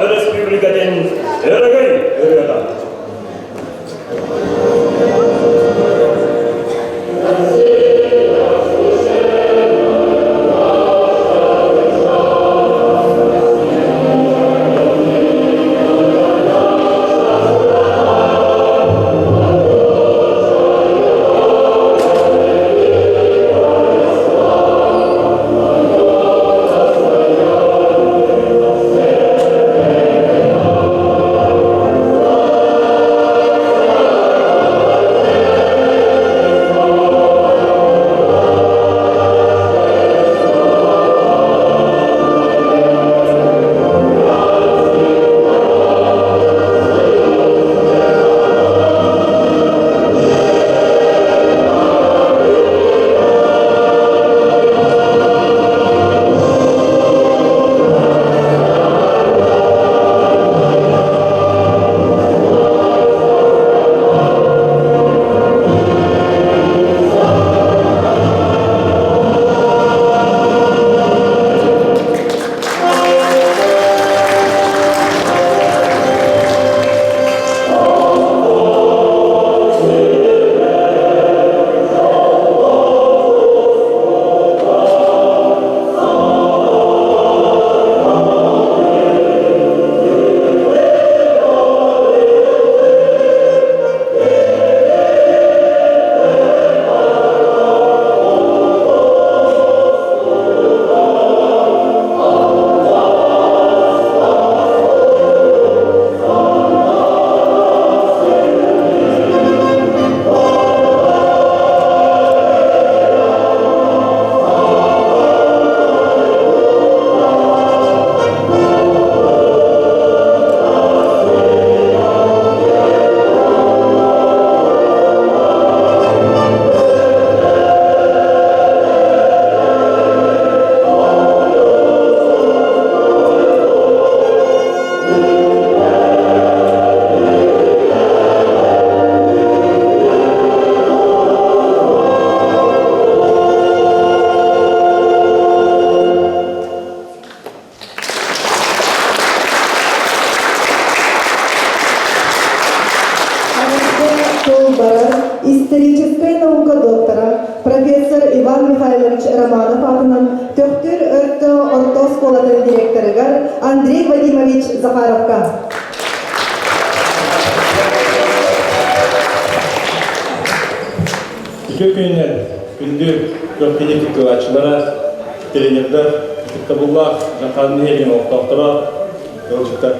Өрөспүүбүлүкэтин өрөгөй ырыата. Тыл барар историческай наука доктора, профессор Иван Михайлович Романов аатынан Төхтүр өртө орто оскуолатын директорыгар Андрей Вадимович Захаровка. Үтүө күнүнэн күндү көхтүнү кыттыылааччылара, тренердэр, ытыктабыллаах Дьаҥхаан нэһилиэгин олохтоохторо, ыалдьыттар.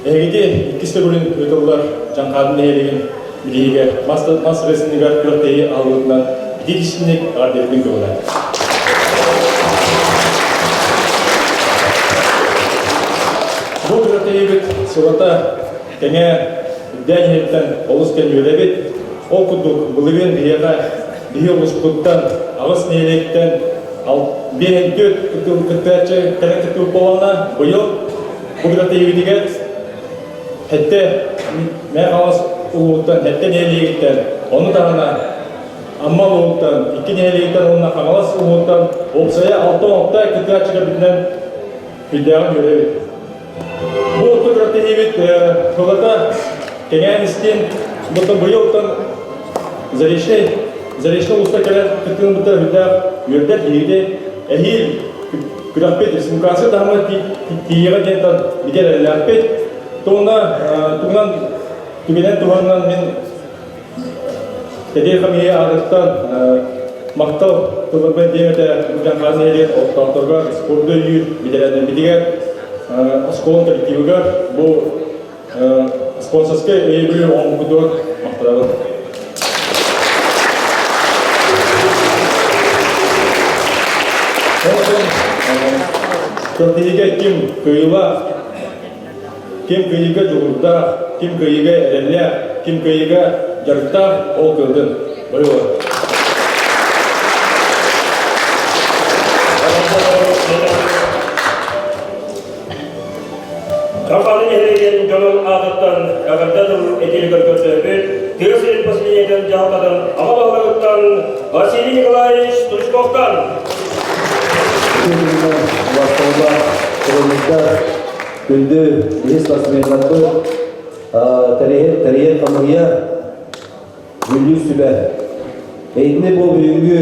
Эһигити иккис төгүлүн ыытыллар Дьаҥхаан нэһилиэгин билиһигэр мас мас рестлингар күрэхтэһии аһыллыбытынан итии эҕэрдэлэрбин көҕүлээн. Бу күрэхтэһиибит сылата тэҥэ үрдээн иһиттэн олус кэннүөлэбит. Ол курдук былырыын биһиэхэ биһи улууспутуттан аҕыс нэһилиэктэн биэһин кыттааччы кэлэн кыттыбыт буоллаҕына, быйыл бу күрэхтэһиибитигэр Хэттэ Мэҥэ Хаҥалас улууһуттан Хэттэ нэһилиэгиттэн, ону таһынан Амма улууһуттан, икки нэһилиэгиттэн уонна Хаҥалас улууһуттан уопсайа 66 кыттааччы кэлбитинэн сүрдээҕин үөрэбит. Бу орто күрэхтэһиибит сыллата кэҥээн истин, бутун быйылтан Заречный Заречный улууска кэлэн кыттыылбыттар үрдээх үөрдэр биһигини эһиил күрэхпит республиканскай таһымҥа тиийиэҕэ диэн бигэр эрэллээхпит. Тугунан тугунан түгэнэн туһанан мин Кэдиэ хамыйа аатыттан махтал тылларбын диэм этэ Дьаҥхаан нэһилиэгин олохтоохторугар, спорду өйүүр бэтэрээннэрбитигэр, оскуола коллективыгар бу спонсорскай өйөбүлү оҥорбутугар махтанабын. Көрдөһүүгэ ким кыайыылаах, ким кыайыыга дьулуурдаах, ким кыайыыга эрэллээх, ким кыайыыга дьарыктаах, ол кыалдын. Боевой. Хахалы нэһилиэгин дьонун аатыттан эҕэрдэ тыл этиилигэр көрдөһөбүт тыа сирин поселениетын дьаһалтатын аҕа баһылыгыттан Василий Николаевич Стручковтан. Басталлар, тренердар, Күндү биһи спортсменнарбыт, тэрийэр хамыыһыйа Бүлүү сүбэ. Эйитини бу бүгүҥҥү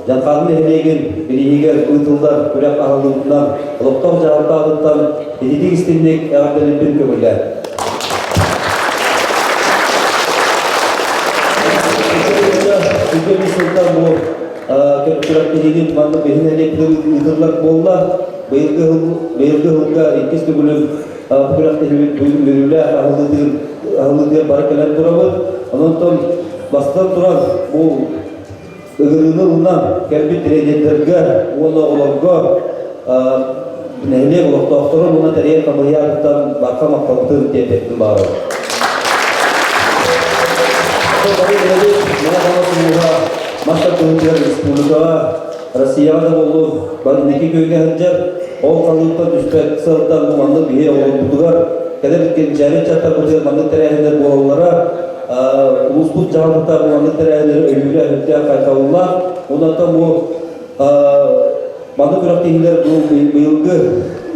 Дьанхааны нэһилиэгин бирииһигэр ыытыллар күрэх аһыллыбытынан олохтоох дьаһалтаабыттан ититик истинник эҕэрдэлирбин көҥүлэ. Үтүө сылтан бу күрэхтэһиини маннык биһи нэһилиэкпитин ыытыллар буолла. Быйылгы быйылгы сылга иккис төгүлүн күрэхтэһиибит үөрүүлээх аһыллыытыгар бары кэлэн турабыт. Онон бастатан туран бу ыгырыыны ылынан кэлбит тренердэргэ уонна оҕолорго нэһилиэк олохтоохторун уонна тэрийэр хамыыһыйаттан барха махталбытын тиэрдиэхпин баҕарабын. Бары билэбит, Мэҥэ Хаҥалас улууһа мас тардыһыытыгар республикаҕа, Россияҕа да буоллун, бары инники күөҥҥэ сылдьар, ол халыыптан түспэт сыалтан бу маннык биһи оҕолорбутугар, кэлэр кэнчээри ыччаттарбытыгар маннык тэрээһиннэр буолаллара улууспут дьаһалтата бу маннык тэрээһиннэри өйүүрэ сүрдээх хайҕабыллаах. Онон бу Маннык күрэхтэһиилэр бу быйылгы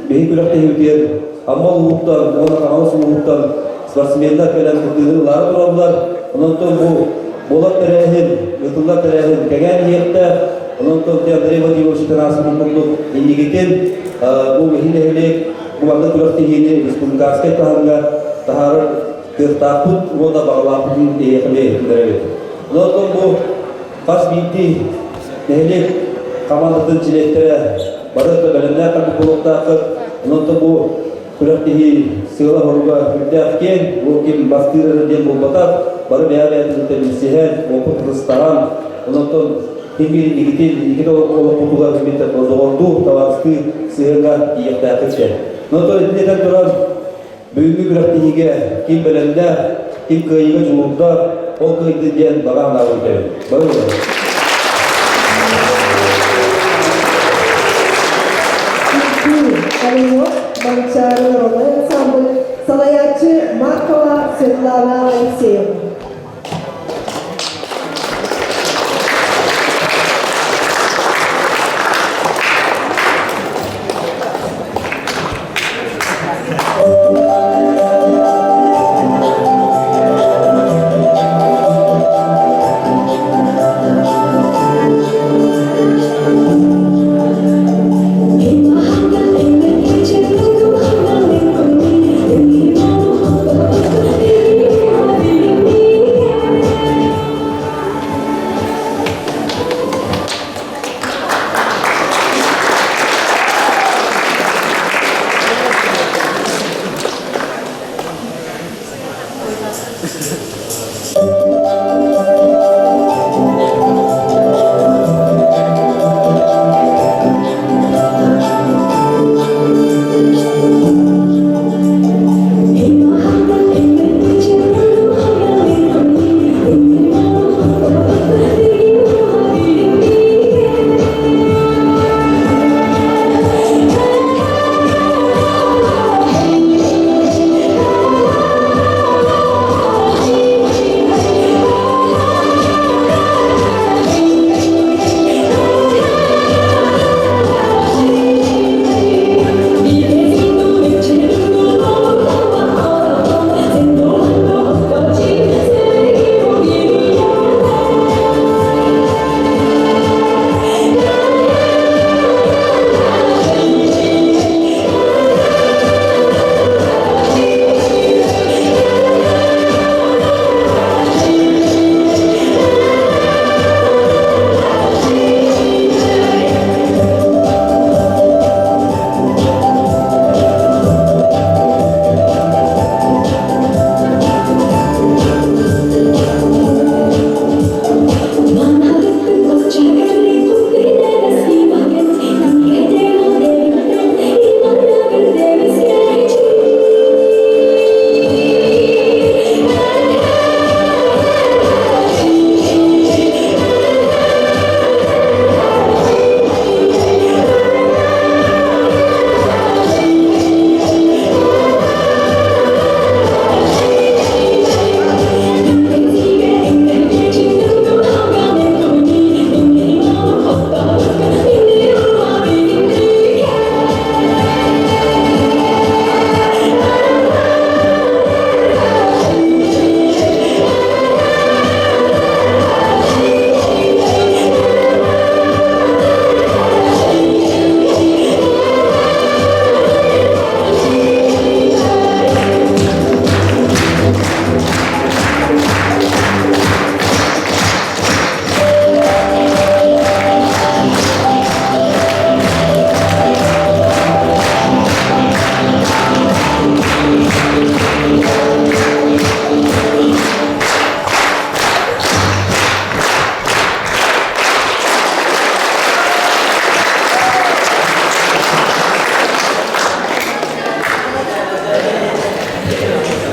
биһи күрэхтэһиибитигэр Амма улууһуттан уонна Хаҥалас улууһуттан спортсменнар кэлэн кыттыыны ылаары тураллар. Онон бу буолар тэрээһин, ыытыллар тэрээһин кэҥээн иһиэхтээх. Онон Андрей Владимирович Тарасовын курдук инникитин бу биһи нэһилиэк бу маннык күрэхтэһиини республиканскай таһымҥа таһаарар кыахтаахпыт уонна баҕалаахпытын эһиэхэ иһитиннэрэбит. Онон бу Хас биирдии нэһилиэк хамаандатын чилиэттэрэ бары да бэлэмнээх кэлбит буолуохтааххыт. Онон бу күрэхтэһии сыала-соруга сүрдээх киэҥ. Бу ким бастыыр эрэ диэн буолбатах. Бары бэйэ-бэйэтин билсиһэн, уопут атастаһан, онон ким биир инникитин, инникити олохпутугар доҕордуу, табаарыстыы сыһыаҥҥа тиийиэхтээхпит диэн. Онон итини этэн туран, Бүгүҥҥү күрэхтэһиигэ ким бэлэмнээх, ким кыайыыга дьулуурдаах, ол кыайдын диэн баҕа санаабын этэбин. Бары буолар. Огонек Манчаары народнай ансамбль салайааччы Маркова Светлана Алексеевна.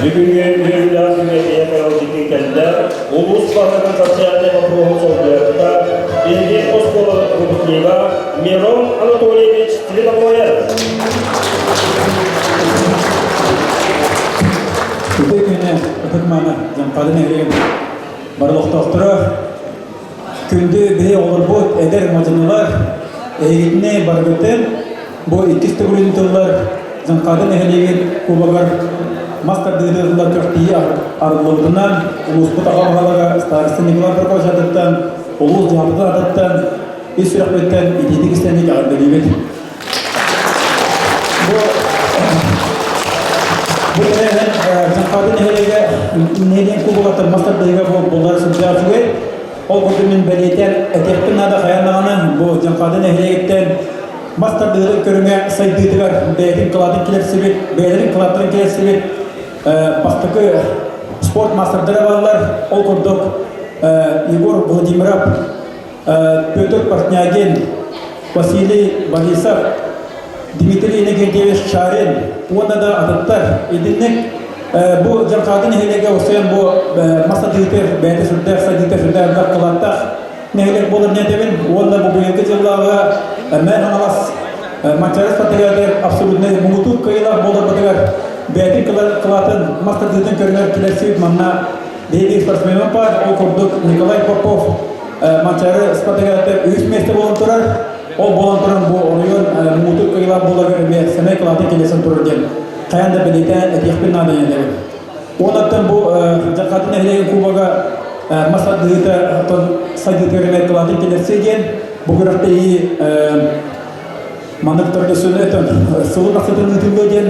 Бүгүҥҥү үөрүүлээх күҥҥэ киһи ыалдьытыы кэллэ. Улуус баһылыгын социальнай боппуруоһун солбуйааччыта, биһиги оскуолабыт выпускнига Мирон Анатольевич Свинобоев. Үтүө күнү ытык-мааны Дьаҥхаады нэһилиэгин бары олохтоохторо, күндү биһи оҕолорбут, эдэр мадьынылар, эһигитини барыгытын бу иккис төгүлүн тыллар Дьаҥхаады нэһилиэгин кубогар мас тардыыны ыллар күрэхтэһии арыллыбытынан улууспут аҕа баһылыга староста Николай Прокопьевич атыттан, улуус дьаһалтатын атыттан ис сүрэхпиттэн итиитик истэник эҕэрдэлиибит. Бу бу тэрээһин Дьаҥхаады нэһилиэгэ нэһилиэк кубогаттан мас тардыһыыга буолар сылдьар үчүгэй. Ол курдук мин бэлиэтээн этиэхпин наада хайаан даҕаны бу Дьаҥхаады нэһилиэгиттэн мас тардыһыытын көрүҥэ сайдыытыгар бэйэтин кылаатын киллэрсибит, бэйэлэрин кылааттарын киллэрсибит бастакы спорт маастардара бааллар. Ол курдук Егор Владимиров, Петр Портнягин, Василий Борисов, Дмитрий Иннокентьевич Шарин уонна да атыттар. Итинник бу Дьархааты нэһилиэгэ осуйан бу мас тардыытыгар бэйэтэ сүрдээх сайдыыта сүрдээх элбэх кылааттаах нэһилиэк буолар диэтэбин уонна бу быйылгы дьыллааҕы Мэр Хаҥалас Манчаары спартакиадатыгар абсолютнай муҥутуур кыайыылаах буоларбытыгар бэйэтин кылаатын мас тардыытын көрүҥэр килэрсибит манна биһиги спортсменмыт баар. Ол курдук Николай Попов Манчаары спартакиадатыгар үһүс миэстэ буолан турар. Ол буолан туран бу оройуон муҥутуур кыайыылаах буоларыгар эмиэ сэмэй кылаатын киллэрсэн турар диэн хайаан да бэлиэтээн этиэхпин наада диэн Онон бу Дьархатын нэһилиэгин кубога мас тардыһыыта оттон сайдыытыгар эмиэ кылаатын киллэрсиэ диэн бу күрэхтэһии маннык төрдөсүнэ сылын ахсытын ыытыллыа диэн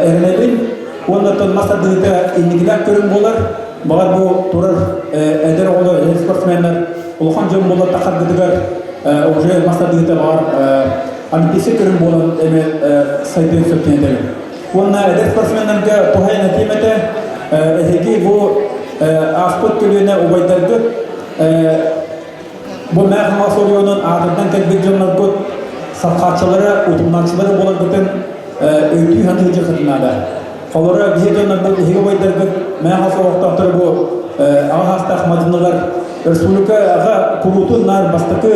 эрэнэбин. Уонна оттон мас тардыһыыта инникилээх көрүҥ буолар. Баҕар бу турар эдэр оҕолор, эдэр спортсменнар улахан дьон буолар тахаргытыгар уже мас тардыһыыта баҕар олимпийскай көрүҥ буолан эмиэ сайдыан сөп диэн этэбин. Уонна эдэр спортсменнарга туһайан этиим этэ, эһиги бу ааспыт көлүөнэ убайдаргыт бу Мээх Хаҥалас оройуонун аатырдан кэлбит дьонноргут сахааччылара, утумнааччылара буоларгытын өйдүү сатыы дьахатын наада. Холоро биһи дьоннорбут, эһиги убайдаргыт Мээх Хаҥалас олохтоохторо бу аҕа саастаах мадьынылар республикаҕа куруутун наар бастакы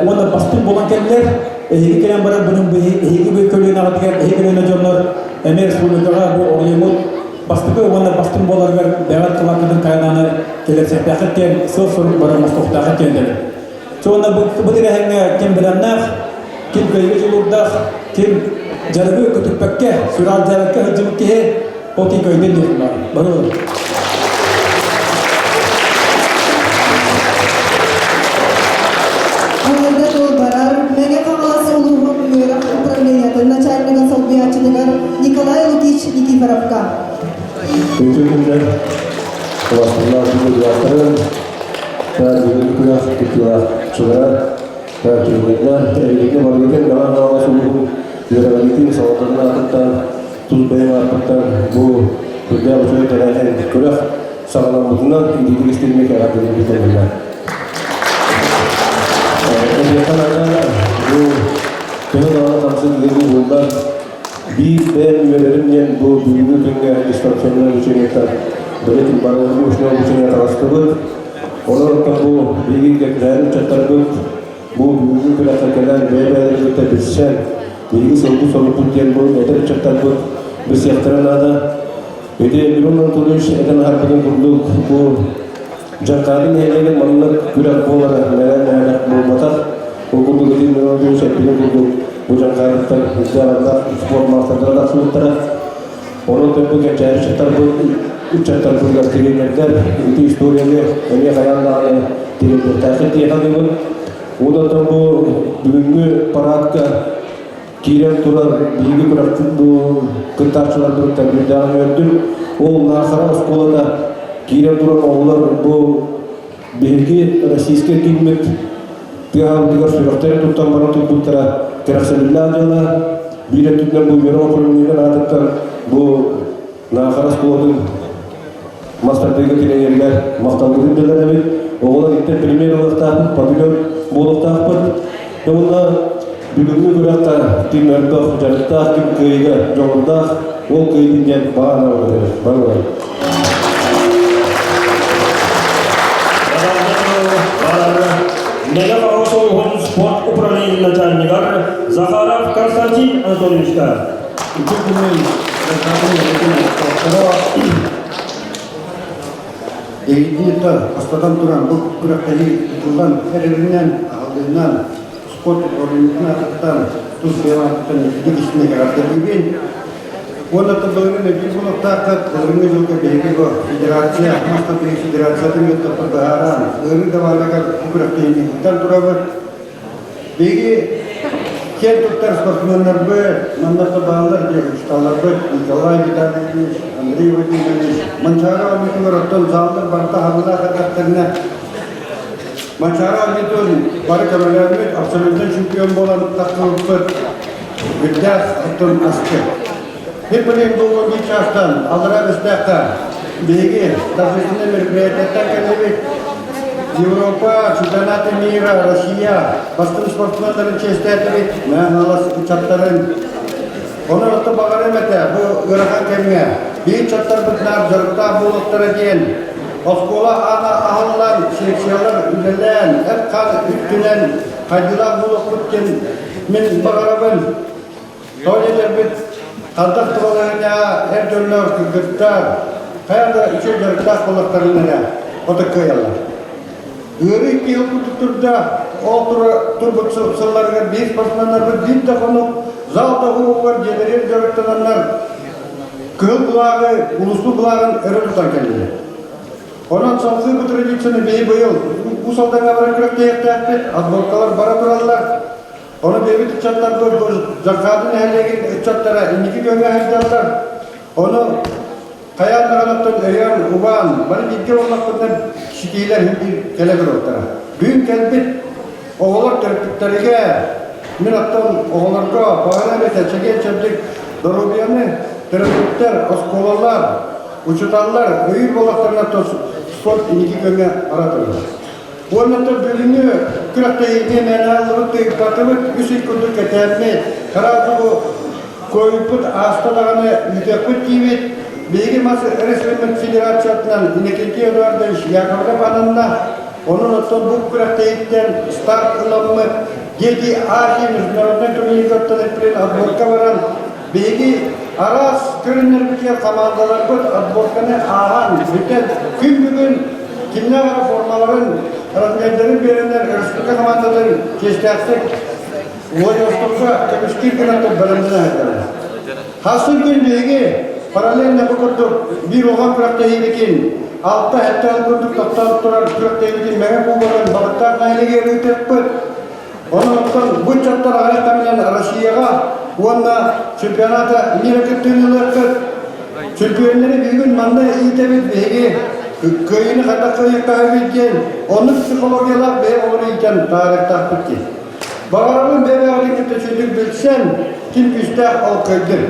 уонна бастыҥ буолан кэллэр. Эһиги кэлэн баран бунун эһиги бу көлүөнэҕитигэр эһиги көлүөнэ дьоннор эмиэ республикаҕа бу оройуоммут бастакы уонна бастыҥ буоларыгар бэҕэр кылааккытын хайанааны кэлэрсиэхтээххит диэн сыал-сорук баран мостуохтааххыт диэн этэбин. Уонна бу тэрээһиҥҥэ ким бэлэмнээх, ким кыайыыга дьулуурдаах, ким дьарыгы көтүппэккэ, сүрэҕэлдьээбэккэ сылдьыбыт киһи ол киһи кыайдын диэн баар. Бары Аҥарга тыл барар Мэҥэ Хаҥалас улууһун үөрэх управлениетын начальнигын солбуйааччытыгар Николай Лукич Никифоровка. Үтүө күннэр улахан дьулуурдаахтарын, бүгүн күрэх кыттыылаахчылара, тренердэр, эһиги барыгытын Мэҥэ Хаҥалас улууһун үөрэҕириитин салалтатын аатыттан, тус бэйэм ааппыттан бу үрдээх үчүгэй тэрээһин күрэх саҕаламмытынан итиитик истиҥник эҕэрдэлиибит көҥүллэр. Эһиэхэ наада бу төһө даҕаны хамсык ыарыы буоллар, биир бэйэм үөрэрим диэн бу бүгүҥҥү күҥҥэ дистанционнай обучениеттан бэлэтин бары очно обучение таҕыстыбыт. Онон бу биһиги кэккэлэһэр ыччаттарбыт бу бүгүҥҥү күрэххэ кэлэн бэйэ-бэйэлэрин кытта билсэн, биһиги сылбыт-сорукпут диэн бу эдэр ыччаттарбыт билсиэхтэрэ наада. Ити Мирон Анатольевич этэн аһарбытын курдук, бу Дьаркаады нэһилиэгин маннык күрэх буолара мээнэ буолбатах. Ол курдук ити Мирон Анатольевич эппитин курдук, бу Дьаркаадыттан үрдээх спорт маастардара тахсыбыттара. Онон бу кэнчээри ыччаттарбыт ыччаттарбытыгар тириэньэрдэр ити историяны эмиэ хайаан даҕаны тириэрдиэхтээххит диэхэ дылы. Онон бу бүгүҥҥү парадка киирэн турар биһиги күрэхпит бу кыттааччыларбытыттан үрдээҕин үөрдүм. Ол Наахара оскуолата киирэн турар оҕолор бу биһиги российскай кииммит тыаһаабытыгар сүрэхтэрин туттан баран турбуттара кэрэхсэбиллээх дьыала. Биир өттүнэн бу үөрэх управлениетын аатыттан бу Наахара оскуолатын мас тардыыга тириэньэригэр махталбытын биллэрэбит. Оҕолор иттэн премьер ылыахтаахпыт, павильон буолуохтаахпыт. Уонна Бүгүҥҥү күрэххэ ким өрбөх дьарыктаах, ким кыайыыга дьоҕурдаах, ол кыайдын диэн баҕа санаабын Барылар. Мэҥэ Хаҥалас улууһун спорт управлениетын начальнигар Захаров Константин Анатольевичка. Үтүө күнүн Эйдиитэ бастатан туран бу күрэхтэһии ыытыллан эрэринэн, аһыллыынан спорт управлениетын аатыттан тус бэйэм аатыттан итинник истиҥник эҕэрдэлиибин. Уонна былырыын өйдүүр буолуохтааххыт, былырыыҥҥы дьылга биһиги бу федерация, мас тардыһыы федерациятын кытта быһааран, ыарыы да баарыгар бу күрэхтэһиини ыытан турабыт. Биһиги киэн туттар спортсменнарбыт, манна бааллар диэн учууталларбыт Николай Витальевич, Андрей Владимирович, Манчаары оонньуутугар оттон заллар барыта хабылаах эрдэхтэринэ Манчаары оонньуутун бары көмөлөөммүт, абсолютнай чемпион буолан тахсыбыппыт үрдээх оттон астык. Хиппелин буолуон биир чаастан аллараа Бэстээххэ биһиги торжественнай мероприятияттан кэллибит. Европа, чемпионаты мира, Россия бастыҥ спортсменнарын чиэстээтибит, Мэҥэ ыччаттарын. Онон отто баҕарыам этэ, бу ыарахан кэмҥэ биир ыччаттарбытынан дьарыктаах буолуохтара диэн оскуола аана аһыллан, секциялар үлэлээн, эт-хаан үрдүнэн хайдыылаах буолуохпут диэн мин баҕарабын. Тоҕо диэтэрбит, хантан тубаларына эр дьоннор, кыргыттар хайа да үчүгэй дьарыктаах буоллахтарына эрэ ото кыайаллар. Ыарыы киһи курдук турда, ол турбут сылларыгар биир спортсменнарбыт биир да хонук зал тоһуугар дьиэлэригэр дьарыктананнар кыһыл былааҕы, улууспут былааҕын өрө тутан кэллилэр. Онон салгыы бу традицияны биһи быйыл Уус Алдаҥҥа баран күрэхтэһиэхтээхпит, отборкалар бара тураллар. Ону бэйэбит ыччаттарбыт бу Дьархаатын нэһилиэгин ыччаттара инники күөҥҥэ сылдьаллар. Ону хайаан даҕаныттан өйөөн, убаан, бары бииргэ буоллахпытына ситиилэр иһин биир кэлэ туруохтара. Бүгүн кэлбит оҕолор төрөппүттэригэр, мин оттон оҕолорго баҕарыам этэ чэгиэн-чэбдик доруобуйаны төрөппүттэр, оскуолалар, учууталлар өйүүр буоллахтарына спорт инники күөҥҥэ бара турар. Уонна бүгүҥҥү күрэхтэһиигэ мээнэ ыллыбыт тыыппатыбыт, үс ый курдук кэтээммит, сразу бу койуппут ааста даҕаны ыытыахпыт диибит. Биһиги мас рестлингмит федерациятынан Иннокентий Эдуардович Яковлев ананна. Онон оттон бу күрэхтэһииттэн старт ыламмыт Дети Азии международнай турнирыттан эппилин отборка баран биһиги араас көрүҥнэрбитигэр хамаандаларбыт отборканы ааһан бүтэн күн бүгүн Кимнээх эрэ формаларын, размердарын биэрэннэр республика хамаандатын чиэстээхтик Владивостокка көмүскүүр гына бэлэмнэнэ сылдьаллар. Хассын күн биһиги параллельно бу курдук биир улахан күрэхтэһиибитин алта-сэттэ сыл курдук тохтоон турар күрэхтэһиибитин Мэҥэ Кубогын Балыктаах нэһилиэгэр ыытыахпыт. Онон оттон бу ыччаттар аҕыйах кэминэн Россияҕа уонна чемпионата мира кыттыыны ылыаххыт. Чөмпүйүөннэри бүгүн манна иитэбит биһиги кыайыыны хайдах кыайыахтаахпыт диэн оннук психологиялаах бэйэ оҕолору иитэн таарыктаахпыт дии. Баҕарабын бэйэ-бэйэҕитин кытта үчүгэйдик билсэн, ким күүстээх ол кыайдын.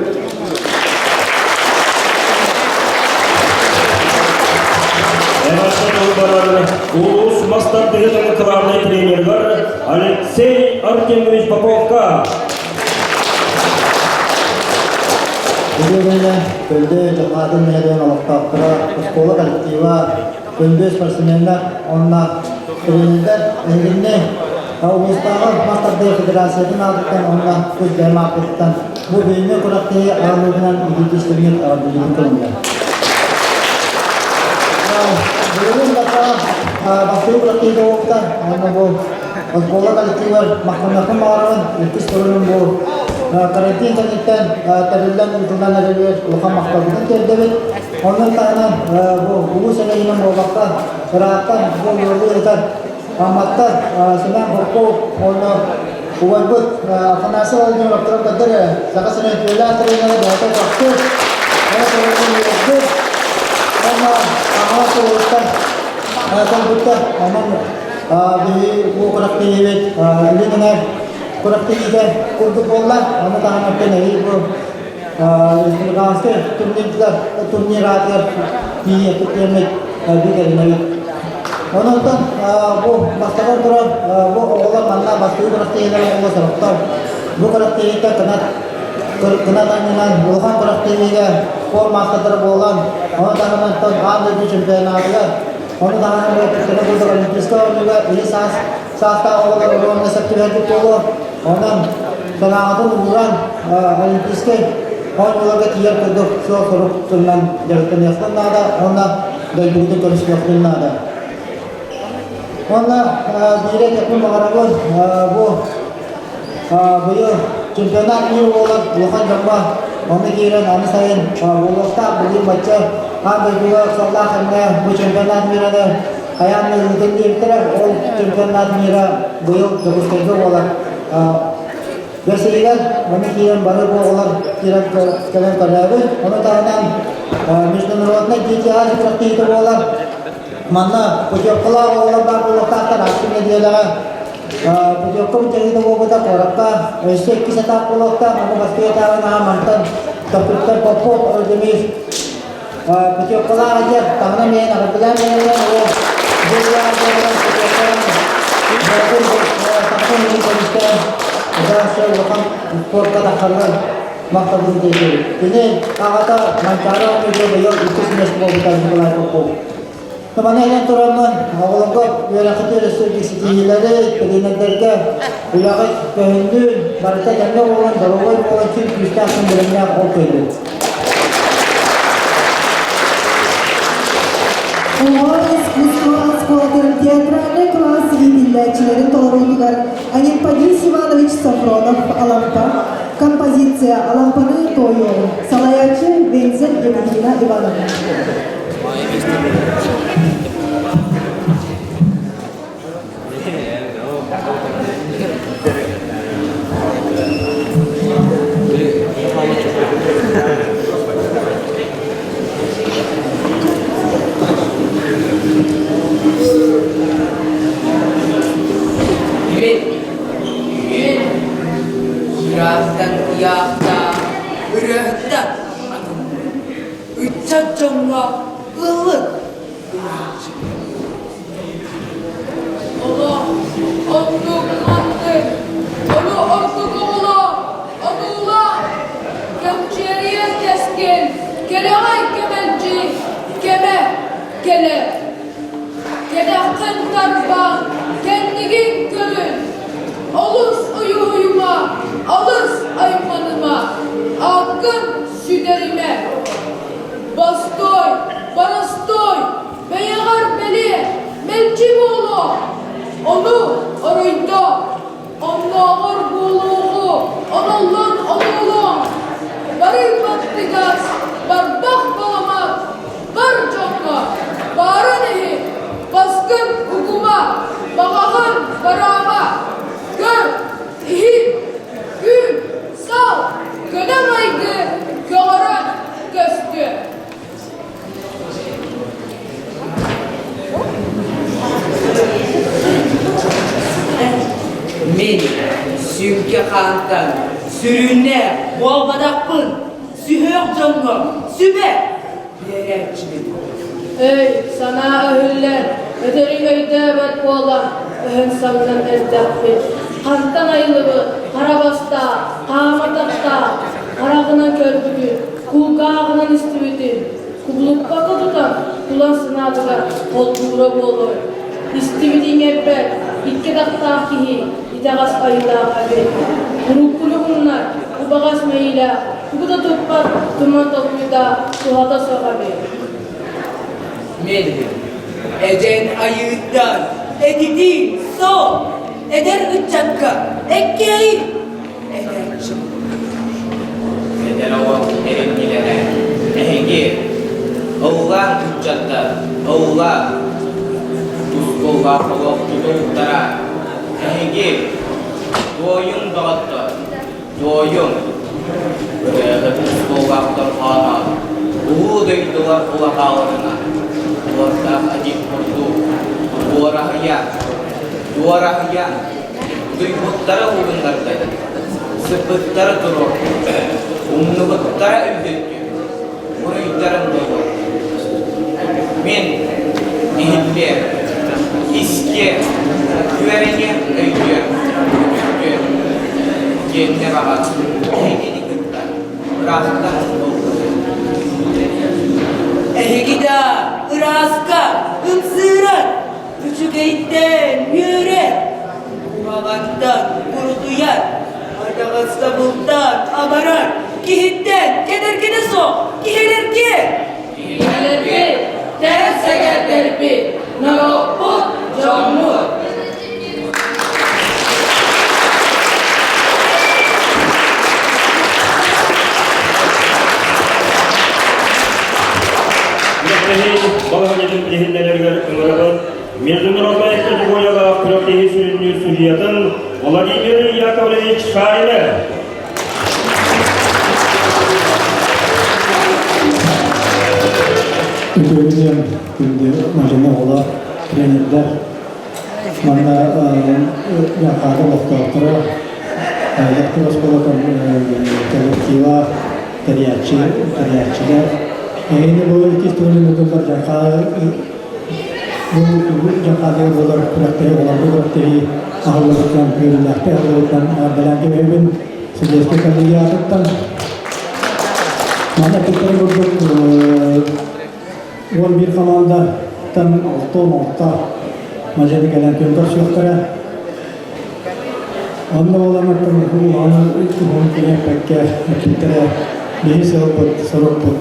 Эҕэрдэ тыл барар улуус мас тардыһыытын кылаабынай тренеригэр Алексей Артемьевич Поповка. Бүгүҥҥэ Көлдө Дьокуускай нэһилиэгин олохтоохторо, оскуола коллектива, күндү спортсменнар уонна тренердэр эһигини улуустааҕы мас тардыы федерациятын аатыттан уонна тус бэйэм ааппыттан бу бүгүҥҥү күрэхтэһии аҕалыытынан итиитистэргит эҕэрдэлиибин көҥүллэр. Бүгүн бастакы күрэхтэһиигэ буолбута уонна бу Оскуола коллективар махтаныахпын баҕарабын. Иккис көрүҥүм бу карантин кэнниттэн тэриллэн ыытыллан эрэригэр улахан махталбытын тиэрдэбит. Онон таһынан бу улуус эрэйинэн буолбакка, ыраахтан бу ыаллыы ыытар Амматтар Семен Попов уонна убайбыт Афанасий Владимиров көрдөр Саха сирин үтүөлээх тренерэ бэйэтэ чахчы уонна Аҥаас улуустан кэлбиттэр. Онон Биһи бу күрэхтэһиибит илин эҥэр күрэхтэһиитэ курдук буолла. Ону таһынан эһиил бу республиканскай турнирга турнир аатыгар тиийиэхпит диэммит бүкэринэбит. Онон бу бастатан туран бу оҕолор манна бастакы күрэхтэһиилэр оҕолор сорохтор. Бу күрэхтэһиигэ кынат кынат анньынан улахан күрэхтэһиигэ спорт маастардара буолан, ону таһынан аан дойду чемпионатыгар, ону таһынан кыттыны курдук Олимпийскай оонньууга ини саас саастаах оҕолор уонна сөп түбэһэрбит буолуо. Онон санааҕытын ууран Олимпийскай оонньууларга тиийэр курдук сыал-сорук тылынан дьарыктаныаххын наада уонна дойдубутун көмүскүөхпүн наада. Уонна биирэ этиэхпин баҕарабын, бу быйыл чемпионат мира буолар улахан дьоҥҥо онно киирэн аны сайын буолуохтаах билигин бачча аан дойдуга ыксаллаах кэмҥэ бу чемпионат мираны хайаан да ыытын диэбиттэрэ. Ол чемпионат мира быйыл Дьокуускайга буолар. Бэсиһигэр манна киирэн бары бу оҕолор киирэн кэлэн көрөөбүт. Ону таһынан международнай дети Азии күрэхтэһиитэ буолар. Манна путевкалаах оҕолор баар буолуохтаахтар ааспыт нэдиэлэҕэ путевка быдьаһыыта буолбута куоракка өссө иккис этап буолуохтаах. Ону бастакы этабын аһа мантан Тохтуттар Попов Родимир путевкалаах этэр таһынан миэн аҕырдылаан бэрэллэр ол спортка таххаллар махталын диэки. Кини аҕата Манчаары оонньууга быйыл иккис миэстэ буолбута Николай Попов. Маны этэн тураммын, оҕолорго үөрэххит өрөспүүбүлүкэ ситиһиилэри, тренердэргэ үлэҕит көһүннүүн, барыта этэҥҥэ буолан, доруобай буолан, сүр күүстээх бэлэмнээх ол көйгүн. Оҕо искусство оскуолатын театральнай кылаас иитиллээччилэрин толоруутугар Анемподист Иванович Софронов Алампа, композиция Алампаны туойуоҕум, салайааччы Вензель Екатерина Ивановна. Үөн, үөн, ыраахтан ыйаахтаах, ырыаһыттан атыннык, ыччат дьоҥҥо ыллык ылааччы. Олох оннук маннык, ону ордук оҕолор одуулаан, кэмчиэрийэр кэскил, кэлэҕэй кэмэлдьи кэмэ кэлэр. Кэтэххин тарбаан, кэннигин көрүн, олус уйуһуйума, алыс айманыма, ааккын сүтэримэ. Бостой, боростой, бэйэҕэр бэлиэ, мэлдьи буолуо. Ону оройдо, оннооҕор буолуоҕу оноллон онолуоҥ. Барыйбаттыгас, барбах баламат, бар дьоҥҥо баарын иһин баскын угума, баҕаҕын бараама. Көр, иһит, күн, сал, көнө майгы көҕөрөн көстүө. Мин сүҥкэ хаантан сүрүнэ буолбатахпын, сүһүөх дьоҥҥо сүбэ биэрээччибин. Өй, санаа өһүллэр, өтөрү өйдөөбөт буолан, өһөн самнан эрдэхпит. Хантан айылыбыт, хара бастаах, хааматахтаах, хараҕынан көрбүтүн, кулгааҕынан истибитин, кубулуппакка тутан, кулан санаатыгар холбуура буолуой. Истибит иҥэрбэт, икки атахтаах киһи итэҕэс айылаах эбит. Уруккуну умнар, убаҕас мэйиилээх, тугу да туппат туман толкуйдаах, туһата суох эбит. Мен эдьэн айыыттан этитии сол эдэр ыччакка эккиэйин этээччи. Эдэр оҕо эрэмньилэрэ эһиги ыллаан ыччаттар ыллаан тускуллаах олох тутулуктара эһиги туойуҥ доҕоттор туойуҥ ырыаһыт тускуллаахтар хоонон улуу дойдулар улахааларынан уордаах адьик курдук буораһыйа дуораһыйа Утуйбуттара уһуннардай, сыппыттара туруордуй, умнубуттара үрдүттүү, буруйдарын буолуо. Мин иһиллиэм, искиэм, үөрэниэм, өйдүөм, үтүктүөм. Итиэннэ баҕар эһигини кытта ыраахтан буоллун. Эһиги да ырааска ымсыыран, үчүгэйтэн үөрэн, куһаҕантан курутуйан, атаҕастабылтан абаран, киһиттэн кэтэргэнэ суох киһилэргэ Киһилэрбит, тэн сэгэрдэрбит, норуоппут, дьоммут. Күрэхтэһии балаһыанньатын билиһиннэрэригэр ыҥырабыт международнай категориялаах күрэхтэһии сүрүннүүр судьуйатын Владимир Яковлевич Шарина. Үтүөмүнүөн күндү мадьыны оҕолор, тренердэр, манна Дьаҥхаада олохтоохторо, Лэхтэр оскуолатын коллектива, тэрийээччи, тэрийээччилэр. Эһигини бу иккис төгүлүн ыытыллар Дьаҥхаа бу Дьаҥхаадыга буолар күрэхтэһии, оҕолорго күрэхтэһии аһыллыбытынан, үөрүүлээхтик аһыллыбытынан эҕэрдэлээн кэбиһэбин. Судейскай коллегиятыттан Манна эппиттэрин курдук 11 хамаандаттан 6-16 мадьыны кэлэн күн көрсүөхтэрэ. Онно буолан оттон улахан уһун күнү эппэккэ эппиттэрэ биһи сыалбыт, сорукпут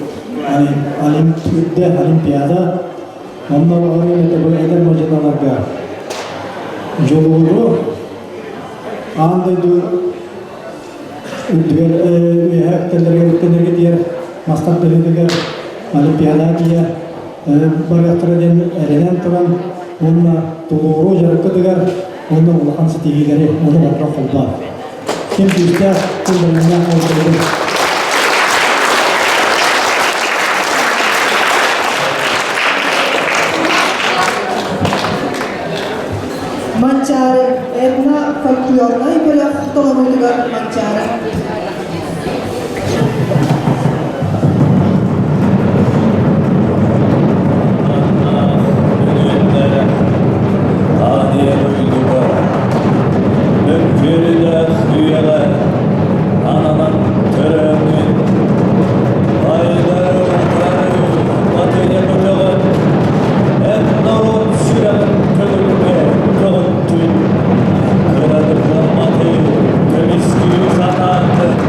Олимп үрдэ Олимпиада. Онно баҕарыам этэ бу эдэр мадьыналарга дьулууру аан дойду үрдүгэр үөһэ үктэллэригэр үктэнэргэ диэр мастар төһүтүгэр Олимпиада тиийэ барыахтара диэн эрэнэн туран уонна тулууру дьарыккытыгар уонна улахан ситиһиилэри ону барытын холбоон. Ким күүстээх, ким бэлэмнээх буолбутун. Манчаары этно-фольклорнай бөлөх толоруутугар Манчаары. Мөккүөрүлээх үйэҕэ ананан төрөөҥҥүн, айдары-утары батыйа көтөҕөн, эн норуот сүрэҕин көҥүлгэ көҕүттүн, кыратыкламматы көмүскүү сатаатыҥ.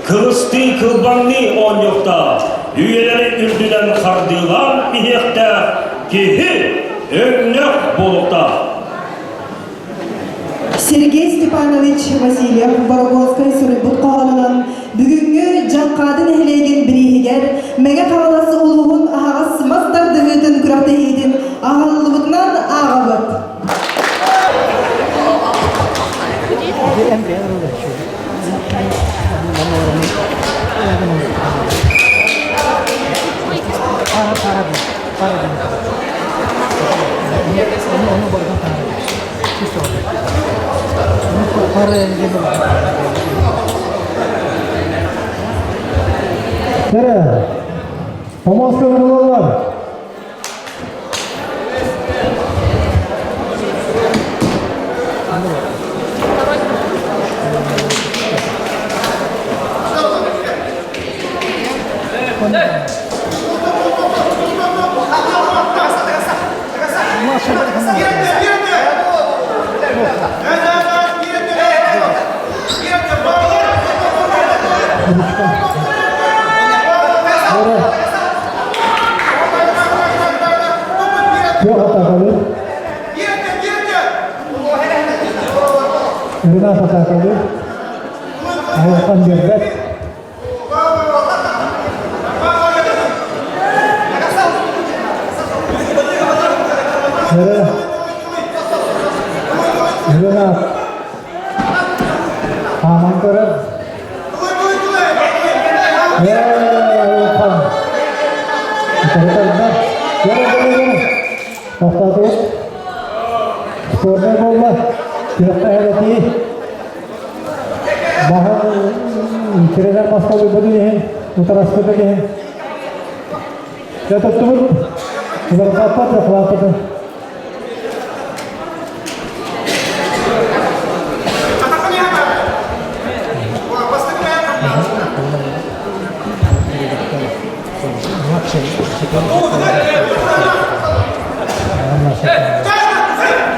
кылыстыы кылбаҥныы оонньуохтаах, үйэлэри үрдүнэн хардыылаан иһиэхтээх киһи өҥнөөх буолуохтаах. Сергей Степанович Васильев Борогонскай суруйбут хоһоонунан бүгүҥҥү Дьаҥхаады нэһилиэгин бирииһигэр Мэҥэ Хаҥалас улууһун аһаҕас мас тардыһыытын күрэхтэһиитин аһыллыбытынан ааҕабыт. Эрэ, помост көмөлөлөр. Туох атаакалыыр? Ренат атаакалыыр. Айылхан биэрбэт. Ренат хааман көрөр. Айылхан утары тардар. Көрө, көрө, көрө. Тохтоотубут. Спорнай буолла. Күрэххэ эһэрэтии. Баһын тирэнэр масталыйбытын иһин, утараспытын иһин. Дьэ туттубут. Уларытаппат, рахлааппытын.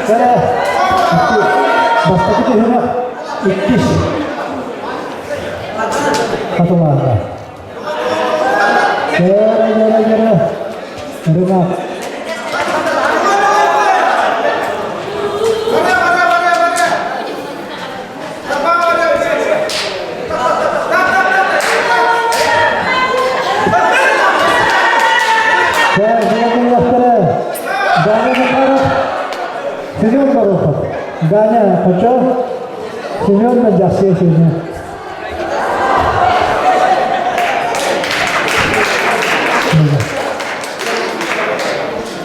Кэрэ, бастакы түһүмэх иккис хатылаата. Кэрэ, кэрэ, кэрэ, Ренат. Ганя Захаров, Семен Горохов, Ганя Хочо, Семен Надясия сегодня.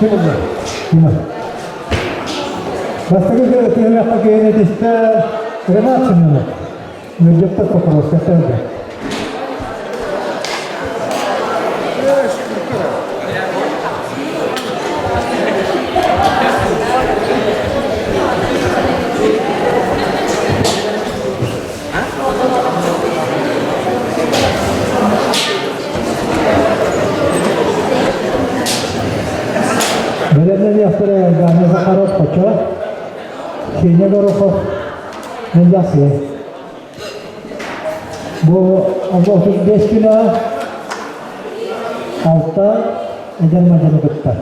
Ким Бастакы түһүмэххэ киһини этистэ Ренат Семенов. Мөлдьөттөр Покровскай сылдьар. Бэлэмнэниэхтэрэ Ганя Захаров Хочо, Сеня Горохов Мэлдьэхсийэ. Бу 35 кило алта эдэр мадьаны кытта.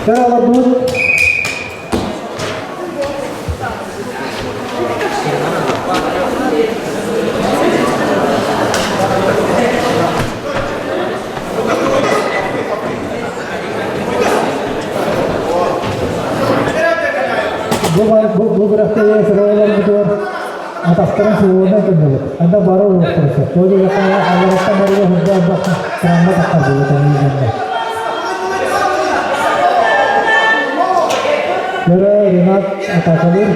Көр олордубут. Бу бу бу күрэхтэһии сыраларбытыгар атахтарын суолунан көннөбүт. Анда бары уруоктары сөп. Ол аллараттан барыга хурда албах травма таххар буолута миигиннэ. Көрө Ренат атакалыр.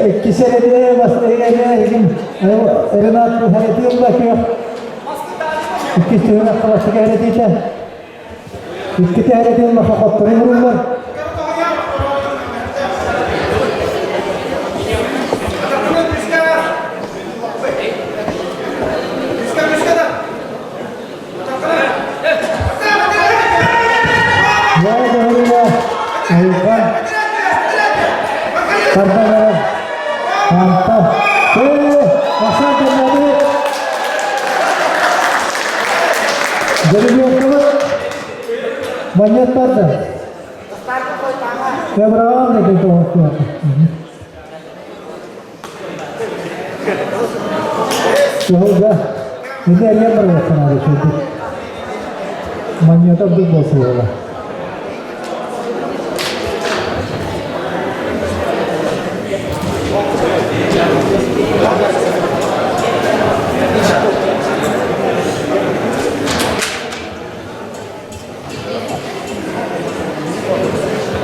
Иккис эрэ бастайы Ренат Харатилла күөх иккис түһүмэх бастакы эрэтиитэ иккитэ эрэтилла хохоттору уруллар. Тардан эрэр. Хаамта. Ээ, Асан кэллэбит. Жеребьевкабыт манньыат барда. Февраль да тоҕо Туһуга ити эрийэн барыахха наада үчүгэйдик. Манньыата ордук буолсуоҕа.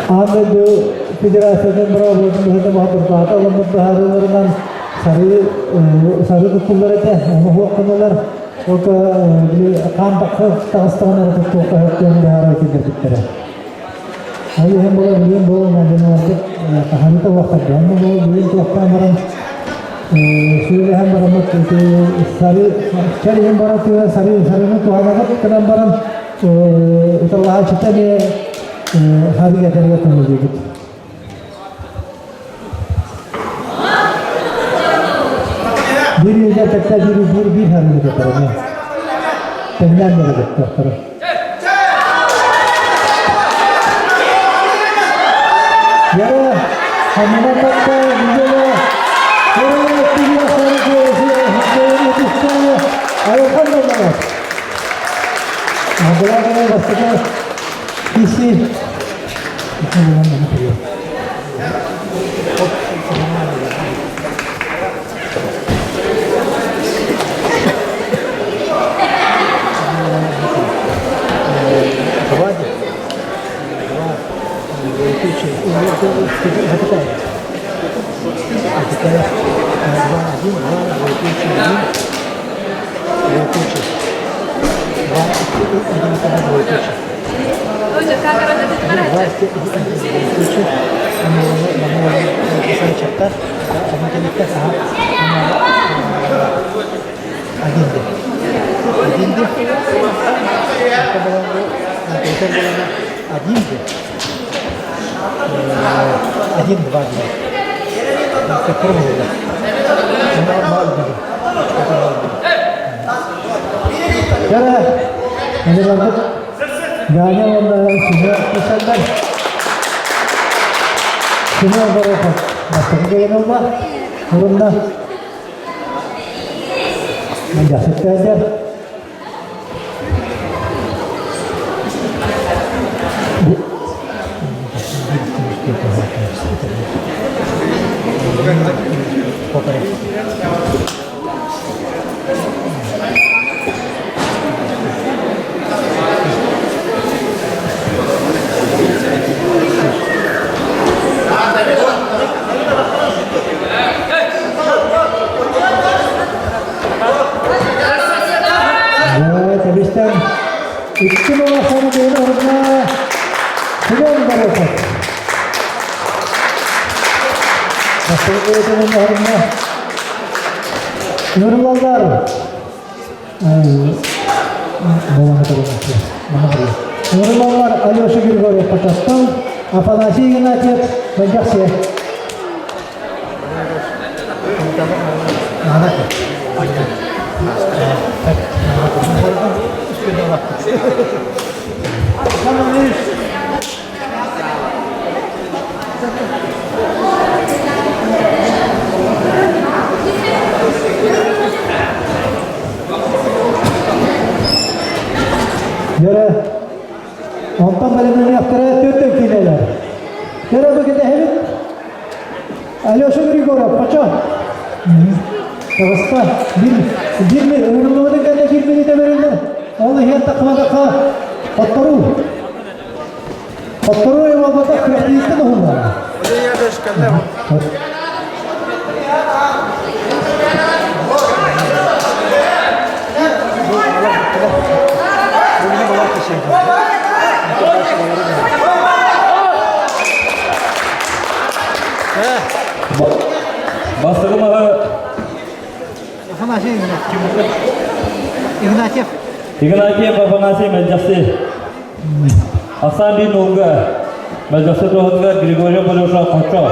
Аан дойду Федерациятын быраабылатын быһыытынан баһылыктаата ылыммыт быһаарыыларынан сары сары туттуллар этэ, ону суох гыналар. Ол били хаан таҕыстаҕына эрэ туттуохха сөп диэн быһаарыы киллэрбиттэрэ. Ол иһин буолан билигин буолан мадьыналарбыт хаһаныта уохтарда. Онно буолан билигин туохтаан баран сүөлэһэн бараммыт ити сары чэр иһин баран тыа сары сарыны туһанабыт гынан баран ыталаһааччыта эмиэ харыг этэргэ көҥүллүүбүт. Биир үйэ кэттэ биир биир биир харыг этэр эмиэ. Тэҥнээн бэрибэттэр. Яра, хамына татта, видела, Айылхан боллар. Абылаҕына бастакы киси Дьэ, Ыларбыт Ганя уонна Семен Кисандар. Семен Горохов бастакы кэлэн ылла. Урунна. Мандьасыттаадыр. Кэбистэн икки молохону бэйэн орна Семен Горохов. Бастакы орна Нурлалар Нурлалар Алеша Григорьев Потастан, Афанасий Игнатьев Мадьяхсе. Дьөрө, онтон бэлэмнэниэхтэрэ төрт киинэлэр. Дьөрө бу кэтэһэбит. Алеша Григорьев, хочо. Таҕыста. Бир, бир ыҥырыллыбытын кэннэ бир мүнүүтэ бэриллэр. Ол иһин тахмадаха хотторуу. Хотторуу буолбатах күрэхтэһииттэн уһуллар. Бастакы маһы Афанасий Игнатьев. Игнатьев Афанасий Мэлдьэхси. Асан Бин Улга. Мэлдьэхси туһугар Григорий Полюша Хочо.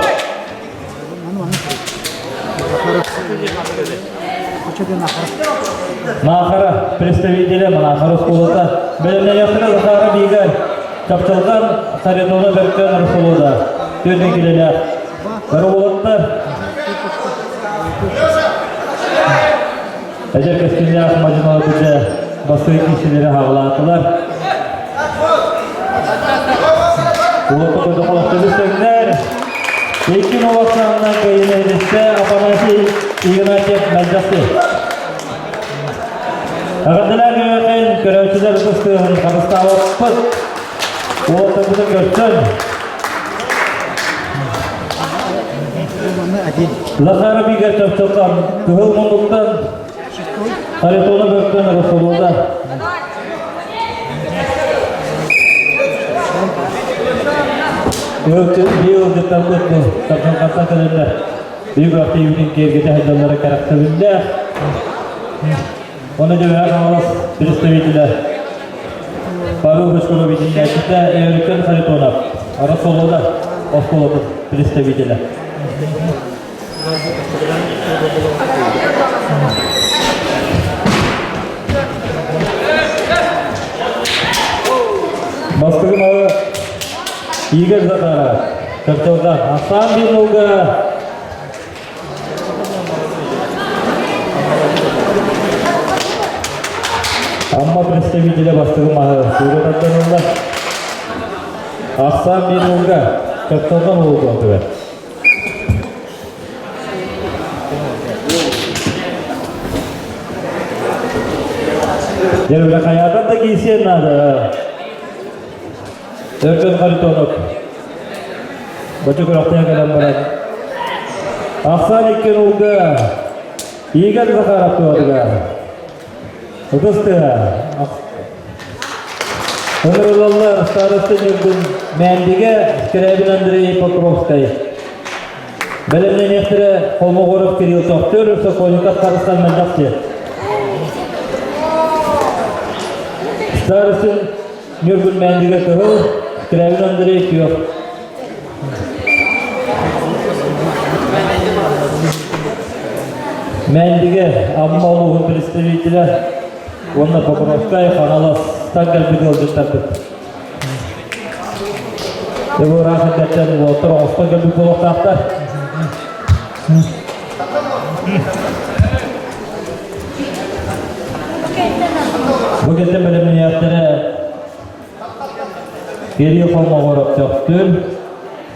Наахара представителя Наахара оскуолата бэлэмнэниэхтэрэ Захара Биигар Чапчылҕан Харитона Бөркөн Росолода төрдүн килэлээх Барыболоттар Эдэр кэскиллээх мадьыналар быдьа бастакы киисилэри хаҕалаатылар. Улута көтөхөлөхтөрү сөҥнөр. Икки новостарынан кыайыны илистэ Афанасий Игнатьев мэлдьэхси. Эҕэрдэлээн үөһээн көрөөччүлэр ытыс тыаһын харыстаабаппыт. Уолаттарбытын көрсөн Захаров Игорь Чопчоттон Кыһыл Муннуктан Харитонов Өркөн Росолода Биыл ыалдьыттарбыт бу Саржанхаттан кэлэннэр биир күрэхтэһиибитин киэргэтэ сылдьаллара кэрэхсэбиллээх. Оны Дьөбөҕө Хаҥалас представителэ Павел Бочкаров итиннээччитэ Өркөн Харитонов Росолода оскуолатын представителэ. Бастакы малы Игорь Захаров, Чөрчөлгө Асан Бинуга Амма представителя бастакы маһы суура тардан ылла. Ахсаан Бинуга Чөрчөлгө болугуа Дьэ, үлэ хайаатар да киирсиэн наада. Өркөн Харитонов. Бачы күрэхтэһэ кэлэн баран. Ахсаан икки нулга Игорь Захаров туһатыгар. Ытыс тыаһа. Ыҥырыллаллар староста Ньургун Мээндигэ Скрябин Андрей Покровскай. Бэлэмнэниэхтэрэ Холмогоров Кирилл Төхтүр, Сокольников Харыстан Мэлдьэхси. Старостин Ньургун Мээндигэ Кыһыл, Скрябин Андрей Күөх. Мээндигэ Амма улууһун представителэ уонна Покровскай Хаҥаластан кэлбит ыалдьыттарбыт. Дьэ ыраах эрдэттэн уолаттар оҥостон кэлбит буолуохтаахтар. Бу кэлтэн бэлэмнэниэхтэрэ Кирилл Холмогоров Төхтүр,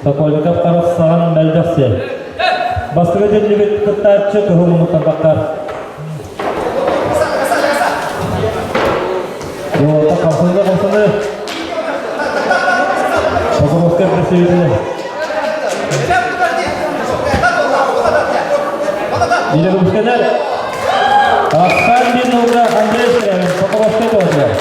Сокольников Харахсаҕан Мэлдьэхси. Бастакы этиллибит кыттааччы Кыһыл Муннуктан таххар. Уолаттар хамсаныы хамсаныы. Покровскай представителі. Бире көмүскэнэр. Ахсан Минулга Андрей Скрябин, Покровскай тоҕотугар.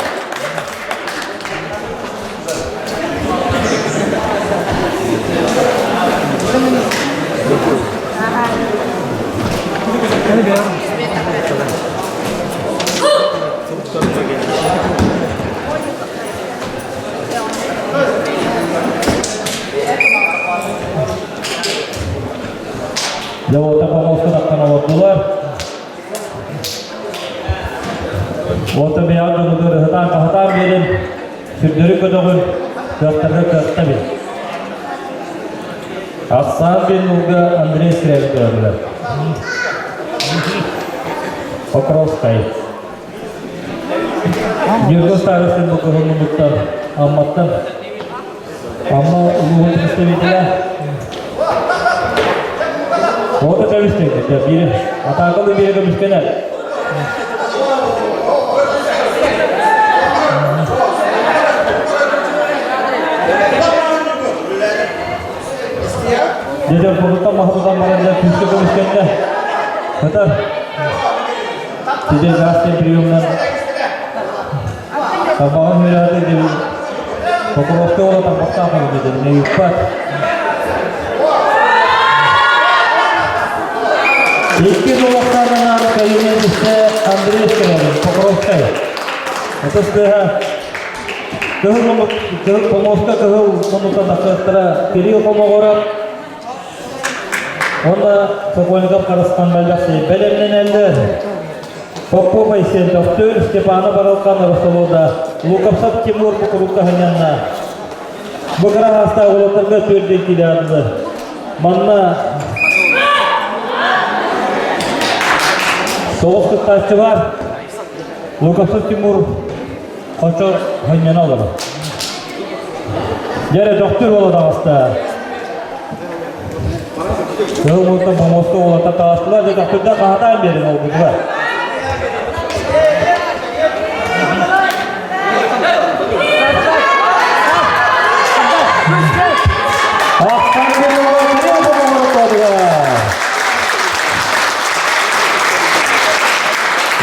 Дьэ, помоска тахсан олордулар. Уота бэйэҕит дьонугар ыһытаан-хаһытаан биэрин, сүрдөрү көтөҕүн, кыахтарга кыахта бил. Ахсаан Беннулга Андрей Скрябин көрдүлэр. Покровскай. Ньургун Старостин бу кыһыл Амматтан Амма улууһун представителэ Уота көмүскэ биири атаакалы биири көмүскэнэр. Дедер курутан махытан баран күүскэ көмүскэннэ. Хытар. Дедер газ приемнан Табаҕын үөрэҕэ диэн Покровка уола тарбахтаах эбит диэн ыйыппат. Икки олохтоохтор кэлинэн истэ Андрей Скрябин, Покровскай. Ытыс тыаһа кыһыл кыһыл помоска кыһыл муннуктан тахсыахтара Кирилл Хомоҕоров. Уонна Сокольников Харысхан Мэлбэхси бэлэмнэнэллэр. Попов Айсен Төхтүр, Степанов Аралхан Росолода, Луковцев Тимур Букурукка ханньанна. Бу кыра хаастаах уолаттарга төрдүн килаадылар. Манна соҕус кыттааччы бар. Луковцев Тимур хочо ханньана олорор. Дьэрэ төхтүр уола таҕыста. Кыһыл муҥта помосто уолата таҕыстылар, дьэ төхтүрдэ хаһатаан биэрин олбутугар.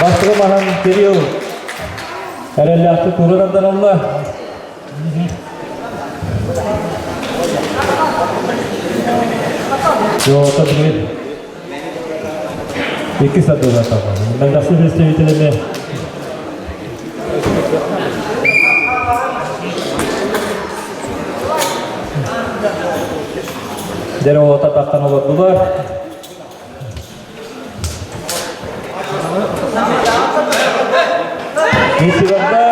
Бастакы маһын Кирилл эрэллээхтик тура тардан Жолата билигин икки сардыылар Мэлдьэхси представителями Дьэ оҕото таххан олордулар. Миссигарда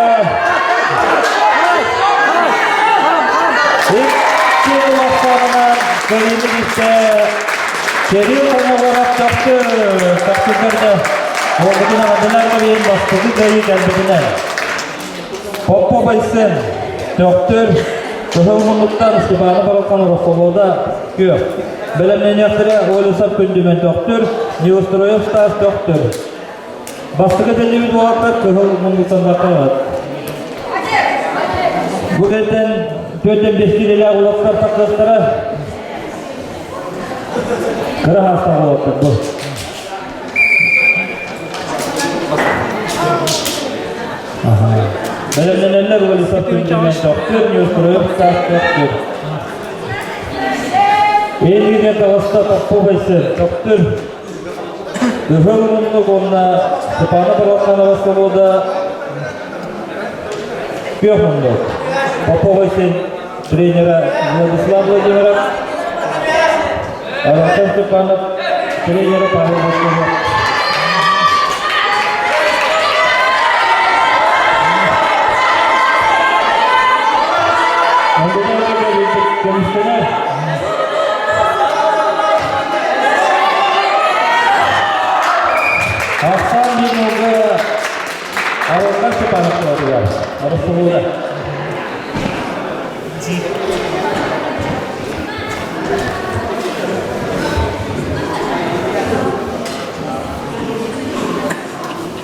икки улаханынан кэлиини истэ Кирилл Комогоров чахчы чахчы көрдө. Уолбутун аҕадылар кэлин бастакы кыайыы кэлбитинэн. Поппо Байсен, Төхтүр, Кыһыл муннуктан Степанов Аралхан Росолода күөх. Бэлэмнэниэхтэрэ Олесов Күндүмэн Төхтүр, Неустроев Стас Төхтүр. Бастакы тэллибит уолаттар Кыһыл муннуктан баттаҕыт. Бу кэнтэн түөртэн бэс киилэлээх уолаттар тахсыахтара. Кыра хаастаах уолаттар бу. Бэлэмнэнэллэр Владислав Күндүмэн тохтур, Неустроев Стас тохтур. Эйигэ таҕыста Попов Айсен тохтур. Кыһыл муннук уонна Степана Баралханова Свобода күөх муннук. Попов Айсен тренера Владислав Владимиров, Артем Степанов тренера Павел Васильев. Көмүскэнэр. Ахсан Димовга Арылхан Степанов туратыгар. Арыстыбыла.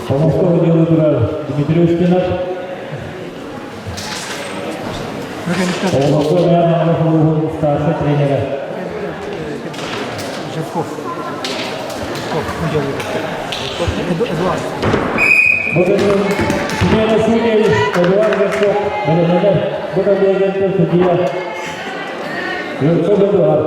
Помостов дело турар Дмитрий Устинов. Оҕолорго Мэйэ улууһун старшай тренерэ. Жирков. Жирков Эдуард. Бүгүн смена судей Эдуард Жирков бэлэмнэнэр. Бу кэлиэгэнтэн судья Жирков Эдуард.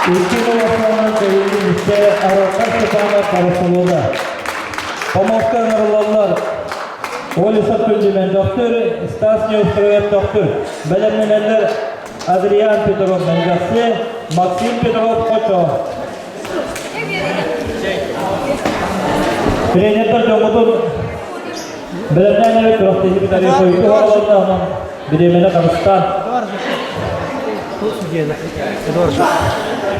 Икки улахана кэлиҥҥэ Аралхан Степанов Барселона. Помостка ыҥырыллаллар. Олесов Күндүмэн Төхтүр, Стас Неустроев Төхтүр. Бэлэмнэнэллэр Адриан Петров Мэлгэхси, Максим Петров Хочо. Тренердэр дьоҥҥутун бэлэмнээн эрэ күрэхтэһиибит арыйхойку оҕолордоохунан бириэмэни харыстаан.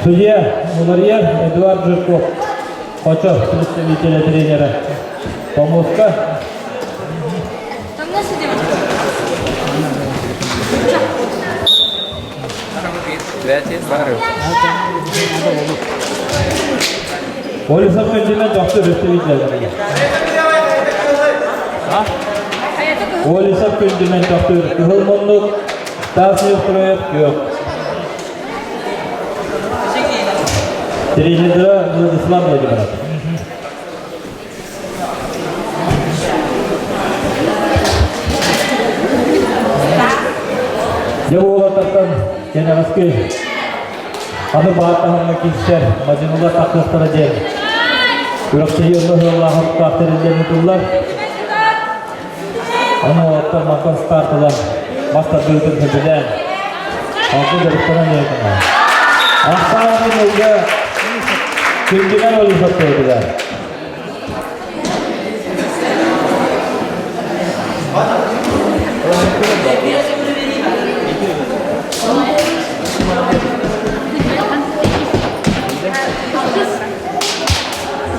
Судья Муларьер Эдуард Жирков, Хочо представителя тренера. Помоска. Полисов көндүмэн тохту представителлэргэ. Полисов көндүмэн тохтуур кыһыл муннук, Стас Неустроев күөх. Тренердара Владислав Владимиров. Дьэ уолаттартан кэнэҕэски аны баар таһымҥа киирсэр мадьыналар тахсыахтара диэн күрэхтэһии онно ыһыаллаах оттоох тэриллэн ыытыллар. Аны уолаттар мантан старт ылан мас тардыытын сөбүлээн алгы дьарыктанан иһэтинэ. Ахсаан күн күндүнэн олусаттыытыгар.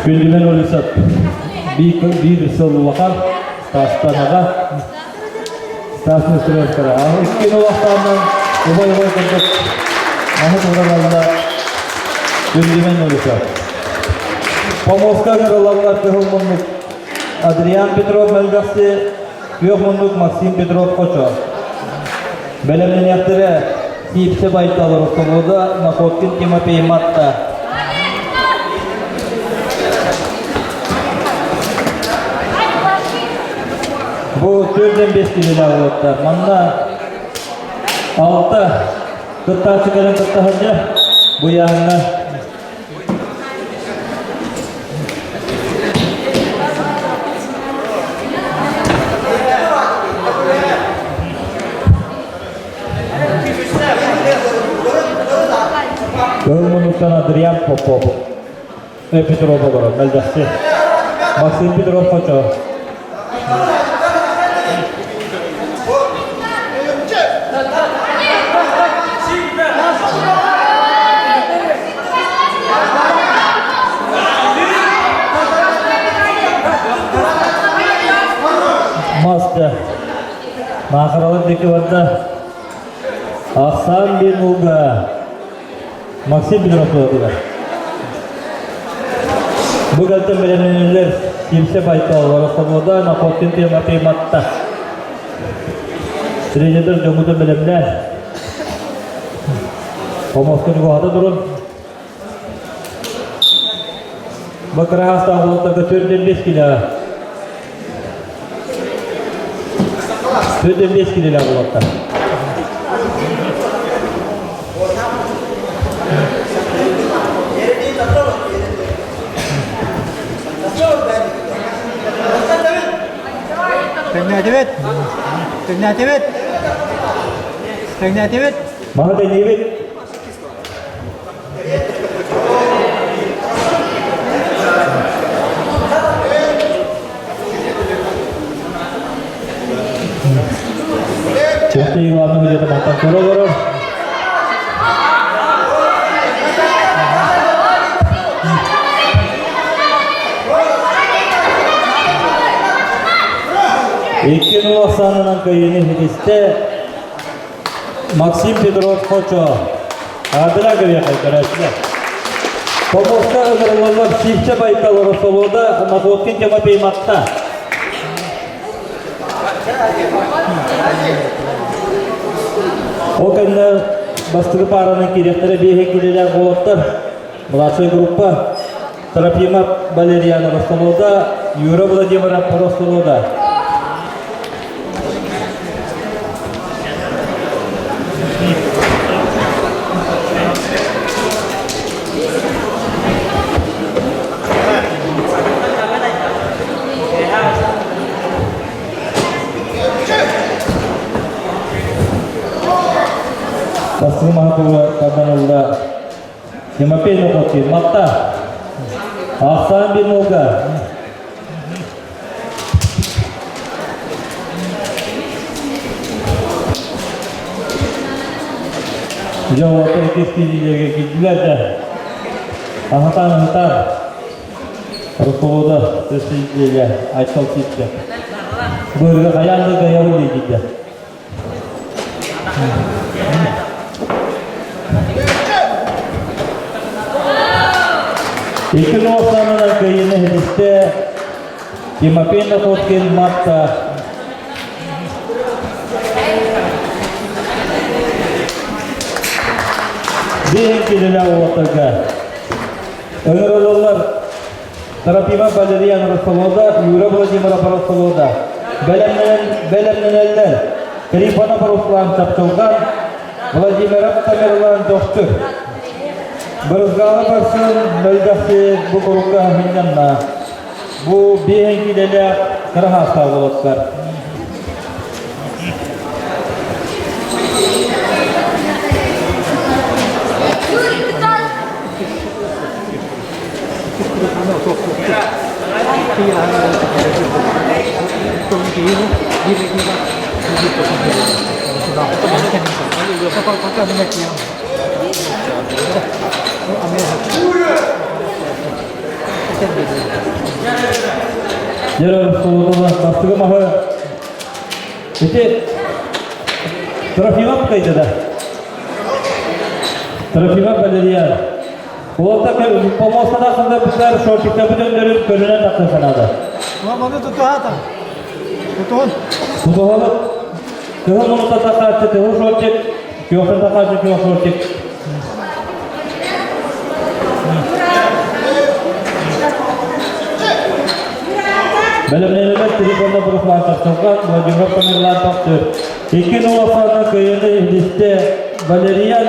Күндүмэн Олесов биир сыл улахан Стастанаҕа Стас Нестеровтара икки улахтааннан убай-убай курдук маһы тууралаллар Күндүмэн Олесов. Помоска ыҥырылаллар кыһыл муннук Адриан Петров Мэлбэхси, күөх муннук Максим Петров Хочо. Бэлэмнэниэхтэрэ Сиипсэ Байтал Ростовода Находкин Тимофей Матта. Бу төрдөн бес киһилээх уолаттар. Манна алта кыттааччы кэлэн кытта сылдьар. Бу ыйааһыҥҥа Кыһыл муннуктан Адриан Попов, Петров олорор, мэлдьэхси. Максим Петров Хочо. Мастер. Маахаралар диэки барда. Ахсаан диэн ууга Максим Петров туһатыгар. Бу кэлтэн бэлэмнэниллэр Симсе Байтал, Ростовода, Находкин Тимофей Матта. Тренердер дьоҥҥутун бэлэмнээн. Помоскун уһата турун. Бакыраастаах уолаттарга төрдөн бес килэ. Төрдөн бес килэлээх уолаттар. Тэҥнээтибит! Тэҥнээтибит! Тэҥнээтибит! Маһы тэҥниибит! Чэхти Ивановна где-то мантан көрө олорор. Икки нул ахсаанынан кыайыыны ситистэ Максим Петров Хочо. Аадыра кэриэхэ көрөөччүлэр. Помоска ыҥырыллаллар Сиипчэ Байкал Росолода Находкин Тимофей Матта. Ол кэннэ бастакы пааранан киириэхтэрэ биэһи киилэлээх уолаттар. Младшая группа Трофимов Валерьяна Ростолода, Юра Владимиров Ростолода. Бастыҥ маһа тарданылла Тимофей Нохотин, Матта. Ахсаан Бимолга. Дьэ, уолаттар иккис киириилэргэ киирдилэр да. Аһатаан аһатаан. Руковода төсүллүлэ Айтал Ситте. Бырга хайаан да каябын дейдидде. Икки нуохтаанынан кыайыыны ситистэ Тимофей Находкин Матта. Биһин кинилэр уолаттарга ыҥырыллар Трофимов Валерьян Ростовода, Юра Владимиров Ростовода. Бэлэмнэнэллэр. Трифонов Руслан Чапчылган, Владимиров Тамерлан Төхтүр. Бырызгаалы барсын мөлбөхси бу курукка хыннанна. Бу биэһин килэлээх кыра хаастаах уолаттар. Дьэ, солотула бастыгы маһы ити Трофимов кайда да? Трофимов Валерьян. Уолта помостана ханда бутар шортикта бүтөннөрүн көрүнэн тахса санаада. Маны тутуһата. Тутуһун. Тутуһалык. Кыһыл мунута тахааччы кыһыл шортик, күөхтэн тахааччы күөх шортик. Бэлэмнэнэлэр телефонна Руслан Тахсалган, Владимир Тамерлан Тахтыр. Икки нула кыйыны иһдисте Валериан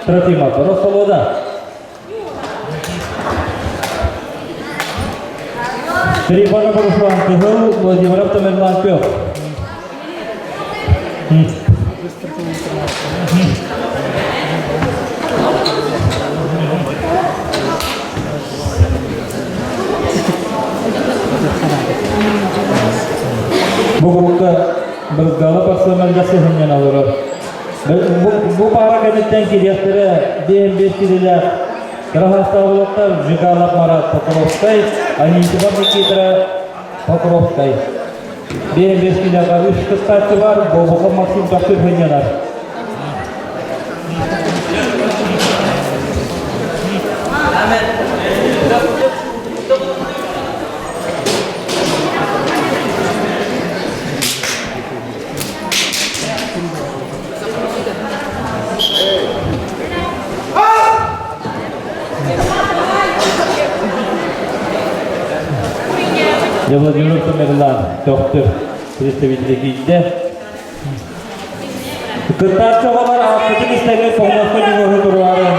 Трофимов. Росолода. Трифонов Руслан Кыһыл, Владимиров Тамерлан Күөх. Бу курукка Быргала барсыман сыһыннан олорор. Бу пара кэнниттэн кириэхтэрэ биэһин биэс кирилээх Кыраһаастаах Жигалов Марат Покровскай, Анисимов Никита Покровскай. Биэһин биэс килэҕэ үс кыттааччы бар, Бобоков Максим Тохтур хынньанар. Владимир Тамерлан, доктор, представитель киирдэ. Кыттааччы оҕолор ааппытын истэҥҥэ помоска дьулуһу туруоран.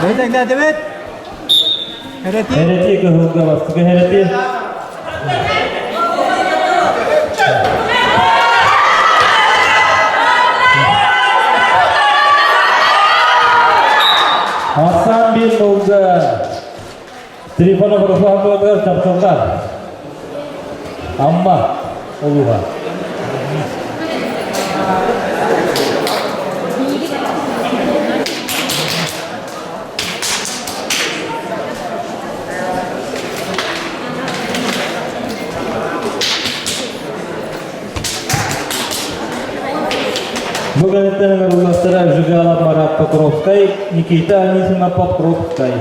Бэйтэҥнээтибит. Эрэти. Эрэти кыһылга бастакы эрэти. Асан бин Нолга Трифонов Руслан Туатыгар Чапчылҕан Амма улууһа. Бу кэнниттэн ыҥырылластара Жигалов Марат Покровскай, Никита Анисимов Покровскай.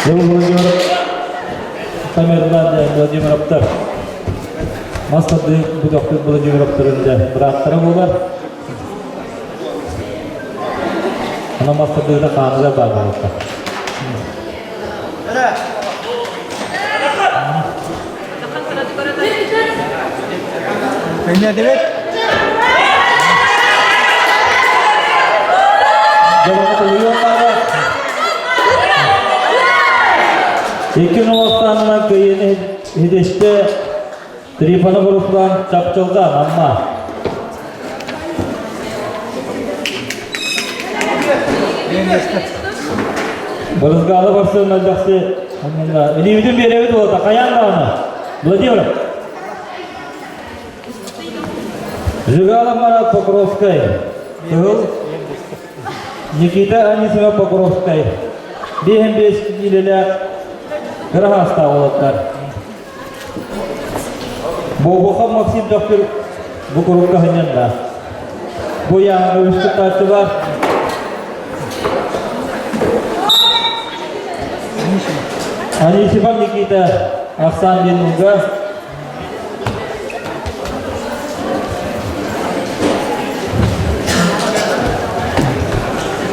Владимир Тамерлан Владимировтар Мастарды бу Владимировтарын да бырааттара буолар. Ана мастардыыта хаамыга баар буолуохта. Тэҥнээтибит. Икки новостанна кыйыны хидесте Трифонов Руслан Чапчылган Амма. Бырызгалы барсын мөлдөхсү Илиибитин биэрэбит уота хайаан даҕаны Владимир Жигалов Марат Покровскай Кыһыл Никита Анисимов Покровскай Биэһин биэс илэлээх кыра хаастаах уолаттар. Бобухов Максим Төхтүр бу курукка ханньанна. Бу яҕа үс кыттааччылар Анисимов Никита Арсан Денуга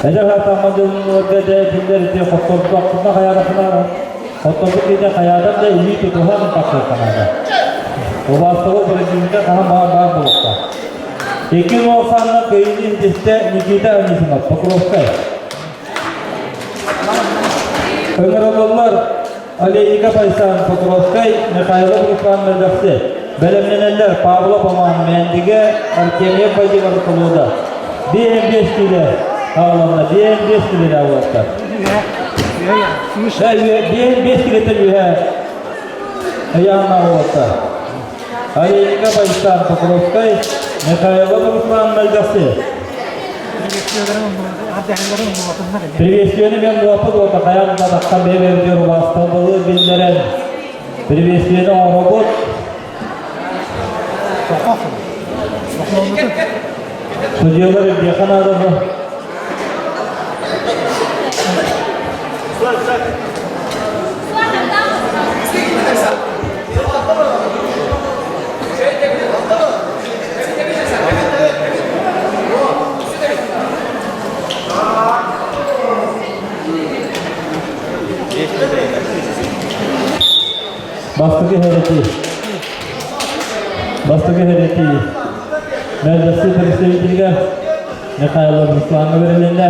Эдэр хатаммадылларга дэ кинилэр ити хоттордохпуна хайаатахпына хотторбут киһитэ хайаатар да илии тутуһан тахсыахханаада. Убаастабыл бырагыымка хаһан баар баар буолуохтаах. Икки уолсааннар кыайыыны ситистэ Никита Анисимов, Покровскай. Ыҥырыллаллар Олейников Айсан, Покровскай, Михайлов Руслан Мөлбөхсү. Бэлэмнэнэллэр Павлов Роман Мэндигэ, Артемьев Владимир Колода. Биэһин биэс киилэ аҕаланна, биэһин биэс киилэ аҕалаттар. Биэһин биэс киилэтэн үһэ ыйаанна аҕалаттар. Олейников Айсан, Покровскай, Михайлов Руслан Мөлбөхсү. Приветствиени мен буолбут уота хайаан да тахсан бэйэ-бэйэбитигэр убаастабылы биллэрэн приветствиени оҥоробут. Судьялар ирдиэххэ наада Бастакы иһэрэтии. Бастакы иһэрэтии. Мэлдьэхси представителгэ Михайлов Русланга берилиннэ.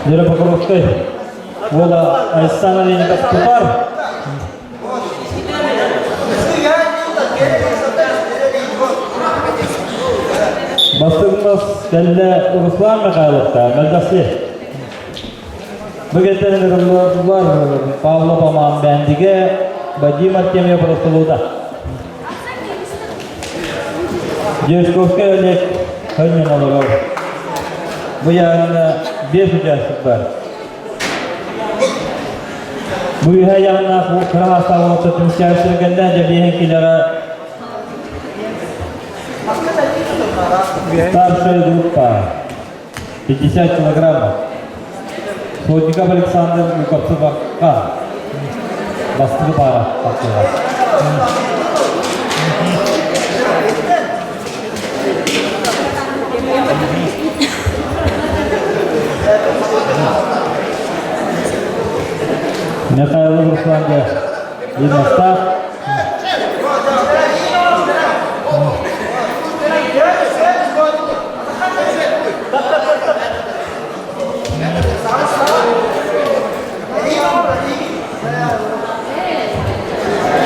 Вера Покровскай уола Айсан Олейников тутар. Бастыгымыз кэллэ Руслан Михайловка, Мэлдьэхси. Бу кэнтэн ыҥырыллар Павлов Аман Бэндигэ, Вадим Артемьев Росолуда. Дьячковскай Олег хөннөн олорор. Бу яғына бес участок бар. Бу үһэ яғына кыра хастаҕын түмүктээбит дьэбиэһин килэҕэ старшая группа 50 килограммов. Сотников Александр Луковцевқа бастығы бара тапсырған. Михайлов Русланга Линастав.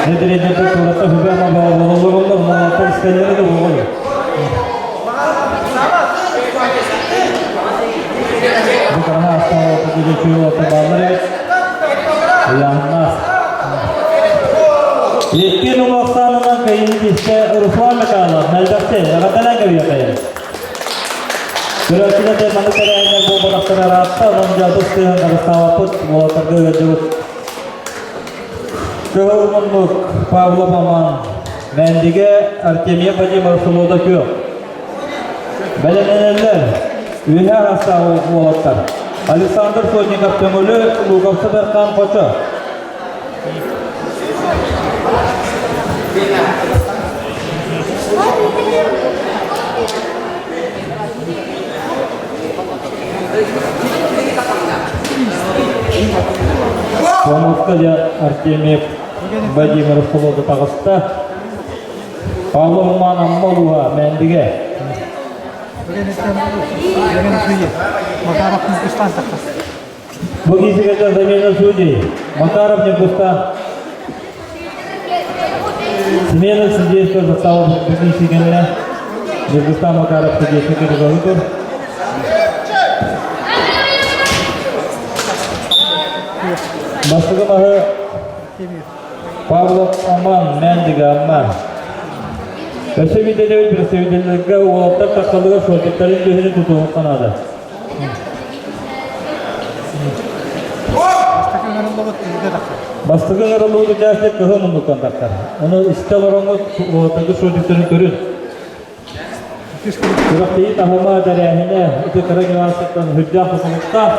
Нэдиэлэтэ куоракка сүбэ-ама бөҕө буолаллар, истэллэрэ да буолуо. Бу хараҥа астаах уолаттар бааллар эбит. Ыйааһыннаах. Икки нулуохсаанынан кыайыыны тистэ Руслан Михайлов, Мэлбэхти, эҕэрдэлээн кэбиэхэйин. Көрөөччүлэр да маннык тэрээһиннэр буолбатахтара ыраатта, онон дьаатыс тыаһын харыстаабаппыт, уолаттарга ыалдьыбыт. Кыһыл муннук Павлов Аман, Мэндигэ Артемьев Вадимов Солода Күөх. Бэлэмнэнэллэр үөһэ аастаах уолаттар. Александр Сотников Төҥүлү, Луковцев Эрхан Хочо. Хомуска дьэ Артемьев Владимир Солода таҕыста. Павлов Роман Амма улууһа Мэндигэ. Бу киһигэ замена судей. Макаров Ньургустан. Смена судейского состава бу киһигэннэ Ньургустан Макаров судейский категория Бастакы маһы Павлов Аман Мэндигэ Амма. Өссө биирдэ представителлэргэ уолаттар тахсаллыгар шортиктарын түһүнү тутуһуохха наада. Бастакы ыҥырыллыбыт участник кыһыл муннуктан тахсар. Ону истэ олороҥҥут уолаттаргыт шортиктарын көрүн. Күрэхтэһии таһыма тэрээһинэ ити кыра нюанстартан үрдээх тутулуктаах.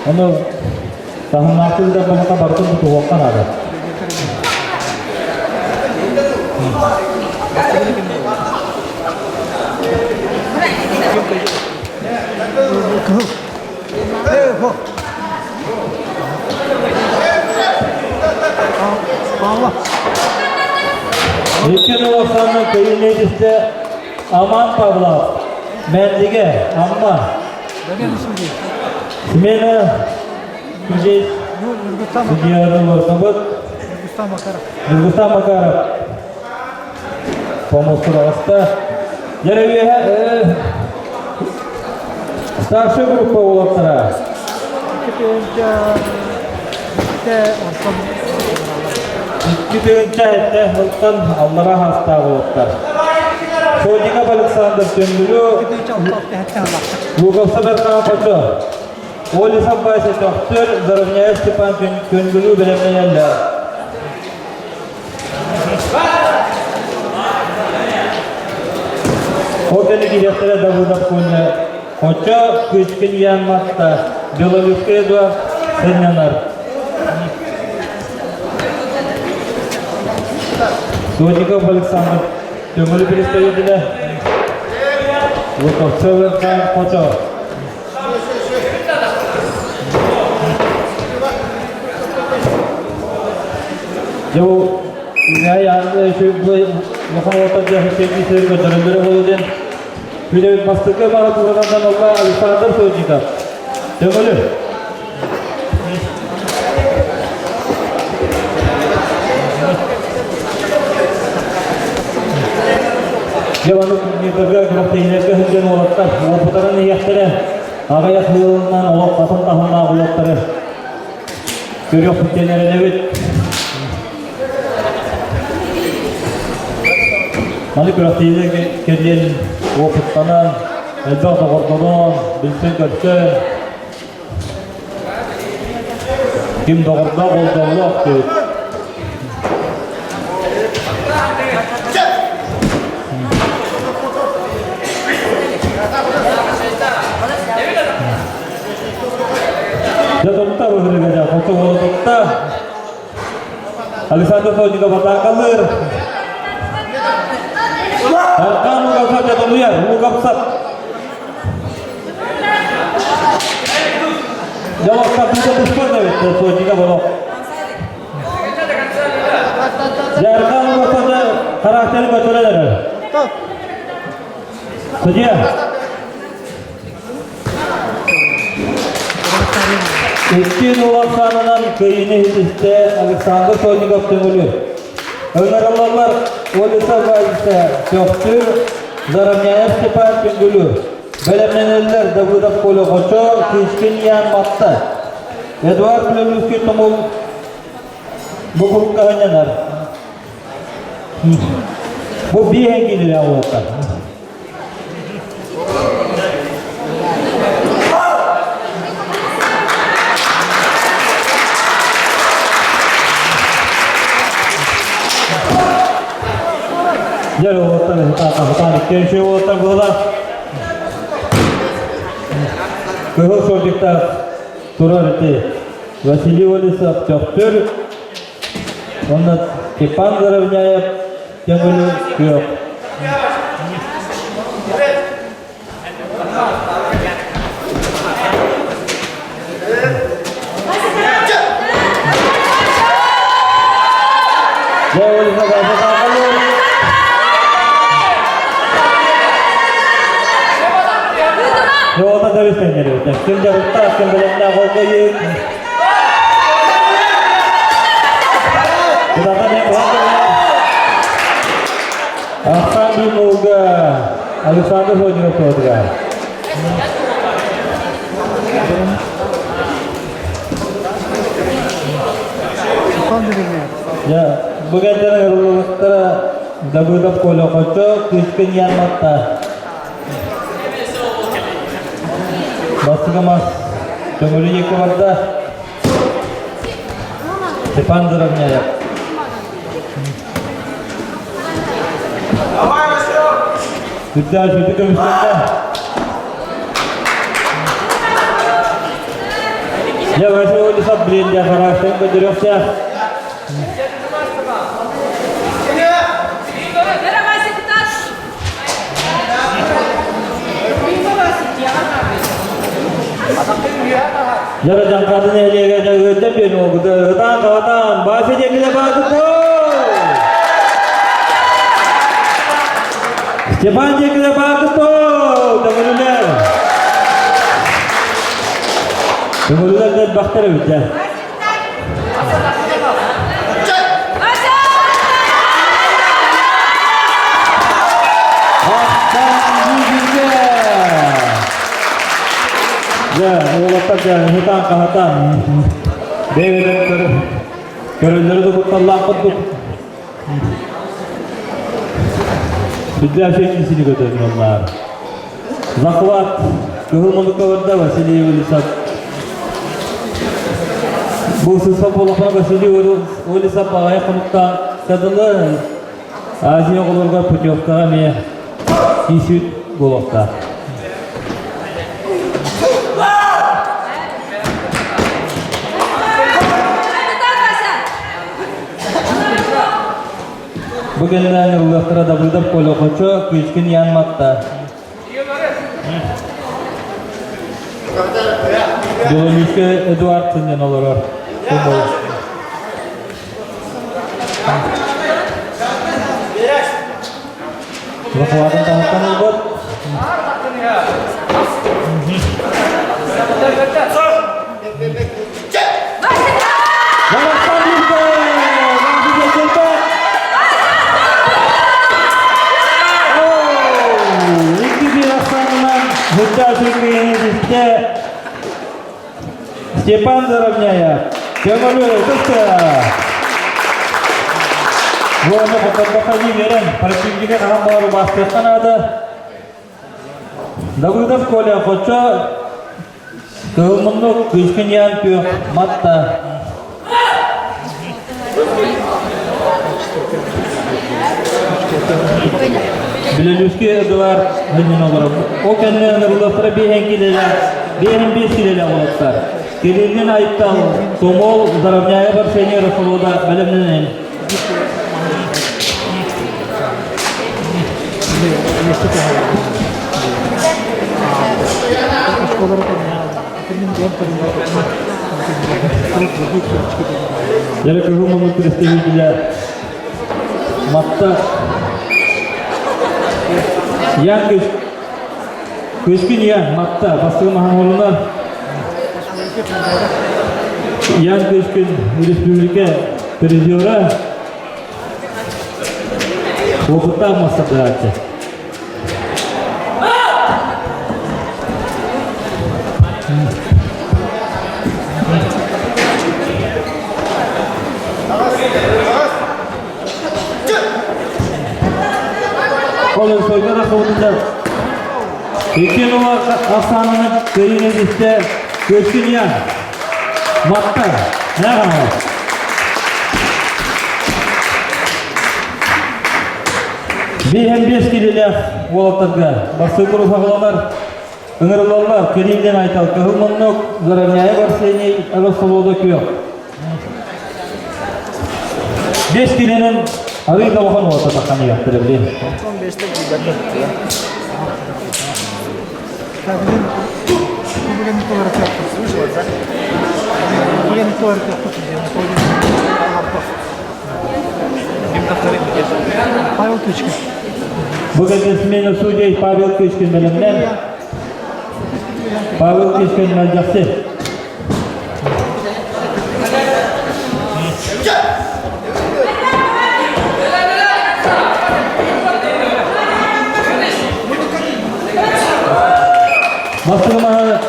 Ону таһымнаахтык да буолбакка барытын тутуһуохха наада. Икки Казахстанның кыйын Аман Павлов, Мәндиге, Амма. Смена здесь судья Лоркабыт. Нургустан Макаров. Помостур аҕыста. Дьэрэ старший группа уолаттара. 2 этте ылтан аллара хаастаах уолаттар. Содиков Александр Төндүрү, Луковцев Эркаан Хочо, Олесов Вася Төхтөр, Заровняев Степан Көнгүлү бэлэмнэнэллэр. Ол кэннэ киириэхтэрэ Давыдов Коня Хочо, Кычкин Ян Матта, Белолюбскай Эдуард сынньанар. Сотников Александр Төҥүлү представителэ, Луковцев Эркан Хочо. Дьэ бу Үлэбит бастакы бары туһанан ылла Александр Сотников. Төҥүлү. Дьэ маннык турнирдарга күрэхтэһиилэргэ сылдьан уолаттар уопутарын иһиэхтэрэ, аҕыйах ыалынан олох атын таһымнаах уолаттары көрүөхпүт эрэнэбит. Маны күрэхтэһиилэргэ кэлиэн уопуттанан, элбэх доҕордонон, билсэн-көрсөн, Ким доҕордоох ол дьоллоох диэбит. Дьэ тутта быһырыга дьэ хоту уолу тутта. Александр Сотников атаакалыыр. Аркан Луковцев дьэ тулуйар. Луковцев Дьолокко тыыта туспат эбит Сотников олох. Жархан Луковцев характері көтөрөн эрэр. Судья. Икки улаханынан кыйыны ситистэ Александр Сотников Төҥүлү. Ыҥырыллаллар Олиса Вальса Төхтүр, Заровняев Степан Түнгүлү. Бэлэмнэнэллэр Давыдов Коля Хочо, Кычкин Ян Матта. Эдуард Плелюский Тумул бу курукка ханнанар. Бу биэһэн киирэр уолаттар. Дьэ, уолаттар хатаан иккиэн уолаттар буола. Кыһыл шортиктаах турар ити Василий Олесов Төхтүр, уонна Степан Заровняев Төҥүлү күөх. Дьэ, Олеса Вася Саахалыыр. Жолата дөрүстэннэр Ким дьарыктаах, ким бэлэмнээх ол кыайыы. Ахсан Димовга Александр Владимиров туотугар. Я бүгәндән ырылылыктара. Давыдов Коля Хочо, Кычкин Ян Матта. Бастыгы мас Төҥүлү диэки барда. Степан Заровняев. Үрдээх сүтү көмүскэннэ. Дьэ, Василий Олесов блин, дьэ, харахтан көдөрүөхтээх. Дьара Дьаҥхаатын нэһилиэгэ дьэ биэн уолгута ытаан хаатаан Бафи диэкилэ баатыто Степан диэкилэ баатыто Төҥүлүлэр Төҥүлүлэр да элбэхтэр эбит дьэ Дьэ, уолаттар дьэ, ыһытаан-хаһытаан, бэйэлэрин көрө, көрөллөрө да кутталлаах курдук. Сүрдээх үчүгэй көтөрүнэллэр. Захват кыһыл муннукка барда Василий Улисов. Бу сыспа буоллахпына Василий Улисов аҕыйах хонуктаах садылы Азия оҕолоругар путевкаҕа эмиэ киисүүт буолуохтаах. Бу кэннэ ыллыахтара Давыдов Коля Хочо, Кычкин Ян Матта. Белолюбскай Эдуард сынньан олорор. Захватын таһыттан ылбыт. Степан Заровняев, көҥүлү ытыста! Буону хотторбохха берен, противнига хаһан баҕар убаастыахха наада. Давыдов Коля Хочо Кыһыл муннук, Кычкин Ян күөх, Матта. Билелүүскэ Эдуард Ханин олорор. Ол кэннэ ыҥырыллыахтара биэһэн килэлээх, биэһэн биэс килэлээх уолаттар. Кириллин Айтал, Тумул, Заровняев Арсений Росолода бэлэмнэнэн. Дьэ, кыһыл муннук представителя Матта Ян Көшкүн Ян Матта бастыгы маһаҥолуна Ян Көшкүн республика призера опыттаах мастардааччы. Ол сойгар ахыбытында Икки нула ахсаанынан көрүүнү истэ Көчкүн Матта Нәғамал. Биэһэн биэс килилээх уолаттарга бастакы уһаҕаланар ыҥырыллаллар Кириллин Айтал Кыһыл Муннук, Заровняев Арсений, Росолода Күөх. Биэс килинэн арый да улахан уолаттар таххан иһэхтэрэ билин. Павел Кычкин. Бу кэннэ смена судей Павел Кычкин бэлэмнэн. Павел Кычкин мэлдьэхси. Бастыгымаһы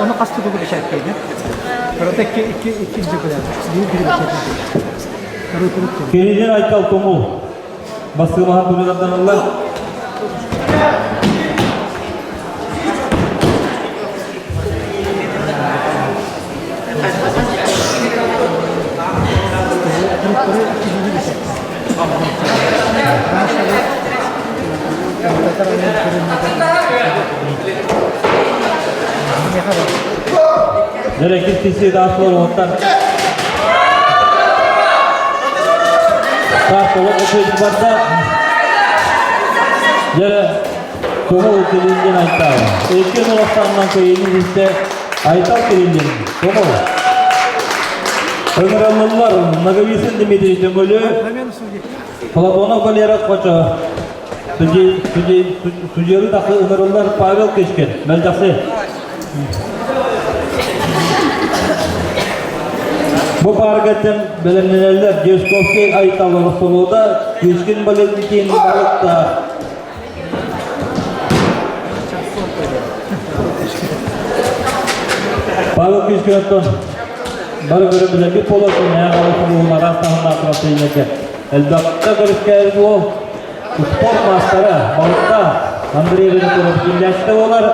Оны хас тутугу бэчээттейди. Кырата икки икки икки жекелер. Биир биир бэчээттейди. Кириллин Айтал Тумул бассыылаһан турударданыллар. Дөрекис киси даслар оттар. Так, олох өтөйдү барда. Дьэ, Тумул Кириллин Айтал. Икки олохтаннан көйүнү истэ Айтал Кириллин, Тумул. Ыҥырыллылар Ноговицын Дмитрий Төҥөлү, Платонов Валера Хочо, судьялы тахы ыҥырыллар Павел Кычкин, Мэлдьахсы. Бу пааргаттан бэлэмнэнэллэр Дьесковский Айтал Ростовода, Кычкин Валентин Балыкта. Павел Кычкин оттон бары көрө билэргит буолар, мэйэ халык араас таһымнаах трансферлерге элбэхтэ көрүскээбит уол спорт маастара Балыкта Андрей Винокуров киллээччитэ буолар.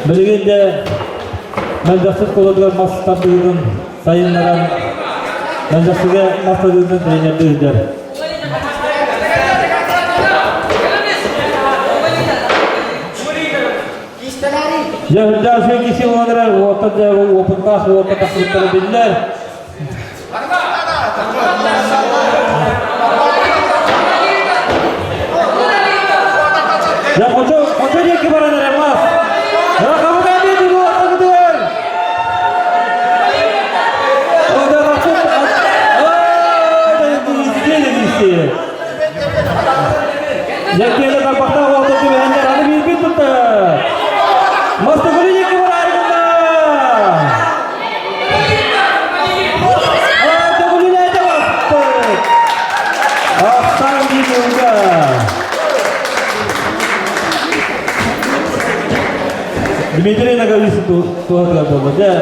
Билигин де Мэлдьэхсит кулатыгар мас тардыытын сайыннаран Мэлдьэхсигэ мас тардыытын тренердии сылдьар. Дьэ, үрдээх үчүгэй киһи буолан эрэр, уоттар дьэ уопуттаах уокка тахсыбыттара биллэр. Дьэ, хочо, хочо диэки баран эрэр мас. Рахабыт әбиэти буолаттагытыгар. Дьэ, тарбахтаах уолта түбэһэннэр аны биирбит тутта. Мастыгыры диэки бараары гынна. Төгүлүнээтэ бастык. Ахтан биир Дмитрий Ноговицын туһатыгар буолла. Дьэ,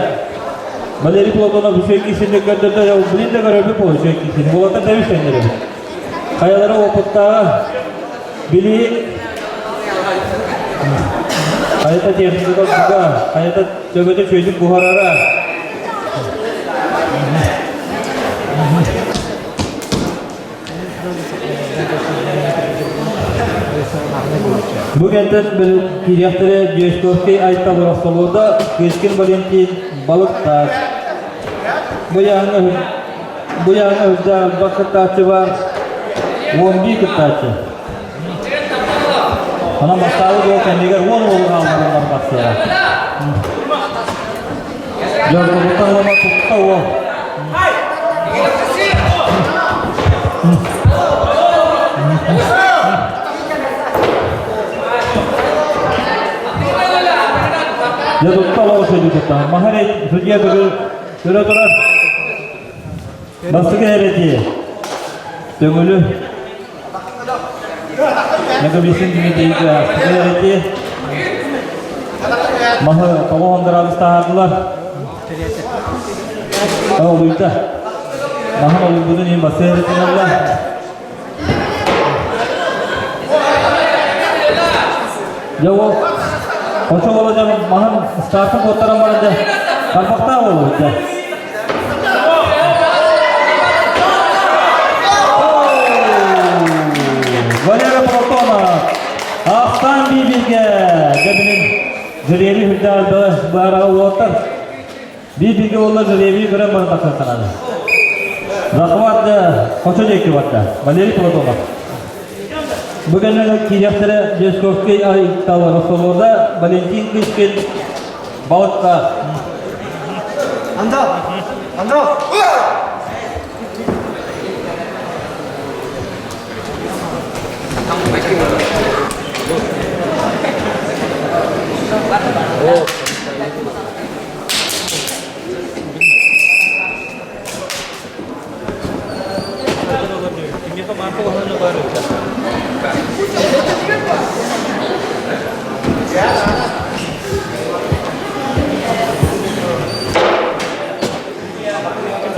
Валерий Платонов үчүгэй киисини көрдөрдө, блин да көрөрбүт буолла үчүгэй киисини. Уолаттар тэбис төннөрөбүт. Хайалара опыттааҕа били хайата техника буга, хайата төбөтө чөйдүк буһарара. Бу кэнтэн киириэхтэрэ Дьесковский Айтал Ростовода, Кычкин Валентин Балыктаах. Бу яһыҥа Бу яһыҥа үрдээх элбэх кыттааччы баар, 11 кыттааччы. Онон бастаабыт уол кэннигэр 10 уолу хаалларан тахсыаҕа. Дьоргобуттан уонна тутта уол. Дьэ тутта олоҕу сөдүү тутта. Маһар судья көрө турар. Бастакы эрэтии. Төҥүлү. Ноговицын Дмитрийгэ бастакы эрэтии. Маһы тоҕо градус таһаардылар. Олуйда. Маһын олуйбутун иһин бастакы эрэтин ылла. Дьэ ол Хочо ола дьэ маһын стартын куоттаран баран дьэ тарбахтаах буолбут дьэ. Валера Платонов Ахтан биибигэ дьэ билин жребий үрдээх баара уоттар биибигэ уолла жребий көрөн баран тахсар Захват да хочо диэки барда Валерий Платонов Бу кэннэ киириэхтэрэ Дьесковский Айтал Ростовода Валентин Кычкин Балыкта. Андал! Андал!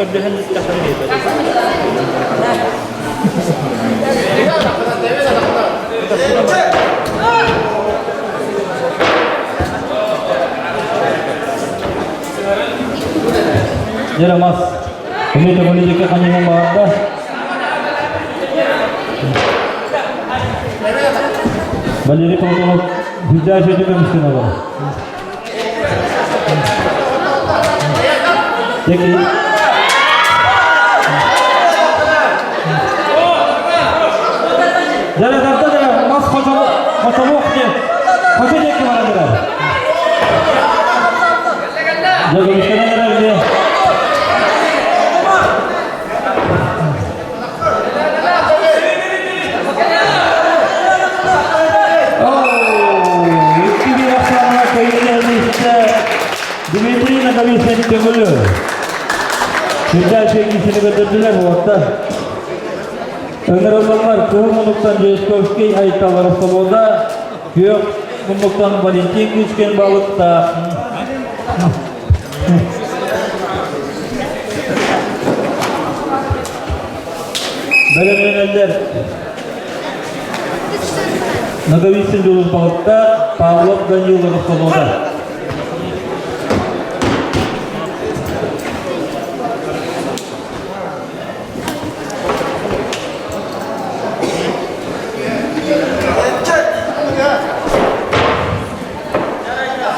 Көрдөһөн истэххэ биэрбэт. Дьэ мас. Эмиэ төҥүлү диэки ханньыһан баҕарда. Валерий Платонов Хүзээ шөтү көмүскүн олор. Теки Дәрі тарта дәрі мас хочолуох диэн хочо диэки баран эрэр. Дьэ көмүскэнэн эрэр диэн. Дмитрий Наговицын көҥүлү. Сүрдээх үчүгэй көрдөрдүлэр уоттар. Ыҥырыллаллар кыһыл муннуктан Дьоисковский Айтал Ростовода, күөх муннуктан Валентин Кычкин балыктаах. Бэлэмнэнэллэр. Ноговицын Дьулус Балыктаах, Павлов Данил Ростовода.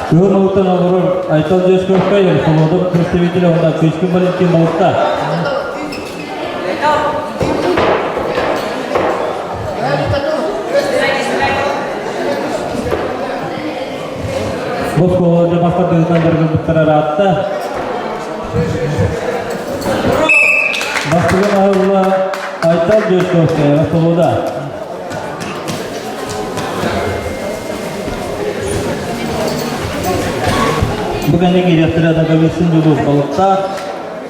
Кыһын уутан олорор Айтал Дьөскөккөй, Солодов представитель уонна Кычкин Валентин Балыкта. Бу оскуолаларга мастардыгытынан дьарыгырбыттара ыраатта. Бастыгын аһылла Айтал Дьөскөккөй, Солода. Бу кэннэ киириэхтэрэ Ноговицын Дьулус Балыктаах,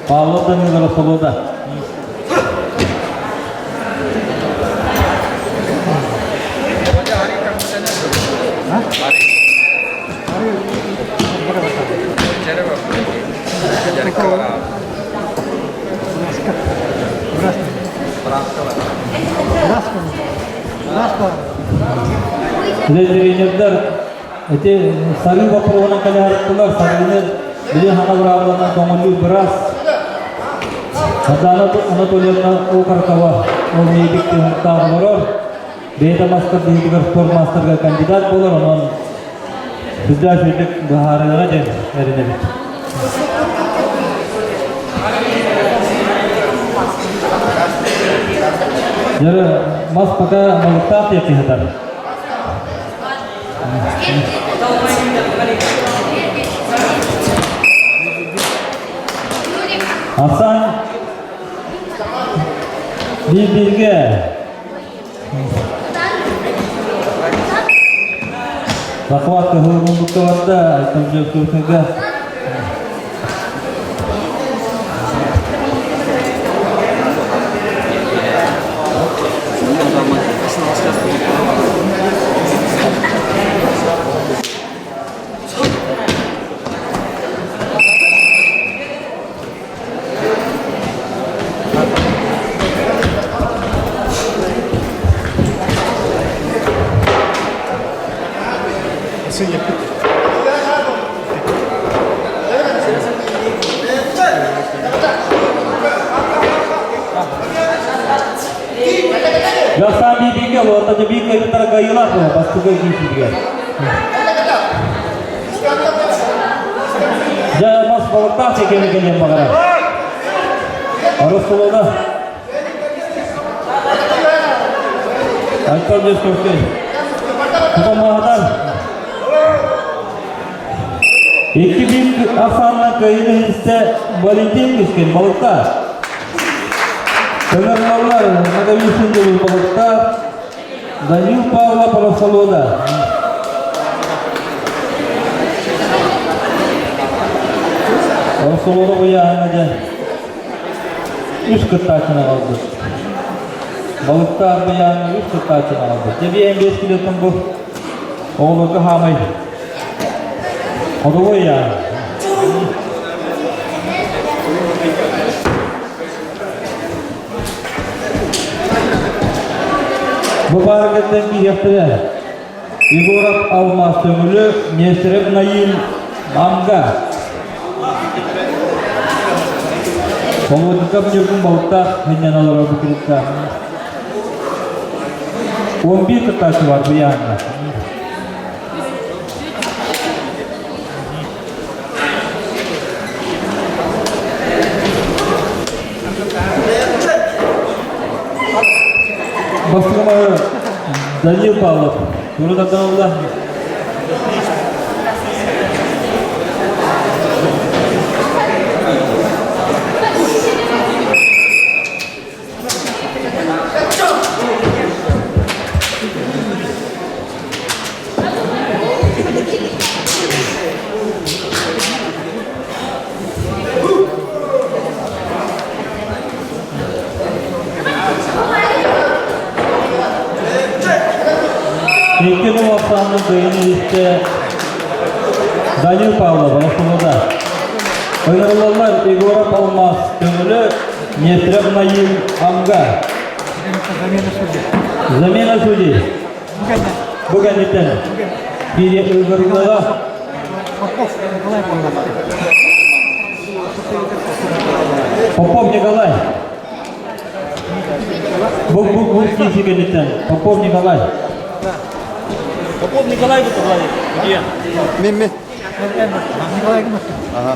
Павлов Данилова Солода. Тренердэр ити сарыы боппуруоһунан кэлэһэртилэр, сарыыны били хаҥа быраабыланан көҥүллүүр быраас Сардана Анатольевна Окорокова ол медик тыһыктаах олорор. Бэйэтэ мастер быһыытыгар спортмастерга кандидат буолар, онон сүрдээх үчүгэйдик быһаарыаҕа диэн эрэнэбит. Дьэ, мас пока балыктаах диэки сытар. Асан биир-бииргэ Захват кыһыл муннукка барда, Айтал Дьөккөтүгэ. Жастан бибиге олорда бик кайбыттара кайылар була бастыгы кийсилге. Жа мас балыктаах чекени келен багара. Арыстылыда. Айтар Дескөккей. Тутамаһатар. 2000 ахсаанынан кыайыыны иһистэ Валентин Кишкин балыкта. Көмөр Наговицын дьолун балыкта. Данил Павлов Росолода. Росолода уйааһына дьэ үс кыттааччыны аҕалбыт. Балыктаах быйааһыҥҥа үс кыттааччыны аҕалбыт. Дьэ биээн биэс килоттан бу оҕолорго хаамай ходовой ыйааһын. Бу пааргаттан киириэхтэрэ Егоров Алмаз Төҥүлү, Нестерев Наил Амга. Холодников Ньургун Балыктаах хэнньэн олорор бу кыргыттар. 11 кыттааччы бар бу яһанна. Бастыгымары Данил Павлов. Туру тардалла. Икки Новостанның кыйын исте Данил Павлов, Росомода. Ыҥырыллаллар Егоров Алмаз Төҥүлү, Нестеров Наил Амга. Замена судей. Бу кэнниттэн биир ыҥырыллыга Попов Николай Попов Николай. Бу бу бу киһи кэнниттэн Попов Николай. Попов Николай Николай. Где? Мен мен. Николай Ага.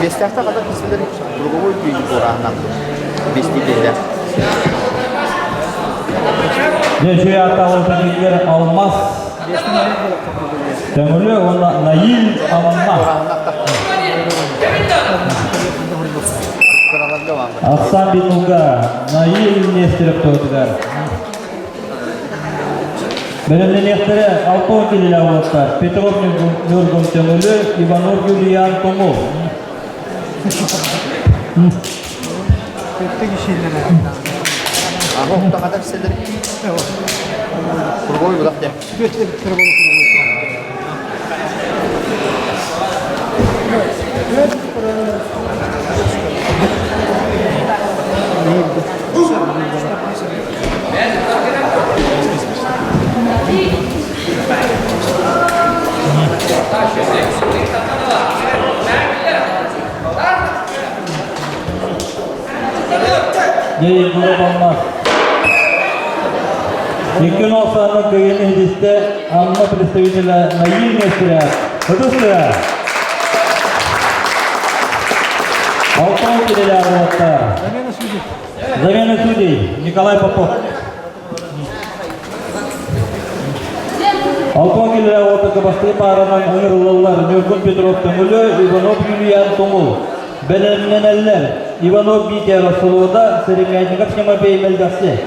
Местяхта хата кисилер круговой күйү бураанан бестигелер. Дьэ, ааттаах Алмаз Төҥүлү уонна Наил Амма. Ахсан Бинуга Наил Нестеров туһутугар. Бэлэмнэниэхтэрэ Алтон килилэ уолаттар Петров Ньургун Төҥүлү, Иванов Юлиан Тумул. Круговой булах де. Дьэ, Алмаз. Икки нолсааны кыйын иһитистэ Амма представителя Наиль Нестеря. Ытыстыра! Алтан килелер уоттар. Замена судей Николай Попов. Алтан килелер уоттарга бастыы пааранан ыҥырыллаллар Ньургун Петров Төҥүлү, Иванов Юлиан Тумул. Бэлэмнэнэллэр Иванов Витя Расулода, Сыромятников Тимофей Мельдасы.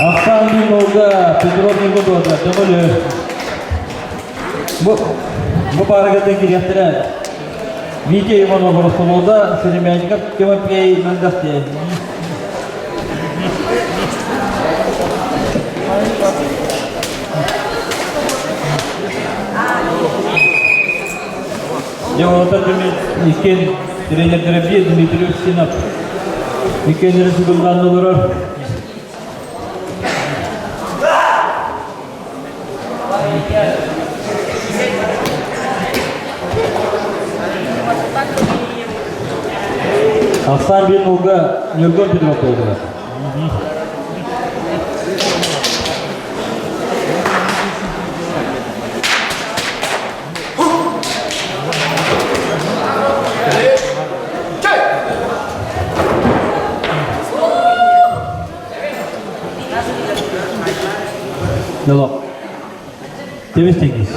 Ахсаан Димовга Петров Ньургун Төҥүлү. Бу, бу паарагаттан кириэхтэрэ Витя Иванов Росомолда, Сыромятников Тимофей Мандахте. Дьэ, иккиэн тренердэрэ биир Дмитрий Устинов иккиэннэрин сугуллаан олорор. Ахсаан биир нулга Ньургун Петров буолдулар. Дело. Тебис тегис.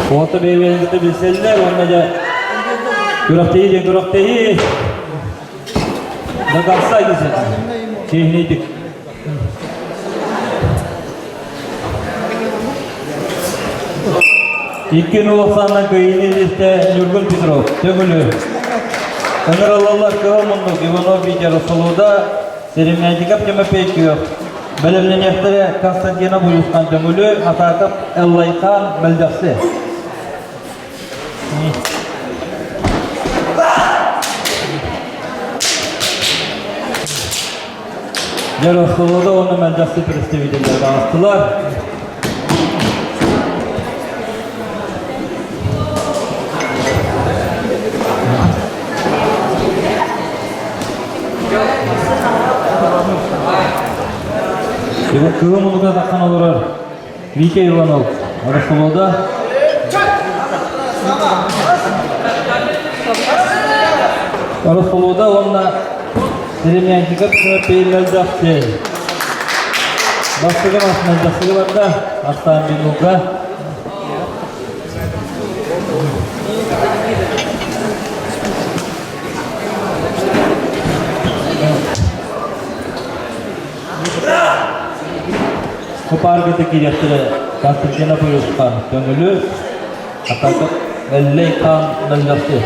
Уота бэйбэйин билселлер, онно дьэ күрэхтэһии диэн күрэхтэһии. До конца десен. Чиһинейдик. Икки улахсаннан кыайыыны илистэ Ньургун Петров, Төҥүлү. Ыҥырыллаллар Кыһыл Муннук, Иванов Витя Росолуда, Серемятиков Тимофей Күөх. Бэлэмнэниэхтэрэ Константинов Уйусхан Төҥүлү, Атаков Эллайхан Мэлдьэхси. Дьэ, Росолуда уонна Мэлдьэхси представителлэр таҕыстылар. Кыһыл муннукка тахсан олорор Витя Иванов, Росолода. Росолода уонна Серемянчиков Пейлердахте. Бастыгы мэлдьэхсигэ барда, Астаан Бинуга. Бу пааргыта киириэхтэрэ Константина Пуйусхан Көҥүлү, Атаков Эллэй Хаан Мэлдьэхси.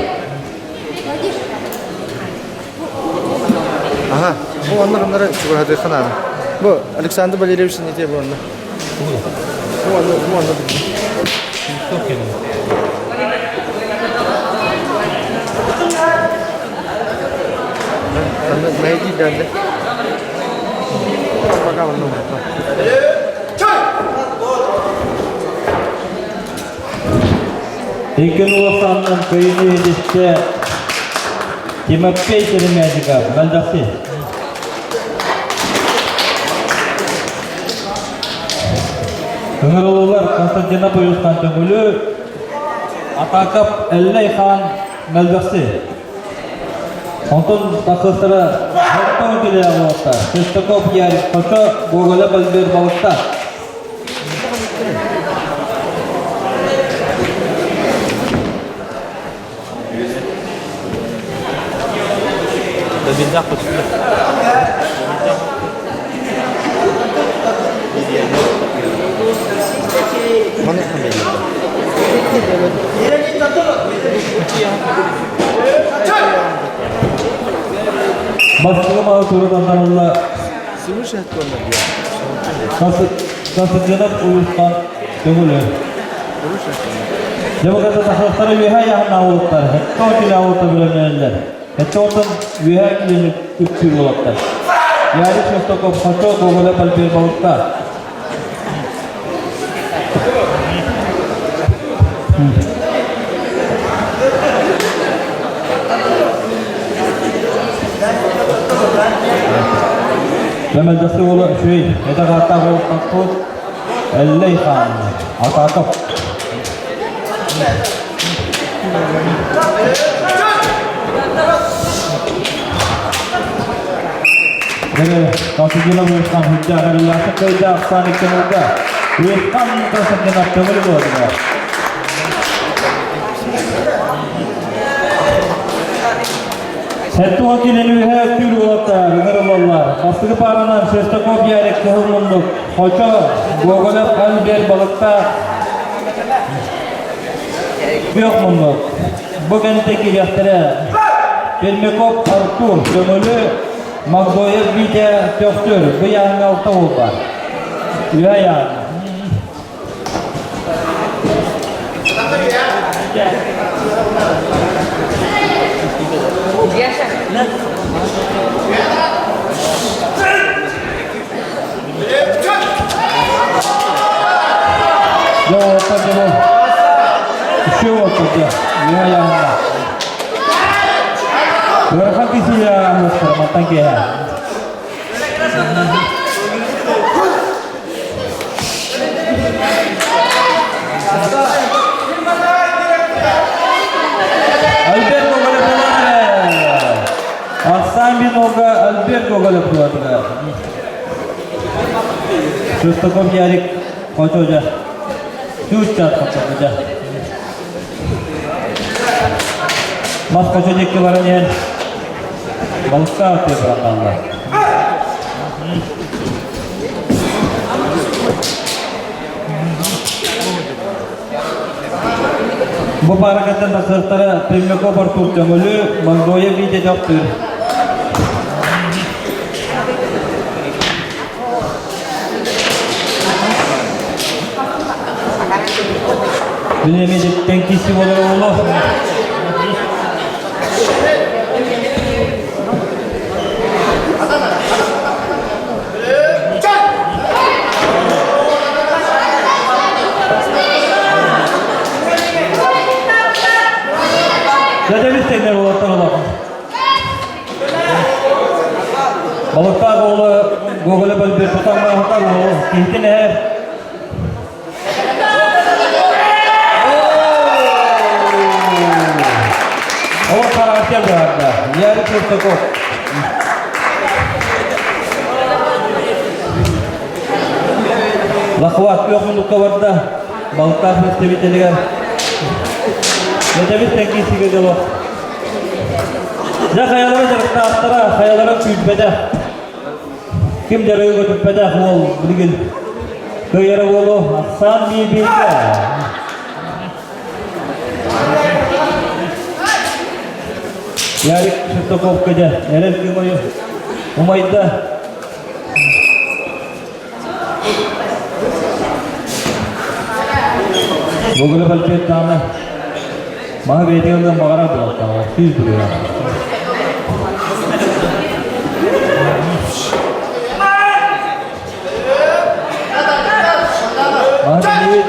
Ага, бу онно ханнары чугаһатыахха наада. Бу Александр Валерьевич не бу онно. Бу онно, бу онно. Найди дальше. Пока он Икки улаханынан кыйыны иһитистэ Тимофей Серемядиков, Мэлдьэхси. Ыҥырыллар Константина Пуйустан Төҥүлү, Атаков Эллэй Хаан Мэлдьэхси. Онтон тахсыстара Хортон килээх уолаттар Шестаков Ярик Хочо, Гоголев Альберт Балыкта. Бастыгы малы туруданнарылла Константинов Уйусхан Көҥүлү. Демократа тахсахтары үөһэ яһына уолаттар, хэтто килэ уолаттар бөлөмнөнөллөр. Хэтто отон үөһэ килени үктүүр уолаттар. Ярик Шестаков Хочо Гоголя Пальбер балыкта. Мэлдьэхси уола үчүгэй, этэх ааттаах уолаттан Эллэй хаан, Атаков. Константинов Уйусхан Хүндээх эрэллээхтик кыайда ахсаан икки Уйусхан Константинов көҥүл буолла. Сэттэ килини үһэ өттүүр уолаттар ыҥырыллаллар. Бастакы пааранан Шестаков Ярик Кыһыл Муннук, Хочо, Гоголев Альберт Балыктаах, Күөх Муннук. Бу кэннитэ киириэхтэрэ Пермяков Артур, Көҥүлү, Магдоев Витя Төхтүр. Бу яһаҥҥа алта уол бар. Үһэ айаан. Ыарахан киһи мантан киэһэ. Альберт Ахсан бин. Альберт Гоголев туһатыгар. Шестаков Ярик Хочожа. Чууччат хапсатыжа. Мас хочо дикки баран иһэн балыкка атыы бырахаллар. Бу пааракаттан тахсыахтара Пермяков Артур Төҥүлү, Монгоя Витя Дьохтуур. Билемедиттен киси болар оğlu. Дәдәбиттеннер олоттор олох. Балыктаах оҕоло Гоголя бөлбүт тутан оҕо киһитин эһэр. Ол характер баарда. Ярик Шестаков. Лахват күөх муннукка барда. Балыктаах представителигэр. Дәдәбит тәҥкиисигэ дьоло. Дьэ хайалара дьарыктаахтара, хайалара күүппэтэх. Ким дьарыгы көтүппэтэх уол билигин кыайара уолу ахсаан биир-бииргэ. Ярик Шестаковка дьэ эрэл кыымайы умайда. Бүгүлү бэлпиэт даҕаны маһы бэйэтигэр ылыан баҕарар буолтаҕа, сүүс бүрүө. Маһы билигин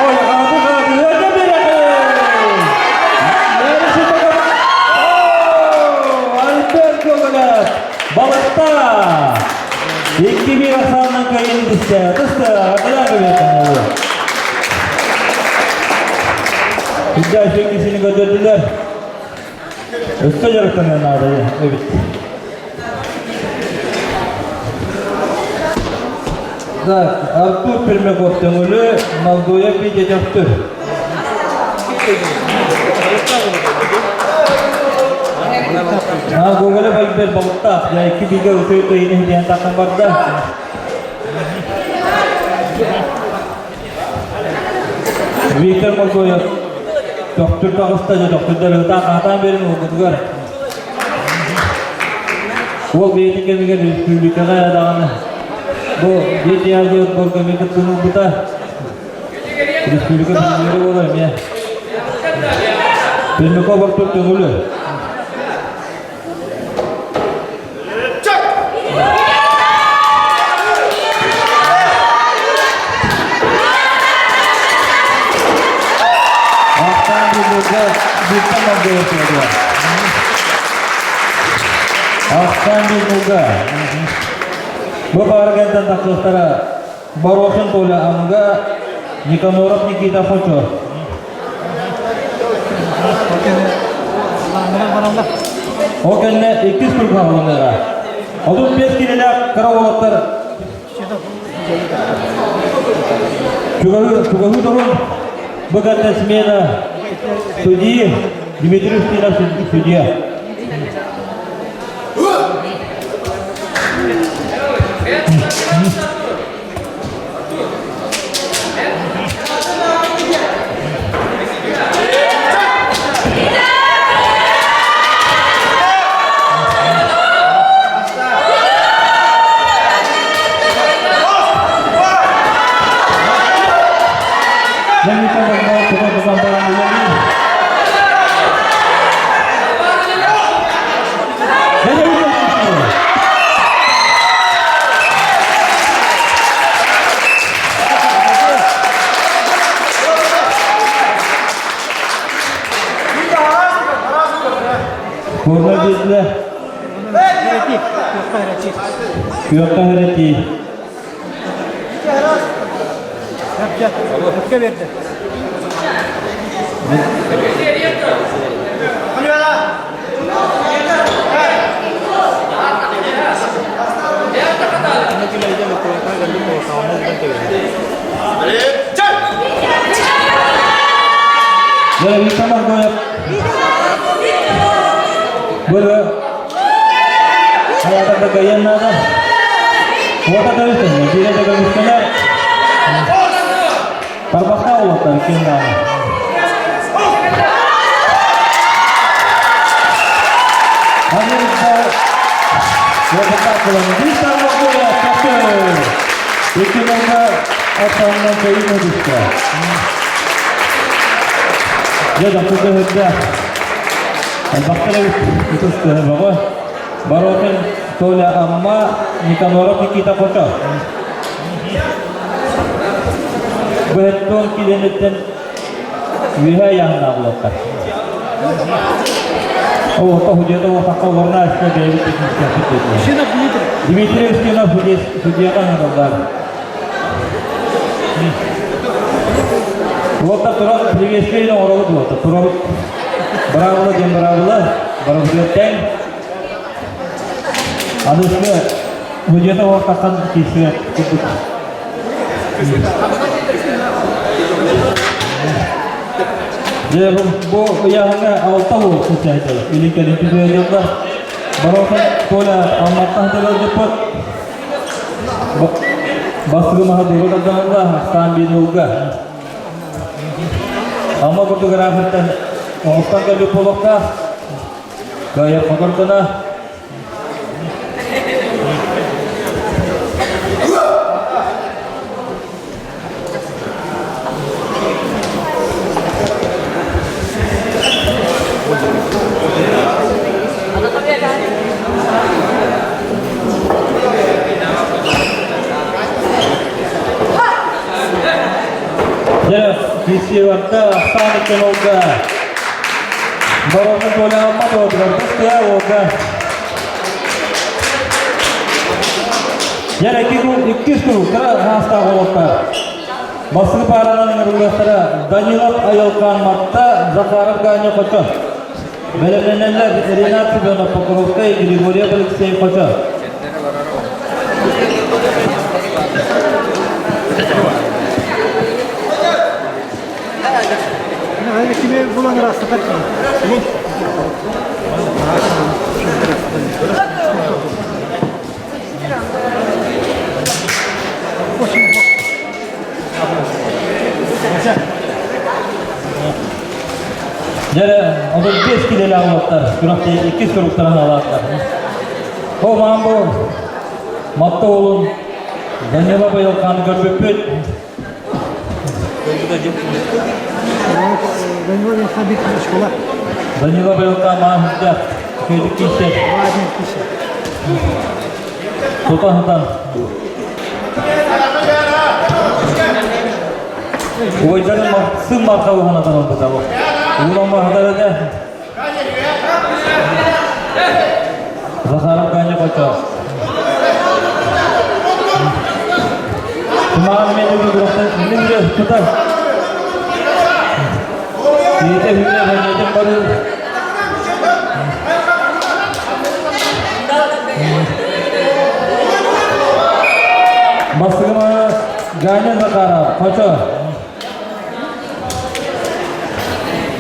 Ой, хааты хааты, өтө бирэҕин! Альберт Гоголев балыкта! 2-1 ахсаанынан кыайын түстэ. Тыста, Ардаляга берген Күндэ үчүгэй көрдөрдүлэр. Өссө дьарыктаныан наада эбит. Так, Артур Пермяков Төҥүлү, Молдоев Витя Төхтүр. А, Гоголев Альберт Балыктаах, я икки бигэ утуй кыйыны хитиэн тахсан барда. Виктор Молдоев Төхтүр таҕыста, дьэ төхтүрдэр ытаан хаатаан берин уолгутугар. Уол бэйэтин кэмигэр республикаҕа даҕаны бу Дети Азии отборга эмиэ кыттыыны ылбыта. Республика премьеры буолар эмиэ. Пермяков Артур Төҥүлү. Ахтан Бибурга Виктор Мордоев туруга. Ахтан Бибурга. Бу бааргантан тахсыахтара Борошин Толя Амга, Никаноров Никита Хочо. Ол кэннэ иккис курга алыныаҕа. 35 киилэлээх кыра уолаттар Чугаһыы торун бу кэннэ смена судьи Дмитрий Устинов судья. Курна биэтлэ. Күөххэ хэрэтии. Виктор Маргоев. Бұры Hayata кайан надо. Ота көмүскөнөр, бире да көмүскөнөр. Тарбахта олоттар ким даҕаны. Америка уопутта кылан Виктор Маргоев тахты. Икки атаннан көйүн өдүстэ. Дьэ, дохтурда үрдэ. Элбахтар эбит ытыс тыһа Баротин Толя Амма, Никаноров Никита Хочо. Быһыттон килиниттен үөһэ яһына булаттар. О, худета отаққа орна асты бэйбит Дмитрий Устинов судьяға ыңырылдар. Уотта туран приветствие оҥоробут уотта турабыт. Быраабыла диэн быраабыла, барыбытыттан Аныгы судьята уортахан киирсибэт курдук. Дьэ, бу ыйааһыҥҥа алта уол сылдьаайдылар. Илин кэлин түһүөллэр. Барохан Коля Алматтан төлөрдүппүт. Бастыгы маһа дуура тарданылла, ахсаан биир ылга. Амма курдук ыраахыттан оҥостон кэлбит буолуохтаах. Кыайар хотор гына Дьэ, фестивальга ахсаан иккен олга Бароны Толя Алмат оҕотугар тыа уолга Дьэ, иккис куруук кыра хаастаах уолаттар. Бастакы пааранан ыҥырыллыахтара Данилов Айылхан Матта, Захаров Ганя Хочо. Бэлэмнэнэллэр Ренат Семенов Покровскай, Григорьев Алексей Хочо. Кими булан ырастатар кими? Дьэ, 35 килэлээх уолаттар күрэхтэһии иккис туруктарын алааттар. О, маан бу Матта уолун Данила Байылханы көрбүппүт. Данила Байылхан бит школа. Данила Байылхан маан үчүгэйдик киирсэр. Тута сытан. Уойдарын сын марка уһанатан ылбыта бу. Уулан баһатар этэ. Захаров Ганя Хочо. Тумаан мен үгүрөхтөн мен тутар. Киһитэ хүнэ ханньатын барыр. Бастыгыма Ганя Захаров, Хочо.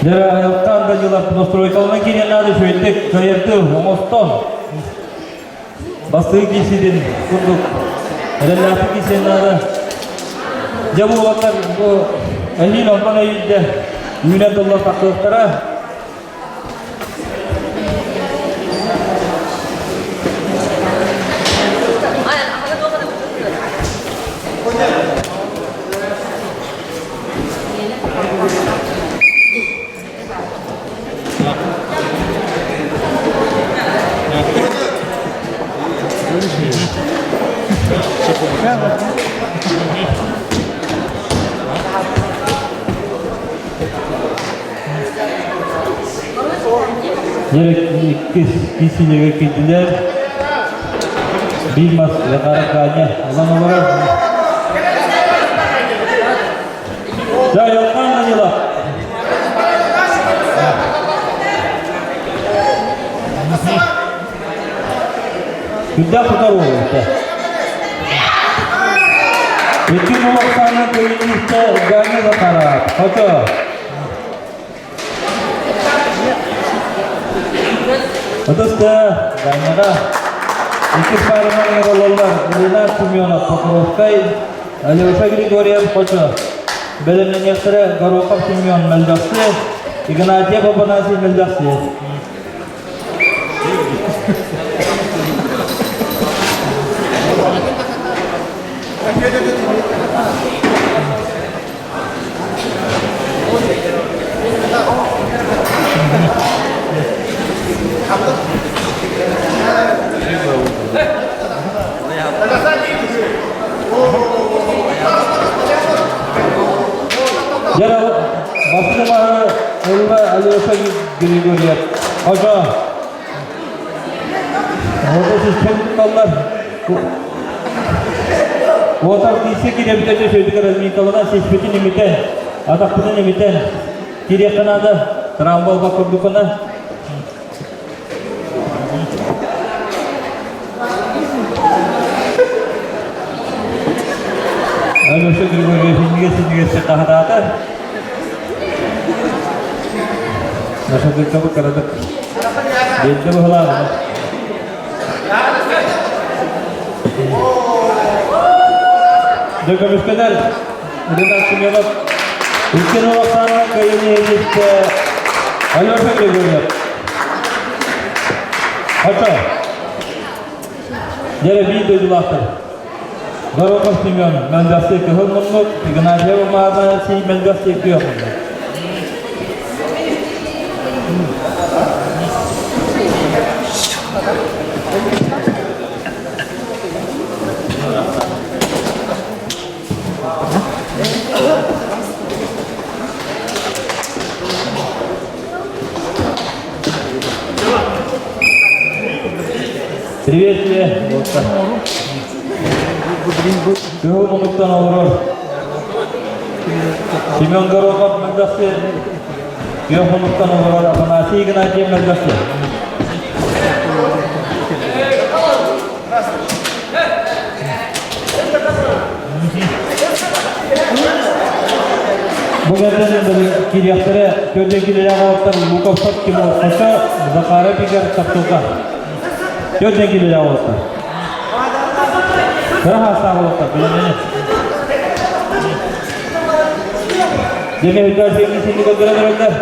Дьэ, айылтан да дьылар настройкалана киирэн наада үчүгэйдик кыайырды оҥостон бастыгы киирсиитин курдук эрэллээхтик киирсиэн наада. Дьэ бу уолаттар бу эһиил онтон өйүлдэ үүнэн тыллар тахсыахтара. Дьэ, иккис киисинеге киирдилэр. Биир мас Захаров Ганя ылан олорор. Дьэ, Айылхан Данилов. Күндэх тутар уол этэ. Икки улахсааны көйүнүстэ Ганя Захаров. Хочо. Ытыска Ганяҕа иккис паарынан ыҥырыллаллар Ренат Семенов Покровскай, Алеша Григорьев Хочо. Бэлэмнэниэхтэрэ Горохов Семен Мэлдьэхси, Игнатьев Афанасий Мэлдьэхси. Дьэ, бастыҥ ылла Алеша Григорьев. Ага. Орда систем тутталлар. Уотар киисэ кирэбитэ сөйдүгэр разминкалана сиспитин имитэн, атахпытын имитэн, кириэххэ наада, трамва ылбат курдуккуна. Алеша Григорьевич иннигэ-синнигэсти хаһытаата. Нашадыккабыт кыратык биэрдэ быһылаах. Дьэ көмүскэнэр Ренат Семенов иккин олохтоох кыайыыны иһиттэ Алеша Григорьев. Хача. Дьэ биир дойдулаахтар. Горохов Семен, Мэлдьэхси кыһыл муннук, Игнатьева Маана Сий Мэлдьэхси күөх муннук. Приветствие, Кыһыл муннуктан олорор Семен Горохов Мэлдьэхси, күөх муннуктан олорор Афанасий Игнатьев Мэлдьэхси. Бу кэрдэн кириэхтэрэ төрдө килэлээх уолаттар Луковцев Тимур Хочо, Захаров Игорь Таптылга. Төрдө килэлээх уолаттар. Кыра хаастаах уолаттар, билэммэни. Деме өйдөөр сиэнни синни көрдөрөн өрөллөр.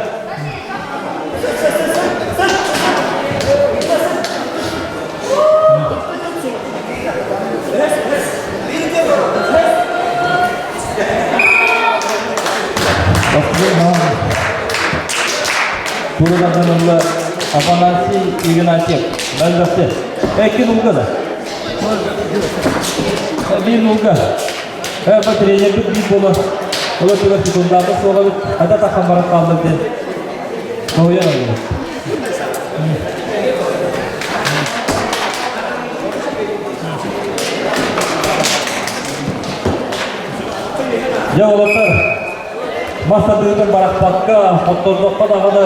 Туруганнанылла Афанасий Игнатьев, Мэлдьэхси. Экки нулга да. Биир нулга. Э, ба тренербит биир буола. Ола түгэр секундаабыт суоҕа хата тахсан баран хаалла диэн. Соһуйан олорор. Дьэ, уолаттар, мас тардыытын барахпакка, хоттордоххо даҕаны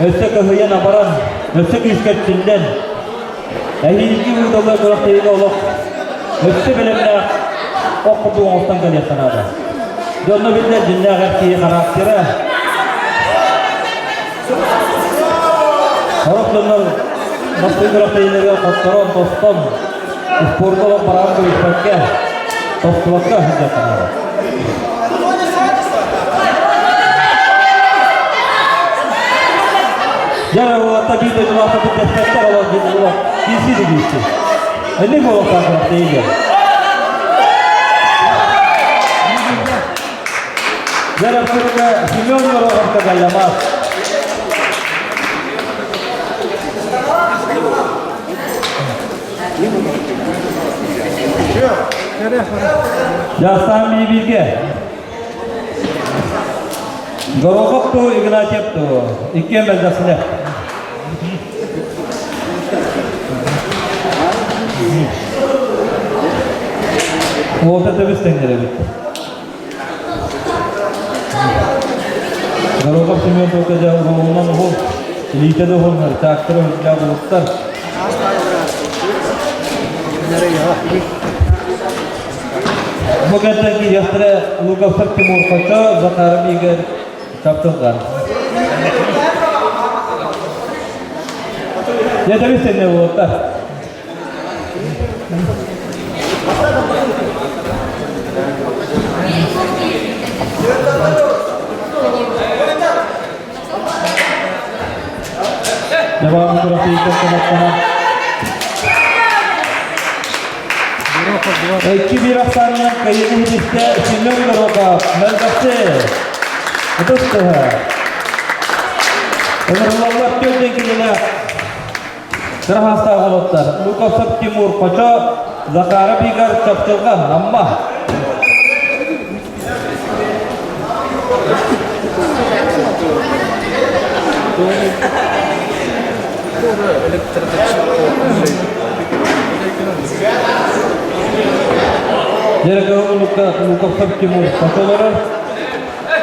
өссө кыһыйан абаран, өссө күүскэ эрчиллэн, эһиилги ыытыллар күрэхтэһиигэ олох өссө бэлэмнээх ох курдук оҥостон кэлиэххэ наада. Дьонно биллэр дьиннээх эр киһи характера. Сорох дьоннор бастыҥ күрэхтэһиилэргэ хотторон, тостон, спорка олох бараан кэбиспэккэ, тостубакка сылдьыахха наада. Дьэ, уолаттар биир дойдулаахтарбыт дэспэттэр олох олох киирсии да киирсии. Инник буолуохтаах күрэхтэһиигэ. Дьэ, Семен Гороховка Галлямас. Дьастаан бииргэ. Горохов ту, Игнатьев ту. Иккиэн мэлдьэхсилэр. Уолта төбүс тэҥнэрэбит. Горохов Семен Толка дьэ уһугунан уһул, илиитэ да уһуннар, трактор уһуннар булуттар. Бу кэнтэн киириэхтэрэ Луговцев Тимур Хочо, Захаров Игорь Чаптылган. Дьэ, сэнне буолта. Дьабаҕын күрэхтэһииттэн кынаттаһан 2-1 ахсаанынан кыайыыны ситистэ Семен Горохов, Мөлбөхсү, Ытыс тыһа. Ыҥырыллаллар түөртэн кинилээх Кыраһаастаах уолаттар Луковцев Тимур Хочо, Захаров Игорь Чапчылҕан, Амма. Дьэрэ Луковцев Тимур Хочо олорор.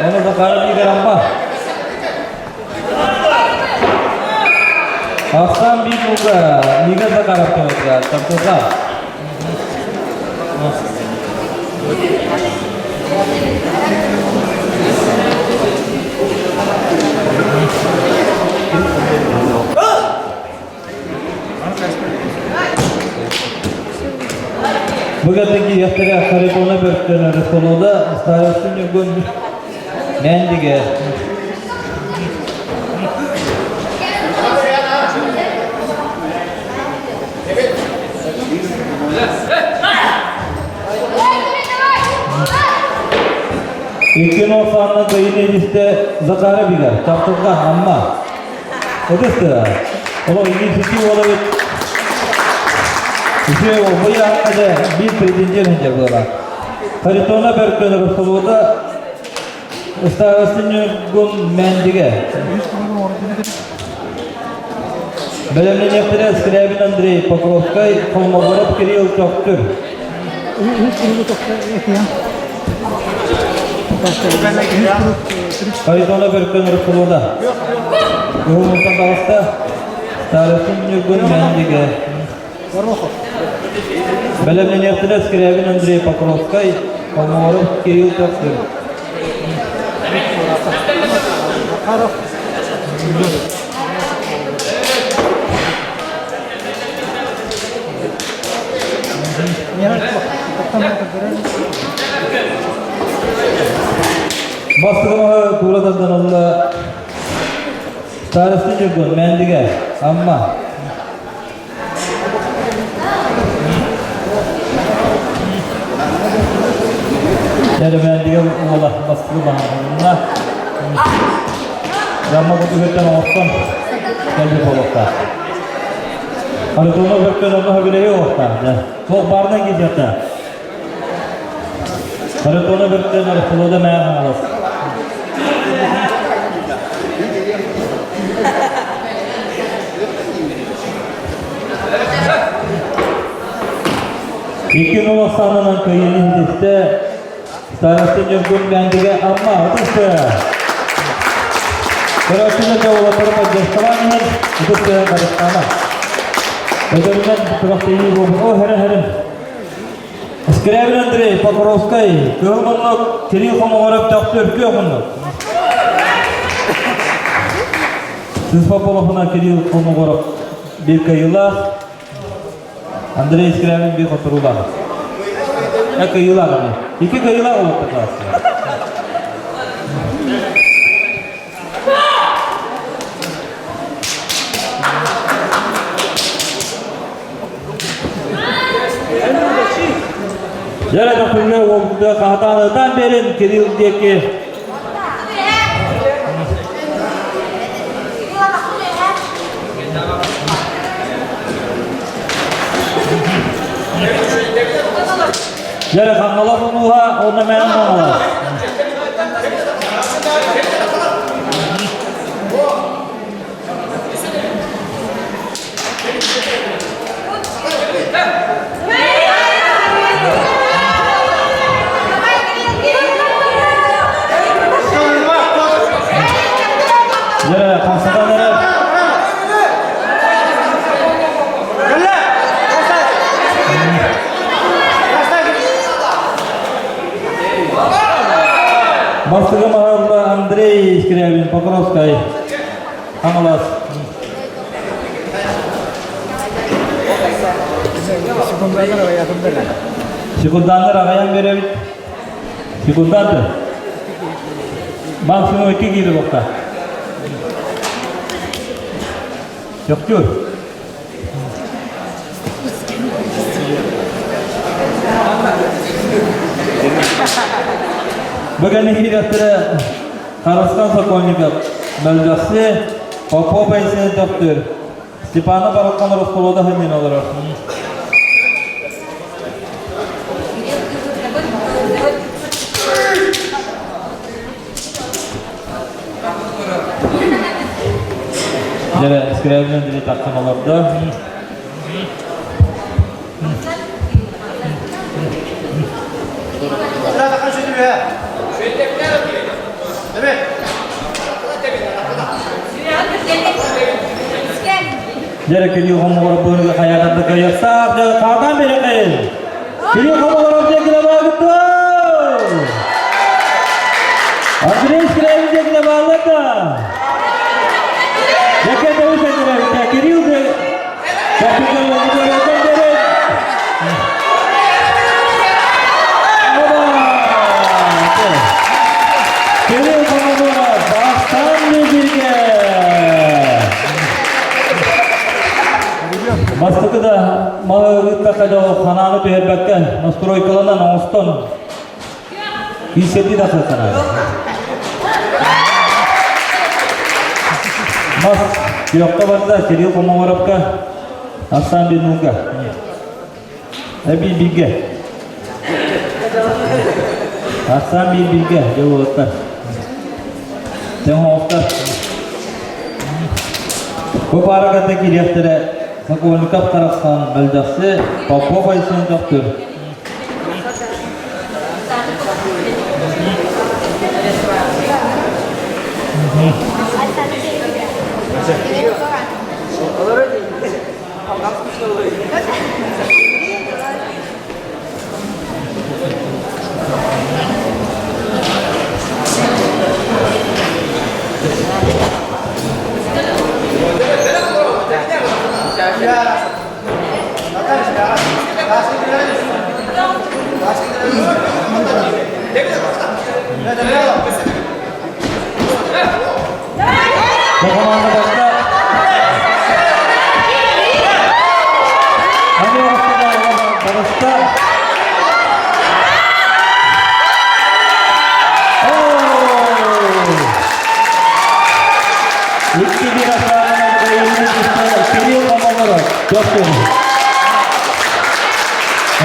Оны Захаров Игорь Амма. Ахсаан биир ууга Лига Захаров кэмэтигэр Чапчылҕа. Бүгүн киһиэхтэрэ Харитона бөртөнөр Солода старостын Ньургун Мэндигэ Икки носанна кыйын эдисте Захара бигер, Чаптылга, Амма. Ыдысты. Олох иги сити олабыт. Үчүгэй ол бу яхтада биир претендент сылдьар буола. Харитона Бөркөн Росолуота Ыстаарастын Ньургун Мэндигэ. Бэлэмнэниэхтэрэ Скрябин Андрей Покровскай, Холмогоров Кирилл Чоктур. Харитона Бөркөн Росолуота. Уһунтан таҕыста Старостин Ньургун Мэндигэ. Бэлэмнэниэхтэрэ Скрябин Андрей Покровскай, Холмогоров Кирилл Чоктур. Бастыгы тура тарданылла Старосты Ньургун, Мэндигэ, Амма. Дьэ, Мэндигэ уола бастыгы баһаарынна. Амма кутугуттан оҥостон кэлбит буолуохтаах. Харитонов бөркөн онно хөбүлэһи оҕохтаах. Дьэ, туох баарынан киирдиэхтээх. Харитонов бөркөн Арыхтылыда мээн хаҥалас. Икки нол ахсаанынан кыайыыны ситистэ Старосты Ньургун Мэндигэ Амма ытысты. Көрөөччүлэр да уолаттары поддержкалаан иһэн ытыс тыаһын харыстаама. Өтөрүнэн күрэхтэһии буолбут. О, хөрө-хөрүн. Скрябин Андрей, Покровскай, Кыһыл муннук, Кирилл Хомоҕоров, Төхтүр, Күөх муннук. Сыспа Полохуна Кирилл Хомоҕоров биир кыайыылаах, Андрей Скрябин биир хотуруулаах. Э, кыайыылаах аны. Икки кыайыылаах олохто класс. Дьэ, төхүллэ уолбутугар хаһатаан ытаан биэрин Кирилл диэки Дьэ, Хаҥалас улууһа уонна Мэҥэ Хаҥалас. Дьэ, хамсатан эрэр. Бастакы маһарла Андрей Скрябин, Покровскай, Хаҥалас. Секунданнар аҕыйаатын бэрэ. Секунданнар аҕыйаан беребит. Секунданты. Максимум 2 киирэ бохта. Төхтүр. Бүгін эфираттары Харыстан Сокольников, Мөлдөхсү, Попов Айсен Төхтүр, Степанов Арылхан Ростовода ханньын олорор. Дьэ, Скрябин Андрей тахсан олордо. Дьэ, Кирилл Хомоҕоров быһыыга хайаатарда кыайыахтаах, дьэ, хаатаан биэрэхин! Кирилл Хомоҕоров дьэ килобаагытты! Андрей Скрябин дьэ килобааллар да! Дьэ, кэтэбит Кирилл дьэ Кирилл Хомоҕоров бастаан бииргэ! Бастакы да малыыттахха дьол ханааны түһэрбэккэ настройкаланан оҥостон киисэрдии тахсыахтара. Мас күөххэ барда Кирилл Хомоҕоровка, Арсан Бенуга. Эбии бииргэ. Арсан биир бииргэ дьолуоттар. Тэҥ оҕустар. Бу паараката киириэхтэрэ Сокольников Тарахсан, Мөлдөхсү, Попов Айсен Төхтүр. Бу команда баста Аны барыста Икки бир ахсаанынан Кирилл Хомоҕоров Төхтүр.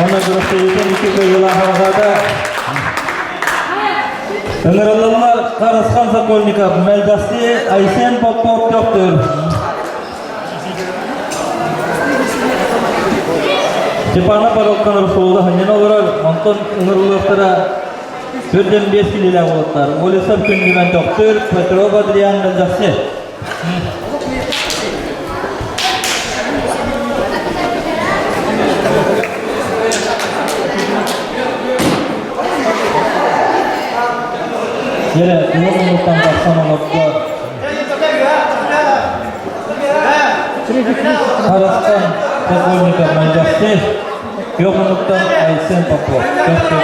Онно күрэхтэһиитин икки кыайыылаах аҕата Ыҥырыллаллар Харысхан Сокольников, Мэлдьэхси Айсен Попов Төхтүр. Степанов Барылхан Русулда ханньан олорор, онтон ыҥырыллыахтара Сүрдэн биэс килилээх уолаттар. Олесов Күндүмэн Төхтүр, Петров Адриан Мэлдьэхси. Дьэрэ, туох омуктан тахсан олордо? Харыстан Сокольников Мэлдьэхси, күөх омуктан Айсен Попов. Төхтүр.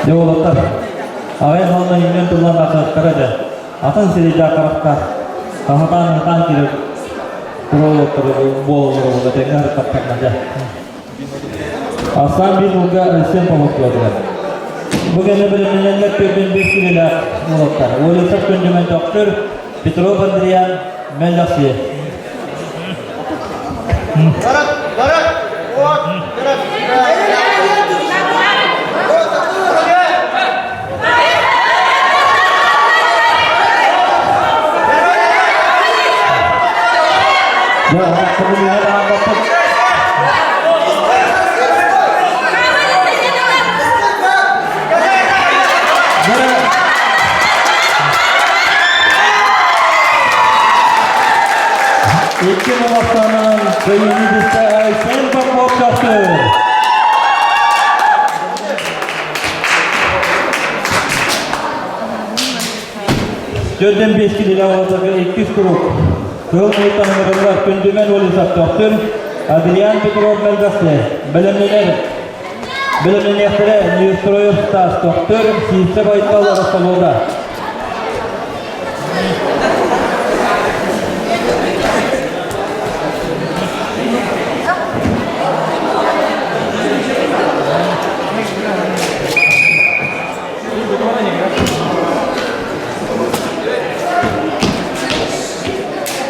Дьэ уолаттар, аҕыйах уонна иҥнэн тыллан тахсыахтара дьэ. Атын сирэйдээх харахтаах хаһытаан ыһытаан киирэр туруолуоттара буолаллара буолла тэҥҥэ сырыттахтарына дьэ. Ахсаан биир сылга Айсен Попов Бу кэннэ бэлэмнэнэллэр түөртэн биир киилэлээх уолаттар. Олесов Күндүмэн Төхтүр, Петров Андриан, Мэллэхсиэ. Барат, барат, вот, барат. Кыайыыны ситистэ Айсен Попов Төхтүр. Төрдөн бес килиле оҕотого иккис круг. Кыһыл муйуттан ыҥырыллар Күндүмэн Олесов Төхтүр, Адриан Петров Мэлбэхси, бэлэмнэнэр бэлэмнэниэхтэрэ Неустроев Стас Төхтүр, Сиипсэ Байтал Ростовода.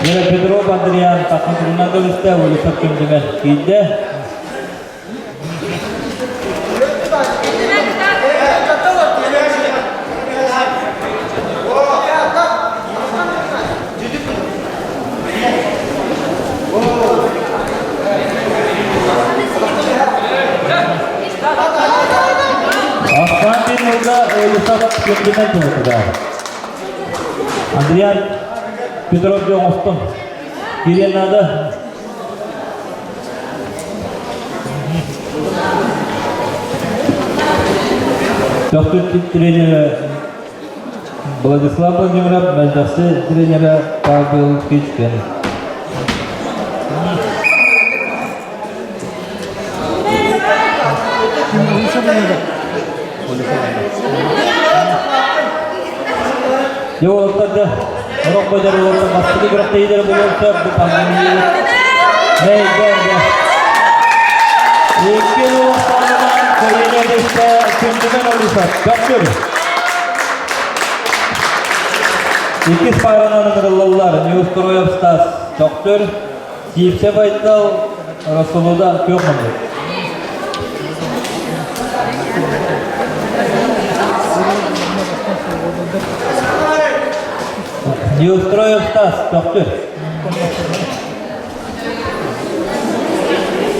Вера Петров Андриан таххытынан көрүстэ, Олесов Күндүмэн киирдэ. Ахсаан Петрова Олесов Күндүмэн туһутугар. Андриан Петров оҥостон кириэн наада. Төхтүр тренері Владислав Владимиров, Мэлдьэхси тренері Павел Кычкин. Уолаттарда орох бөдөр уолаттар бастакы күрэхтэһиилэрэ буолуон сөп бу пандемия. Мэйдэнде. Икки уолаттарынан кыайыыны дэстэ Күндүмэн Олисов. Көптүр. Иккис пааранан ыҥырыллаллар Неустроев Стас Төхтүр, Сиипсэ Байтал, Расулуда Күөх Мындыр. Неустроев Стас, Төхтүр.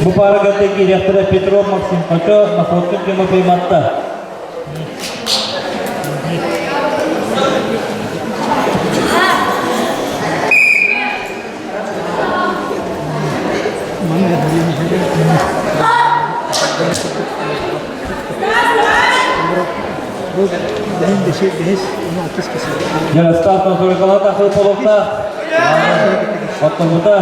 Бу паарага киириэхтэрэ Петров Максим Хочо, Находкин Тимофей Матта. Ярослав Мансурикала тахы половта. Оттомута.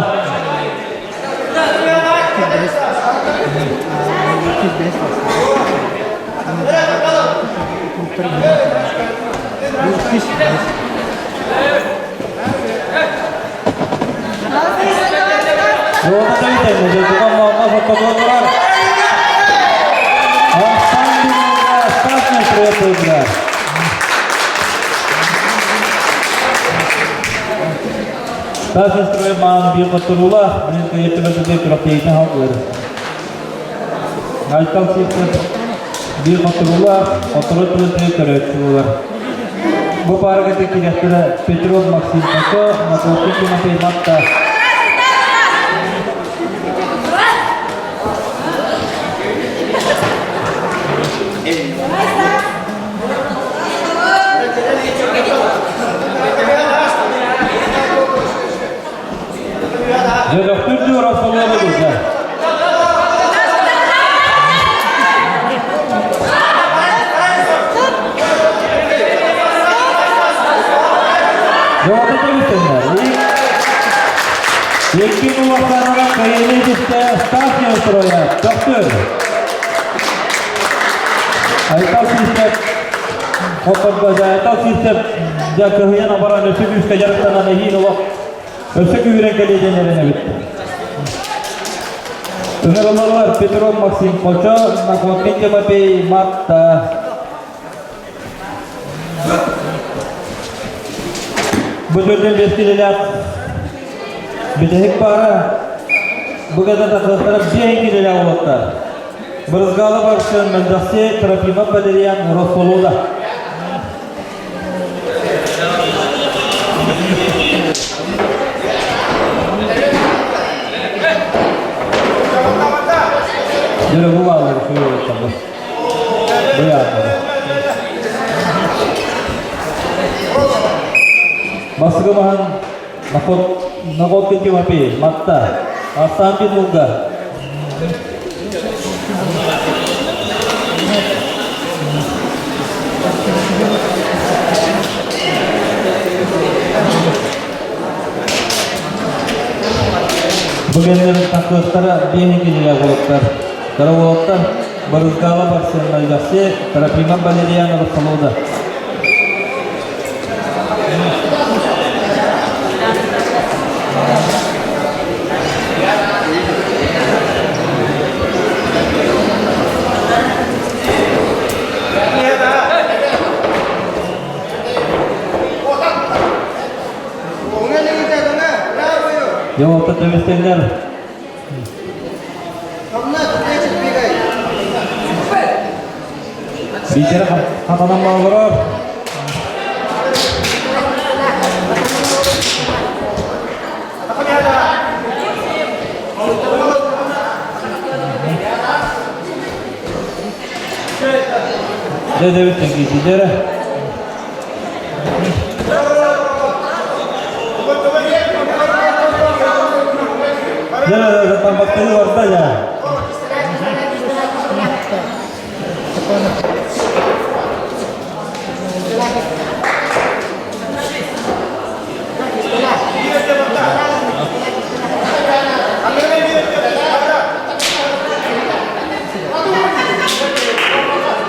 Тас биир хотторуулаах, билин кыйыттыбытыгар күрэхтэһиитин хааллар. Айтал Сивцев биир хотторуулаах, хоттору түбэлтэ көрөөччү буолар. Бу паарга кириэхтэрэ Петров Максим Мото, Находкин Тимофей Матта. Дьөрөхтүр Росолова дуза. Еккин улаханара кайыны дисте Стас Неустроя, Төхтүр. Айтал Систеп, Хотторго Айтал Систеп, дьэ кыһыйан абаран өссө күүскэ дьарыктанан эһиил олох өссө күүрэн кэлиэ диэн эрэнэбит. Ыҥырыллаллар Петров Максим Хочо, Находкин Тимофей Матта. Бу төрдөн бес килэлээх бүтэһик паара бу кэтэ тахсыахтара биэһин килэлээх уолаттар. Брызгала барсын Мэлдьэхси Трофимов Валериан Росолуда. Дьэ, бу бааллар үчүгэй Бастакы маһын Находкин Тимофей, Матта. Арсан Бедулга. Бүгеннер такыктара биэһин кинилер болуттар. Кара болуттар Барызгала барсын Мальдасе, Трофима Валерьянова Солода. Жауапты төбестеңдер. Биитэрэ хатанан олорор. Дьэ, дэбит тэҥкиитилэрэ. Дьэ, тарбахтыы барда дьэ.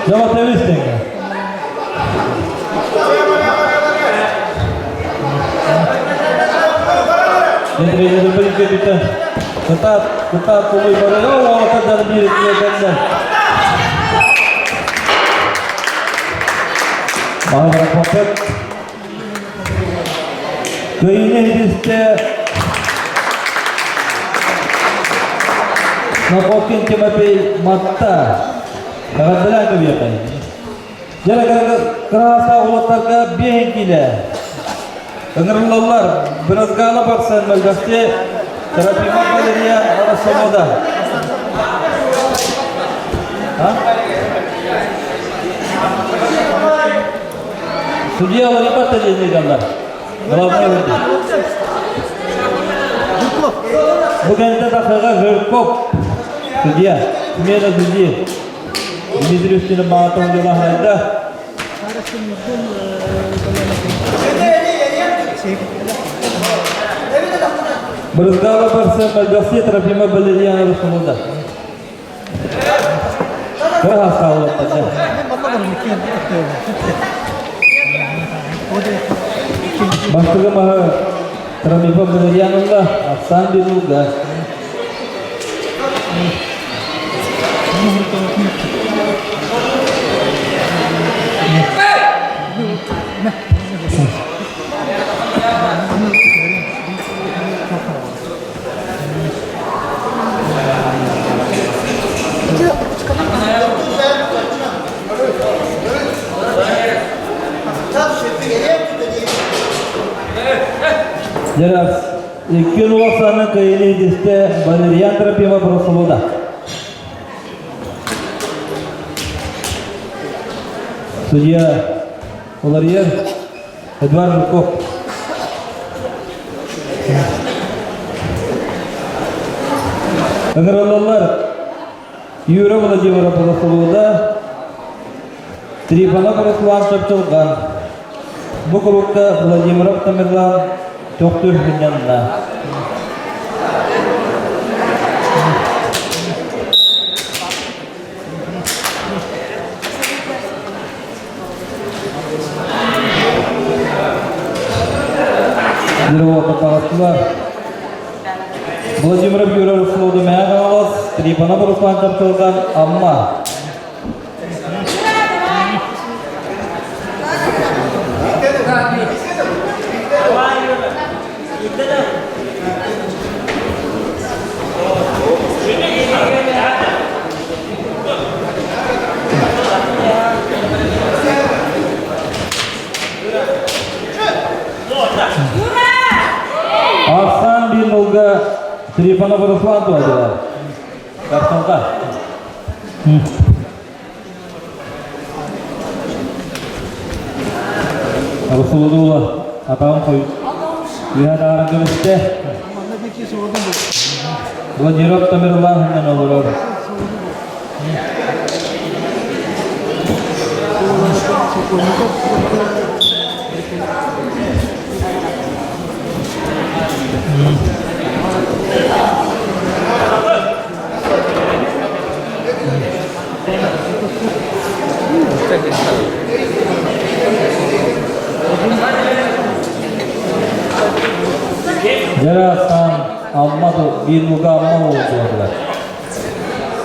Дьэ, тэбис тэҥҥэ. Кытаат, кытаат тулуй барыга уолаттар биир кэннэ. Маһы Кыйыны иһитистэ Находкин Тимофей Матта. Эҕэрдэлээн кэбиэхэй. Дьэ, кырааса уолаттарга биэһин киилэ. Ыҥырыллаллар. Быразгала барсан мөлбөхтө Трофимов Валерия Арасамода. Судья Ларипата диэн Главный Бу кэнтэ тахыга Жирков судья, смена судьи. Дмитрий Устинов маатон дьоно хайда. Брызгала барса Мальбаси Трофима Валерьяна Русумуда. Кыра хааллаттар. Бастыгы маһы Трофима Валерьяновна Оксан Бедулга. Дерас Икки улахсаны кыйыны дисте Валерьян Трофимов Росолода. Судья Уларьер Эдуард Жуков. Ыҥырыллаллар Юра Владимиров Росолода, Трифонов Руслан Чапчылган, Бу курукка Владимиров Тамерлан Төхтүр мунньанна. Таҕыстылар. Владимиров Юрий Русловду Мэҥэ Хаҥалас, Трифонов Руслан Чапчылган Амма. Арсан Бинулга Трифонов Руслан туһадылар. Карталга. Русулудула атаҕын хой үһэ тааран көмүстэ. Владимир Тамерлан олорор. Дьара Амма биир Амма буолдулар.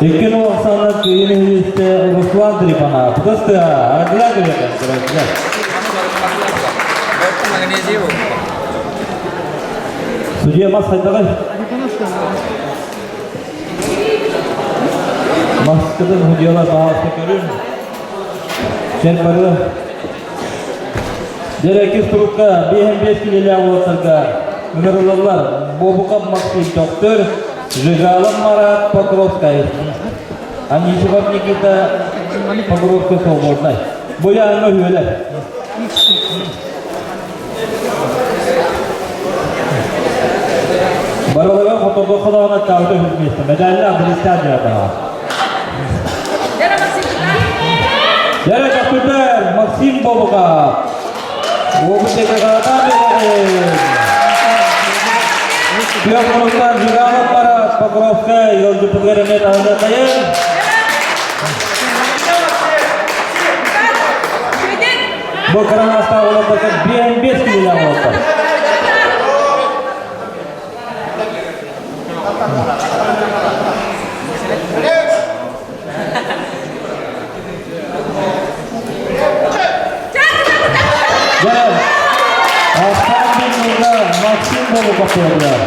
Икки Оксана кыйын иһитте Руслан Трифонов. Кытысты, аргыла көрөтөн, Судья мас хайдаҕай? Маскытын судьялар баҕаста көрүн. Сен бары. Дьэ, турукка 5 килилээх уолаттарга ыҥырыллаллар. Бобуков Максим Төхтөр, Жигалов Марат Покровскай, Анисимов Никита Покровскай свободнай. Бу яһыҥа үһүөлэр. Барыларыгар хотоҕо холоона таабыта үһүс миэстэ. Медаллаах билистээх дьаратаҕа. Дьэрэ Төхтүрдэр Максим Бобуков. Уобутекаҕа берерин. Күөх мунуктан Жигалов Марат Покровскай ыалдьыппытыгар эмиэ таһыннатайын. Бу кыранаастаах олорбокко биэн 5 киилээх олордор. Дьэ, Астан Беннуга Максим Болуков туруордулар.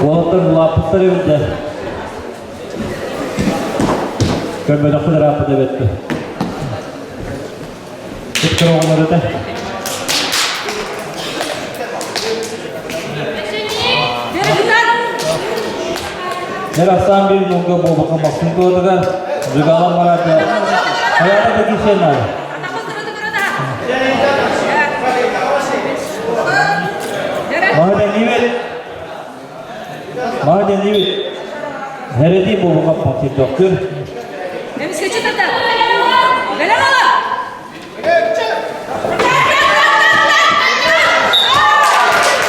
Уолаттар улааппыттар эбит да. Көрбөтөхпүт ырааппыт эбит. Кыттыр оҕолор этэ. Нер Асан bir нолга буолбакка Максим туотугар Жигалан бараата хайаата да кисен надо. Маһа дэннибит. Маһа дэннибит. Хереди буолбакка Максим доктор.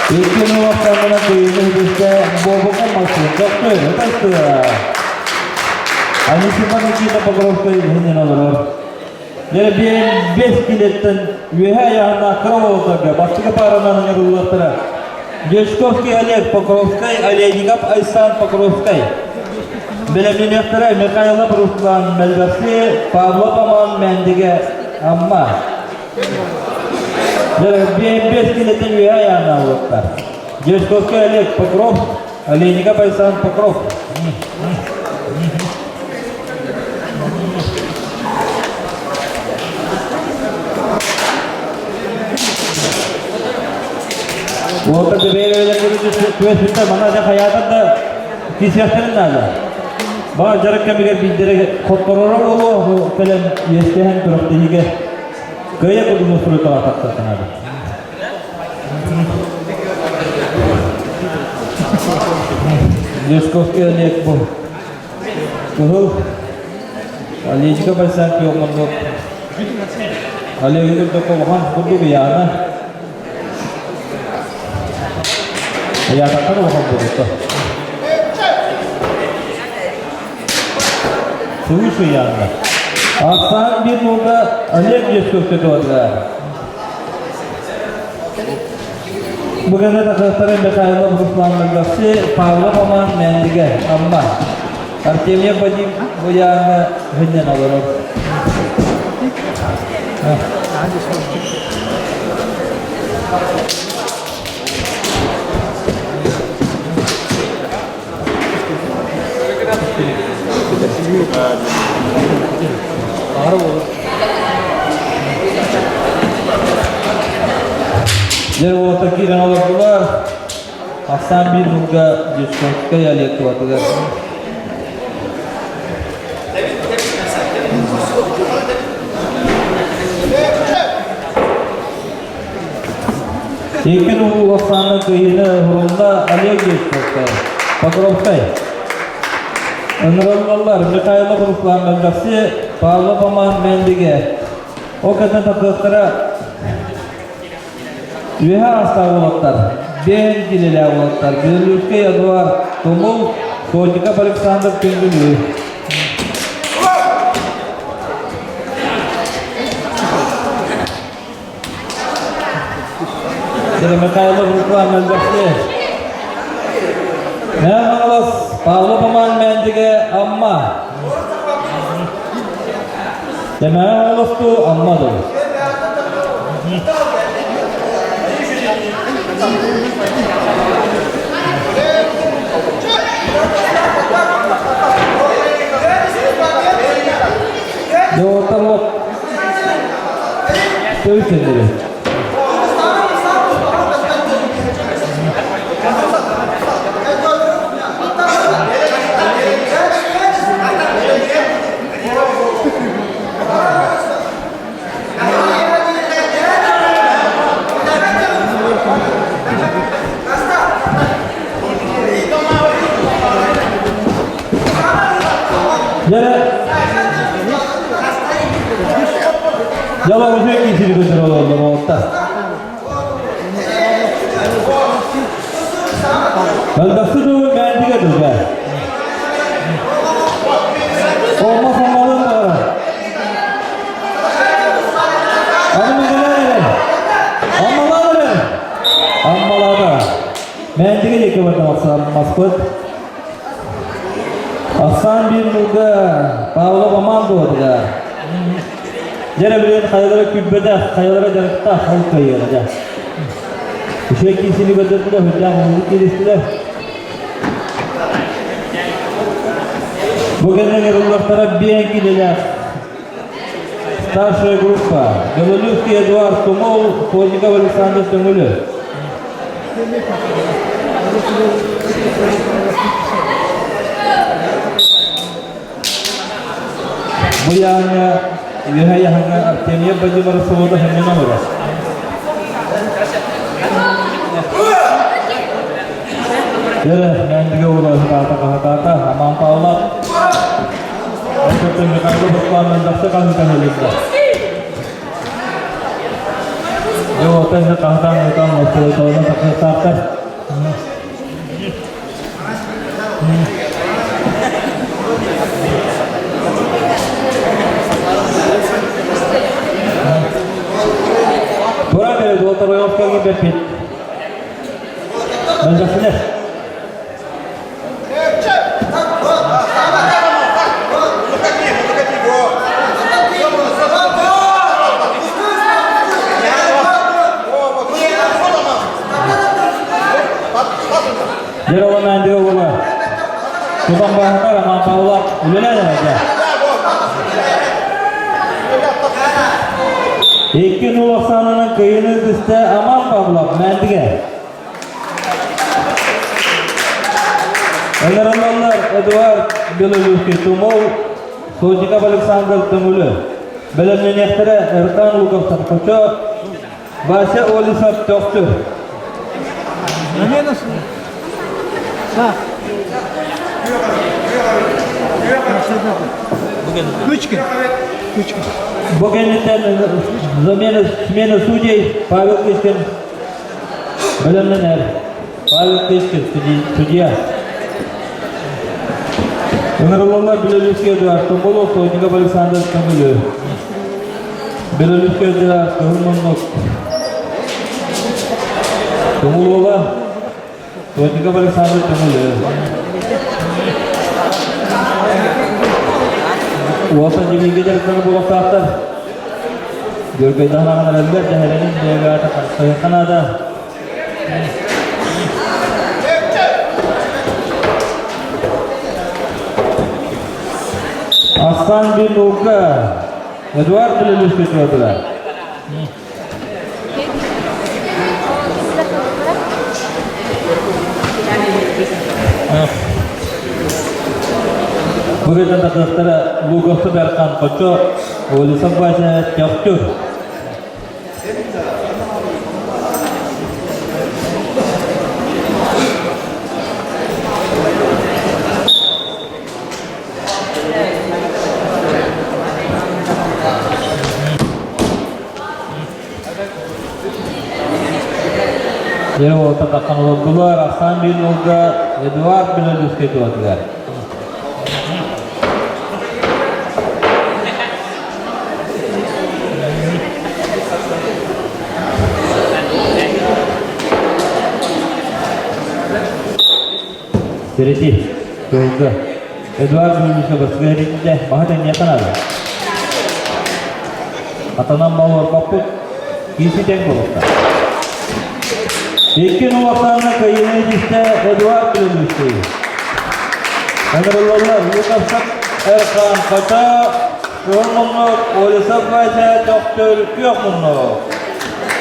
Икки нуоктарынан кыйыны үгүстэ буолбакка Максим доктор. Ытастыа. Анисима Никита Покровскай иһинэн олорор. Дьэ, 5 килеттэн үөһэ айаһына кыра уолаттарга бастакы пааранан ыҥырыллыахтара. Дьячковский Олег Покровскай, Олейников Айсан Покровскай. Бэлэмнэниэхтэрэ Михайлов Руслан Мэлбэхси, Павлов Аман Мэндигэ Амма. Дьэ, 5 килеттэн үөһэ айаһына уолаттар. Дьячковский Олег Покров, Олейников Айсан Покров. Уолаттар бэйэ-бэйэлэрин мана дьэ хайаатар да кисиэхтэрин наада. Баҕар дьарык кэмигэр биирдэрэ хоттороро буолуо кэлэн иэстэһэн күрэхтэһиигэ кыайа курдук суруйтаҕа тахсар наада. Дьячковский Олег бу Кыһыл Олежка Байсан Пёмоннук Олег үрдүк улахан курдук ыйаана Ыйаатахтар улахан буолута. Свыше ыйаана. Ахсаан биир нолга Олег Дьячковский туһатыгар. Бүгүнэ тахсыахтарын Михайлов Руслан Мөлбөхси, Павлов Роман Мэндигэ, Амма. Артемьев Вадим Буяҥҥа үһүннэн олорор. Дьэ уота киирэн олордулар. Ахсаан биир нолга Дьячковскай Олег туһатыгар. Икки улуу ахсаанынан кыайыыны уһурунна Олег Ефимовка, Покровскай. Ыҥырыллаллар Михайлов Руслан Мөлбөхси, Павлов Аман Мендиге. Ол кэннэ тахсыахтара Үөһэ аастаах уолаттар, бэйэн килэлээх уолаттар, Беллюскай Эдуард Тумул, Сотиков Александр Күндүлүү. Михайлов Руслан Мөлбөхсү. Мэҥэ Павлов Аман Мээндигэ Амма. Мэҥэ Хаҥаластуу Амма дуу. Дьоҕуртан Төрүт Дьэ, уже киһини көтөр олордор оҕотта. Мөлбөхсү дуу мээндигэ дуу Олма самалын баҕара. Аммалаан эрэр. Аммалаан эрэр. Аммалаата. Мээндигэ диэки барда маспыт. Ахсаан биир нуга Павлов Аман буолла. Дьэ билигин хайалара күүппэтэх, хайалара дьарыктаах ол кыайыаҕа дьэ. Үчүгэй киисини көрдөрдүлэр, үрдээх уһуннук кииристилэр. Бу кэннэ ыҥырыллахтара биэн килэлээх старшая группа Белолюбский Эдуард Тумул, Плотников Александр Төҥүлү. Бу яаҥҥа үөһэ яһаҥҥа Артемьев Владимир Свобода ханньан олорор. Дьэ, мэндигэ уруһутаата хаһытаата Аман Павлов. Онтон Михайлов Руслан Мендахсы хаһыта хөлүннэ. Дьэ, оттон хаһытаан ыытан остуолталана тахсыахтаахтар. Тура бere Золотороевскага бэппит. Мэлдьэхсинэр. Дьэ, уола. Тутан баһатар Роман Павлов үлэлээн эрэ. Икки нул ахсаанынан кыйыны түстэ Аман Павлов Мээндигэ. Ыҥырыллаллар Эдуард Белолюбский Тумул, Сотников Александр Төҥүлү. Бэлэмнэниэхтэрэ Эркан Луковцев Хочо, Вася Олесов Төхтүр. Кычкин. Кычкин. Бу кэнниттэн замена, смена судей Павел Кычкин бэлэмнэнэр. Павел Кычкин судья. Ыҥырыллаллар Белолюбский Эдуард Томболов, Сотников Александр Көҥүлү. Белолюбский Эдуард Көҥүл Муннук. Көҥүл уола Сотников Александр Көҥүлү. Уолтан дьиҥигэ дьарыктанар буолуохтаахтар. Дьөргөйдөһөн аҕан эрэллэр, дэһэрэнин бэйэҕэ хайыахха наада. Асан Бинука, Эдуард Белолюбский туһатыгар. Бүгүн тахсыахтара Луговцы Берхан Хочо, Олесов Вася Төхтүр. Дьэ уолаттар таххан олордулар. Ахсаан биир уолга Эдуард Белолюбскай туһатыгар. Третий. Кыһылга. Эдуард Белолюбскай бастакы эрийдэ. Маһы тэҥниэххэ наада. Атанан балларбаппыт. Киирси тэҥ буолуохтаах. Икки нуолахтаана кыайыыны итистэ Эдуард Белолюбскай. Ыҥырыллаллар Луковцев Эрхан Хата, Кыһыл муннук, Олесов Вася Төхтөр Күөх муннук.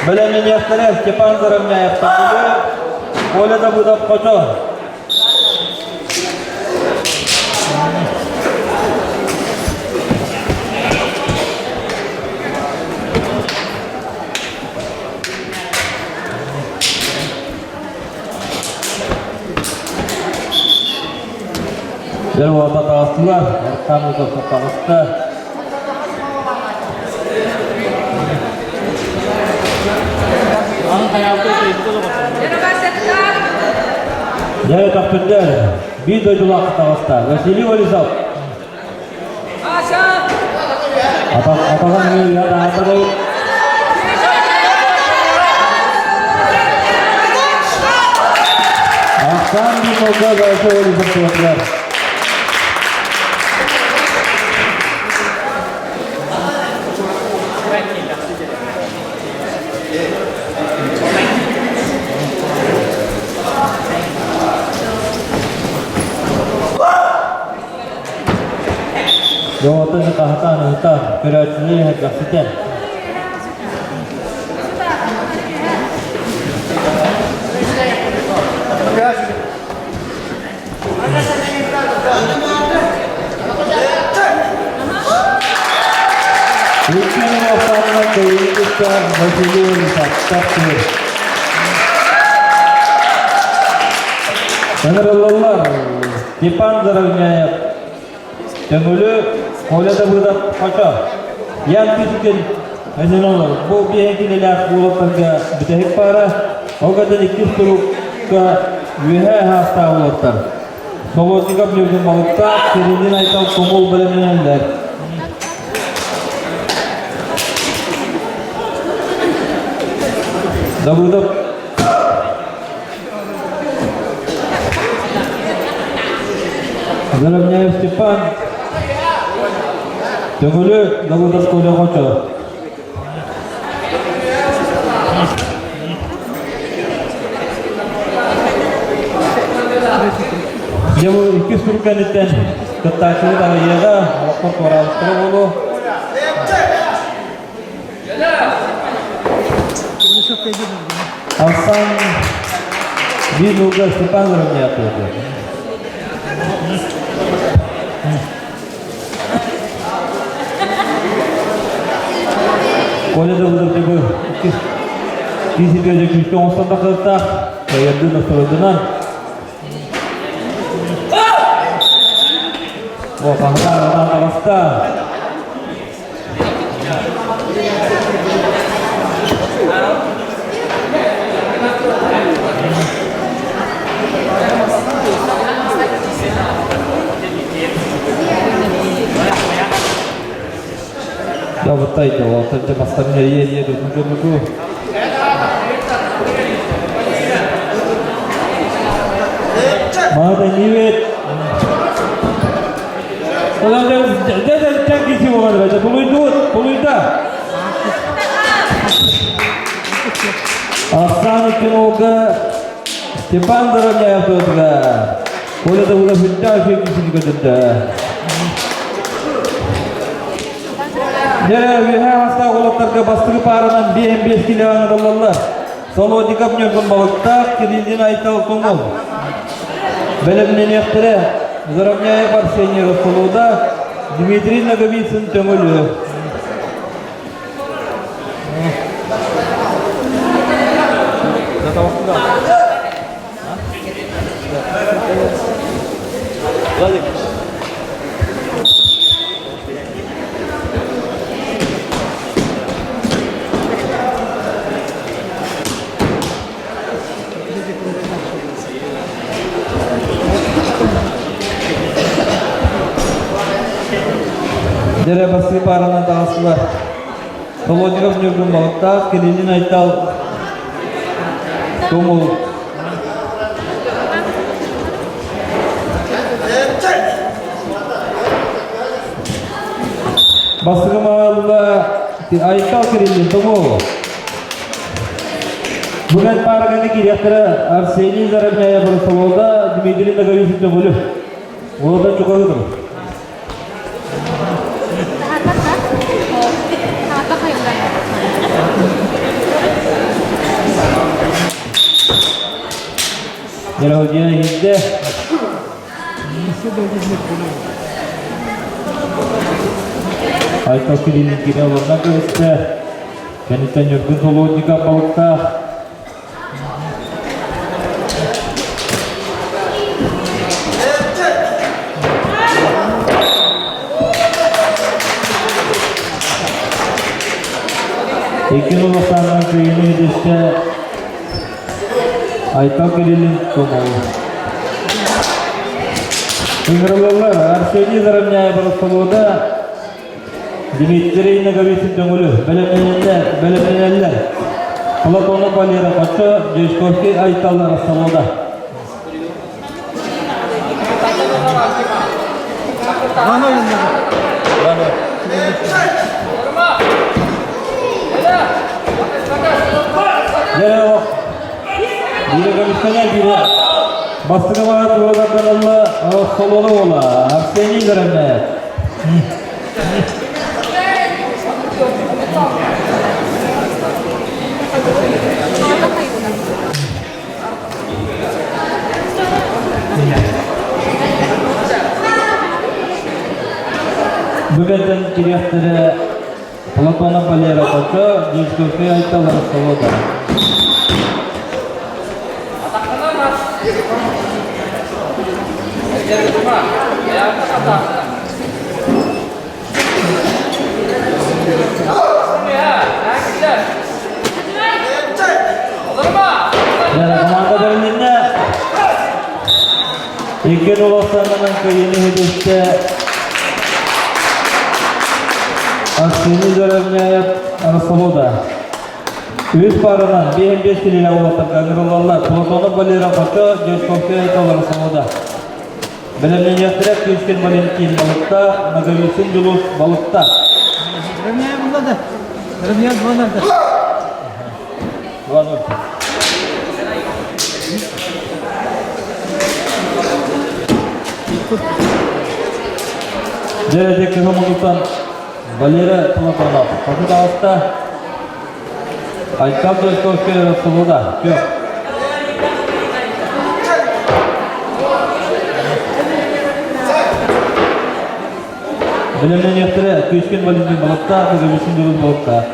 Бэлэмнэниэхтэрэ Степан Заровняев Тахылы, Коля Давыдов Хочо. Дьэ уота таҕыстылар, Эрхан Луковцев таҕыста. Дьэ төхтүрдэр, биир дойдулаах таҕыста Василий Олесов. Атаҕын үөһэ таһаарда Ахсаан Димовга Василий Олесов туотугар. Доҕоттор хаһытаан ыһыта, көрөөччүлэр иһэргэхситэ. Иккини уохтаанынан кыайыы кытта Василий Лисаттах Ыҥырыллаллар Степан Заровняев, Төҥүлү, Коля Давыдов Хочо, Ян Пискин Өнөнолор. Бу биэһин кинилээх уолаттарга бүтэһик паара, ол гынан иккис турукка үөһээ хаастаах уолаттар. Солодников Ньургун Балыктаах, Кириллин Айтал Тумул бэлэмнэнэллэр. Давыдов Заровняев Степан, Төҥүлү Давыдов Коля Хочо. Дьэ бу иккис тур кэнниттэн кыттааччылар аҕыйаҕа, олохтор туораабыттара буолуо. Асан биир ууга Степан Заровняев Коля Давыдов дьэ бу иккис киисиргэ күүскэ оҥостон тахсыахтаах. Кыайардыы настарайданан. О, хаһытаан таҕыста. Ябыттайды, алтынчы мастарын эрийэ-эрийэ дурдун Мада нивет. Тулуйда. Ахсаан кинолга Степан Доровняев туотуга. Коля да хүттэ үчүгэй киһини көтүрдэ. Дьэ, үөһээ хастаах уолаттарга бастакы пааранан 5 килоҕа ылаллар. Солодиков Ньургун Балыктаах, Кириллин Айтал Тумул. Бэлэмнэниэхтэрэ Заровняев Арсений Ростолуда, Дмитрий Ноговицын Төҥүлү. Дьэрэ бастыы пааранан таҕыстылар. Солодников Ньургун Балыктаах, Кириллин Айтал Тумул. Бастакы маалла Айтал Кириллин Тумул. Бүгін параганы кириэхтэрэ Арсений Заровняев Росолода, Дмитрий Наговицын Төҥүлү. Уолда чугаһытым. Дорогие иһитте. Айтал Кириллин олорна көстө. Кэнниттэн Ньургун Солодников балыктаах. Икки улаханынан кыйыны үдүстэ Айтал Кириллин Томолу. Ыҥырыллаллар Арсений Заровняев Ростовода Дмитрий Ноговицын Төҥүлү бэлэмнэнэллэр. Платонов Валера Хочо, Дьячковский Айтал Ростовода. Биирэ көмүскэнэ, биирэ бастакы баҕа туруордарылла Солоно уола Арсений Заровняев. Бүгүнтэн кириэхтэрэ Платонов Валера Хочо, Дьячковскай Айтал Ростовода. Команда бэрилиннэ. Икки уластанынан кыйыны хедесте Арсений Заровняев Росолода. Үс парынан 5-5 килиле уолаттарга ыҥырыллаллар. Платонов Валера Хочо, Дьячковскай Айтал Росолода. Бэлэмнэниэхтэрэ Кыычкин Валентин Балыкта, Ноговицын Дьулус Балыкта. Дьэ, дьэ, кыһыл муннуктан Валера Платонов. Хоту таҕыста. Айтал Дьячковскай Росолода. Күөх. Бэлэмнэниэхтэрэ Күүскүн Валентин Балыктаах, Ноговицын Дьулус Балыктаах.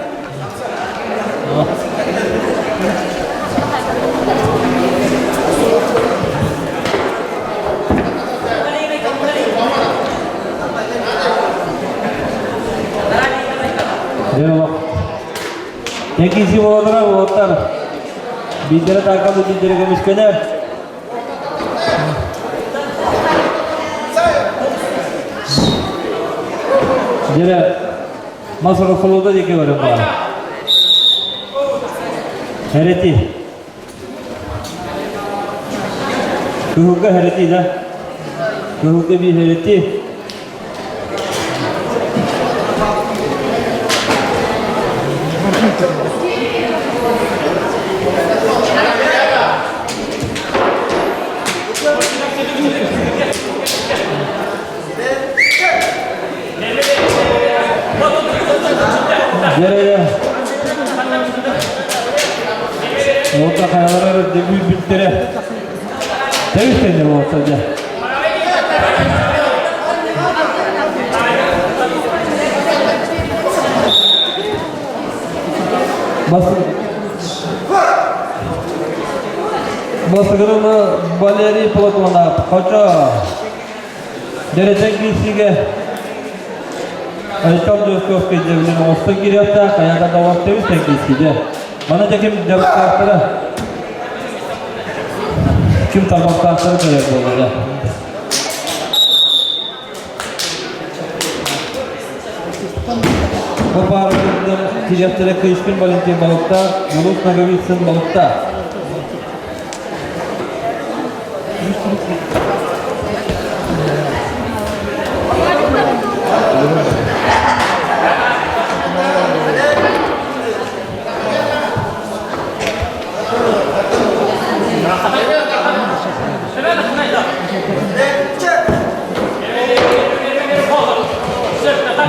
Текиси болотора болоттар. Биирдэрэ таакалы биирдэрэ көмүскэнэр. Дьэрэ Мас Росолода диэки баран баар. Хэрэти. Кыһылга хэрэти да. Кыһылга биир хэрэти. Дьэрэ Уота хайалара дебют бүттэрэ. Тэбистэннэр уота дьэ. Басыгырылы Валерий Платонов, Хочо. Дэрэтэн киирсиигэ Айтал Дьоскуоскай дьэбилин оҥостон киириэхтээх, хайаата да олохтообут тэн киирсиигэ. Маны да ким дьарыктаахтара, ким тарбахтаахтара көрөр буолла. Бу пааралардан кириэхтэрэ Кыйышкин Валентин Балыктаах, Юлус Ноговицын Балыктаах.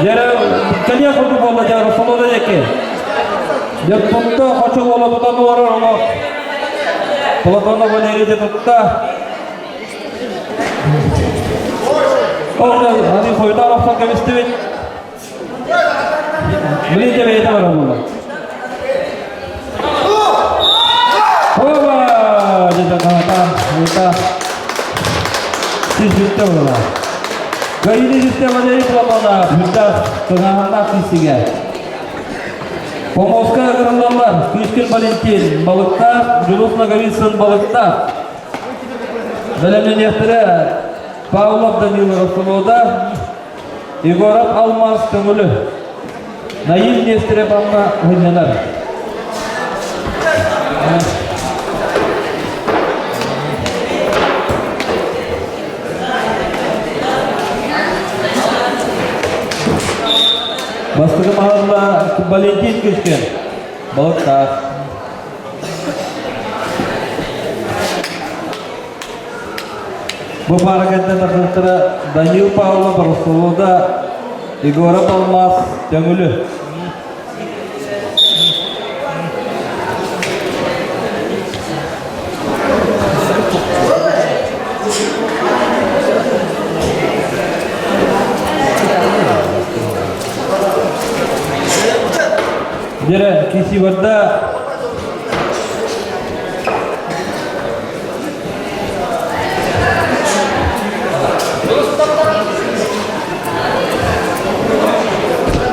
Дьэ, кэлиэх курдук буолла дьэ, Росолода диэки. Дьэ, тутта, хочо уола тутан олорор олох. Платонов Валерий дьэ тутта. Ол аны хойутаан охсон кэбистибит. Билин дьэ бэйэтэ барар буолла. Оба! Дьэ дьэ ыта. Сис бүттэ буолла. Кайыны систе Валерий Платонов, бүттэх тыҥаһаннаах киисигэ. Помоска ыҥырыллаллар Кыышкин Валентин, Балыктаах, Дьулус Ноговицын Балыктаах. Бэлэмнэниэхтэрэ Павлов Данил Росолода, Егоров Алмаз Көҥүлү. Наил Нестерев Амма сынньанар. Бастакы маһалла Валентин Кышкин. Балыктаах. Бу паара кэннэ тахсыбыттара Данил Павлов, Росолода, Егоров Алмаз, Төҥүлү. Дьэрэ, киси барда.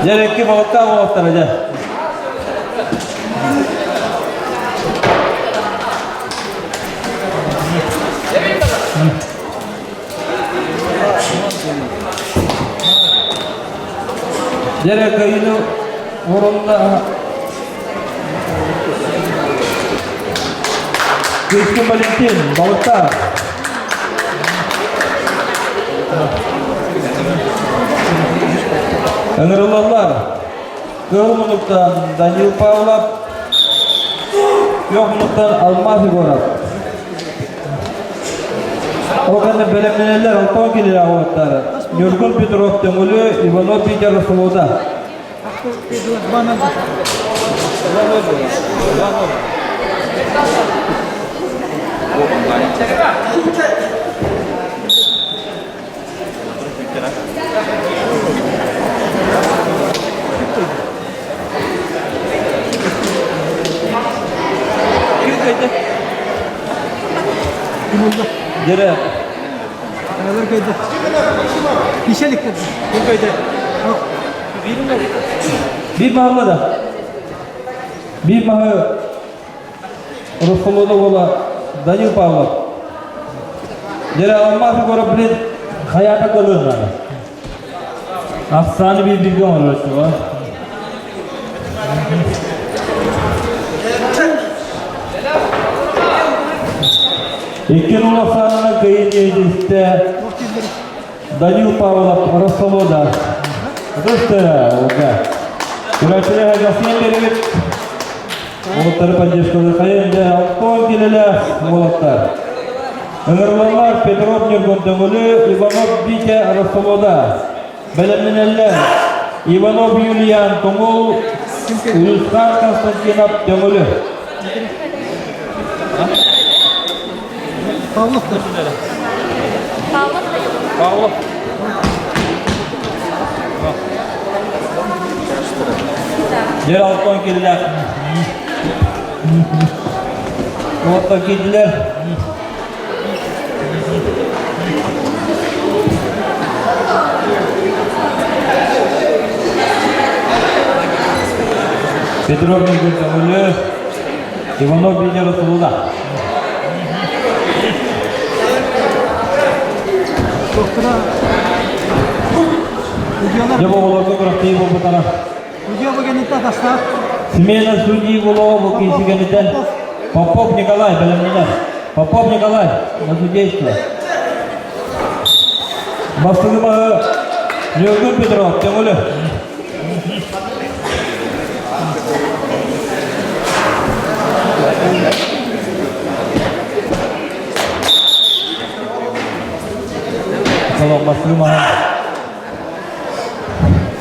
Дьэ, балыктаах уолаттара дьэ. Дьэ, кыайыыны орунна Кыыскын Валентин, балыктаах. Ыҥырыллаллар. Кыһыл муннуктан Данил Павлов, күөх муннуктан Алмаз Егоров. Ол кэннэ бэлэмнэнэллэр Алтон килилээх уолаттар. Ньургун Петров Төҥүлү, Иванов Питер Расулода. Дere. Биир маһы да. Биир маһы Росхолода уола Данил Павлов. Дьэ, алмаас Егоров, блин, хайаата кылыын надо. Ахсааны биир бирге оҥорор Икки Ахсаанынан кыйын иэдистэ Данил Павлов Росолода. Русты, олга. Күрәчілер Гасиен беребит. Уолаттары поддержкалыы хайын дьэ алтон килэлээх уолаттар. Ыҥырылаллар Петров Ньургун Төҥүлү, Иванов Витя Росолода. Бэлэмнэнэллэр Иванов Юлиан Тумул, Уйусхан Константинов Төҥүлү. Павлов. Павлов. Дьэр алтон киллэр. Уоттан киирдилэр. Петров Ньургун Төҥүлү, Иванов Видео Сулуда. Дьэ, оҕолорго күрэхтэһии буолбутара. Смена судьи Гулову киисигэнитэн Попов Николай бэлэмнэнэр. Попов Николай на судейство. Бастыгы баһы Ньургун Петров, Төҥүлү. Солох бастыгы маһын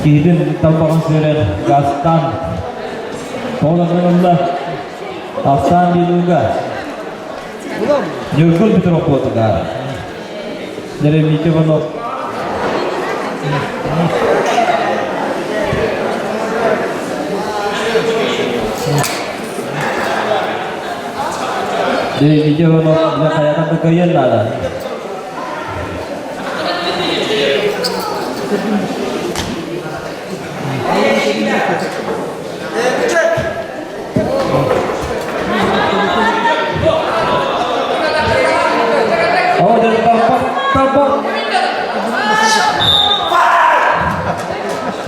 киһитин талбаҕын сүөрэн газтаан тоҕолоннулла Ахсаан Билуга Ньургун Петров буотугаар Деревники Иванов Деревники Иванов хайатан да кыайыан наада.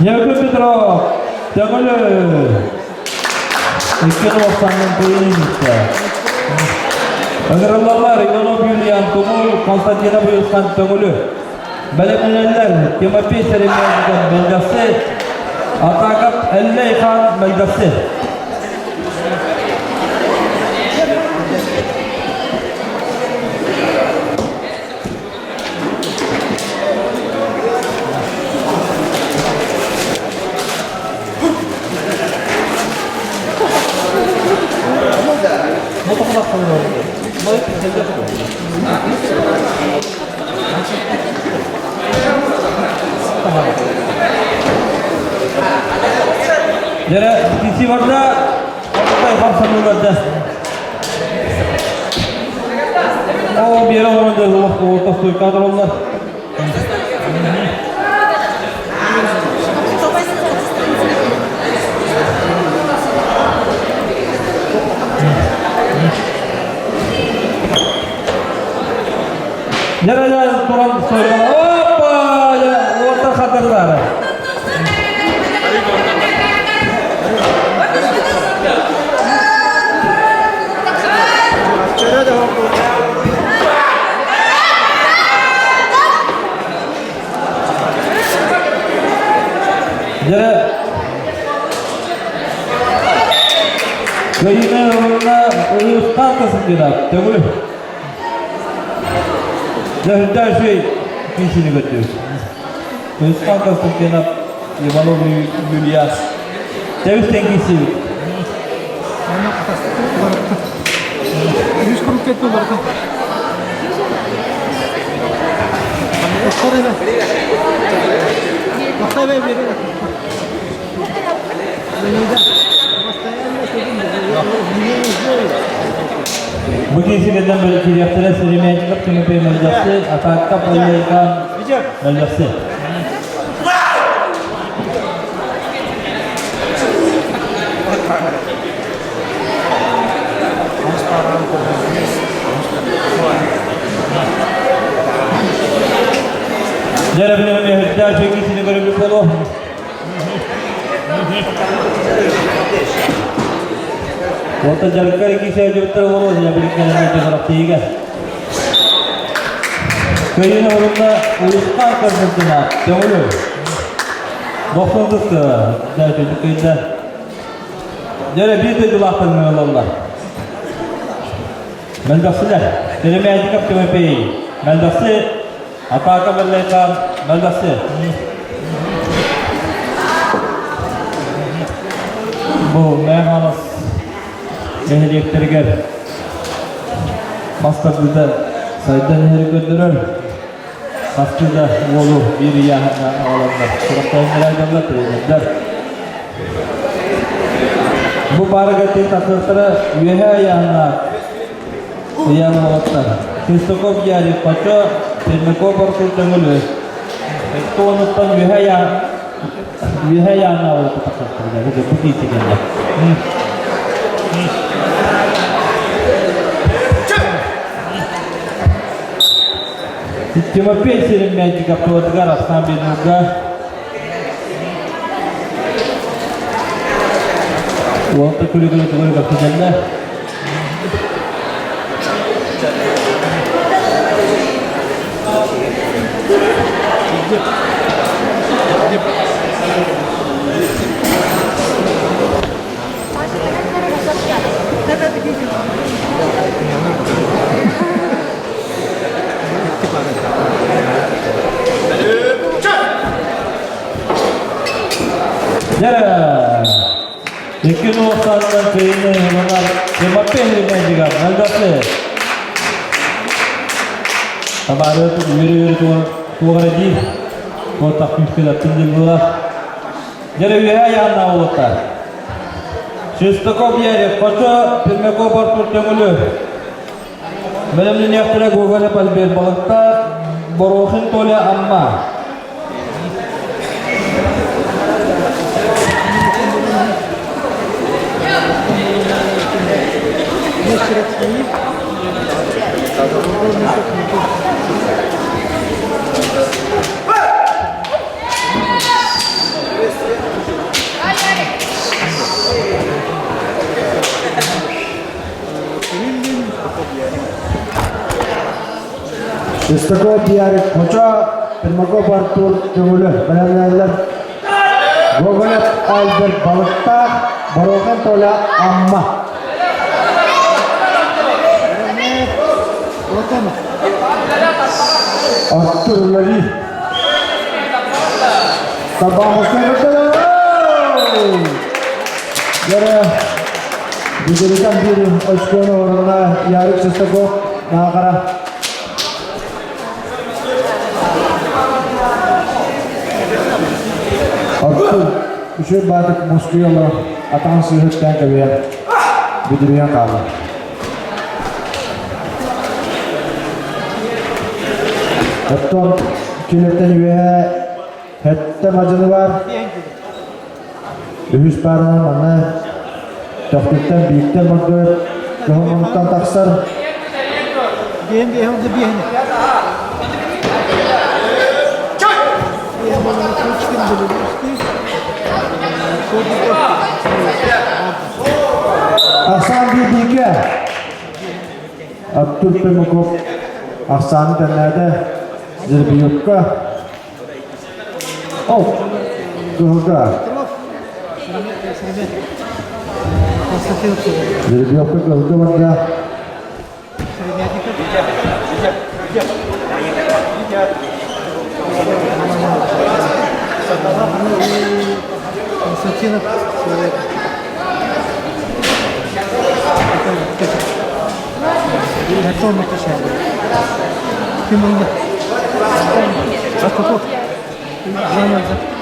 Ньургун Петров, Төҥүлү Икки уохтаннын кыйын иттэ. Ыҥырыллаллар Иванов Юлиан Тумул, Константинов Уйусхан Төҥүлү. Бэлэмнэнэллэр Тимофей Серемянников Мэлдьэхси, Атаков Эллэй Хан Мэлдьэхси. Дьэрэ, киси барда, Алтай хамсаныыларда. Оо, биэрэ олорон дьэ олох тостуйка тураллар. Дьэрэ туран сойгон, опа! Уоттар хатырдары. Дьэ, кыайыыны ылынна улуустаах касыгына төҥүл. Дьэ, үрдээшүй киисини көттүбүт. Туйусхан Константинов, Иванов Юлия. Тэбис тэҥкиссибит. Үс курукка барда. Бу киисигеден бөлө кириэхтэрэ Серемятников Тимофей Мэлдьэхси, Атаакка Паллейкан Мэлдьэхси. Дьэ, билем үрдээх киисини көрүбүт болу. Уота дьарыккар киисэ дьүттэр болу, я биликкенен дьарыктыыга. Кыайыыны орунна Уйусхан Константинов көҥүлү. Бохсон кытты, дьэ, кыйда. Дьэ, биир дойдулаахтан ылаллар. Мэлбэхсилэр, Теремядиков Тимофей, Мэлбэхси, Атака Мэллэйхан, Мэлбэхси. Бу Мэхалас нэһилиэктэригэр мас тардыыта сайдан иһэри көрдөрөр. Хастыы да уолу биир ыйааһыҥҥа аҕаланнар сурахтарын айдаллар тренердэр. Бу паарага тин тахсыахтара үөһэ ыйааһыннаах ыйаан уолаттар. Христоков Ярик Хочо, Пермяков Артур Төҥүлү. Тоонуттан үөһэ ыйаан үөһэ ыйааһыннаах уолаттар тахсыахтара. Бу киирсэ кэллэ. Тимофей Серемятников туотугар Арсан Бенуга. Уолта күлүгүрү тугу кэпсэтэллэр. Дьэ, икки нуохтаанынан кыайыыны ылынар Тимофей Леонидович Мальдасы. Табаарыт үөрэ-үөрэ туох эрэ диир. Туох күүскэ даттын диэн буолар. Дьэ, үөһэ айааннаах уолаттар. Шестаков Ярик, Хочо, Пермяков Артур Төҥүлү. Бэлэмнэниэхтэрэ Гоголев Альберт Балыктаах, Борохин Толя Амма. Шестаков Ярик Хочо, Пермаков Артур Төҥүлү бэлэмнээллэр. Гоголев Альберт Балыктаах, Борохин Толя Амма. Артур Лари. Табаҕыска Дьэрэ бүдүрүтэн биир очкону орунна Ярик Шестаков Наахара. Артур үчүгэй баатык мускуйа олорон атаҕын сыыһыттаан кэбиһэн бүдүрүйэн хаалла. Оттон килэттэн үөһэ Сэттэ мадьыны бар. Үһүс пааранан манна Төхтүттэн бииртэн мордуйар кыһыл тахсар. Ахсаан биир Артур Пермаков ахсааны тэннээтэ. Жеребьевка Ол, кыһылга. Жеребьевка кыһылга барда. Константинов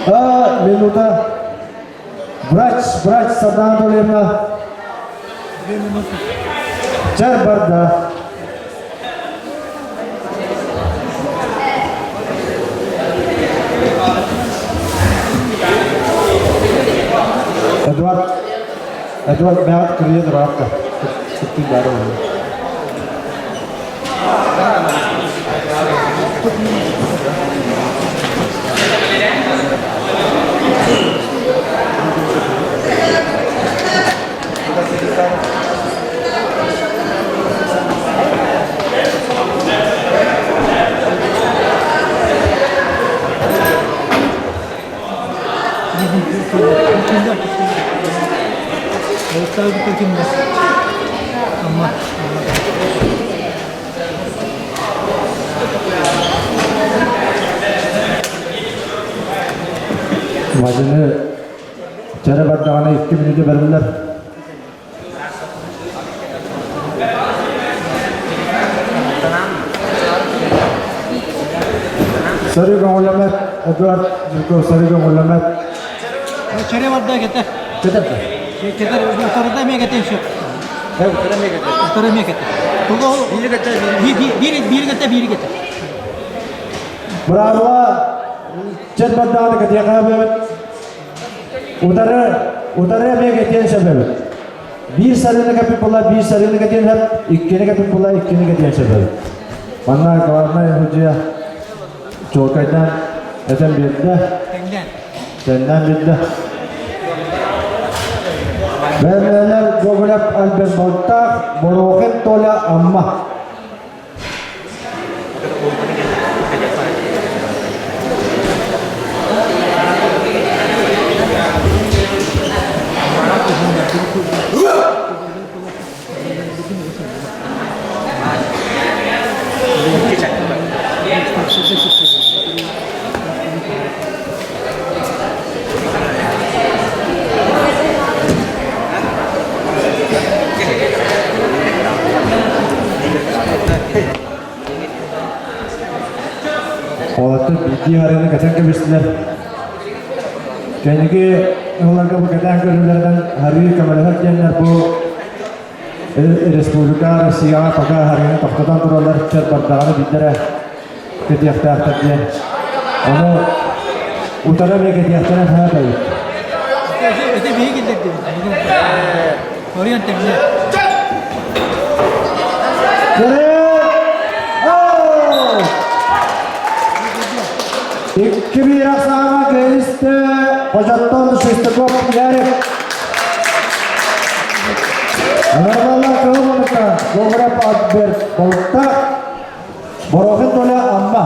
А, минута. Врач, врач Сардаана Анатольевна. Чар барда. Эдуард, Эдуард мягко кырыйан ыраатта. Кыттыы бары Мадьыны чэрэ бардаҕына икки мүнүүтэ бэриллэр. Сары көҥүллэммэт, Эдуард Жирков сары көҥүллэммэт. Чэрэ барда кетер. Кетер. Кетер, утарыда эмиэ кетен сөп. Утары эмиэ кетер. Биир биир кетер, биир кетер. Браво! Чэр бардаҕына кэтиэхэ эбэбит. Утары, утары эмиэ кэтиэн сөп эбит. Биир сарыыны кэппит буолла, биир сарыыны кэтиэн сөп, иккини кэппит буолла, иккини кэтиэн сөп эбит. Манна главнай судья чуолкайдаан этэн биэрдэ. Тэннээн биэрдэ. Бэлэмнэнэр Гоголев Альберт Балтаах, Борохин Толя Амма. Уолаттар биирдии арыыны кэтэн кэбистилэр. Кэнники ыалларга бу кэтээн көрүүлэринэн арыы көмөлөһөр диэннэр бу республика Россияҕа пока арыыны тохтотон тураллар чэр бардаҕына биирдэрэ кэтиэхтээхтэр диэн. Ону утары эмиэ кэтиэхтэрин хаһа эбит. Это биһиги киллэрдибит. Орион темне. Икки биир ахсааҥҥа кэлистэ Хожоттон Шестаков Ярик. Нормалла кылымыныта Гоголев Альберт Болта Борохин Толя Амма.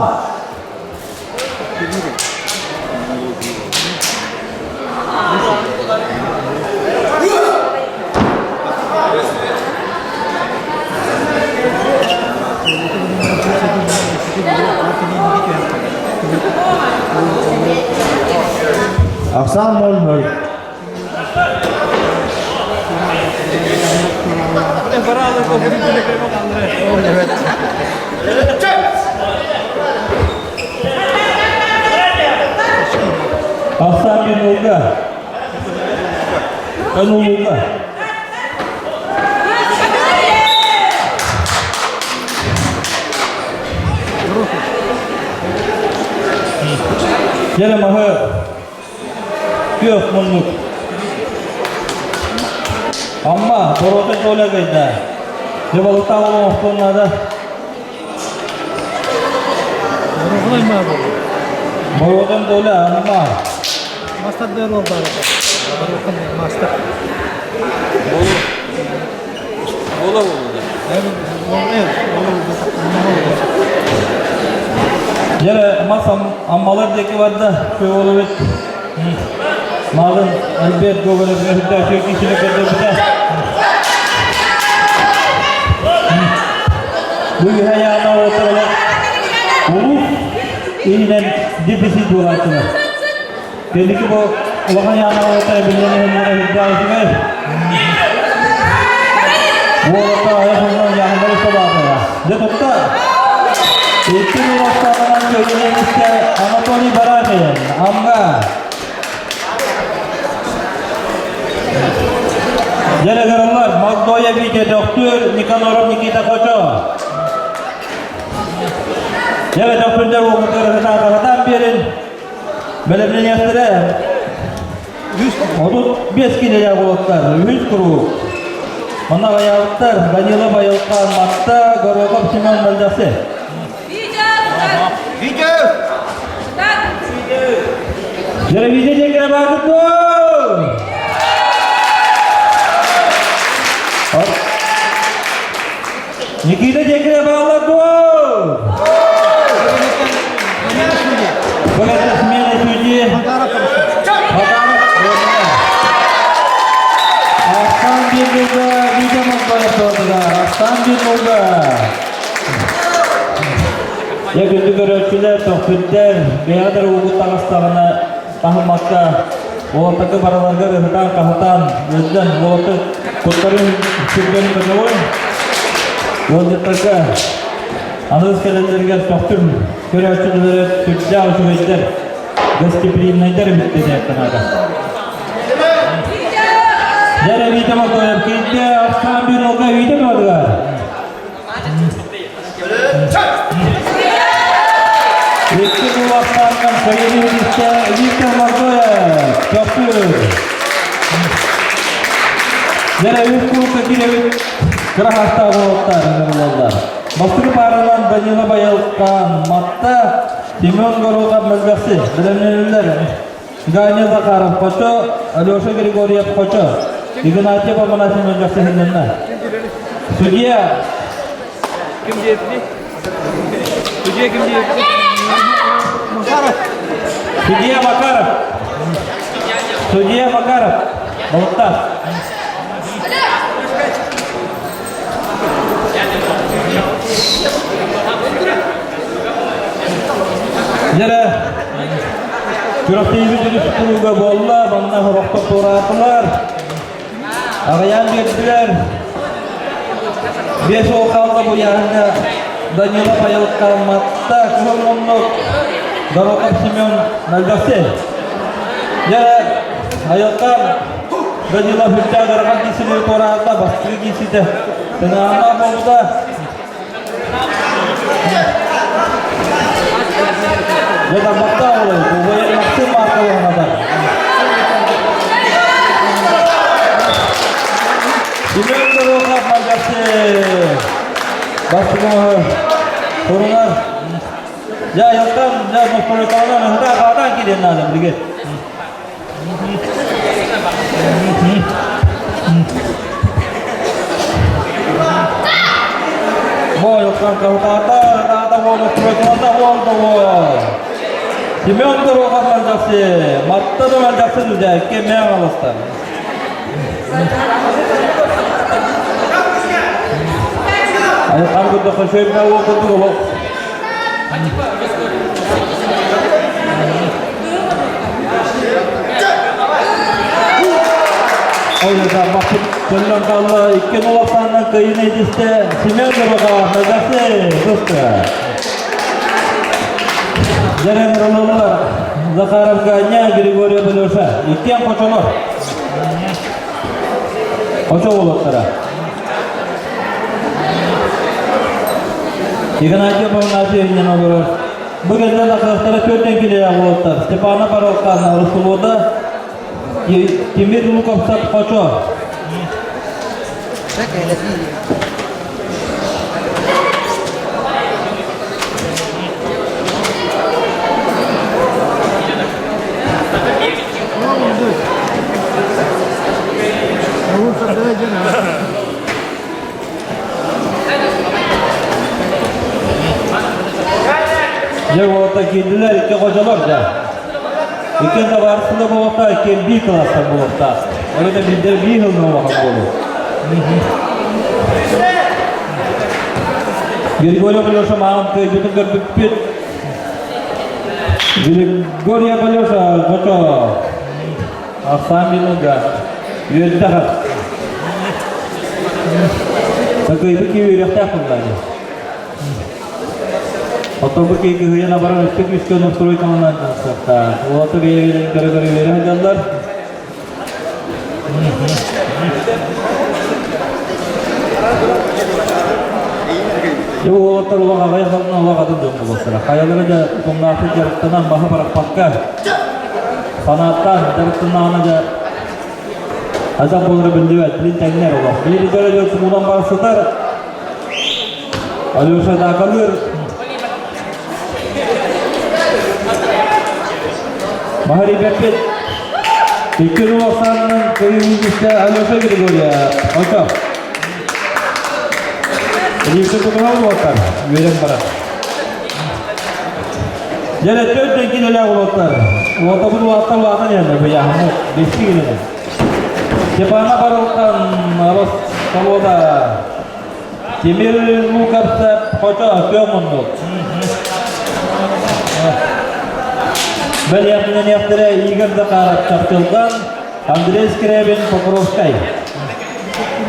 Ахсаан 0-0. Ахсаан минулга. Анулга. Дьэ маһы Күөх муннук. Амма, борота толя гайда. Дебалыта оҥостуон наада. Боротон толя, Амма. Мастер дэр ол бар. Мастер. Бола болу. Дьэ, мас аммалар диэки барда, Феолович. Мағын Альберт Гоголев өһүрдээх киһини көрдөрбүтэ. Бу үһэ яана отыралар улуус иһинэн дефицит буолааччылар. Кэнники бу улахан яана отыр биллэн иһиннэрэ өһүрдээх үчүгэй. Уолаттар айах оннан яһыннары собаатыга. Дьэ тутта. Икки уластаанынан көлүнэн истэ Анатолий Барахин, Амга. Дьэ Магдоя Витя Төхтүр, Никаноров Никита Хочо. Дьэ Төхтүрдэр уопутар хатаан биэрин. Бэлэмнэниэхтэрэ. 35 кинилэр уолаттар, үһүс куруук. Манна аҕыйаабыттар Данила Байылхан, Матта, Горохов Семен Мальдасы. Витя! Дьэ, Витя диэкирэ баардык дуо? Никита диэкирэ бааллар дуо? Богатая смена судьи. Макаров. Астан Бирбулга, Витя Мазбаев Астан Бирбулга. Я күндү көрөөччүлэр, төхпүттэр, бэйэҕэ угут таҕыстаҕына таһыммакка, уолаттарга барыларга ыһытаан-хаһытаан, ыалдьан, уолаттар куттарын сүрдэн көтөҕүн, ыалдьыттарга аныгыс кэлэллэригэр төхтүм көрөөччүлэрэ сүрдээх үчүгэйдэр, гостеприимнайдар эбит диэн наада. Дьэ, Витя Макоев киирдэ, Ахсаан Биролга Витя Макоев. Икки кулактарынан кайыны истэ Виктор Мордоев, Көпүр. Дьэ, үс курукка кииребит кыра хастаах уолаттар ыҥырылаллар. Бастакы пааранан Данила Байылхан, Матта, Семен Горохов Мөлбөхсү бэлэмнэнэллэр. Ганя Захаров Хочо, Алеша Григорьев Хочо. Игнатьев Афанасий Мөлдөхсөһүннэннэ. Судья. Ким диэппитий? Судья ким диэппитий? Макаров. Судья Макаров. Судья Макаров. Балыктаах. Дьэрэ, күрэхтэһиибит үгүс тутулуга буолла, манна сорохтор туораатылар, аҕыйаан биэрдилэр. Биэс уол хаалла бу ыйааһыҥҥа Данила Паялыкка Матта, Кыһыл Муннук, Дорохов Семен Мөлбөхсү. Дьэрэ, айылҕа Данила сүрдээх ыарахан киирсиини туораата, бастакы киирсиитэ тыҥааһыннаах буолбута. Дьэ тарбахтаах олой, Кубайа Максим Маркова хаҥатар. Семен Горохов Мальгасы бастакы турунар. Дьэ айылтан, дьэ мустуруйталынан ыһыта хаатаан киириэн наада билигин. Семен Горохов мэлдьэхси, Матта да мэлдьэхси дүдээккэ мэҥ алыстар. Айхан курдук шөймэ уол курдук олох. Ойдаммаппыт көллөн хаалла икки олохтооннон кыйын эдисте Семен Горохов мэлдьэхси туста. Дьэрэн Рололар Захаров Ганя, Григорий Белеша. Иккиэн хочолор. Хочо уолаттара. Игнатий Павлович олорор. Бу кэллэ тахсастара төрдөн килээх уолаттар. Степана Паровкана, Русулода, Тимир Луковцев Хочо. Дьэ уолаттар киирдилэр, икки хочолор дьэ. Икки табаарыстыла буолуохтаах, икки биир кылаастар буолуохтаах. Ол это биирдэр биир сылынан улахан буолуо. Григорий Алеша маам кыайбытын көрбүппүт. Григорий Алеша хочо Ахсаан минуга үөрдэ хат. Такыйбыт киһи үөрүөхтээх буоллаҕа. Оттон бу киһи кыһыйан абаран өссө күүскэ настройкаланан тахсыахтаах. Уолаттар бэйэ-бэйэлэрин көрө-көрө үөрэ сылдьаллар. Дьэ уолаттар олох аҕыйах сылынан олох атын дьон буолуохтара. Хайалара да утумнаахтык дьарыктанан маһы бырахпакка, санааттаан дьарыктаннаҕына да Адам буолара биллибэт, билин тэҥнэр олох. Биир дьоро дьон тумулан бара сытар, Алеша даакалыыр. Маһари бэппит. Икки улаханынан кыайыы Алеша Григорьев. Ото. Илиитэ тутуһан уотар, үөрэн барар. Дьэ, төрт килэлээх уолаттар. Уотабыт улааттар улаатан иһэллэр быйааһыммыт. Бэстии килэлэр. Степана Барылтан Ростовода Тимир Луковцев Хочо күөх муннук. Бэлиэхтэнэниэхтэрэ Игорь Захаров Чапчылган, Андрей Скрябин Покровскай.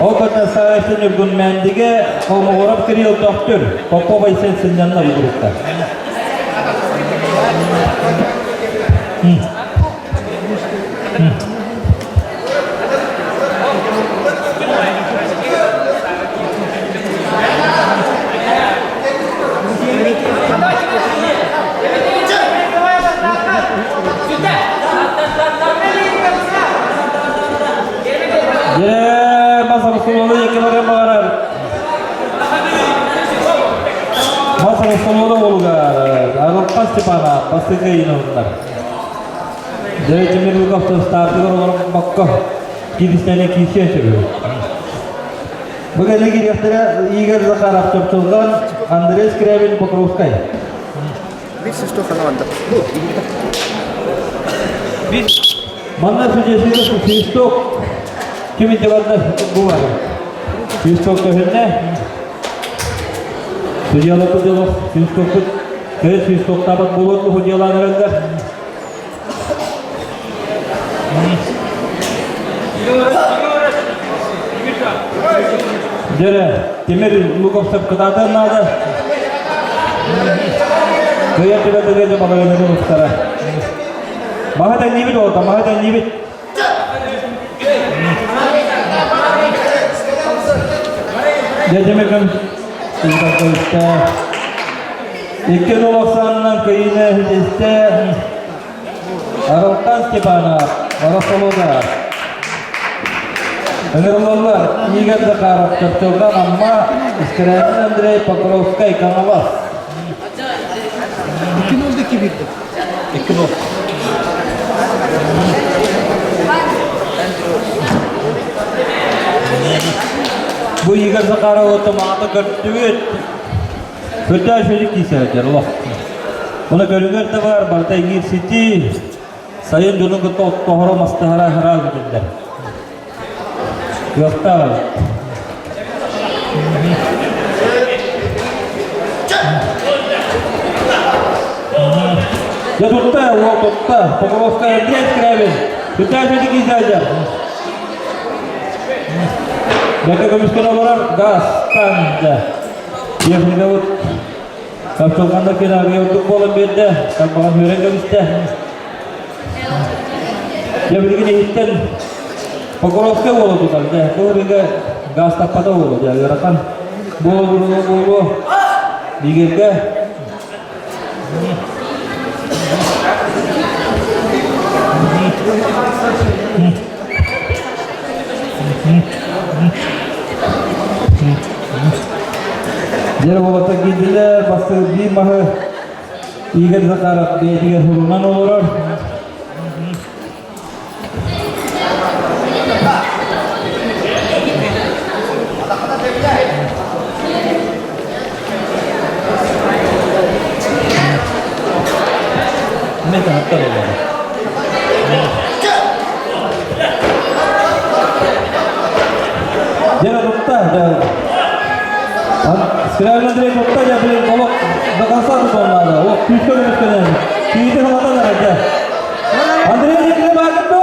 Ол кэннэ Саайсын Ньургун Мэндигэ Холмогоров Кирилл Төхтүр, Попов Айсен сынньанна угуруктар. Дьэ, мас Росолону якы баран баҕарар. Мас Росолону уолугар Арылхан Степанов бастакы ыйын ылыннар. Дьэ, Тимир Луковцев стартыгар олорбокко. кииристэрэ киирсиэн сөбү. Бу кэлэ киириэхтэрэ Игорь Захаров Чопчулган, Андрей Скрябин Покровскай. Манна судьясыга свисток ким барда бу бар. Свисток көһүннэ. Судьяларбыт дьолох свистокпут көй свистоктаабат буолуон судьялаан эрэллэр. Дьэрэ, Тимир Луковцев кытаатан наада. Кыйа түбэтэ дьэ балайынары устара. Маһы тэннибит оҕото, маһы тэннибит. Дьэ Тимир кым Икки олохсанынан кыйыны истэ Арылхан Степанов, Оросолода. Ыҥырыллаллар Игорь Захаров, Чопчолган Амма, Искрянин Андрей, Покровскай, Каналас. 2-0 2-1. 2-0. Бу Игорь Захаров маата көрдүбүт. Көрдөөх үчүгэй киисээдэр олох. Оны көрүҥэр да бар, барыта иҥиир сити, сайын дьону кытта оттоһоро мастаһара хараал бүтүллэр. Кыахтаах Дьэ тутта, уол тутта, Покровская Андрей Скрябин, Күтээ үчүгэй киисээдэр. Бэкэ көмүскэн олорор газ, тан, Техникабыт Чапчылҕаннар кэнээги ордук буолан биэрдэ, тарбаҕын үөрэн кэбистэ. Дьэ билигин иһиттэн Покровскай уолу тутар, дьэ, бу ырыга газ таппата уолу, дьэ, ыарахан буолуо буолуо. Игорьга Дьэ уолаттар киирдилэр, бастакы биир маһы Игорь Захаров бэйэтигэр сурунан олорор. Мен таһаттар олорор. Дьэ тутта, дьэ. Скрябин Андрей тутта, дьэ, блин, олох до конца тутуон наада. Олох күүскэ көмүскэнэн. Киһити салатан эрэр, дьэ. Андрей Дмитриев аатырды!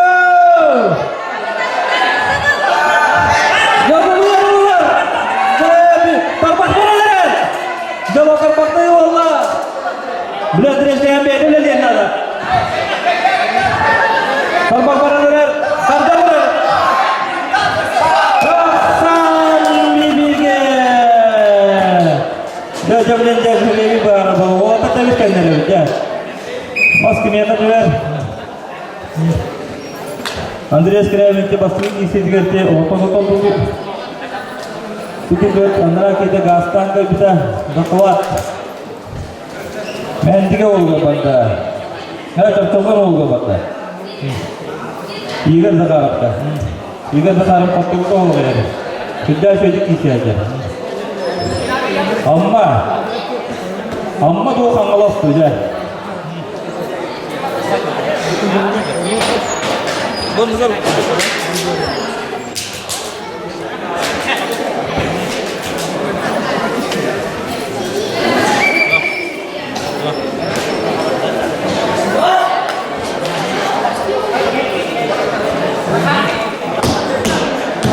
Бля, Андрей бэйэтэ үлэлиэн наада. Тарбах баран эрэр, тарда барар. Тахсан бибиге! Дьэ, дьэ, билэн дьэ, үлэби баара, оҕото тэбис кэннэрэ, дьэ. Бас кимиэхэ түһэр? Андрей Скрябинти бастакы киирсиитигэр ти ортосотон тутук. Тутук анараа киһитэ гаастаан кэлбитэ. Доклад. Мендиге олуга барда. Һэ, чопчолгор олуга барда. Игорь Захаровка. Игорь Захаров хоттугута олуга эр. Сүрдээх үчүгэйдик киирсээччи. Амма. Амма туох Хаҥалас дьэ.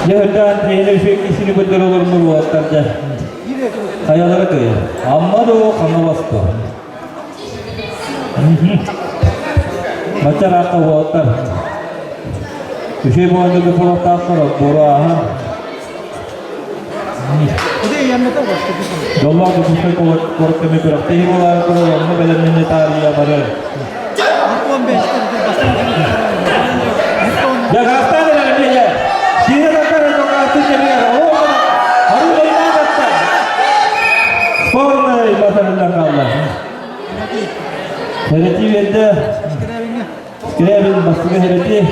Дьэ, үрдээн тиэһинэ үчүгэй киһини көрдөрө олорбут уолаттар дьэ. Хайалара кыайар. Амма дуу, Хаҥалас дуу. Бачча ыраахха уолаттар. Үчүгэй буолан дьону буолуохтаахтар, отбору ааһан. Дьоллоох Дьокуускай куорат көмө күрэхтэһии буолаары турар, онно бэлэмнэнэ таарыйа барар. Дьэ, гаастаан эрэр эмиэ Сиинэ таттар гаастын кэмигэр арыы ойнаан таттар. Спорный батарыллан хаалла. Хэрэтии биэрдэ. Скрябин бастакы хэрэтии.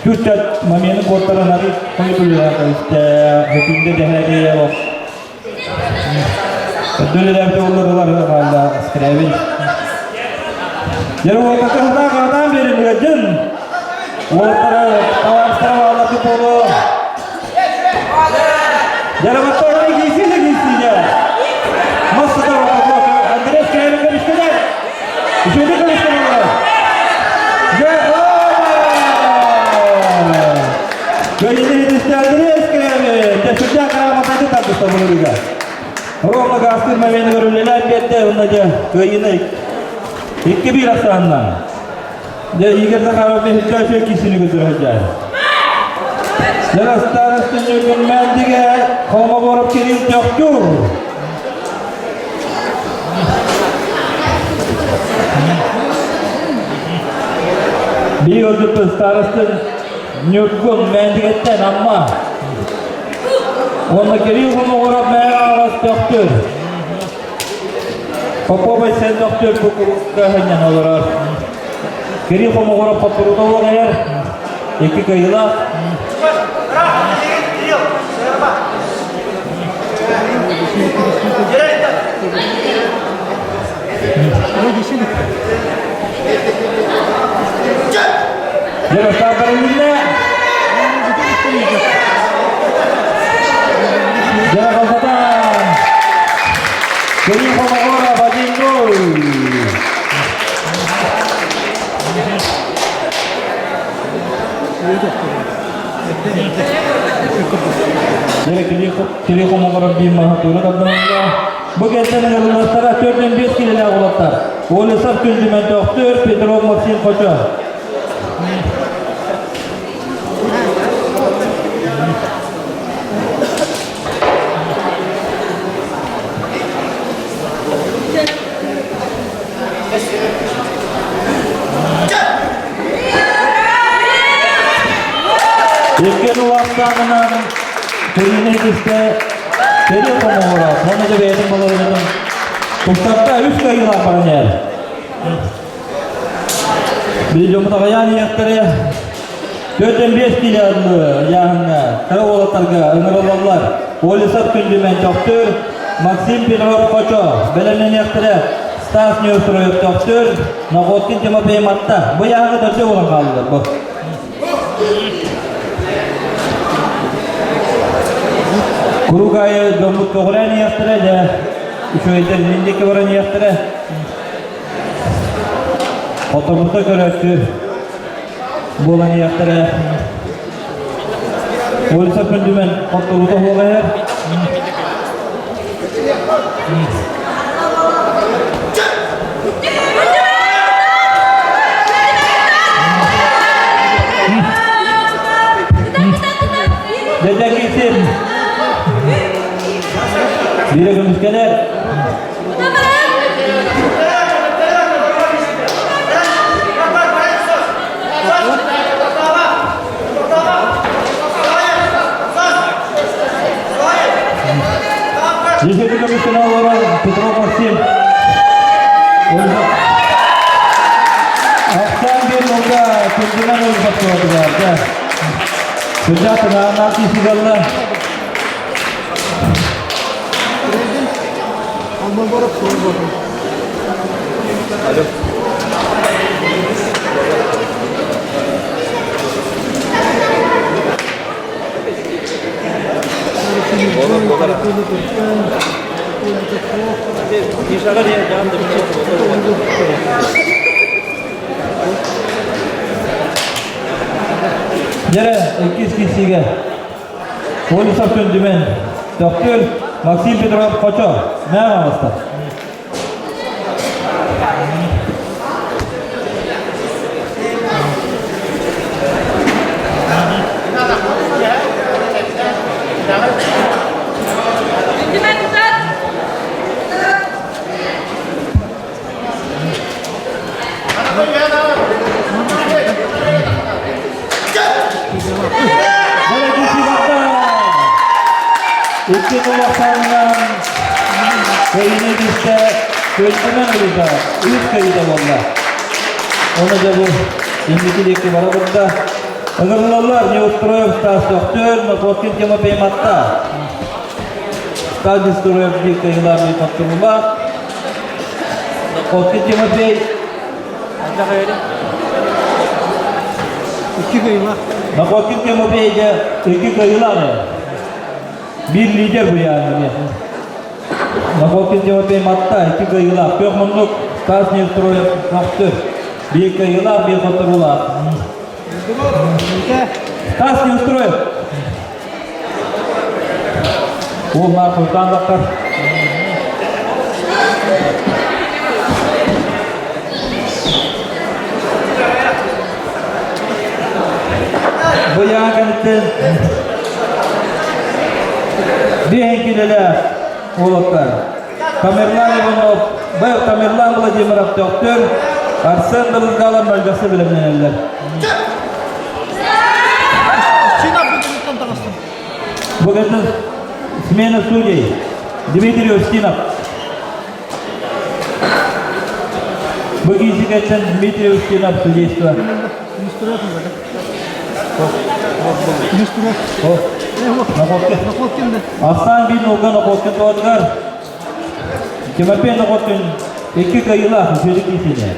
Чуть-чуть моменты куоттаран арый хойутуллар хөкүндэ дэһээри Дүлелерде олорулар хаалла Скрябин. Дьэ уолга кыһата хаатаан берин дьын. Уолтара таварстара баалларды болу. Дьэ баттары кийси де кийси дьэ. Массата Андрей Скрябин көмүскэлэр. Үчүгэйдик көмүскэлэр. Дьэ Көлүнэ Андрей Скрябин. Тэсүрдээх грамотаны тардыста булуруга. Ровно гаастыыр моменыгар үлэлээн биэрдэ уонна дьэ кыайыыны 2-1 ахсааннаан. Дьэ Игорь Захаров бэһиргэ үчүгэй киисини көтүрэ сылдьар. Дьэ старостын Мэлдигэ Холмогоров Кирилл Төхтүр. Биир ордуппун старостын Ньургун Мээндигэттэн Амма. Уонна Кирилл Холмогоров Мэҥэ Хаҥалас Төхтүр. Попов Айсен Төхтүр бу курукка сынньана олорор. Кирилл Холмогоров хотторуута олорор. Икки кыайыылаах. Ярослав Барылина. Дьэ, Кирилл Холмогоров 1-0. Дьэ, Кирилл Холмогоров биир маһа туора тарданылла. Бу кэнтэн ыҥырылластара 4-5 килэлээх уолаттар. Олесов Күндүмэн Төхтүр, Петров Максим Хочо. Икки улааттааҕынан Кирилл Ильичкэ Кирилл Хомоҕоров уонна да бэйэтин баларыгытын тустарда үс кыайыылаах баран иһэр. Биир аҕыйаан иһиэхтэрэ 45 киилэ ыйааһыҥҥа кыра уолаттарга ыҥырыллаллар. Олесов Күндүмэн Төхтүр, Максим Петров Хочо бэлэмнэниэхтэрэ Стас Неустроев Төхтүр, Находкин Тимофей Матта. Бу ыйааһыҥҥа төрдө буолан хааллылар бу. Куруук аайы дьоммут көҕүрээн иһиэхтэрэ, дьэ, үчүгэйдэр мин диэки баран иһиэхтэрэ. Хотомута көрөөччү буолан иһиэхтэрэ. Улица Күндүмэн хотторуута суох иһэр. Дедекисин. Бире көмүскэнэр. Десятый көмүскэнэ олорор Петров Максим. Ахсаан биир нолга күндүнэн ылбаттылар. Күндэ тынааннаах киһигалла. Алло. Дьэрэ, иккис киирсиигэ Олесов Күндүмэн, Төхтүр, Максим Петров Хочо, Мэҥэ Хаҥаластар. Икки улаханынан кыайыыны түстэ Күөлтүмэн ылыта үс кыайыыта буолла. Оны да бу инники диэки бара турда. Ыҥырыллаллар Неустроев Стас Төхтөр, Находкин Тимофей Матта. Стас Неустроев биир кыайыылаах биир хотторуулаах. Находкин Тимофей Икки кыайыылаах. Находкин Тимофей дьэ икки кыайыылаах. Биир лидер буйааны. Находкин Тимофей Матта икки кыайыылаах. Күөх муннук Стас Неустроев Төхтөр. Биир кыайыылаах, биир хотторуулаах. Стас Неустроев. Уоллаах Султан Баккар. Быйаан кэнниттэн биэһин килэлээх уолаттар Тамерлан Иванов, Б. Тамерлан Владимиров Төхтөр, Арсен Дабызгалов мөлбөсө билэмнэнэллэр. Бу кэннэ смена судей Дмитрий Устинов. Бу киисикэттэн Дмитрий Устинов судейство. Ахсаан биир нолга Находкин тоҕотугар Тимофей Находкин икки кыайыылаах үчүгэй киисине.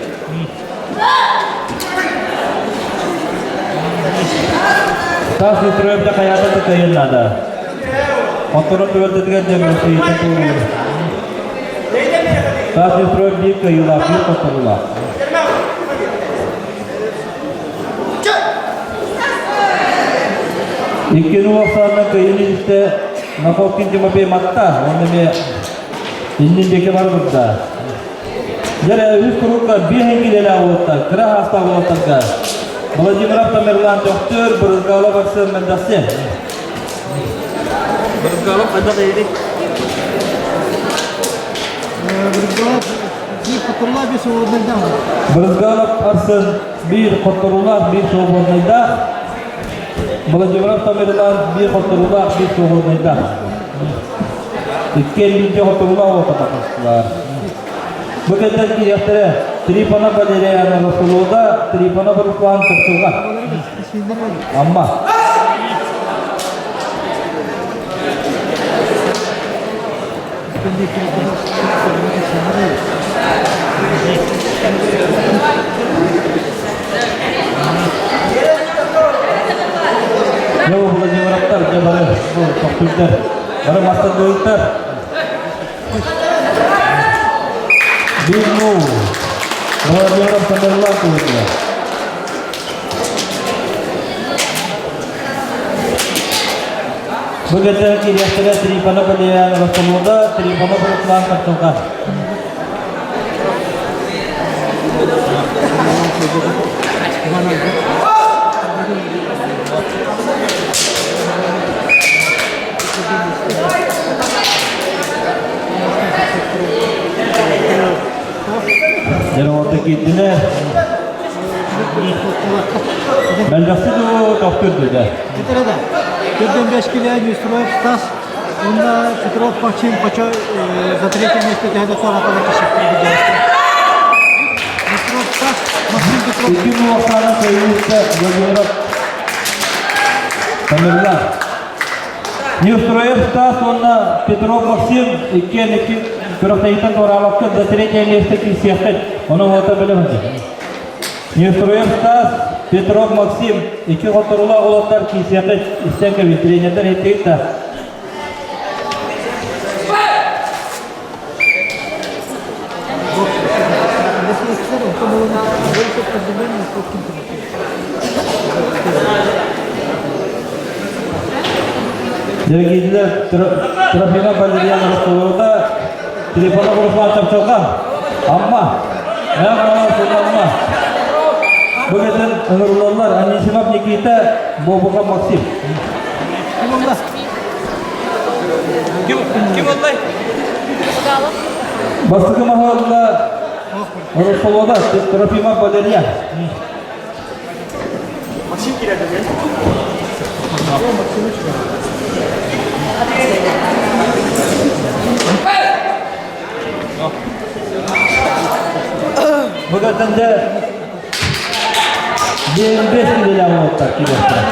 Тас Устроевда хайаата да кыайын наада. Отторун түбэлтэтигэр дьэ туоруур. Тас Устроев биир кыайыылаах, биир хотторуулаах. Иккини уопсаанна кыайыыны истэ Находкин Тимофей Матта, уонна эмиэ иннин диэки барбыта. Дьэ, үс куруука биэһин килэлээх уолаттар, кыра хаастаах уолаттарга Владимиров Тамерлан Төхтөр, Брызгалов Арсен Мендасен. Брызгалов хайдах эйди? Брызгалов биир хотторулаах биир свободнайдаах. Брызгалов Арсен биир хотторуулаах, биир свободнайдаах. Владимиров Тамерлан биир хотторуулаах, биир свободнайдаах. Иккиэн бииргэ хотторуулаах уопатахтылар. Бу кэннэ киириэхтэрэ Трифонов Валерия Расулова, Трифонов Руслан Чопчуга. Амма. Дьэ, Владимировтар, дьэ бары бу тохтуйдар, бары мастардыыттар. Бинну, Владимиров Тамерлан кулутугар. Бу кэтэ кириэхтэрэ Трифонов Ильянова Солода, Трифонов Руслан Тахтылга. Дьэ, киирдилэр. Мэлдьэхси дуу, тохтур дуу дэ. Кетерede. Төрдөн бешкиле Нестроев Стас, онна Петров Максим Хочо за третье место төһөдө туорапала Нестроев Стас, Максим Петров. Икки муохтаана кыайыыта Владимиров Тамерлан. Неустроев Стас уонна Петров Максим иккиэн икки күрэхтэһииттэн туораабакка за третье место киирсиэххит. Ону уота билэбин. Неустроев Стас, Петров Максим икки хотторуулаах уолаттар киирсиэххит истэн кэбис тренердэр иһиттигит да. Дорогие Трофима Валерьяна Ростовота, телефона Руслан Чапчалга, Амма, Амма. Бүгүн ыҥырылаллар Анисимов Никита, Бобука Максим. Ким ким оллай? Бастакы маһалла Ростовода Трофимов Валерьян. Максим кирәде, Бүгүн де. Диэн бес килэлээх уолаттар кириэхтэрэ.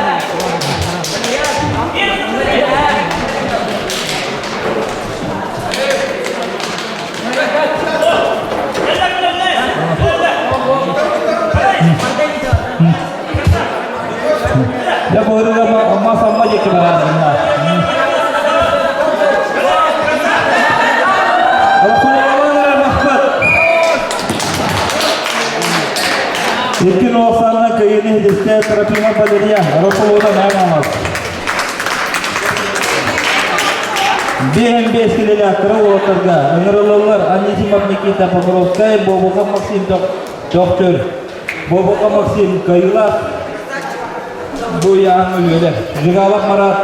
Дьэ быһыыга мас амма диэки бараатынна. Икки нуосанна кыйыны хидисте Трофимов Валерия Росолода Мамонов. Биэһин биэс килэлээх кыра уолаттарга ыҥырыллаллар Анисимов Никита Покровскай, Бобуков Максим Төхтүр. Бобуков Максим Кайылаах бу ыйааһын үөрэ. Жигалов Марат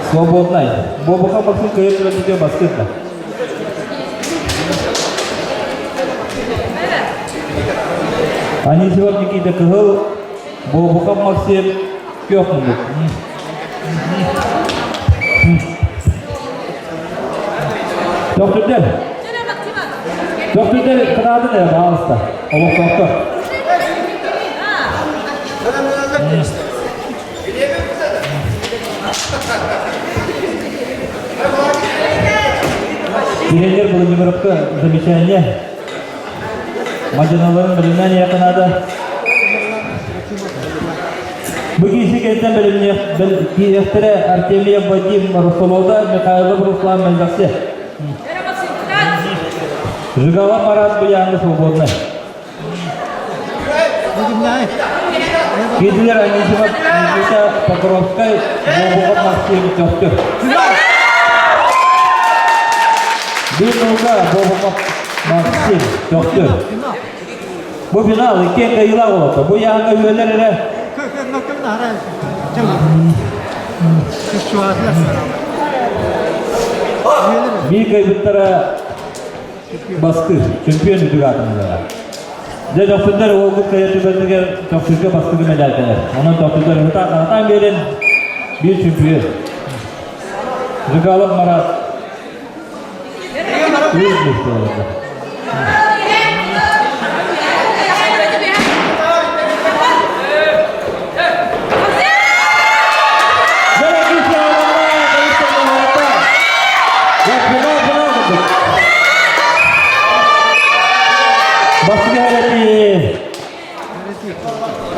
Свободнай. Бобуков Максим кыйыр түбэлтэтигэр бастыыр да. Анисимов Никита Кыһыл, Бобуков Максим Күөх мундук. Төхтүрдэр. Төхтүрдэр кытаатын эрэ, пожалуйста. Олохтоохтор. Тренер Владимировка замечание. Мадьыналарын бэлэмнээн иһиэххэ наада. Бу киһи кэнтэн бэлэмниэхтэрэ Артемьев Вадим Русолода, Михайлов Руслан Мельдаксе. Жигала Марат Буяны свободный. Киһилэр Анисимов Никита Покровскай, Бобуга Максим Төхтүр. Биир нолга Бобуков Максим Төхтүр. Бу финал иккиэн кыайыылаах болото. Бу яһаҥҥа үөлэр эрэ. Биир кыайбыттара бастыыр, чемпион үрдүк аатырдылар. Дьэ, дохсуннар уолбут кыайар түбэлтигэр тохсунга бастыгы мэдээлтэлэр. Онон тохсуннар ыһытаан харатаан биэрэн биир чемпион. Жигалов Марат үс миэстэ олордо.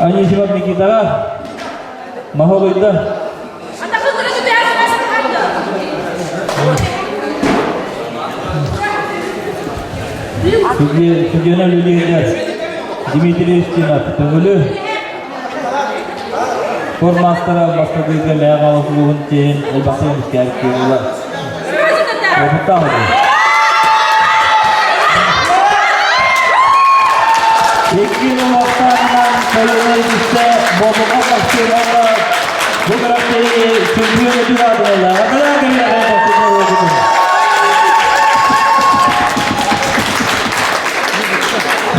Анисимов Никитаҕа Маһолуйда. Судьяна үлэлиирдэр Дмитрий Устинов Төҥүлү Спорт маастара бастакыга Мэҥэ улууһун чиэһин элбэхтик эмискээбит буоллулар. Уопуттаах этэ. Икки уҥуохтааҕынан көлүөнэ үстэ Бобука Максимова бу гран-при чемпион өтүг аатыраллар. Аталаан кэллэҕэ Максимова уопутун.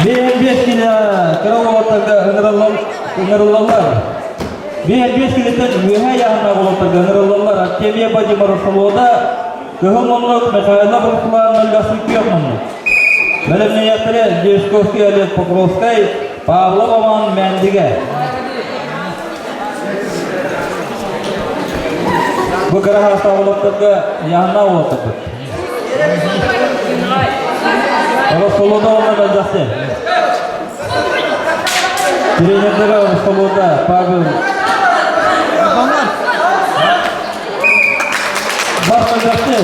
Биир биэс кило кыра уолаттарга ыҥырыллаллар. Биир биэс килоттан үөһээ яһына уолаттарга ыҥырыллаллар. Артемия Владимиров Солода, Кыһыл муннук Михайлов Руслан Мөллөсүн күөх муннук. Бэлэмнэниэхтэрэ Дьесковский Олег Покровскай, Павлов Роман Мэндигэ. Бу кыра хаастаах уолаттарга яһына уолаттарбыт. Росолода уонна Мөллөсүн. Тренердэрэ Росолода Павел Бастакы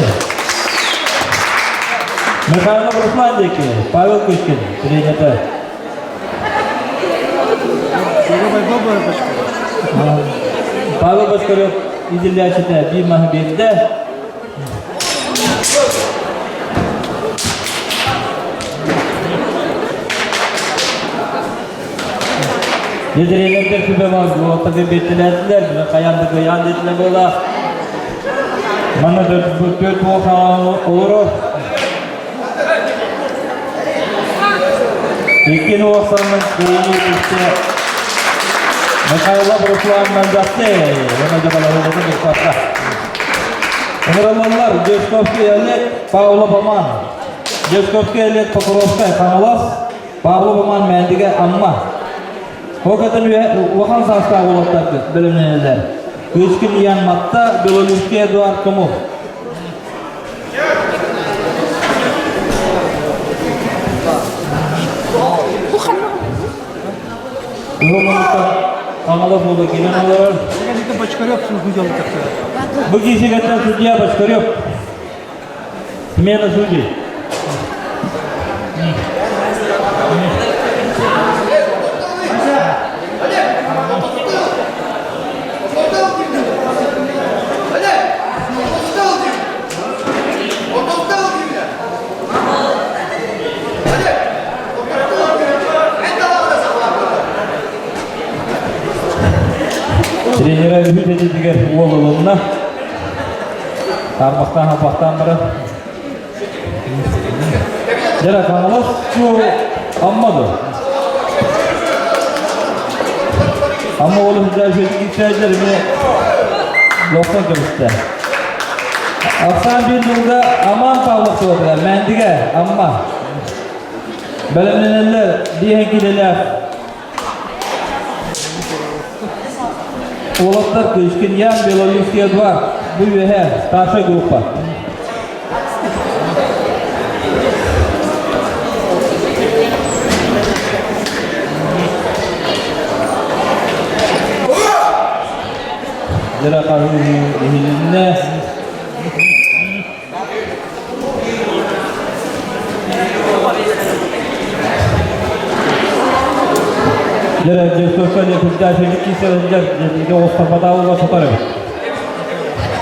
Михайлов Руслан диэки Павел Кычкин тренердэ. Павел Бочкарев иитиллээччитэ биир маһы биэрдэ. Тренердэр сүбэ уолаттарга биэртэлээтилэр, хайаан да кыайаан диэтилэр буолла. Манна төрт уол олорор. Иккин уолсанын кыайыы үстэ Михайлов Руслан Мальдасты, уонна дьабалаһыыбытын быспатта. Ыҥырыллаллар Дьесковский Олег, Павлов Аман. Дьесковский Олег Покровскай, Хаҥалас, Павлов Аман Мээндигэ, Амма. Ол кэтэн улахан саастаах уолаттар бэлэмнэнэллэр. Кычкин Ян Матта, Белолюбский Эдуард Тумух. Хаҥалас уола киирэн олорор. Бу киисигеттен судья Бочкарев. Смена судей. Тренера үһү дэтитигэр уол ылынна. Тарбахтаан апахтаан баран. Дьэ, Хаҥалас Амма ду. Амма уолу сылдьар үчүгэй эмиэ локтон көмүстэ. Ахсаан биир дылга Аман Павлов суотугар Мэндигэ Амма. Бэлэмнэнэллэр биэһэн килэлээх Уолаттар Кычкин Ян, Белолюбский Эдуард. Бу үөһэ старшая группа. Дьара хаһыы иһилиннэ.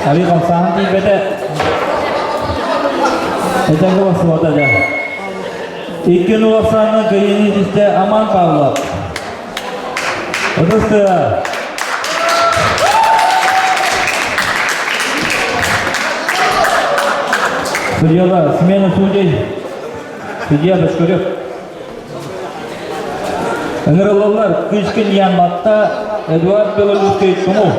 Ари хамсаан тиийбэтэ. Этэҥҥэ бахсыбата дьэ. Икки улахсаанынан кыайыыны ситистэ Аман Павлов. Ытыс Судьяла, смена судей. Судья Бочкарев. Ыҥырыллаллар Кычкин Ян Матта, Эдуард Белолюбский Тумул.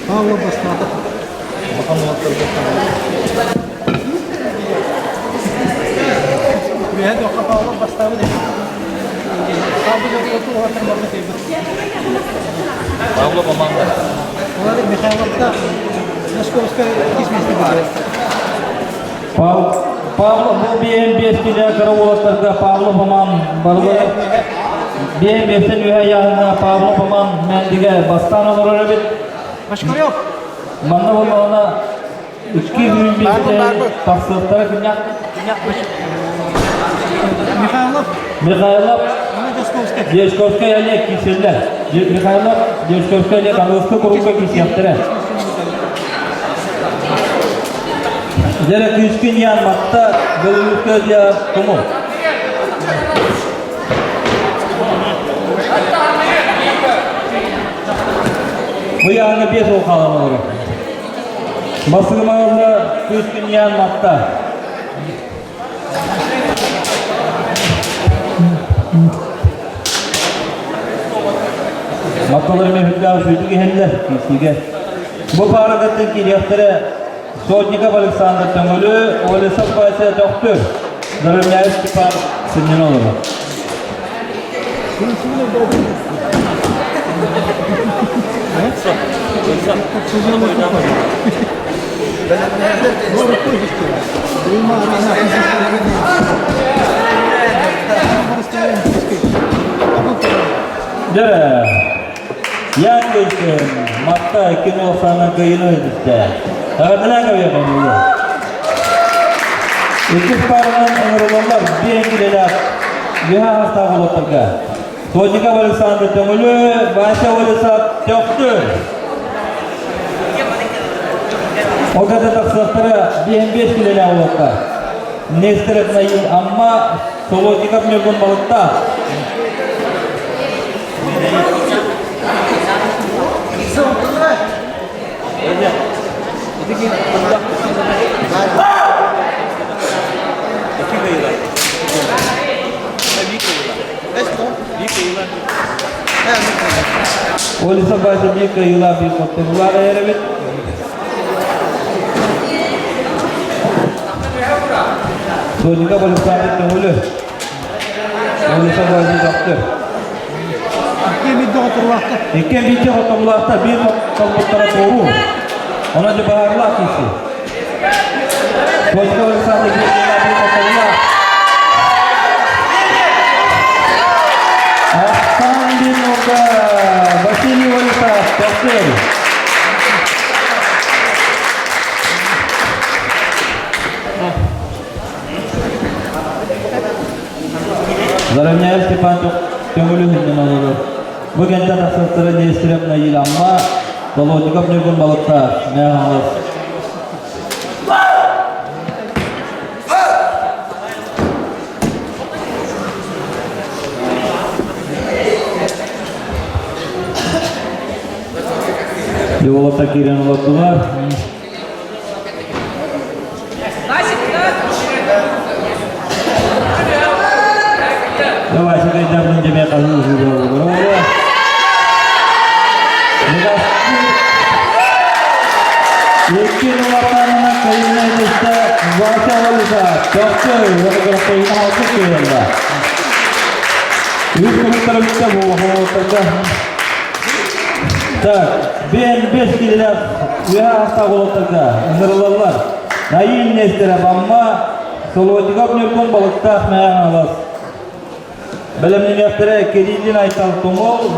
Павлов бастаата. Павлов Аманда. Павлов бу биэн биэс килэ кыра уолаттарга Павлов Аман барылары биэн биэстэн үһэ яһына Павлов Аман Мэндигэ бастаан олорор эбит. Манна буоллаҕына Икки күн биирдэ тахсыахтара күннэх Михайлов. Михайлов. Дьячковскай Олег киирсэллэр. Михайлов, Дьячковскай Олег аныгыскы куруука киирсиэхтэрэ. Дьэрэ күүскүн ян матта бөлүлүккэ дьэ тумул. Бу яҕына биэс ол хаалан олорор. Басыгымаҕылла кыыс күнньээн матта. Матталар эмиэ үрдээх сүүтүк иһэллэр киирсиигэ. Бу паарагаттан киириэхтэрэ Сотников Александр Төҥүлү, Олесов Вася Төхтүр, Заровняев Степан сынньана олорор. Дьэ, Ян Матта кино сана кыйыны өтүттэ. Эҕэрдэлээн кэбиэххэ Иккис пааранан ыҥырыллаллар биэн килэлээх үөһэ аастаах уолаттарга. Сотников Александр Төҥүлү, Вася Олесов Төхтүр. Ол кэннэ тахсыахтара биэһин биэс килэлээх уолаттар. Нестеров Наил Амма, Солотников Ньургун Балыктаах. Олиса Вася биир кыайыылаах биир хотторуулаах эрэбит. Соника Александр Төҥүлү. Олиса Владимир Доктор. Икки биирдэ хотомлаахтар, биир толбуттара туоруу. Онон дьэ баһаарлаах киси. Точка Александр биир хотомлаах. Ахсан Бинуга Василий Валитов, Токтыр. Заровняев Степан көҥүлү хүннэн олорор. Бу кэнтэн тахсыбыттара Нестерев Наил Амма, Болотников Ньургун Балыктаах, Мэҥэ Хаҥалас. Уолаттар киирэн олордулар. Давай, сюда тебе Икки улаханына кайына илисте Вася Валиса, Төхтө, Ваграппайына алты кыйында. Үс күнүктөр бүтте бу улаханыларда. Так, бен бес килилер үһэ астаах уолаттарга ыҥырылаллар. Наил Нестеров Амма, Солодиков Ньургун Балыктаах Мэҥэ Хаҥалас. Бэлэмнэниэхтэрэ Кириллин Айтал Тумул,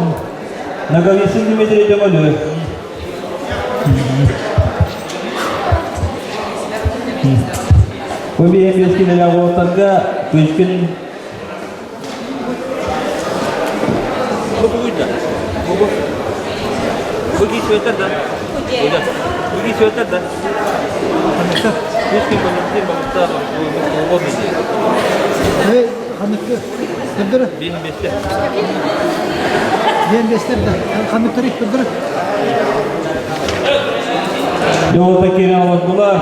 Ноговицын Дмитрий Төҥөлү. Бу биһи бес килилээх уолаттарга Кычкин Дьолото киирэн олордулар.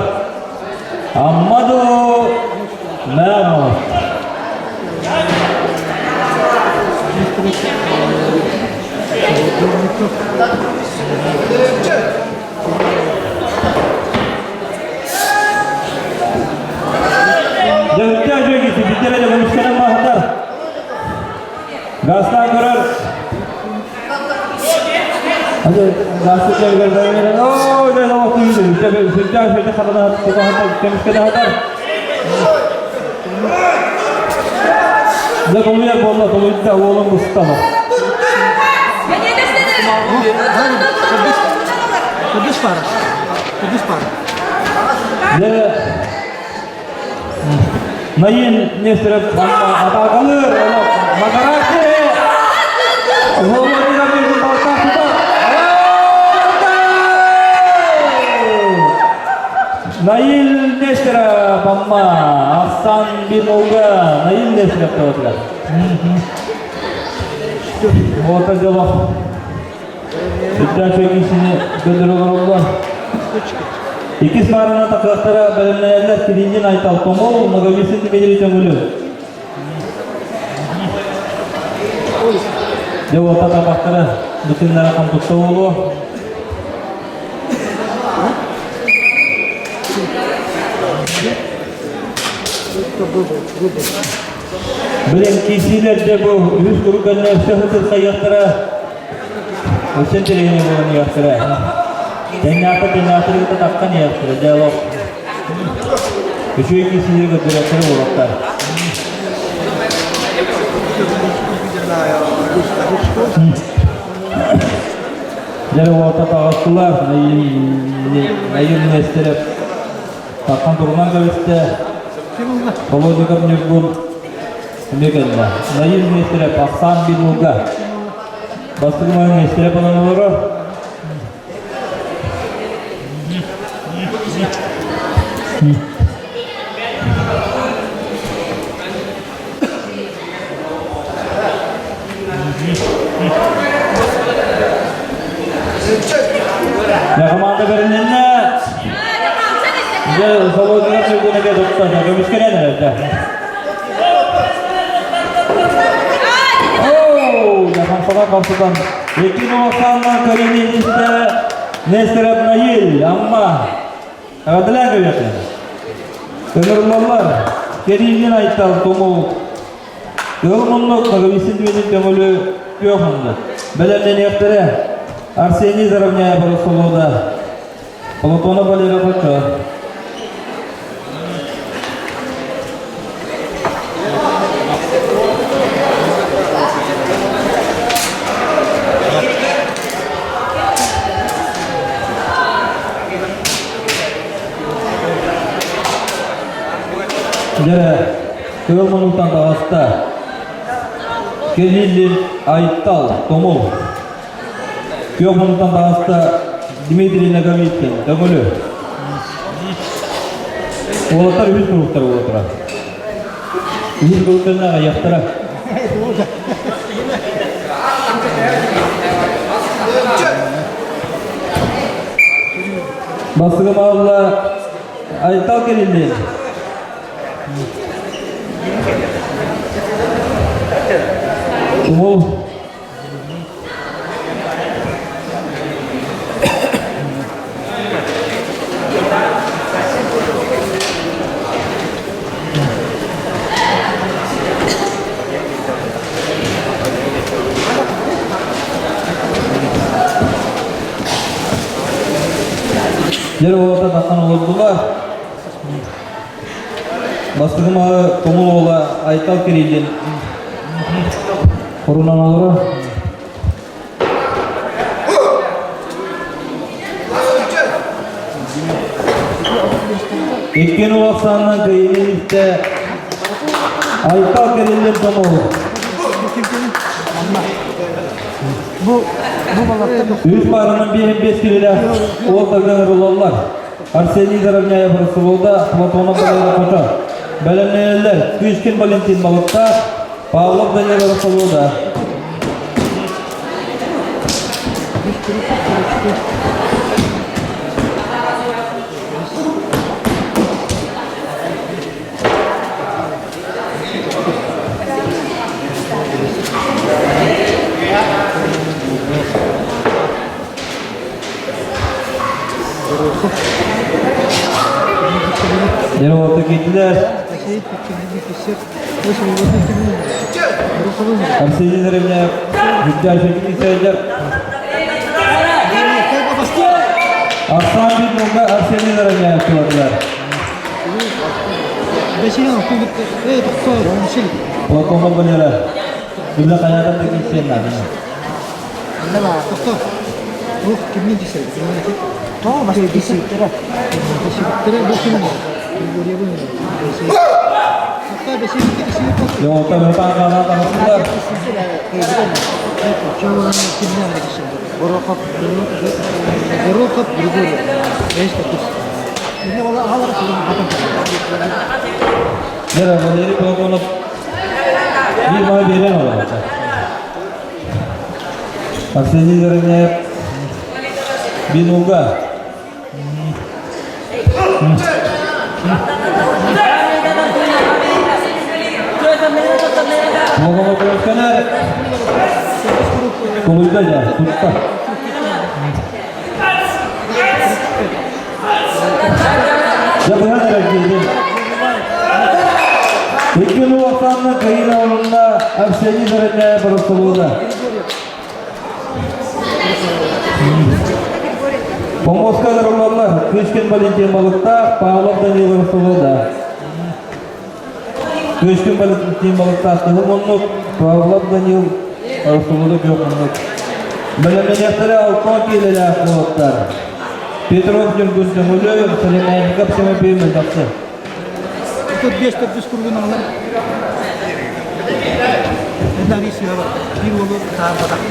Амма дуу, Мэҥэ Дьэ, дьэ, биттэрэ дьэ көмүскэнэн баһатар. Гастан көрөр. Дьэ толуйар буолла, толуйда, уолун быстала. Кудус пара. Кудус пара. Дьэ, Наин Нестеров атаакалыыр, Магараки! Наил Нестеров Амма, Арсан Бинолга, Наил Нестеров таватыгар. Вот дело. Сүрдээх үчүгэй көннөрө олороллор. Иккис баарына такыахтара бэлэмнэнэллэр Кириллин Айтал Томол, Ноговицын Дмитрий Төҥүлү. Дьэ уота табахтара бүтүннэрэ хомтутта буолуо. Билин киисиилэрде бу үһүс куру кэннэ өссө сытырхайыахтара өссө интэриэһинэй буолан иһиэхтэрэ. Тэҥнээхтэр тэҥнээхтэри кытта таххан иһиэхтэрэ диалог. Үчүгэй киисиилэри көрдөрүөхтэрэ буолуохтар. Дьэ уота таҕыстылар Наил Нестерев Таххан турунан кэбистэ. Володиков Ньургун эмиэ кэллэ. Наил Нестерев Ахсаан Бинуга. Бастакы маны Нестерев ылан олорор. Дьэ, команда бэрилиннэ. Дьэ, Володя Ньургун эмиэ тутта. Көмүскэнэн эрэр да. Оу, Хамсалар хамсатан. Икки Новосанна Карининистэ Нестеров Наиль, Амма. Эҕэрдэлээн көрүөххэ. Ыҥырыллаллар. Кириллин Айтал Тумул. Кыһыл муннук Ноговицын Дмитрий Төҥүлү күөх муннук. Бэлэмнэниэхтэрэ Арсений Заровняев Росолода, Платонов Валерий Хочо. Дьэ, Кыыл муннуктан таҕыста. Кириллин Айтал Тумул. Күөх муннуктан таҕыста Дмитрий Ноговицын Төҥүлү. Уолаттар үһүс куруктар уолаттара. Үһүс куруктарына аҕыйахтара. Бастакы маалла Айтал Кириллин. Тумул Дьэр уолата таххан олордулар. Бастакы маһы Тумул уола Айтал Кириллин хорунан олорор. Иккин улахсаанынан кыайыыны истэ Айтал Кириллин Тумул. Үс пааранан биэһин биэс килилээх уол тагдан ырылаллар. Арсений Заровняев Росовода, Платонов Валерий Хочо. Бэлэмнэнэллэр Кычкин Валентин Балыктаах, Павлов Данила Росовода. Дьэ, киирдилэр. Арсений Заровняев, Бүттээшекин исээллэр. Арсан Битмунга Арсений Заровняев туладылар. Платонов Валера, Дүлэ хайаатан да киирсиэн наада. Йоҕоттор ытаан хаалаан таҕыстылар. Дьэ, Валерий Платонов биир маһы биэрэн олорор. Арсений Заровняев Бинуга. Логомобилканар Тулуйда дьэ, тутта. Дьэ быһан эрэр диэтин. Икки нуохтанна Карина орунна Арсений Заровняев Ростовуда. Помоска ырыллаллар Кычкин Валентин Балыктаах, Павлов Данил Ростовуда. Кычкин Валентин Балыктаах кыһыл муннук, Павлов Данил Ростовуда күөх муннук. Бэлэмнэниэхтэрэ алтан киилэлээх уолаттар. Петров Ньургун Төҥүлү, Сэлэмээнников Тимофей Мөлтөхсө. 35 төрдүс курдун алар. Биир уолу таабатах.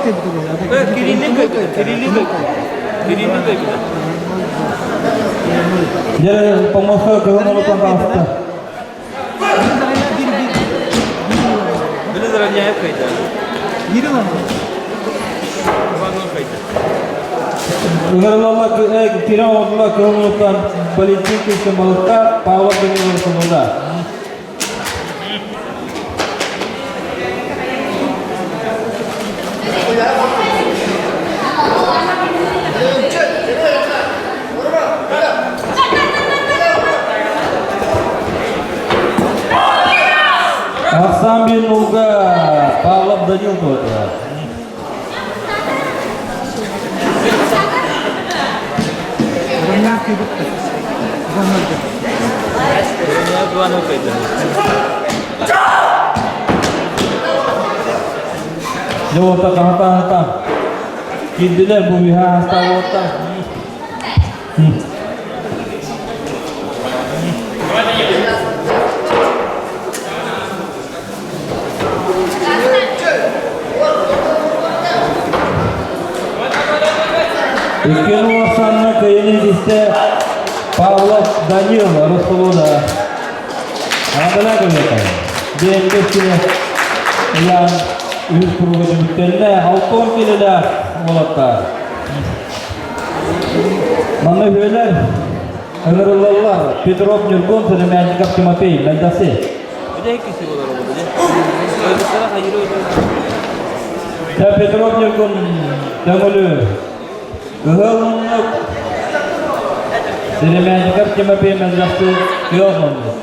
Кириллин көйбүтэ. Кириллин көйбүтэ. Кириллин көйбүтэ. Дьэ, помоска кылын олотон таҕыста. Били заровняев кыйда. Иванов кыйда. Ыҥырылалла кирен олотула кылын олоттан Валентин Кирсен балыкта Павлов Данилов сонуда. Ахсан бин нулга Павлов Данил туотула. Дьэ, хаһата киирдилэр бу үһэ астаабыта. Иккен уохсанна кыйын истэ Павлов Данил Росолода. Адала көмөтө. Биэнбес күнэ ян үс круга түмүктэннэ алтон келелер уолаттар. Манна үһүөлэр ыҥырыллаллар Петров Ньургун, Сыромятников Тимофей, Мэлдасы. Петров Ньургун Төҥүлү Кыһыл муннук Сыромятников Тимофей Мэлдасы Күөх муннук.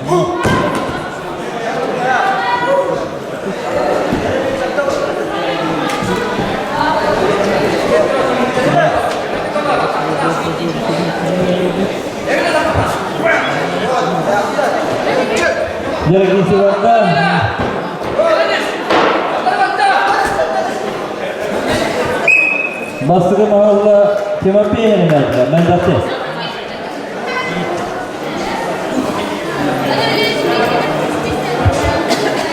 Дорогие Бастакы маһалла Тимофей Херемяев, Мэлдати.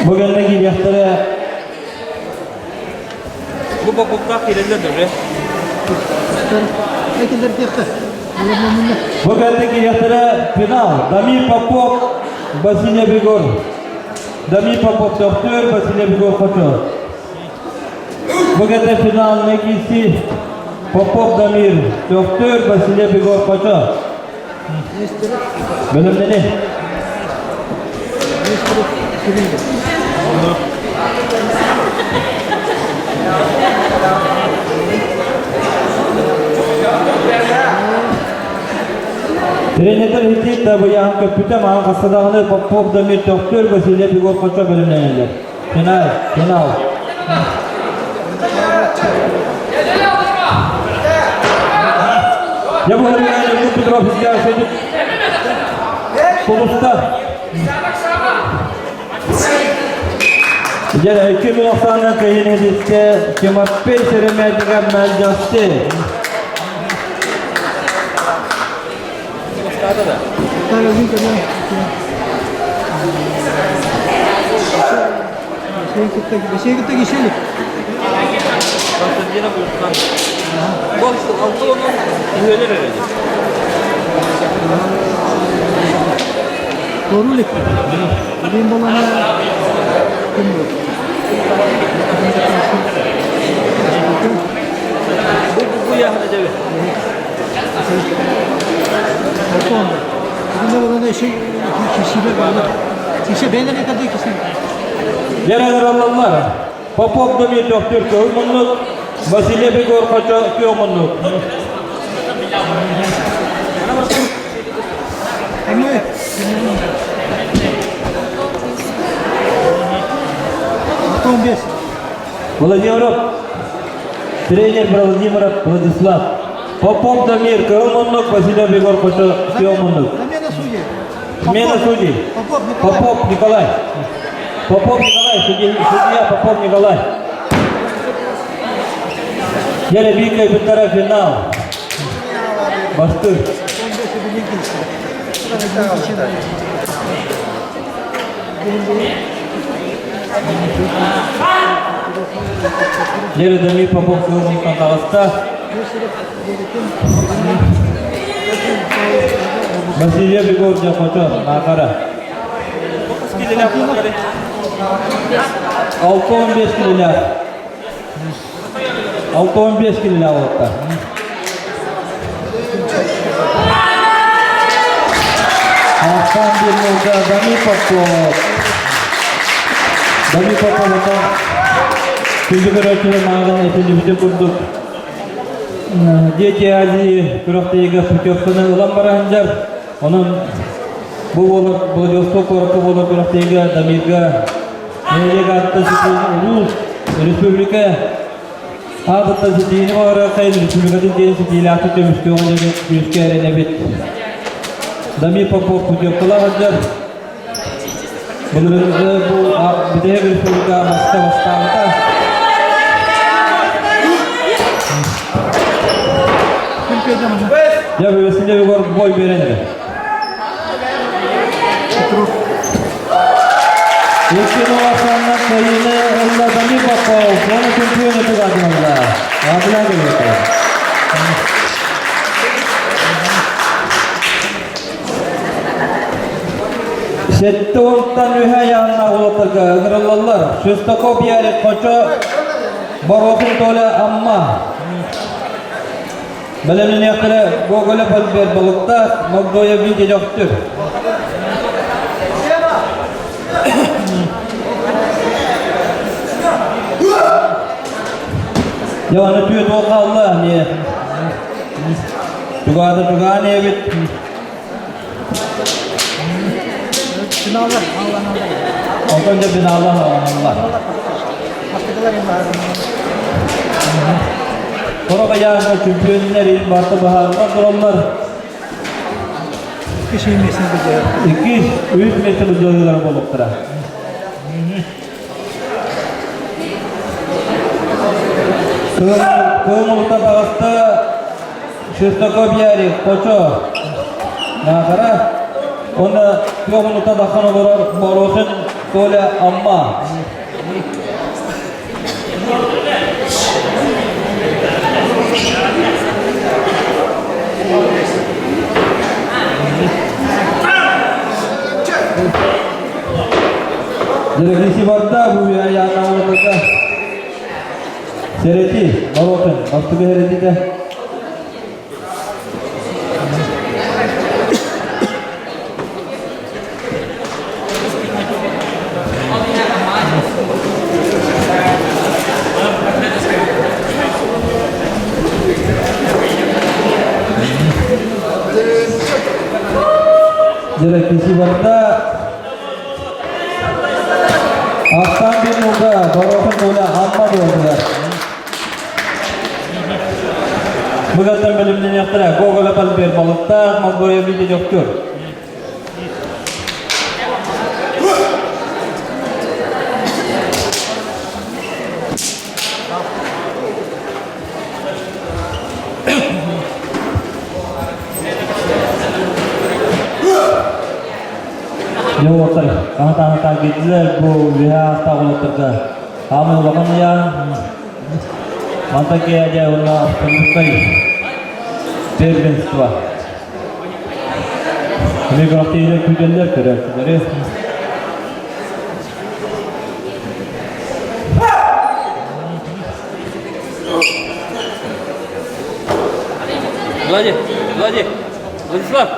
Бу кэннэ киириэхтэрэ Бу бокуктаах киирэллэр дөрү. Бу кэннэ киириэхтэрэ финал. Дамир Попов, Василий Бегор. Дамир Попов төхтүөр, Василий Бегор хоту. Бу кэннэ финалны киирси Попов Дамир төхтүөр, Василий Бегор хоту. Бөлімнені. Тренердер хитит табыяһын көппүтэ маан хастадаҕыны Попов Дамир Төхтүр Василий Егор Хочо бөлүмнэнэллэр. Финал, финал. Я буду Петров Кулуста. Дьэ, 2010 кыһын эдиттэ Тимофей Шереметьев мэлдьэсти. Константинов Улхан. Бу алты onun üyeler herhalde. Doğru Benim balana kim bu? Bu bu bu ya hadi Дьэ, аллаллар. Попов Дамир Төхтүр көһүл муннук, Василий Бегор Хочо күөх муннук. Владимиров, тренер Владимиров Владислав. Попов Дамир, кыһыл муннук, Василий Егор Хочо күөх муннук. Замена судей. Смена судей. Попов Николай. Попов Николай. Попов Николай, судья, судья Попов Николай. Дьэ, Вика Петра финал. Бастыр. Дьэ Дамир Попов кыһылтан таҕыста. Василий Бегов Дьохочо, Наахара. 6-15 килилээх. 6-15 килилээх уолаттар. Алтан bir nolda Дамир Попов. Дамир Попов отон күндү көрөөччүлэр мааҕын этиллибитин курдук Дети Азии күрэхтэһиигэ путевканы ылан бара сылдьар. Онон бу буолар Владивосток куоракка буолар күрэхтэһиигэ Дамирга нэһилиэк ааттан ситиини улуус, республика аатыттан ситиини баҕарыаххайын республикатын диэн ситиилээхтик көмүскүөҕүн диэн күүскэ эрэнэбит. Дамир Попов путевкалаах сылдьар. Былырыыҥҥы бу бүтэһик республика баста бастаабыта. Дьэ, Василий Егор бой берен эрэ. Икки Новосанна кыайыыны ылла Дамир Попов, уонна чемпион этигадыналла. Аадыла көрүөтэ. Сэттэ уонтан үһэ айааннаах уолаттарга ыҥырыллаллар. Шестаков Ярик Хочо, Борохин Толя Амма. Бэлэмнэниэхтэрэ Гоголев Альберт Балыктаах, Могдоев Витя Дьохтүр. Дьэ, аны түөт ол хаалла, не. Тугаата тугаан эбит. Онтон дьэ финаллар оонньууллар. Сорох ыйааһыҥҥа чөмпүйүөннэр иһин барыта быһаарыллан тураллар. Иккис, үһүс миэстэ былдьаһыылара буолуохтара. Кыһыл таҕыста Шестаков Ярик, Хочо, Наахара, уонна Күөх тахсан олорор Борохин Коля Амма. Дирекция барда бу яна олорда. Сэрэти, Борохин, бастыгы сэретите. Дирекция барда Астан bir nolda Борохин Коля Амма буолдулар. Быгаттан бэлэмнэниэхтэрэ Гоголев Альберт Балыктаах, Молдоев Витя Дьохтур. Дьэ уолаттар, хаһытаан киирдилэр бу үөһэ аастаах уолаттарга. Хаамыы улахан ыйаан, мантан киэһэ уонна абсолютнай первенство. Эмиэ күрэхтэһиилэр күүтэллэр көрөөччүлэри. Влади, Влади, Владислав.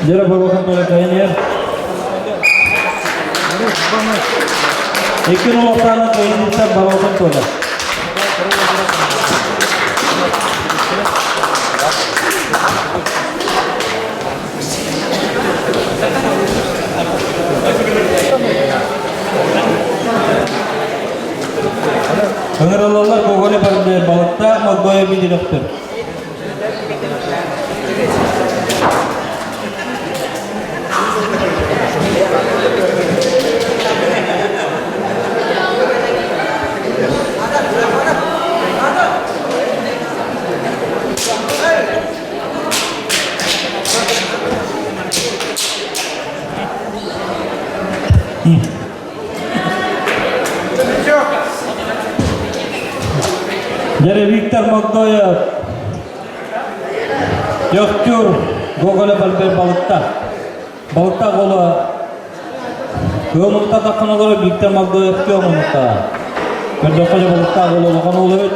Дьэ, Борохин Толя кайын Икки нолоктаана кайыныттан Борохин Толя. Ыҥырыллаллар Гоголя барбы балыктаах Молдоя билирөхтөр. Дьэрэ Виктор Могдоев, Төхтүр, Гоголев Альберт Балыкта. Балыкта голо Кыаммытта таххан олорор Виктор Могдоев кыаммытта. Көрдөххө дьэ балыктаах голо улахан уол эбит.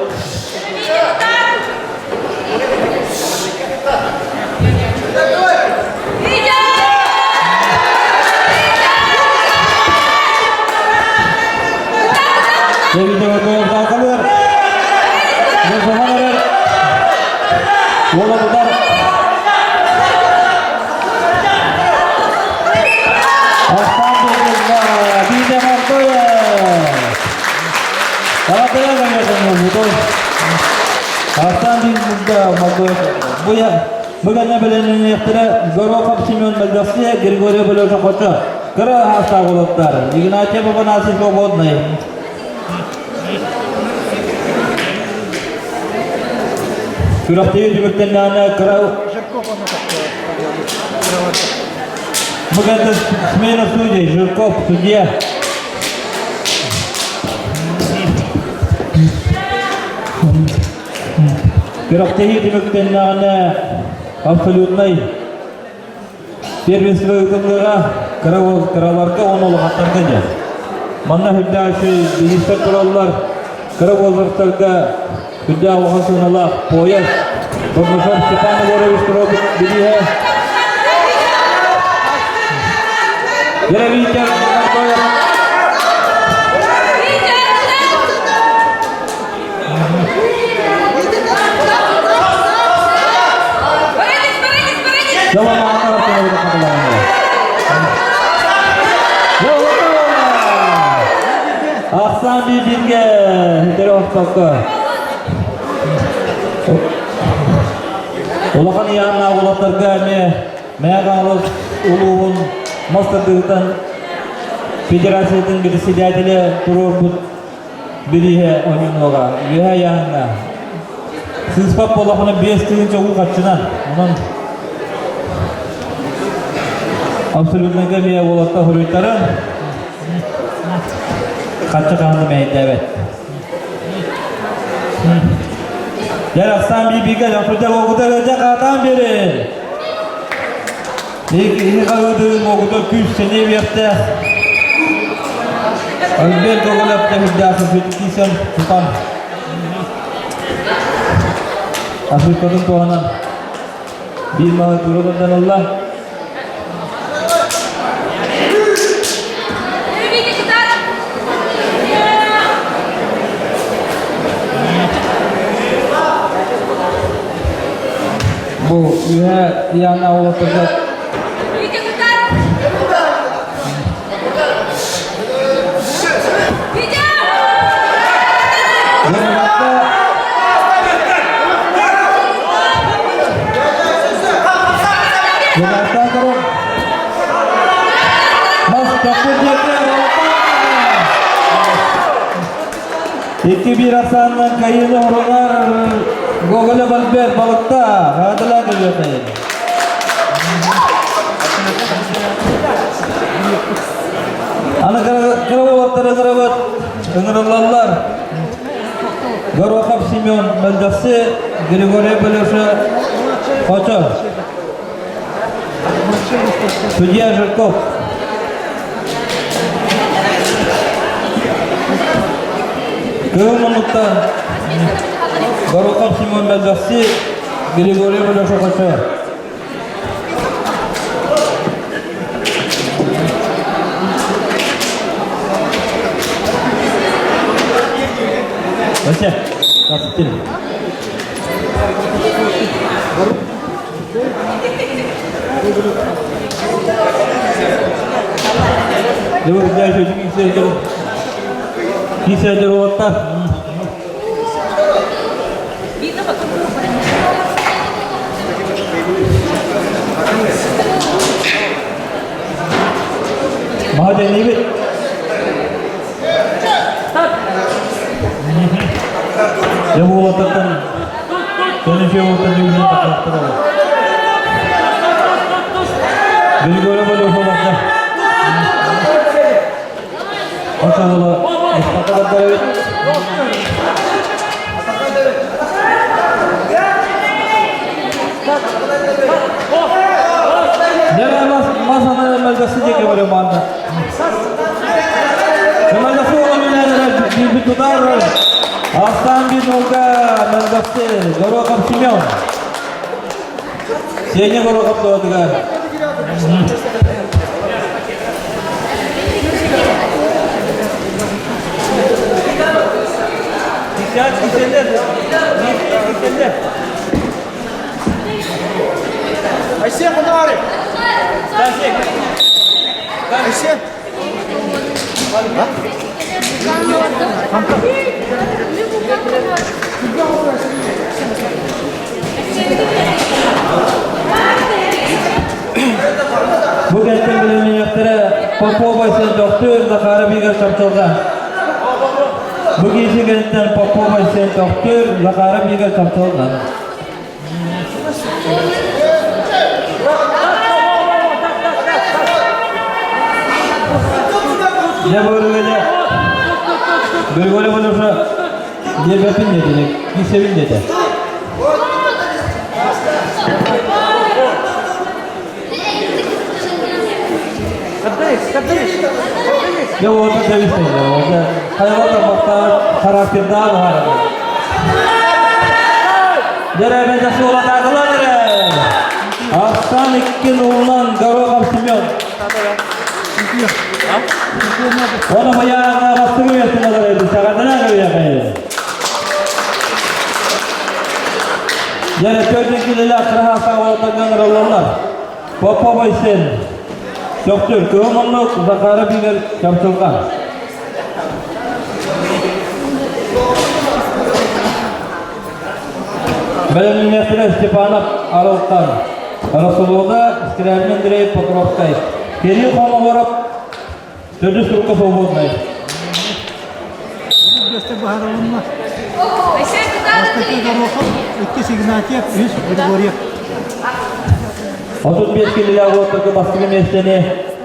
Бүгүннэ бэлэмнэниэхтэрэ Горохов Семен Мельдовская, Григорий Бележа Хочо, кыра аастаах уолаттар Игнатьев Афанасий Свободный. Күрэхтэһии түмүктэннэҕинэ кыра Бүгүн смена судей Жирков судья. Күрэхтэһии түмүктэннэҕинэ абсолютнай первенство ыытыллыаҕа кыра кыраларга уонна улахаттарга диэн. Манна үрдээх үчүгэй бириистэр тураллар. Кыра уолларга үрдээх улахан сыаналаах пояс Бурнашов Степан Егорович туруорбут бирииһэ. Деревитер Ахсан бииргэ үтөрө охтокко. Улахан ыйааннаах уолаттарга эмиэ Мэҥэ улууһун мас тардыытын федерациятын председателэ туруорбут бирииһэ ойуунуоҕа үөһэ ыйааһыҥҥа сыыспат буоллаххына 5000 уу харчынан онон абсолютнайга эмиэ уолаттар хоруйтарын харчы хаһан да мэһэйдээбэт. Дьэр ахсаан биир-бииргэ дьон уогута ыалдьа хаатаан биэрин. Икки хаһыытын уогута күүс сэниэ биэртээх. Альберт Гоголев тэһирдээх кисэн тутан Африкатын туһанан биир маһы тура тарданылла. Бу үһэ Яна уолаттарга Икки биир ахсаанынан кайыыны оһорунар Гоголев Альберт балыкта хаатылаан өлүөтэйин. Аны кыра уолаттары ыҥырабыт, ыҥырыллаллар. Горохов Семен Мөлдөхсү, Григорий Белеша Хочо. Судья Жирков. Кыһыл муннукта Горохов Семен Мөлдөхсү, Григорий Белеша Хочо. Вася, 23. Кисәдер уотта. Маһа дэннибит. Дьэ буолататтан Төнүчү уолаттан үүнэн тахсар. Григорий Болеховка. Ошола Ыстакалар эбит. Мэлдьэхси диэки барыам манна. Мэлдьэхси уола үлэлэрэ биирбит тутар. Астан биир Мэлдьэхси Горохов Семен. Сеня Горохов туотугар. Десять киселер. Киселер. Айсен Кунары! Айсен! Бу кэнтэн билимниэхтэрэ Попова Айсен Төхтүр, Захаров Игорь Чамчылга. Бу киһи кэнтэн Попова Айсен Төхтүр, Захаров Игорь Чамчылга. Дьэ бөрүгөлө Бөрүгөлө болуша диэбэппин диэтэ, киисэбин диэтэ. Дьэ уота тэбис ота хайҕата бахтаан характердаан аһарады. Дэрэ суолатаатылар эрэ. Ахсан икки нулунан Горохов Семен. Оны баяғы бастығы өсін алар еді, сағатына көйәқайы. Дәрі төрден келелі ақырға сағалатанған ыралалар. Попов Айсен, Төхтүр, Кыһыл Захаров Игорь Чамчылҕан. Бэлэмнээхтэрэ Степанов Арылхан, Расулова Скрябин Андрей Покровскай, Кирилл Холмогоров, Төрдүс турукка свободнай. Бастакы Горохов, иккис Игнатьев, үһүс Григорьев. 35 килилээх уоттарга бастакы миэстэни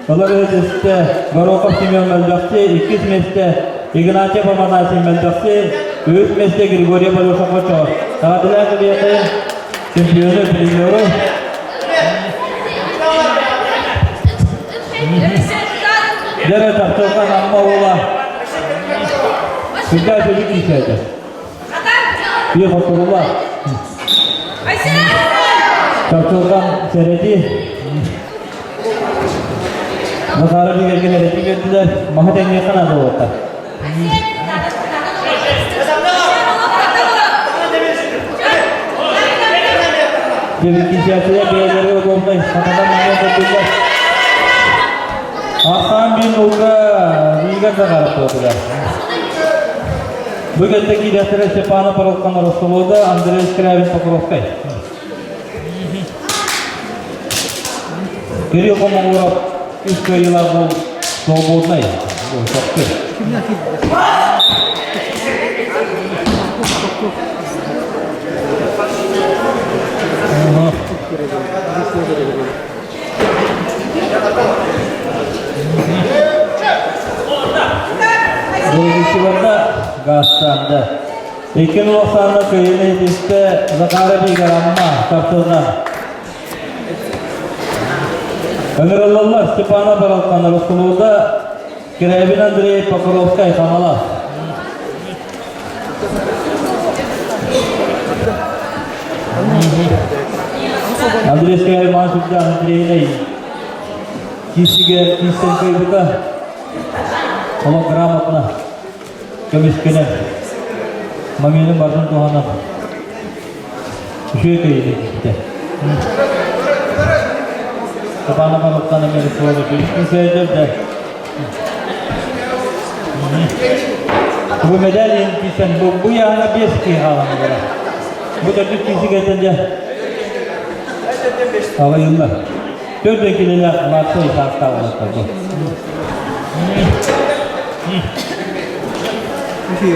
ылар үһүстэ Горохов Семен Мөлбөхти, иккис миэстэ Игнатьев Афанасий Мөлбөхти, үһүс миэстэ Григорий Алеша Хочо. Саҕатылаах билиэти чемпиону, призеру Дьэрэ тахсылҕан Амма уола Сүрдээх үчүгэй киисээтэ. Биир хотуруулаах. Тахсылҕан сэрэти. Захаров Игорьга сэрэти биэрдилэр. Маһы тэҥниэххэ наада буолта. Кисээчилэр бэйэлэрэ удобнай хатанан манан көрдүллэр. Ахсаан биир нулга Игорь Захаров буолтулар. Бу кэнтэ киирэхтэрэ Степанов Паралкан Ростовода, Андрей Скрябин Покровскай. Кирилл Комогоров үс кыайыылаах буол свободнай. Чопчу. Дорогичеварда Гастанда. Иккин улахсаанна кыйыны итистэ Захаров Игорь Амма тартылна. Ыҥырыллаллар Степанов Баралхан Ростовуда Кирябин Андрей Покровскай Хаҥалас. Андрей Скрябин маан сүрдээх интириэһинэй киисигэ киистэн кыайбыта. Олох грамотно көмүскэнэр. Моменын барытын туһанан үчүгэй кыайыы киирдэ. Степанов Арылхан Америкова үчүгэй да. Бу медаль кисэн бу бу яһана бес киһи хаалан барар. Бу төрдүс киси кэтэн дьэ алайыллар. Төрдө килелээх младший саастаах уолаттар бу.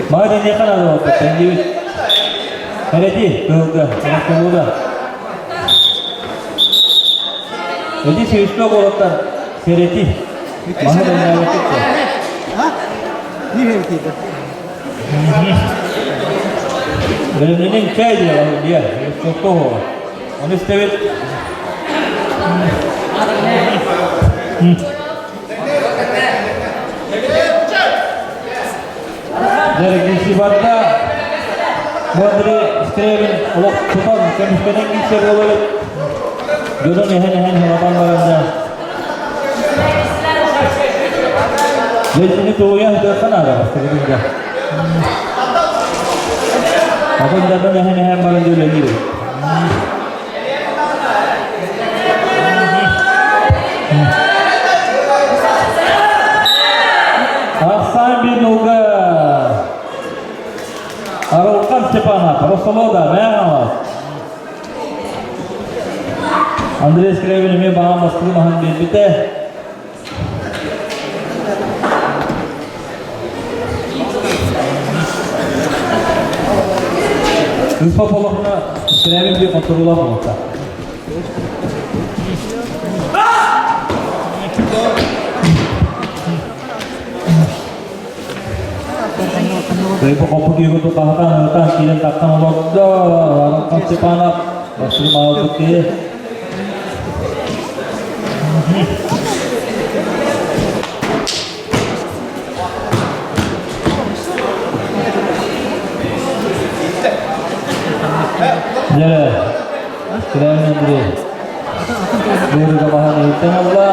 Мага дэниэхэ наада буолбут, тэҥниибит. Эрэти, кыһылга, Ростовуда. Эти свисток уолаттар, сэрэти. Маһы дэннээбэттик. Бэлэмнэнин чай диэҕэ, диэ, Ростовтоһуоҕа. Оны истэбит. Дэргийсибатта бу Андрей Скрябин олох тутан көмүскэнэн киирсэр буолар. Дьонун эһэн-эһэн хылатан баран да Дьэ, тулуйан сытыахха наада бастакы күнгэ. Атын дьонун эһэн-эһэн баран дьүүлэлиир. Ахсаан Бинуга Арылхан Степанов, Росолода, Мэҥалас. Андрей Скрябин эмиэ баҕа мастыы маһын биэрбитэ. Ыспа полохна Скрябин биир контроллаах буолта. Бу хоппу киһи тутаһатан ытан киирэн тахсан олордо. Арылхан Степанов бастыгы маалбыт киһи. Дьэ, Кирэн Андрей. Быырыга баһан иһиттэн ылла.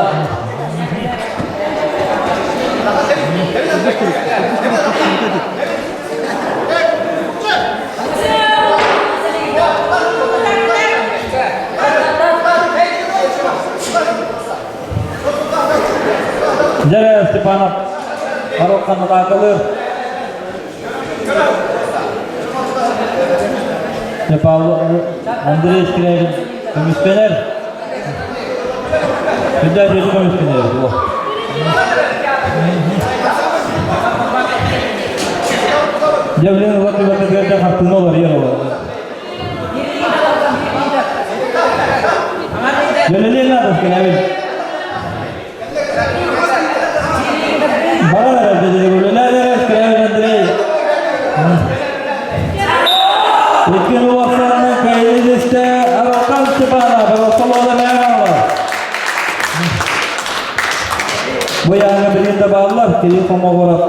Дьэ, Степанов Арылхан атаакалыыр. Павлов Андрей Скрябин көмүскэнэр. Күндэ дьиэти көмүскэнэр. Дьэ, билин ылар түбэтэ хартыына олорыйар олор. Дьөлөлүөн надо, Скрябин. Барар эрэ дедилер, Скрябин Андрей. Иккин улахсанна кайылысте Аралхан Степанов, Росолода Мэралова. Бу яңа билин да бааллар, кири хомоҕоров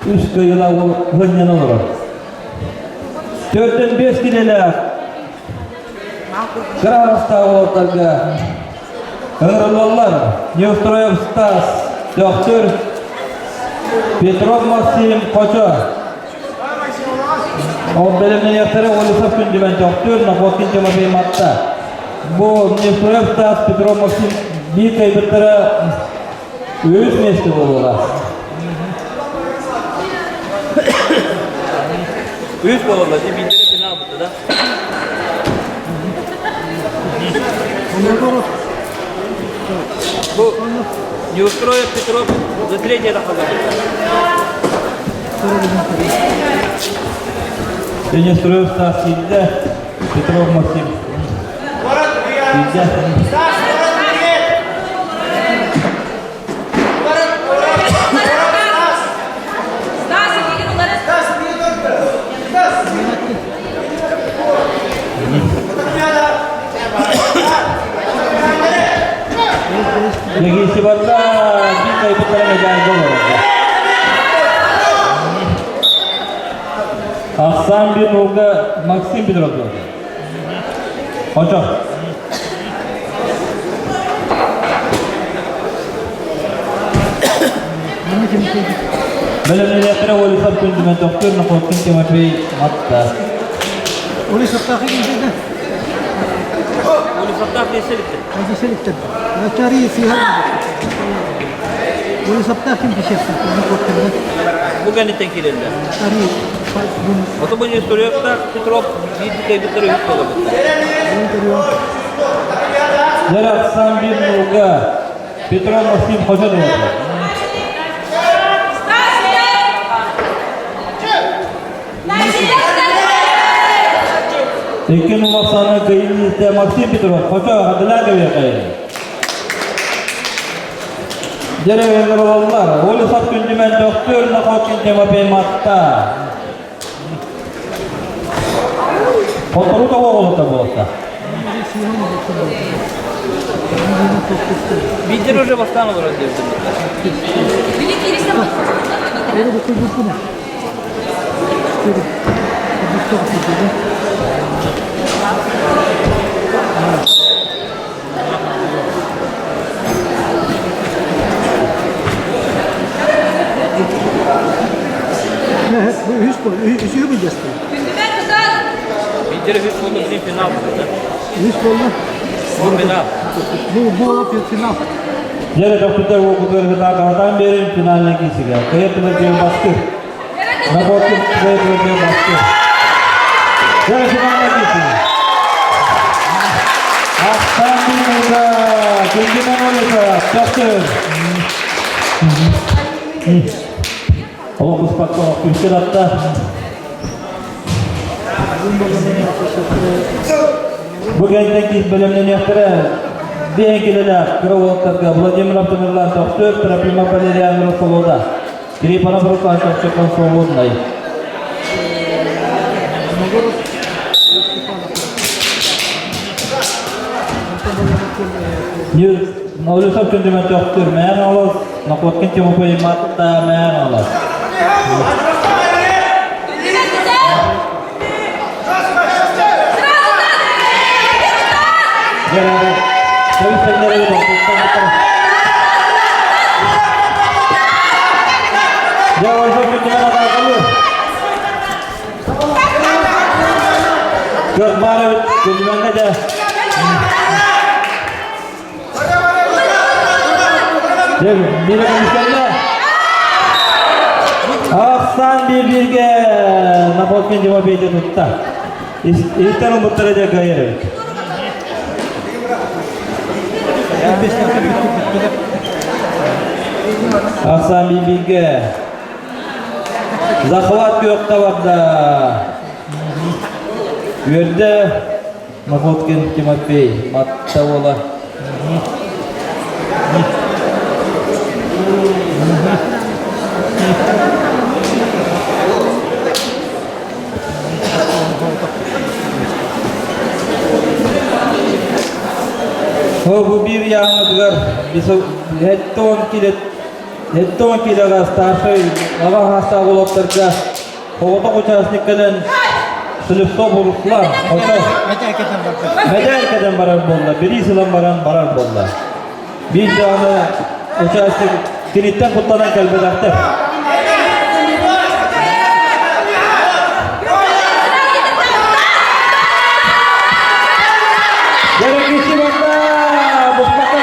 үс кыйыла хынньан олорор. Төртөн бес килелээх кыраҕастаах уолаттарга Ыҥырыллаллар Неустроев Стас, Төхтүр, Петров Максим, Хочо. Ол бэлэмнэниэхтэрэ Олесов Күндүмэн Төхтүр, Находкин Тимофей Матта. Бу Неустроев Стас, Петров Максим биир кыайбыттара үһүс миэстэ буолуоҕа. Үс буолаллар, биирдэрэ финал бутта да. Бу Неустроев Петров за третье Неустроев Стас киирдэ, Петров Максим киирдэ. Легисибарда биир кайбыттара медальга олордо. Ахсан Бинуга Максим Петров. Очо. Бэлэмнэлээхтэрэ Олесов күндүмэн тохтуур Находкин Тимофей Матта. Олесовтаах киирдэ. Олесовтаах киирсэ Киирсэ Чари сыһа. Олесовтаах ким киирсэ? Бу кэнниттэн киирэллэр. Чари Ото бу Неустроевтаах Петров биир кыайбыттара үһүс буолабыттар. Дьэ, Бинуга Петров Максим Хожанов. Иккин улахсаны кыйын Максим Петров Хочо хадылаан кэбиэхэй. Деревенлер олаллар. Олесов күндүмэн Төхтүр Находкин Тимофей Матта. Хоттору тоҕо оҕолота буолта. Биирдэр уже бастаан олорон диэбитим. Үһүс үсүһү билдестин. Биирдэрэ үһүс буолла, билин финал буолла. Үһүс буолла. Бу финал. Бу бу финал. Дьэ, тохтутар уопутугар каһатаан биэрин финальный киисигэ. Кыйыр тылыр баскы. Находкин кыйыр тылыр баскы. Дьэ, финальный киисигэ. Ахтан Димуга, Күндүмэн Олега, Төхтүр. Олох быспакка күүскэ татта. Бу кэнтэн киис бэлэмнэниэхтэрэ биэн килэлээх кыра уолаттарга Владимир Автомирлан Төхтүр, Трофимов Валериан Росолода, Трифонов Руслан Чопчукан Свободный. Олюсов күндүмэн Төхтүр, Мээн Олос, Находкин Тимофей Матта Мээн Олос. Ахсан bir-birге Находкин Тимофейді тутта. Иттен ұмыттары да кайыр эбит. Ахсан bir-birге Захват күөхтэ барда. Үөрдэ Находкин Тимофей Матта уола. Бу биир яамытыгар 70 киле 70 килоға старший аҕа хаастаах уолаттарга оҕотох участник кэлэн Слепцов Руслан Мэтээл кэтэн барар буолла, бириис ылан баран барар буолла. Биир даҕаны участник киниттэн куттанан кэлбэтэхтэр. Дьэ, барда, буспакка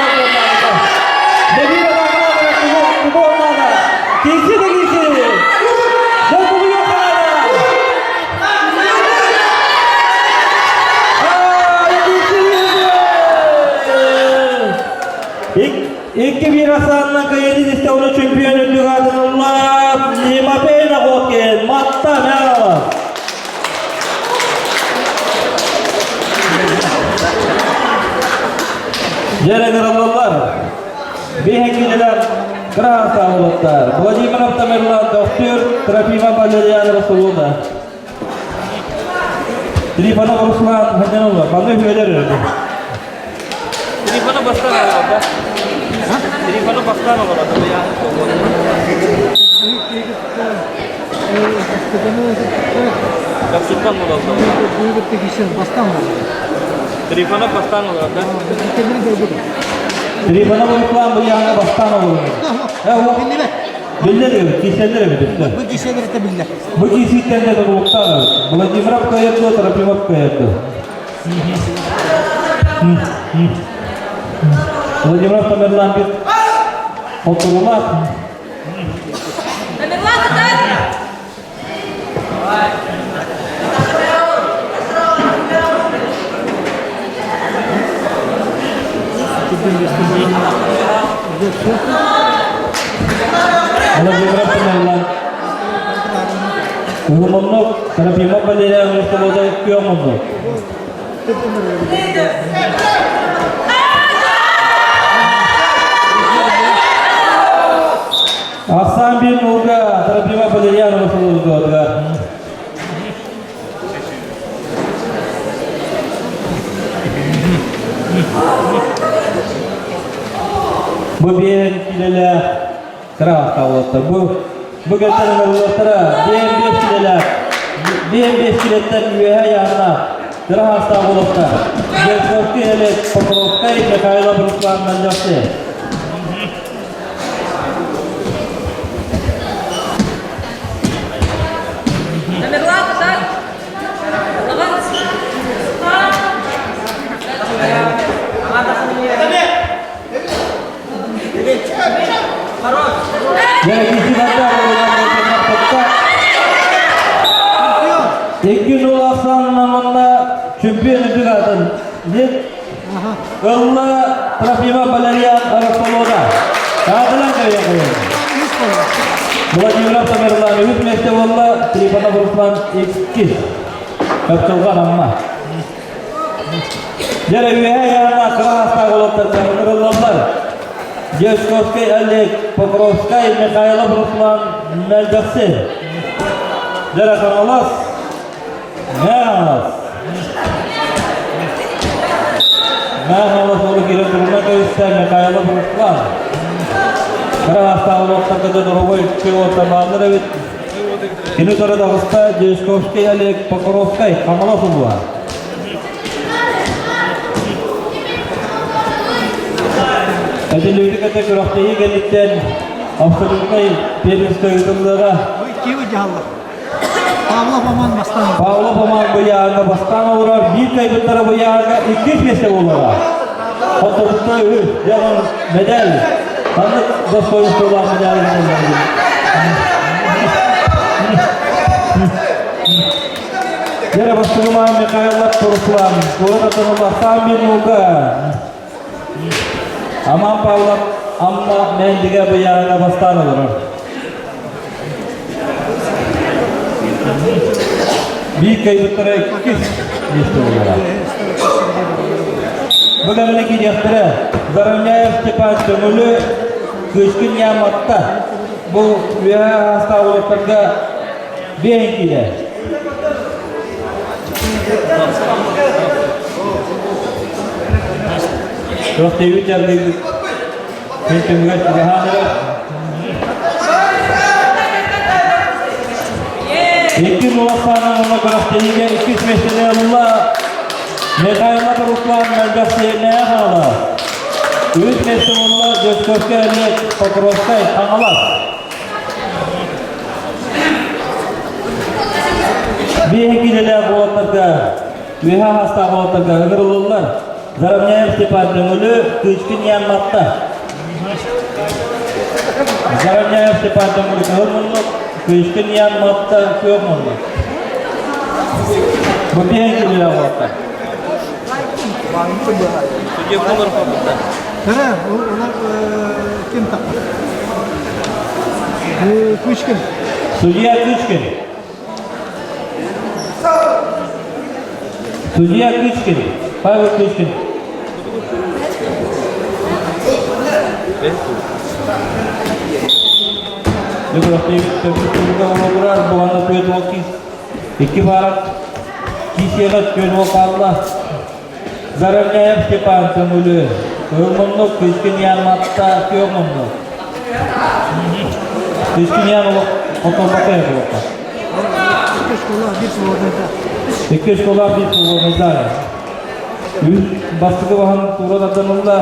Киси да киси! Дьэ, тулуйуоххаана! Икки биир ахсаанынан кыайыы истэ чемпион үрдүк аатын ылла Тимофей Находкин, Матта Мялов. Дьэ, Биһиҥҥилэр Краса уолаттар Владимиров Тамерлан Төхтүр, Трофимов Валериан Расулуна. Трифонов Руслан Ханянова. Манна үһүөлэр өрөдү. Трифонов бастан алар Трифонов бастан алар Капсуттан Трифонов бастан олорор да? Трифонов Руслан быйаҥа бастаан олорор. Биллэр эбит, киселлер эбит. Бу киселер это биллэр. Бу киситтен де тутулуктаах эбит. Владимиров кыайырды, Трофимов кыайырды. Владимиров Тамерлан бир отурулаах. Тамерлан Татарин! Владимиров Тамерлан. Уһумоннук, Трофимов Валерий Мустовода күөх муннук. Ахсаан биир нуулга Трофимов Валерьянова сулуутугар. Бу биэр килэлээх кыра хааллаттар. Бу бу кэлтэн ыллаттара биэр биэс килэлээх. Биэн бес килеттен үөһэ яһына кыра хаастаах уолаттар. Дьерковский Олег Покровскай Михайлов Руслан Мальдовцы. Икки нул ахсаанынан онна чемпион үрдүк аатын ылла Трофима Валерьян Арасолода. Таатынан кайя қойын. Владимиров Тамерлан үс месте болла, Трифонов Руслан икки. Капчылған амма. Дьэ үөһэ ыйаана кыра аастаах уолаттарга ыҥырыллаллар. Дьячковскай Олег, Покровскай Михайлов Руслан Мэлдьэхси. Дьэрэ Хаҥалас, Мэҥэ Мэҥэ Хаҥалас уолу киирэн туруна кэбистэ Михайлов Руслан. Кыра аастаах уолаттарга да доруобай үчүгэй уолаттар бааллар эбит. Кини утары таҕыста Дьячковскай Олег, Покровскай Хаҥалас улууһа. Этиллибити кытта күрэхтэһии кэнниттэн абсолютнай первенство ыытыллыаҕа. Павлов Аман бастаан. Павлов Аман быйааҥҥа бастаан олорор, биир кайбыттара быйааҥҥа иккис миэстэ буолара. Хоттобутта үһү, дьэ онон медаль, ханнык достоинстволаах медаль Дьэ, бастыгымаан Михайлов Руслан, куорат аттан минута. Аман Павлов Амма Мэндигэ быйааҥа бастаан олорор. Биир кайбыттара иккис миэстэ буолара. Бу кэмҥэ киириэхтэрэ Заровняев Степан Төҥүлү, Кычкин Яматта. Бу үөһээ аастаах уолаттарга Биэһин киилэ. Күрэхтэһиибит дьарыгыйбыт күн түмүгэр чугаһаан эрэр. Икки муостаанан уонна күрэхтэһиигэ иккис миэстэни ылла Михайлов Руслан Мэлдьэхсиэннээх аҕала. Үс миэстэ буолла Дьөккөскө Олег Покровскай Хаҥалас. Биэһи киилэлээх уолаттарга, үөһэ аһастаах уолаттарга ыҥырыллаллар. Заровняев Степан Төҥүлү, Кычкин Ян Матта. Заровняев Степан Төҥүлү кыһыл муннук, Кычкин Ян Матта күөх муннук. Бу биэһи киилэлээх уолаттар. Да, олар ким тақпыр? Кычкин. Судья Кычкин. Судья Кычкин. Павел Кычкин. Икки баарат киисиэҕэ түөрт уол хаалла. Заровняев Степан көҥүлү, кыһыл муннук, Кычкиньян матта күөх муннук. Кычкиньян олох хотолбокко буолта. Икки школа биир свободныйда. Икки школа биир свободныйда. Үс бастакы баһын тура тарданылла.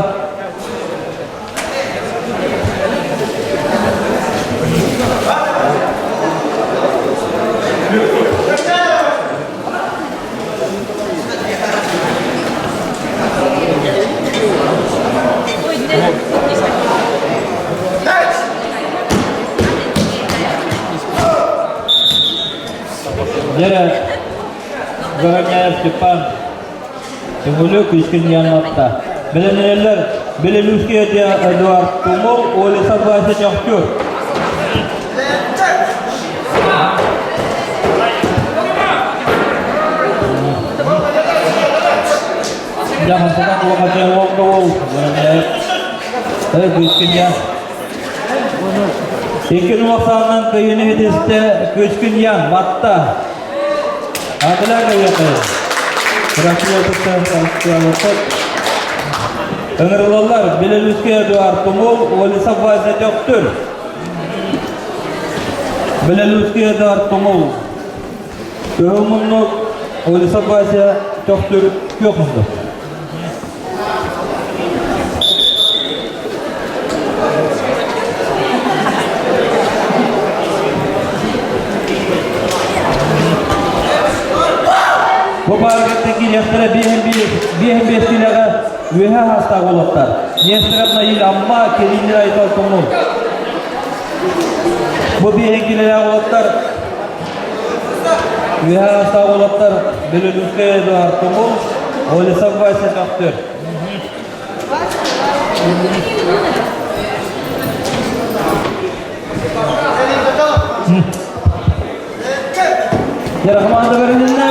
Дьэрэ Заровняев Степан Төҥүлү күүскүн яннатта. Бэлэмнэнэллэр Белелюшский Эдуард Тумул, Олиса Вася Чохчур. Дьаһалтата кулакача уол Күүскүн я. Икки нуосааннан кыйыны хитисте Күүскүн Ян матта. Адыла кайякы. Ыҥырылаллар Белелюшский Эдуард Тумул, Олиса Вася Чохтур. Белелюшский Эдуард Тумул. Кыһыл муннук Олесов Вася Төхтүр күөх муннук. Бу пааргаттан киириэхтэрэ биэһин биэс киилэҕэ үөһэ хаастаах уолаттар. Нестеров Наиль Амма, Кириллин Айтал Тумул. Бу биэһин киилэлээх уолаттар үөһэ хаастаах уолаттар Белолюбскай Эдуард Тумул, Олесов Вася Төхтүр. Команда бэрилиннэ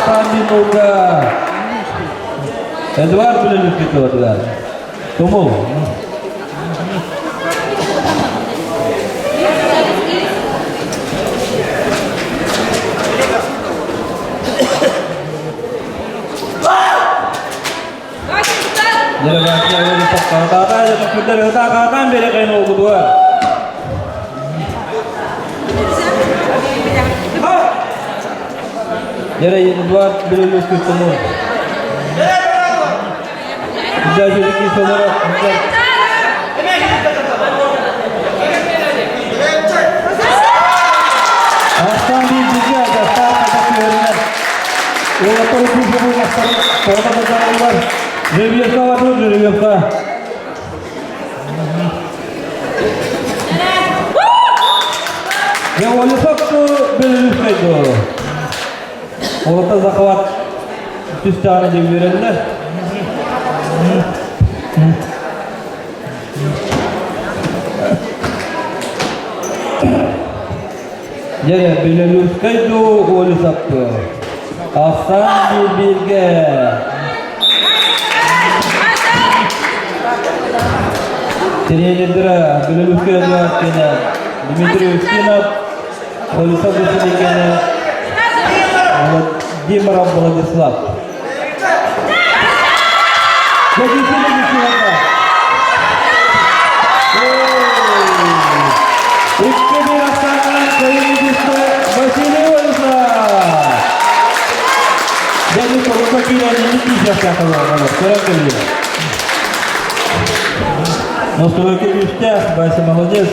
Арсен Нуга. Эдуард Белолюбский туотугар. Тумул. Эдуард Белолюбский Тумул. Астан биирдигэ дастаах атах үөрэнэр. Уолаттар үкүүсэ булмастар, тоҕо да Жеребьевка барбыт, жеребьевка. Я Олесов Белолюбскай дуо. Уолаттар захват түстэҕинэ дьэ үөрэллэр. Дьэ, Белолюбскай дуу, Олесов дуу? Ахсаан биир-бииргэ. Тренердэрэ Белолюбскай Эдуард кэнэ Дмитрий Устинов, Олесов Василий кэнэ Владимиров Владислав. Икки Астанаҕа кыайыы Василий Олесов! Дьэ, тобука киирэн инник киирсиэхтээх көрөн кэллим. Настройка күүстээх, Вася молодец.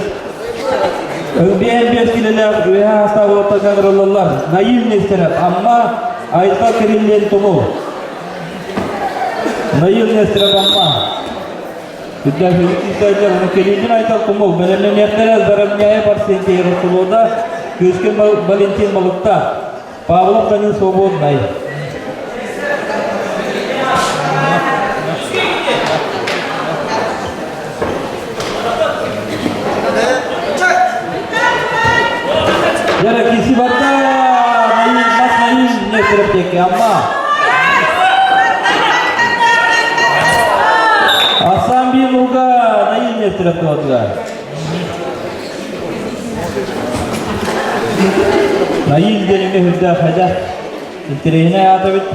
Биэс биэс килэлээх үөһэ астаах уолаттарга ыҥырыллаллар. Наиль Нестеров, Амма, Айта Кириллин Тумул. Наил Нестеров, Амма. Үрдээхүлүк Кириллин Айтал Тумул. Бэлэмнэниэхтэрэ Заровняев Арсентий Росулода, Кыыскин Валентин Малыкта. Павлов Данил Свободный. Яра киси барда, Наил, мас Наил не терпеки, амма. Асан Бинуга, Наил не терпеки. Наил диэн эмиэ үрдээх эдэр, интэриэһинэй аата эбит.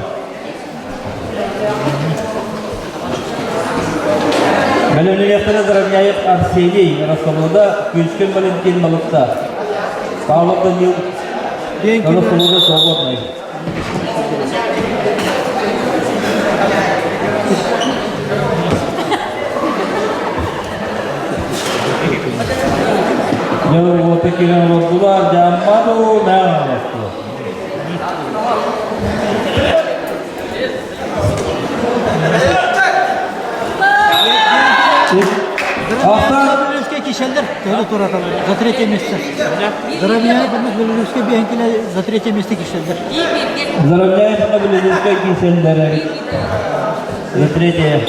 Бэлэмнэниэхтэрэ Заровняев Арсений, Росомода, Күлүскэн Валентин Малыкта, Павлов Данил, Росомода Свободный. Дьэ, киирэн олордулар, дьааммаду, мээн Белорусские кишелдер тоже тураталар за третье место. Заровняев Белорусские биһинкиле за третье место кишелдер. Заровняев Белорусские кишелдер за третье.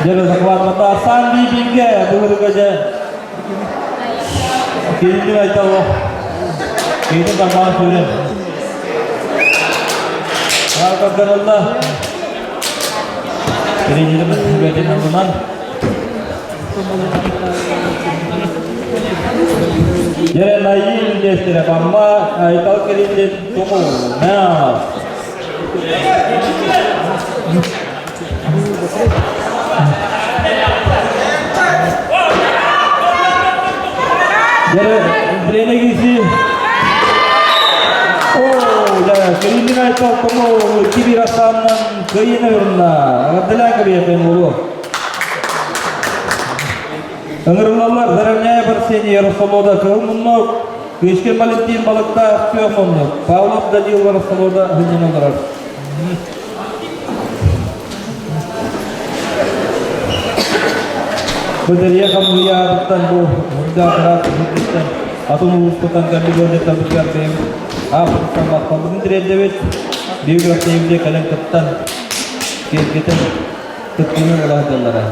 Дьэ, захват Сан Бибинге былыргы дьэ Кириллин айталлах. Кириллин барбаан сүрэн. Аркаганылла. Тренерим бэтин алынан. Дьэ, Наил Нестеров, Амма Айтал Кириллин Тумул. Мяу. Дьэ, тренер киси. Оо, дьэ, Кириллин Айтал Томол кибир ахсаанынан кыайыыны ылынна. Эҕэрдэлээн кэбиһиэххин буолуо. Ыҥырыллаллар Заровняев Арсений Росолода Кыһыл муннук, Кычкин Валентин Балыктаах Күөх муннук, Павлов Данил Росолода сынньана олорор. Бу тэрийэ хамыыйаатыттан бу мундаатыраат үрдүттэн атын улууспутан кэлбит ыалдьыттарбытыгар бэйэбит ааппытыттан махталбытын тириэрдэбит. Биография кэлэн кыттан, киэргэтэн кыттыыны ыла сылдьаллара.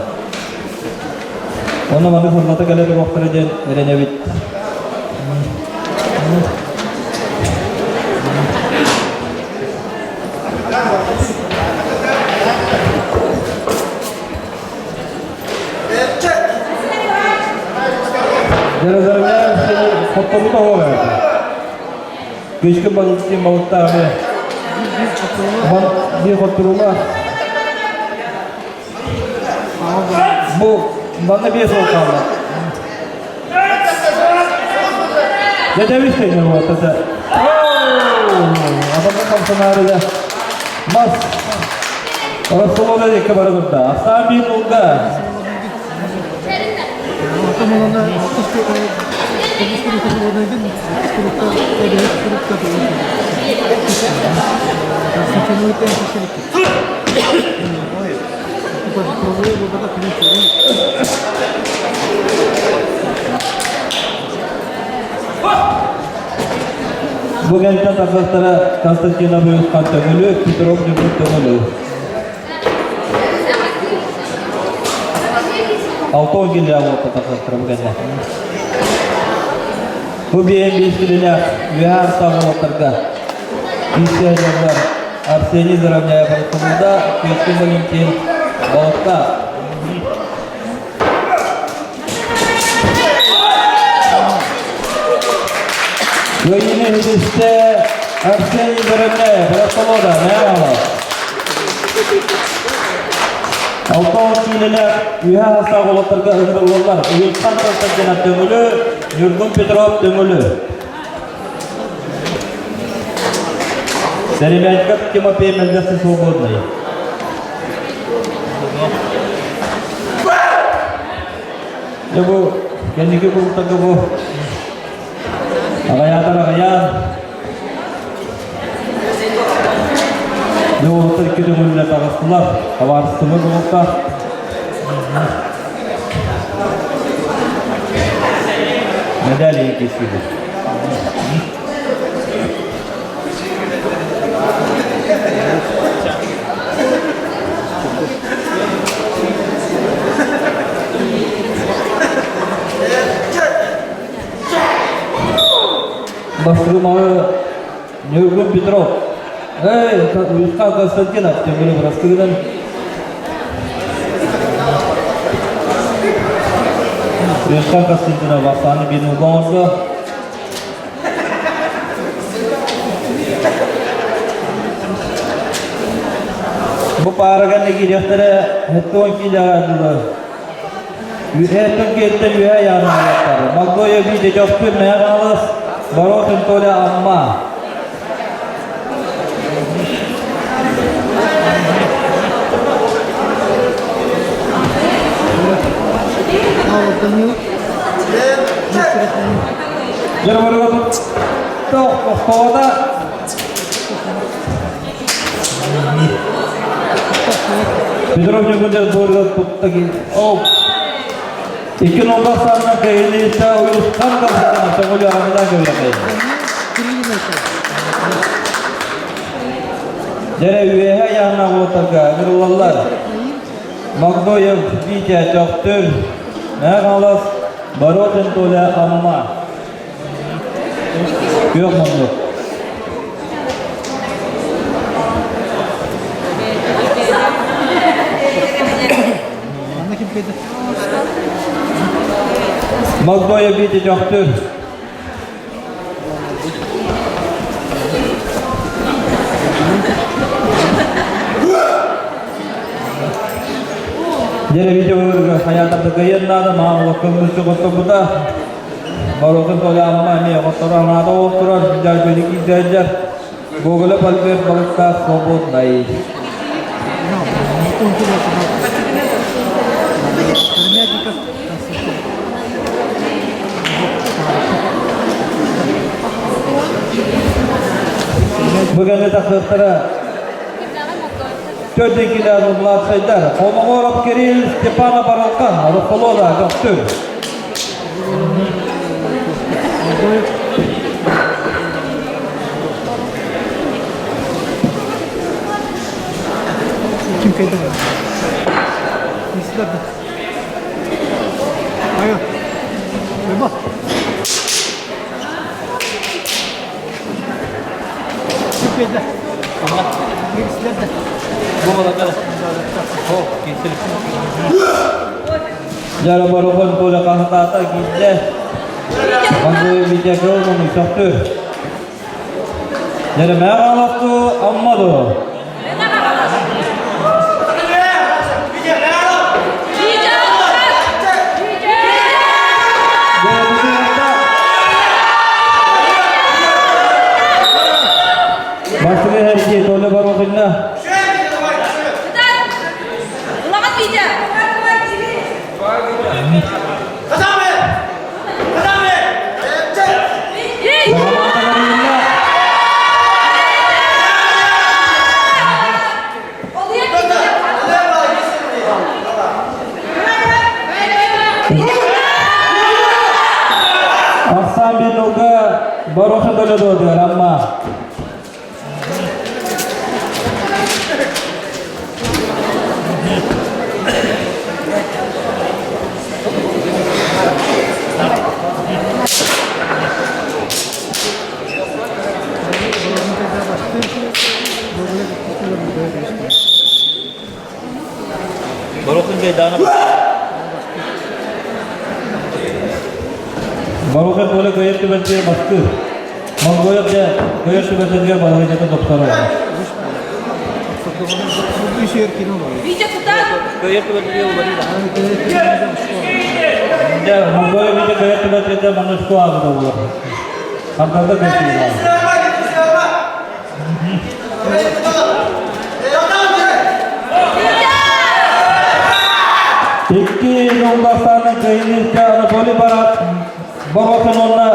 Онно маны сыллата кэлэ туруохтара диэн эрэнэбит. Хотторбут оһуох Күчкүн балыктыы балыктаабы. Биир хотторуулаах. Бу манна биэс ол хаалла. Дьэ тэҥэ буолта. Адамда хамсанаары мас Ростовода диэки бара турда. Ахсаан биир нулга. Бу кэнтэн тахсастара Константинов Уйусхан Төҥүлү, Петров Ньургун Төҥүлү. Алтон киллээх уолта тахсастара бу кэннэ. Бу биэм биэс килилээх үөһэ артаах уолаттарга киирсээдьэллэр Арсений Заровняев Ростовуда, Күөскүн Валентин Балыктаах. Кыайыыны иһитистэ Арсений Заровняев, Ростовуда, Мэҥэ Алтан киилэлээх үөһэ астаах уолаттарга ыҥырыллаллар. Уйулхан Константинов Төҥүлү, Ньургун Петров Төҥүлү. Сэрибээккэ Тимофей Мэлдьэхси свободный. Дьэ бу кэнники куртага бу аҕайаатар аҕайаан Дьэ уолаттар икки төгүллэ таҕыстылар. Табаарыстыбы булуктар. Медали кисиби. Бастырмалы Ньургун Петров. Эй, Уйусхан Константинов, төҥүлү бырастыгынан. Уйусхан Константинов ахсааны биир нулга оҥордо. Бу паараган киириэхтэрэ 70 киилэҕэ дылы. Үһэттэн киэттэн үһэ айааннаахтар. Могдоев Витя Чопчун Мэҥэ Хаҥалас, Боротин Толя Амма. Тохтоото. Петров Ньургун буорга тутта Ол икки нолга санна кэйилиитэ уйусхан калсытана төҥүлү аҕамына көйөкэй. Дьэрэ үөһэ айаанна уотарга ыҥырыллаллар. Могдоев Витя Төхтүр, Мэҥэ Хаҥалас, Боротин Толя Амма. Күөх муннук. Могдоев Витя Төхтүр. Дьэ, видео хайаатар да кыайан наада, маамалакка мунчу хотторбута. Барылгын Толя Амма эмиэ хотторо анаата буолан турар, дьарбыны киирдэрдэр. Гоголев Альберт балыктаах свободнай. Бу кэннэ тахсыахтара Төрдүкилэр младшайдар Холмогоров Кирилл Степанов Аралхан Росолода Төхтүр. Ким кайда? Айо. Айба. Ким кайда? Дьара Борохон Коля хаһытаата киирдэ. Мангой Витя Кылман үсөхтүр. Дьара Мэҕаласту Аммаду. Бастыгы эрдии Толя Борохинна. Ахсаан биир Борохин Толя дуотугар Амма. Баруха Коля көйөр түбэлтигэр бастыыр. Монголия дьэ көйөр түбэлтэтигэр балаһыанньата тупсарар. Дьэ, Монголия Витя көйөр түбэлтэтигэр маннык аҕыда буолар. Хантарда көстүү Икки Нолбастаанын кыайыыта Анатолий Барат Борохин уонна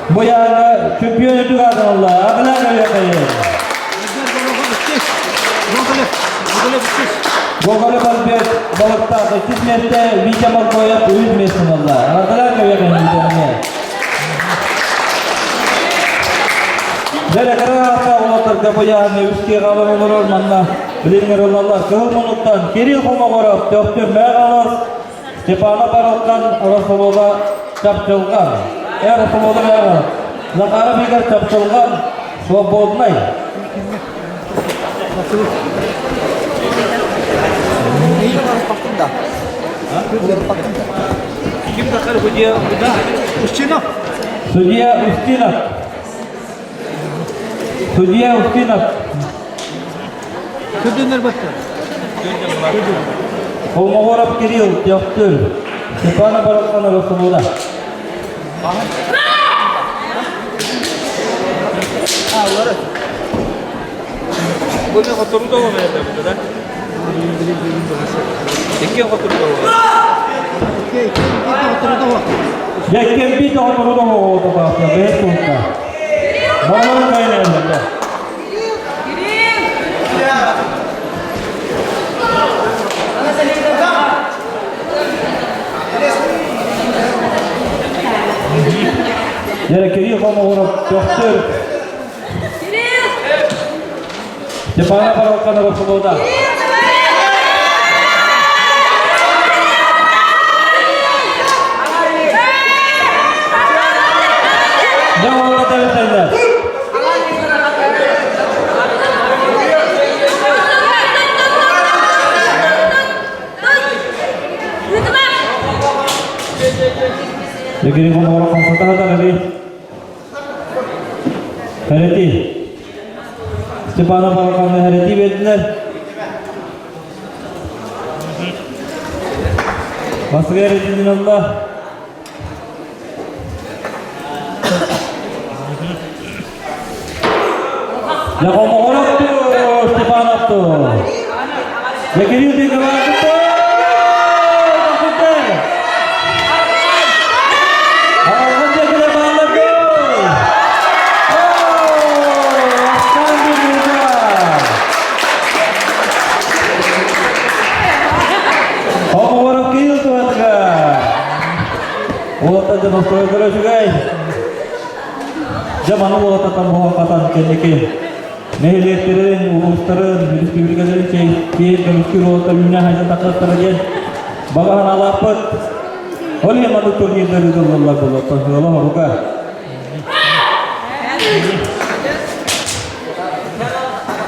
Буяҥҥа чемпион үрдүк аатын ылла. Аҕылаан көрүөххэйин. Гоголев Альберт Балыктаах иккис миэстэ, Витя Моргоев үһүс миэстэни ылла. Аҕылаан көрүөххэйин Витяны. Дьэ, кыра аата уолаттарга быйааны үс киэҕалар олорор манна билиҥҥэр ылаллар. Кыһыл муннуктан Кирилл Хомоҕоров, Төхтүр Мэҕалас, Степанов Арылхан, Росолода Чапчылҕан, Эр Росолода Мэҕалас, Захаров Игорь Чапчылҕан, Свободнай. Ким Захар судья Устинов. Судья Устинов. Судья Устинов. Көрдөнөр батты. Холмогоров Кирилл, Төхтүр. Степана Бараханова Свобода. Bunu oturdu mu böyle да? Икки оторду Дьэккэмпит оҕотору оҕотоҕоохто бэйэт туһунна. Балары кайнайаллар. Дьэ, Кирилл Хомоҕоров төхтөр. Степана Баралканова Свобода. Дьэ, уолла тэбисэллэр. Дегери хоморо хамсатаһа да Хэрэти. Степанов Алханна хэрэти бердилер. Басыга эретинин алла. Дьэ, Степанов Дьэ, Кирилл Николаевич Оҕолору киил туһатыгар. Уолаттар дьэ настроекара үчүгэй. Дьэ маны уолаттартан буһан-хатан кэнники нэһилиэктэрин, улуустарын, республикаларын киэн көмүскүүр уолаттар үүнэ хайдан тахсаттара диэн баҕа санаалаахпыт. Ол иһин маннык турнирдар ыытыллаллар буолуохтан сыала-соруга.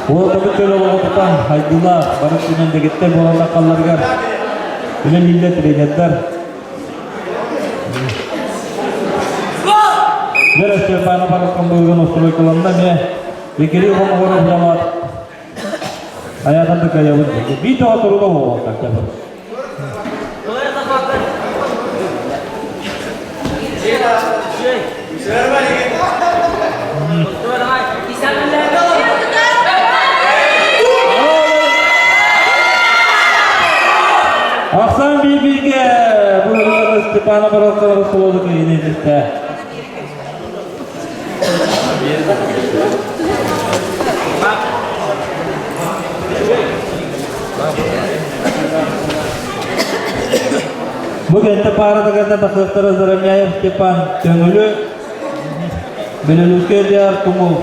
Уолаттарбыт чөл олоҕу тутан, хайдыылаах, бары өттүнэн дэгиттэр буолан таххалларыгар үлэлииллэр тренердэр. Вера Степанова барылхан устройкаланна эмиэ Викири хомоҕор уһуламат айаатан да кыайабын биир тоҕо туруга буолуохтар Ахсан биир-бииргэ бу Степана Бородкова Солодук иһинэ Бу кэнтэ пааратыгар тахсыахтара Заровняев Степан Төҥүлү, Белелүүскэй Диар Тумул,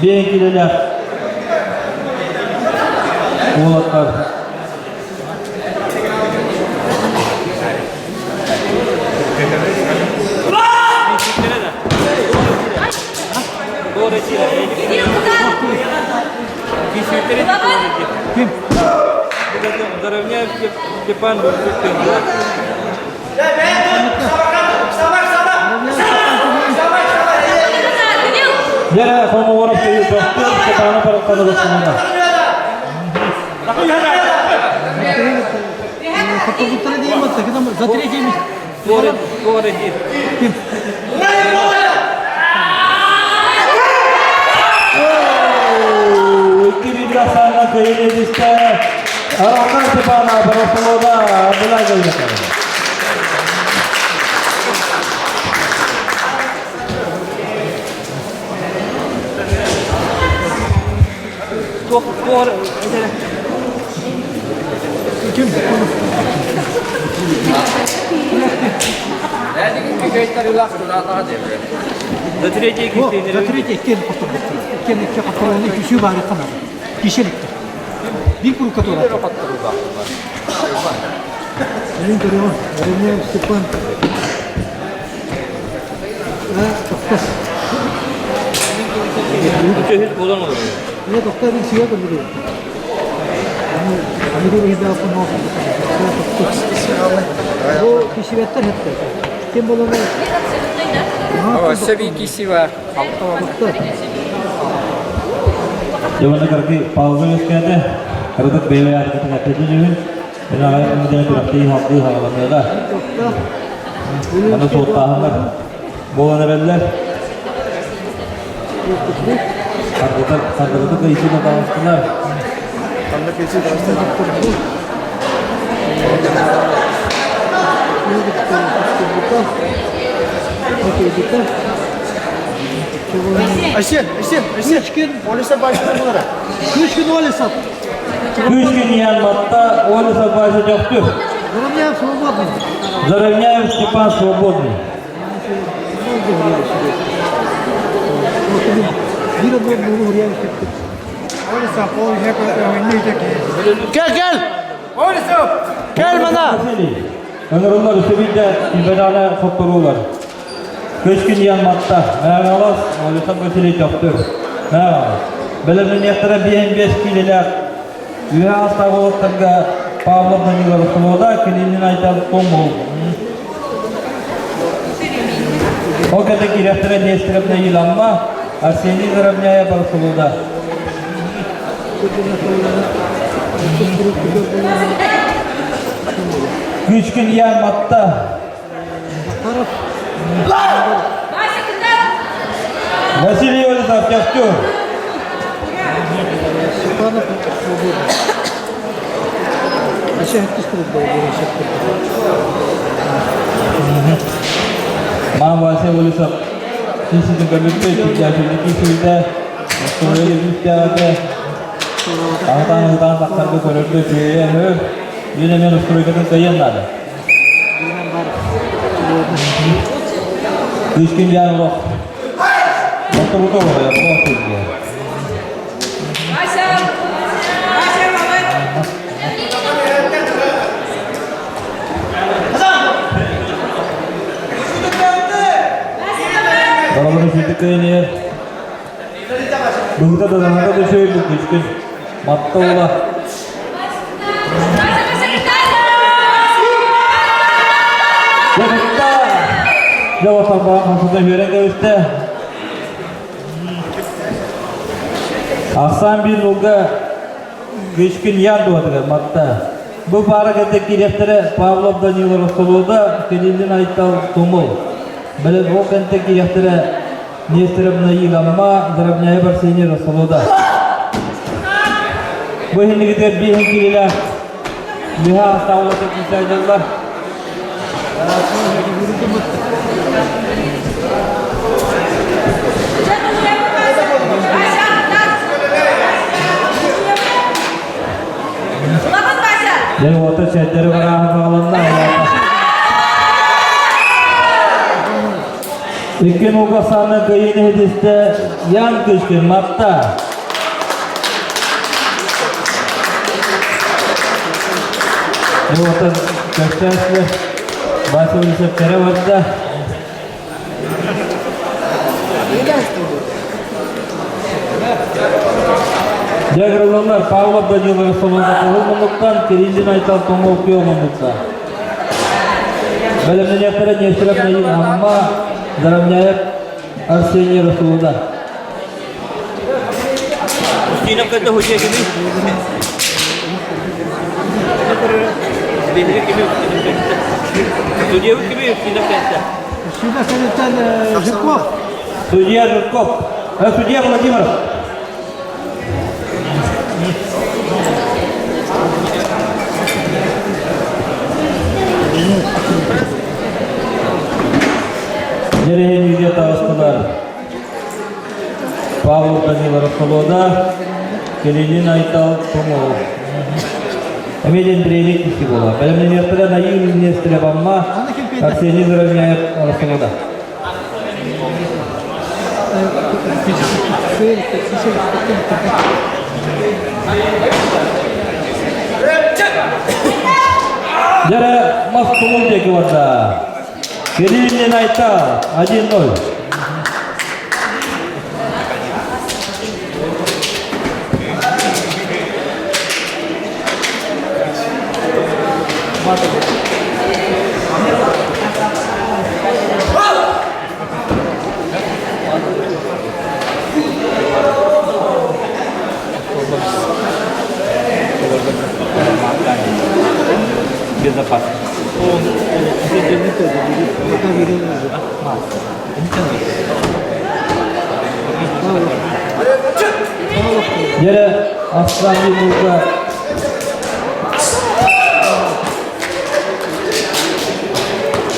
биэн килэлээх уолаттар. Степан Дьэ, хомуурап төхтөр Степана Парахтанова За третье место. Икки кыайын Аралхан Степана Боросолода Абдулла За третий За третий иккен хотторбуттар. Иккен икки хотторууну үсүү баары канады. Кишеликтер. Бир курукка тура. Мен көрөм, Ремьев Степан. Үчүгэй буолан олорор. Мне тоқтар мен сүйе көрдү. Бу кишибеттер хетте. Ким болону? Өссө бир киси бар. Дьэ, карты пауза үөскээтэ. Кыратык бэйэ аатытын эппитин үһүн. Мен аҕай күнүдэн күрэхтии халгыы хааланыаҕа. Аны суоттааһыннар буолан эрэллэр. Саргыта саргыта кыйсыына таҕыстылар. Ханна кыйсыы таҕыстылар? Айсен, Айсен, Айсен. Олеса башына булара. Күшкін Олесов. Күшкін Янматта Олесов башы жоқтур. Заровняев свободный. Заровняев Степан свободный. Кел, кел! Кел мана! Ыҥырыллар үсүбүйдэ түбэдэҕинэ хотторуулар. Көчкүн Янматта, Мэҕалас, Олесов Василий Төхтүр. Мэҕалас. Бэлэмнэниэхтэрэ биэһин киилэлээх үөһэ астаах уолаттарга Павлов Данилов Свобода, Калинин Айтал Томул. Ол кэннэ киирэхтэрэ Нестеров Наиламма, Арсений Заровняев Барсулуда. Күчкүн Ян Матта. Василий Олесов, Төхтүр. Мам Вася Олесов кииситин көрбүппүт, киирдээччини киисибитэ, остуоруйа күүстээҕэ Аһытаан ыһытаан тахсарга көрөргө үчүгэйэ үһү. Биир эмиэ устуруйкатын кыайыан наада. Кыыскын дьаан олох. Оттобута олоҕо, олох сылдьар. Вася! Вася, мама! Барабаны сүрдүк кыайан Быһыта да наһаа да үчүгэй бу күчкүн. Матта уола. Дьэ Дьэ отарбаҕа хамсата үөрэн кэбистэ. Ахсаан биир нулга Күчкүн Ян дуотыгар Матта. Бу паара кэнтэ киириэхтэрэ Павлов Данила Ростолода, Кириллин Айтал Тумул. Бэлэм ол кэнтэ киириэхтэрэ Нестеровна Иламма, Заровняев Арсений Ростолода. Бу иһинигитигэр биэһин киилэлээх Лиха астаулата киисайдаллар. Дьэ, уота чэйдэри барааһын саҕаланна. Икки нуга сааны кыайыыны иһитистэ Ян Кышкин Матта. Дьэ, уота көстөөслө Вася Улисов кэрэ барда. Дьэ, грыллалар Павлов Данилов солонда кыһыл муннуктан, Кириллин Айтал Томол күөх муннукта. Бэлэмнэниэхтэрэ Нестеров Наин Амма, Заровняев Арсений Расулуда. Устинов кэннэ худья кими? Биһиги кими Устинов кэннэ? Судья кими Устинов кэннэ? Судья кэнниттэн Жирков. Судья Жирков. Судья Владимиров. Дьэрэһин таҕыстылар. Павлов Данилов Солода, Кириллин Айтал Тумул. Эмилин Андреевич киси буола. Бэлэмнэниэхтэрэ Наил Нестерев Амма, Арсений Заровняев Солода. Дьэрэ мас тумул диэки барда. Кириллин Айтал 1-0. Безопасно. Дьэрэ Аслан Лука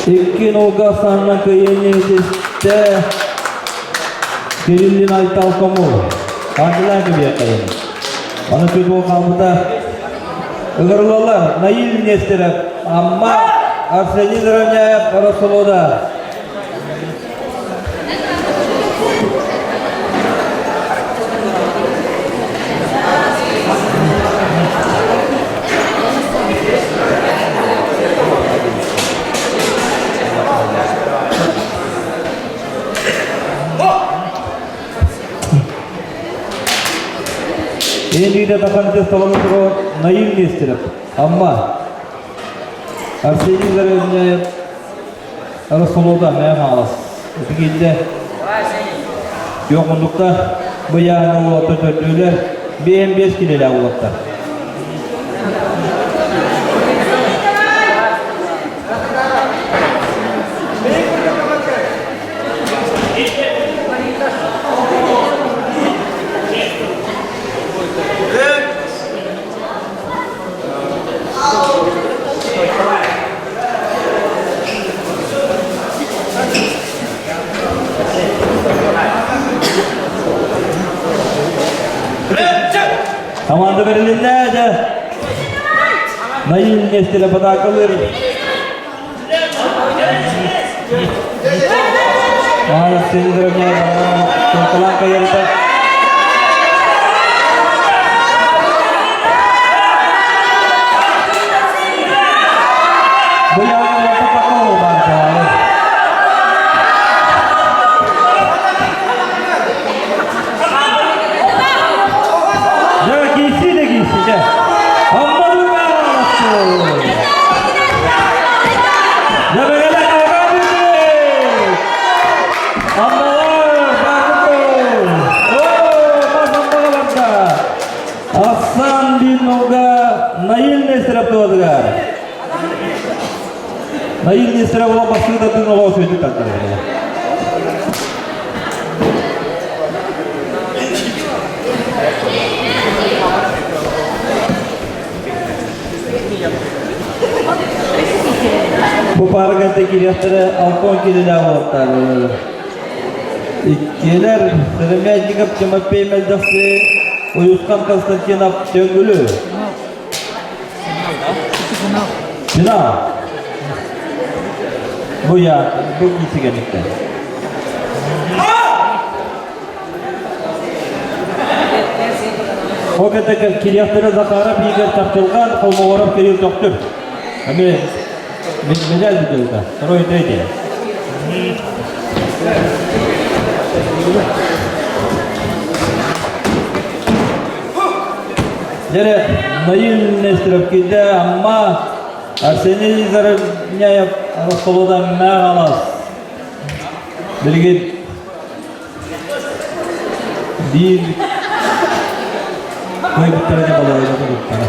Икки нолга санна кыайыыны ситистэ Кириллин Айтал Комул. Ардылаан кэбиэххэйин. Аны футбол хаалбыта. Ыгырылалар Наиль Нестеров, Амма Арсений Заровняев, Росолода. Эндиде таханты столону Наил Нестеров, Амма. Арсений Заровняев, Росолода мэ хаалас. Итигинде Йоҕуннукта быйааны уолаттар төрдүүлэр, биэн биэс килэлээх уолаттар. Команда берилинне дьэ. Наил Нестеров атаакалыыр. Тонкалаан кайарыта. Бу яҕа пакол бар Дьэ, киирсии да киирсии, дьэ. Асан Биннуга Наил Нестеров туодугар. Наил Нестеров ола басыыда тын оҕо сөйдүк тардыр. Бу паарга кириэхтэрэ Алтон килилээх уолаттар. Иккилэр Сыромятников Тимофей Мельдовцы, Уюскан Константинов Төнгүлү. Финал. Бу я, бу киисигэнниктэн. Ол кэнтэ кириэхтэрэ Захаров Игорь Тахтылган, Холмогоров Кирилл Төхтүр. Эми медаль бүтүлдэ. Второй, третий. Дьэрэ, Наил Нестеров киирдэ, Амма, Арсений Заровняев Ростовода Мэҕалас. Билигин биир кыайбыттара дьэ балайда туруктара.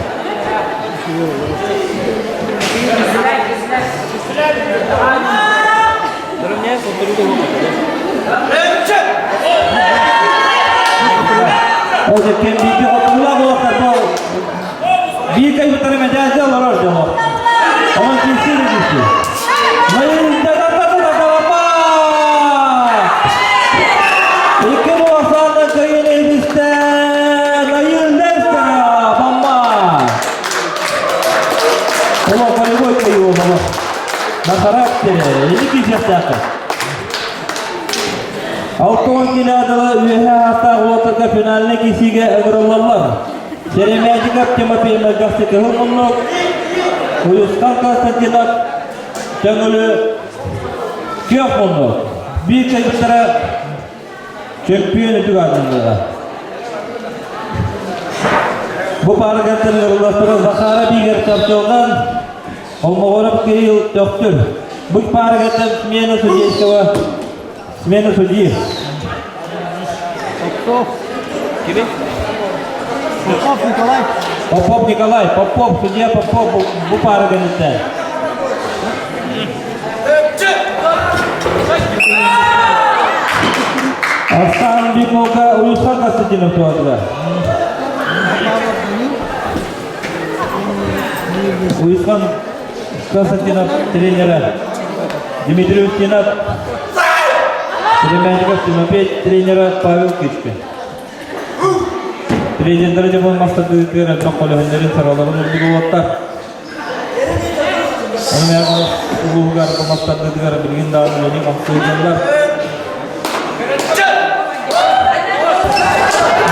Ол кем бииргэ хотугулаах уолаттар бу биир кайбыттары мэдээлде олорор дьоно. Онон киирсии да киирсии. Икки буолсаана кыайын иһитистэ Наил Нестеров Амма. Олох боевой кыайыы олох. На характере. Или киирсиэхтээххэ. Алтон килаадала үөһэ ааттаах уолаттарга финальнай киирсиигэ ыҥырыллаллар. Серемятиков Тимофей Мөлбөхсү кыһыл муннук, Уйусхан Константинов Төҥүлү күөх муннук. Биир кыайбыттара чөмпүйүөн үрдүк аатырдыга. Бу паарыгаттан ыҥырыллахтара Захара Бигер Чапчылган, Холмогоров Кирилл Төхтүр. Бу паарыгаттан смена судейского смена судьи. Попов. Кими? Попов Николай. Попов Николай, Попов, судья Попов бу паара кэнниттэн. Арсан Бекмолка Уюсхан Константинов туһатыгар. Уюсхан Константинов тренера Дмитрий Устинов, Сремянников Тимофей тренера Павел Кычкин. Тренердері де болмастырдығыр элбэх көлөһүннэрин сараларын үрдүк уолаттар. Оны улуугар болмастырдығыр билигин даҕаны үлэни хамсыыллар.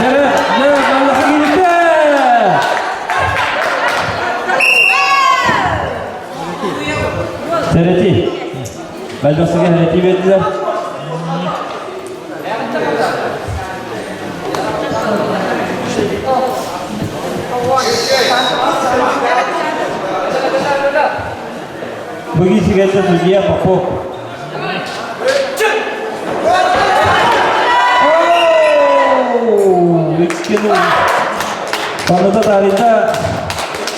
Нere, nere, Allah'a girdi. Сэрэтии. Бэлбэсигэ сэрэтии биэрдилэр. Бүгүн сигэлдэ судья Попов. Өйткені Паныта тарихта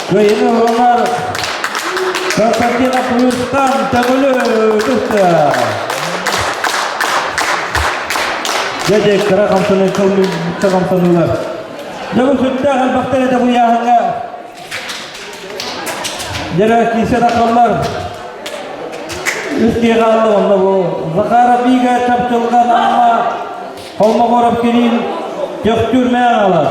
кыайыны ыланар Константинов Уйустан Төҥүлү түстэ. Дьэ дьэ кыра хамсаныы кыл хамсаныылар. Дьэ бу сүрдээх элбэхтэр этэ бу ыйааһыҥҥа. Дьэ киирсэ тахаллар. Үс киһи хаалла онно бу Захаров Бига Чапчылҕан Амма Холмогоров Кирилл Төхтүр Мэҥалас.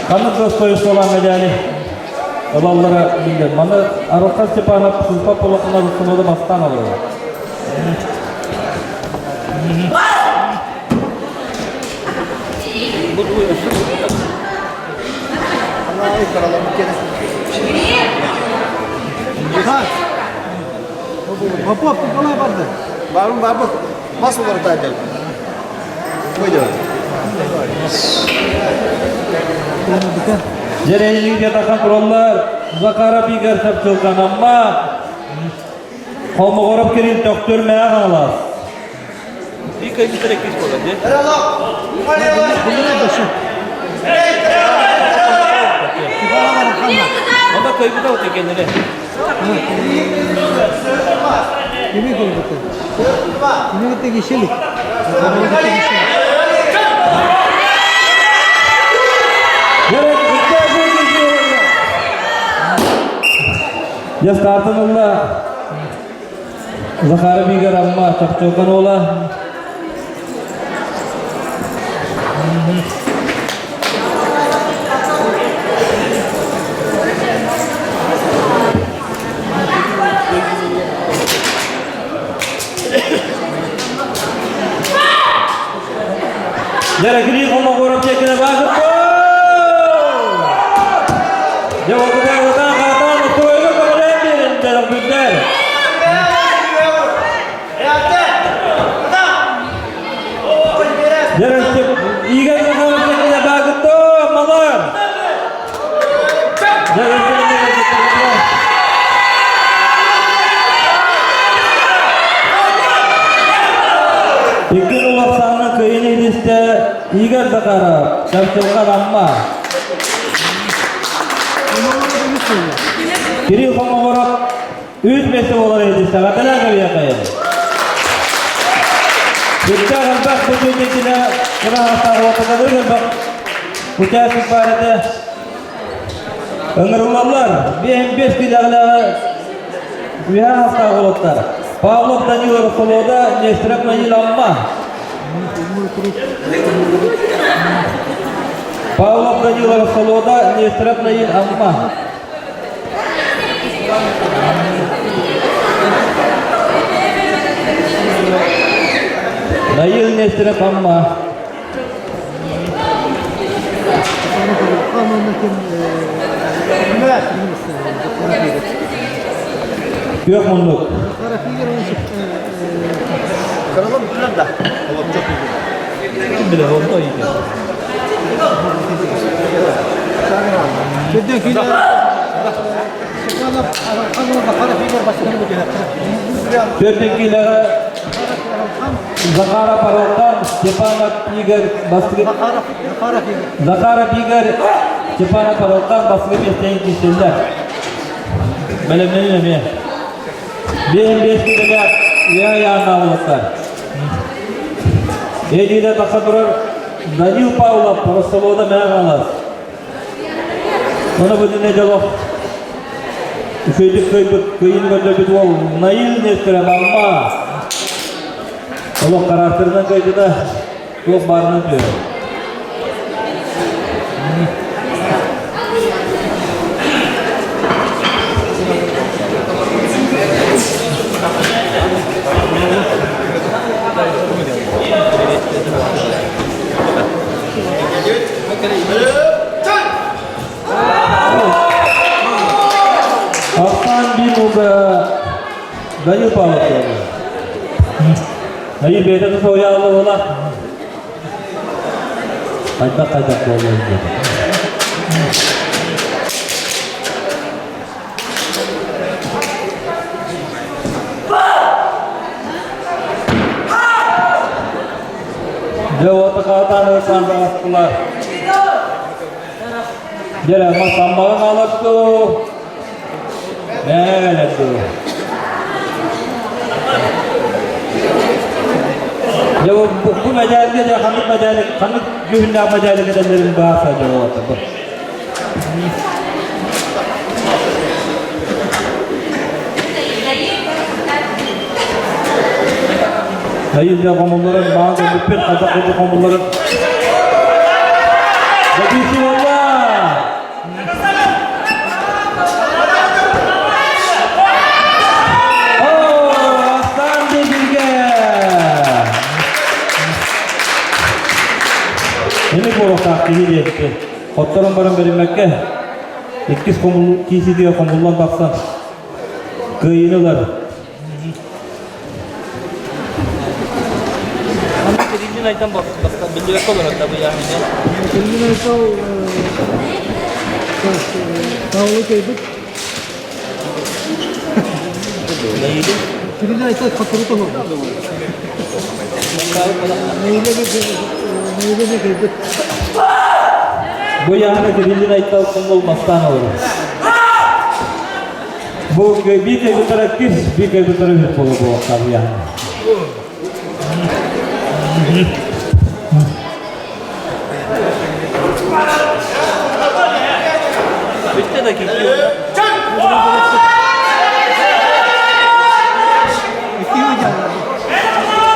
Ханнык достоинстволаах медали ылаллара биллэр. Маны Арылхан Степанов Сыыпа Полохунар установы бастаан олорор. Попов, қалай барды? Барым барбы. Мас олар тайдал. Пойдем. Дьэрэйигэ тахан тураллар Захаров Игорь Сапчылкан Амма Холмогоров Кирилл Төхтүр Мэҕэ Хаҥалас. Ода кыйбыта вот екенleri. Kimi кылбыты? Kimi кытта кишилик? Я стартын Захаров Игорь Амма Чохчолкан уола. Дьэ, Холмогоров диэкинэ баҕырбыт! Дьэ, отутаан хаатаан оттуойга көмөлөөн биэрэн бэлэхпиттэр. Дьэ, Игорь Захаров диэкинэ баҕырбыт! Малар! Дьэ, Икки улахсааны кыйын илистэ Игорь Захаров, Чарчылҕан Амма. Кирилл Хомоҕоров үс миэстэ буолар илистэ. Хатылаа кэбиэхэ. Сүрдээх элбэх бутуутитинэ кыраһастаах уотаталыы элбэх участник баар этэ. Ыҥырыллаллар. Биэһин килэҕилээҕи үһэ аастаах уолаттар. Павлов Данилов Солода, Нестеров Наил Амма. Павлов Данилов Солода, Нестеров Наил Амма. Наил Нестеров Амма. Күөх муннук. Kıralım bütünler da. Oğlum çok iyi. Kim bilir oldu o iyi. Төрдүн Захаров Арылхан, Степанов Игорь, Бастыгы... Захаров Игорь, Степанов Арылхан, Бастыгы миэстэни кистэллэр. Бэлэмнэнин эмиэ. Биэһин биэс киилэгэ уйа ыйааннаах уолаттар. Эдиилэ тахса турар Данил Павлов, Ростовода Мэҕэ Хаҥалас. Ону бу дьолох үчүгэйдик кыайбыт, кыайыыны көрдөрбүт уол Наил Нестеров Амма. Олох характерынан кыайбыта туох баарынан түһэр. Ахтан Бимуга Данил Павлов. Найы бэйэтэ соһуйаалы буола. Хайдах-хайдах буолуо диэн. Дьэ, уота хаатаан ылсан баҕастылар. Дьэ, мас аммаҕа хаалар дуу? Мээлэр дуу? Дьэ, бу мэдээлгэ дьэ ханнык мэдээлэ, ханнык дьүһүннээх мэдээлэ кэтэллэрин бааса дьэ уота бу. Айылда хомулларын маан көрбүппүт, хайдах курдук хомулларын. Дьэ, буолла! Эми буолуохтаах киһи диэбитэ. Хотторон баран бэриммэккэ, иккис кииситигэр хомуллан тахсан кыайыыны ылар. Аны Кириллин Айтан бастан биллибэккэ олорор да быйаһыны. Кириллин Айтал Павлы кэйбит. Кириллин Айтал хотуру тоһор. Наиле кэйбит. Бу яһына Кириллин Айтал кумул бастан олорор. Бу биир кайбыттара кис, биир кайбыттара үһүс буолар буолуохтаах бу яһына. Бүттэ да кикки.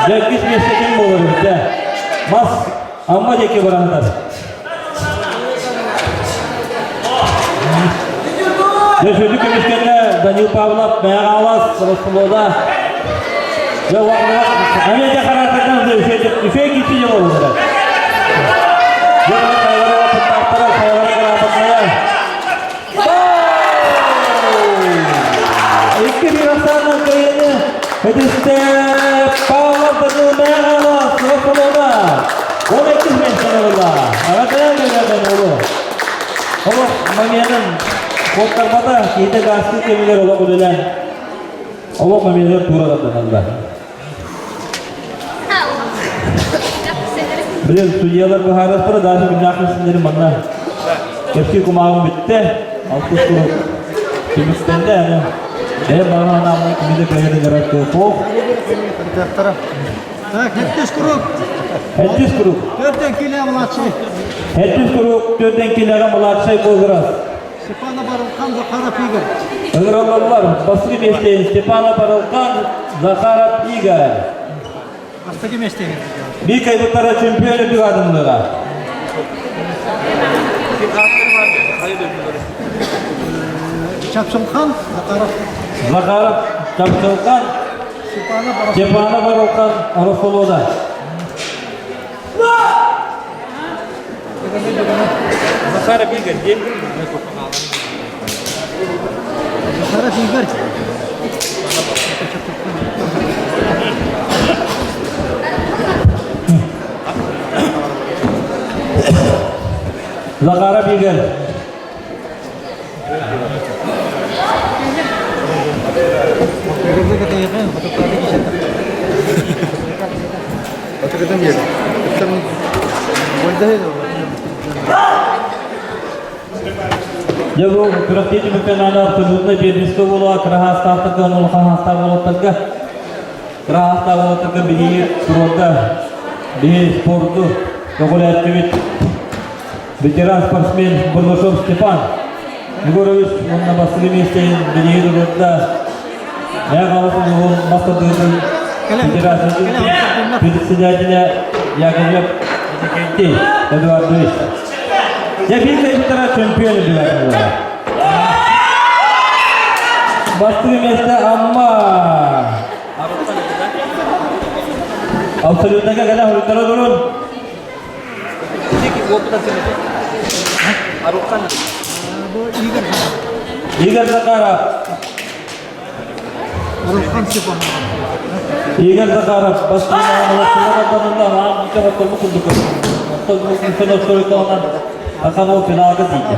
Дьэ, иккис миэстэ ким буолар эбит, дьэ. Мас Амма диэки бараннар. Дьэ, сүдү көмүскэннэ Данил Павлов, Мэҕалас, Росфлода. Дьэ, Эмиэ дьэ хараатырдан үчүгэй киирси дьэ буоллулар. Дьэ, хайалара опыттаахтара, хайалара грамотная. Икки биир ахсаанынан кыайыыны этистэ Павлов Данил Мэҕалас, Росфлода. Ол иккис миэстэни ылла. Аҕатынан кэлгэтэн уолу. Олох моменын куоттарбата, киһитэ гаастыы кэмигэр олох үлэлээн олох моменыгар туура тарданылла. Блин, судьялар быһаарыахтара, даже күннээх миссиннэри манна кэпсии кумааҕым бүттэ. Алтыс куруук түмүктэннэ. Аны бэйэм баҕа санааммын кими да кыайан ыҥырар кыах Так, хэттис куруук. Хэттис куруук. Төрдөн киле младший. Хэттис куруук төрдөн килеҕэ младший Болград. Степана Барылхан, Захаров Игорь. Ыҥыраллар бастакы миэстэни Степана Барылхан, Захаров Игорь. Бастакы миэстэни. Биир кайбыттара чемпион үрдүк аатынныга. Чапшылхан, Захаров. Захаров, Чапшылхан, Степанов Арылхан Росолода. Захаров Игорь, где? Захаров Игорь. Захаров Игорь. Дьэ бу күрэхтии түмүктэнээнэ абсолютно первенство буолуо кыраһаастаахтарга улахан хаастаах уолаттарга кыраһаастаах уолаттарга биһиги туруорда биһи спорду көҕүлээттибит Ветеран спортсмен Бурнашов Степан Егорович уонна бастакы миэстэтин билиги туруорда Мэҥэ Хаҥалас улууһун мас тардыытын федерациятын председателя Яковлев Иннокентий Эдуардович. Дьэ биир кайбыттара чемпион үрдүгэр Бастакы миэстэ Амма. Абсолютно кэлэ хоруйтара турун. Игорь Захаров. Игорь Захаров Ахан финалга тиийдэ.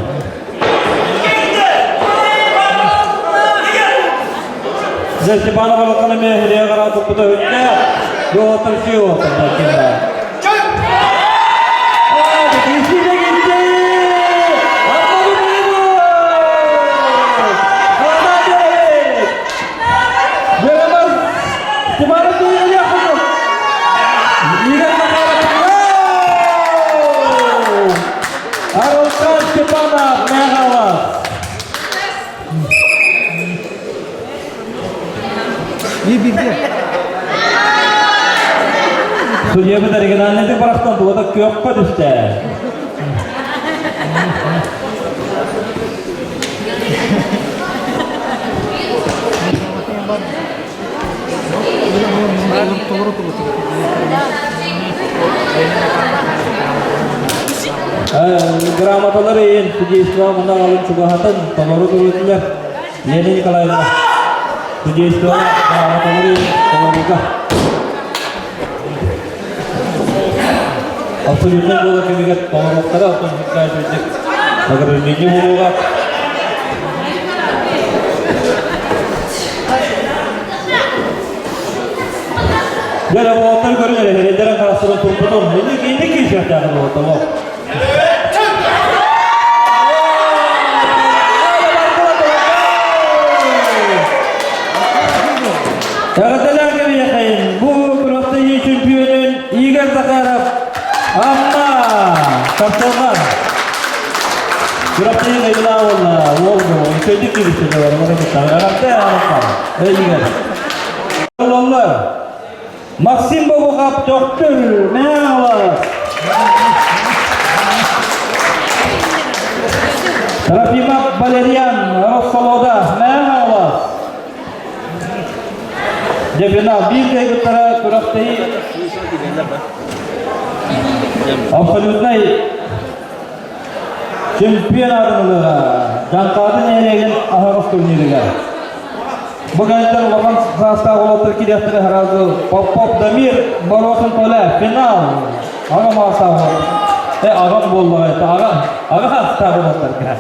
Степанов Алакана мехле гара туппута хүтте. Жолаттар сүйө отыр. Арылхан Степанов, Мэҕалас. Судьябыт оригинальный барахтан тугата күөххэ түстэ. Грамоталары иһин судейство мунна алын чугаһатын толору туруутулар. Лена Николаевна, судейство грамоталары иһин толоруга. Абсолютно буола кэмигэр толоруохтара, оттон награждение буолуоҕа. Дьэ, уолаттар көрүн эрэ, эрэйдэрин харахтарын турбутун, инник инник киирсиэхтээх уолаттар. Эҕэрдэлээн кэбиһиэхэйин, бу күрэхтэһии чөмпүйүөнүн Игорь Захаров Амма Тапталган Күрэхтэһии кайгылаа буолла, уол бу, үчүгэйдик киирбит Эҕэрдэ Амма, Игорь. Оллар. Максим Бобухов Төхтүр Мэҥэ Трофимов Валерьян Россолода Мэҥэ Дьэ финал биир кыайбыттара күрэхтэһии абсолютнай чемпион аатын ылыаҕа Дьаҥхаатын нэһилиэгин аһаҕас турнирыгар. Бу кэнниттэн улахан саастаах уолаттар киириэхтэрэ сразу Попов Дамир Боросин Толя финал аҕам аастаах э аҕам буоллаҕа это аҕам аҕа саастаах уолаттарга.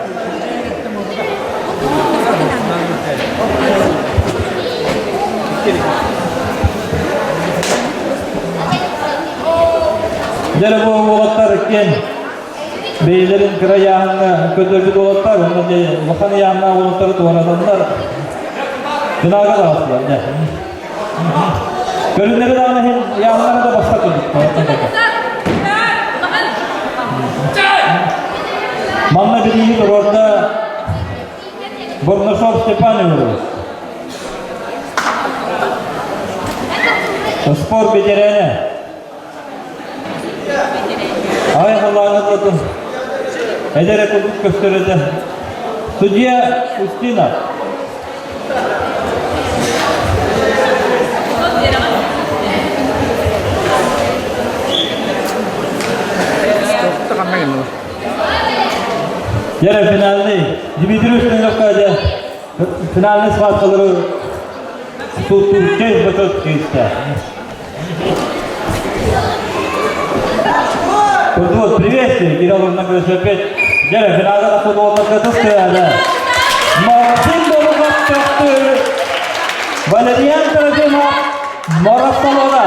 Дьэ бу уолаттар иккиэн бэйэлэрин кыра ыйааһыҥҥа көрдөрбүт уолаттар уонна дьэ улахан ыйааһыннаах уолаттары туоратаннар финалга таҕыстылар дьэ. Көрүннэри даҕаны иһин ыйааһыннара да баста курдук. Манна бирииһи туруорда Бурнашов Степан Егорович. Спорт ветераны. Ай халаанатын эдэр курдук көстөр этэ. Судья Устина. Дьэ финальный Дмитрий Устиновка дьэ финальный схваткалары туттур бөтөт киирсэ. Вот, приветствие, Кирилл Владимирович опять. Дьэ, финалга тахсыбыт кытыскыада. Максим Болугов Төхтүр, Валериан Трофимов Моросолода.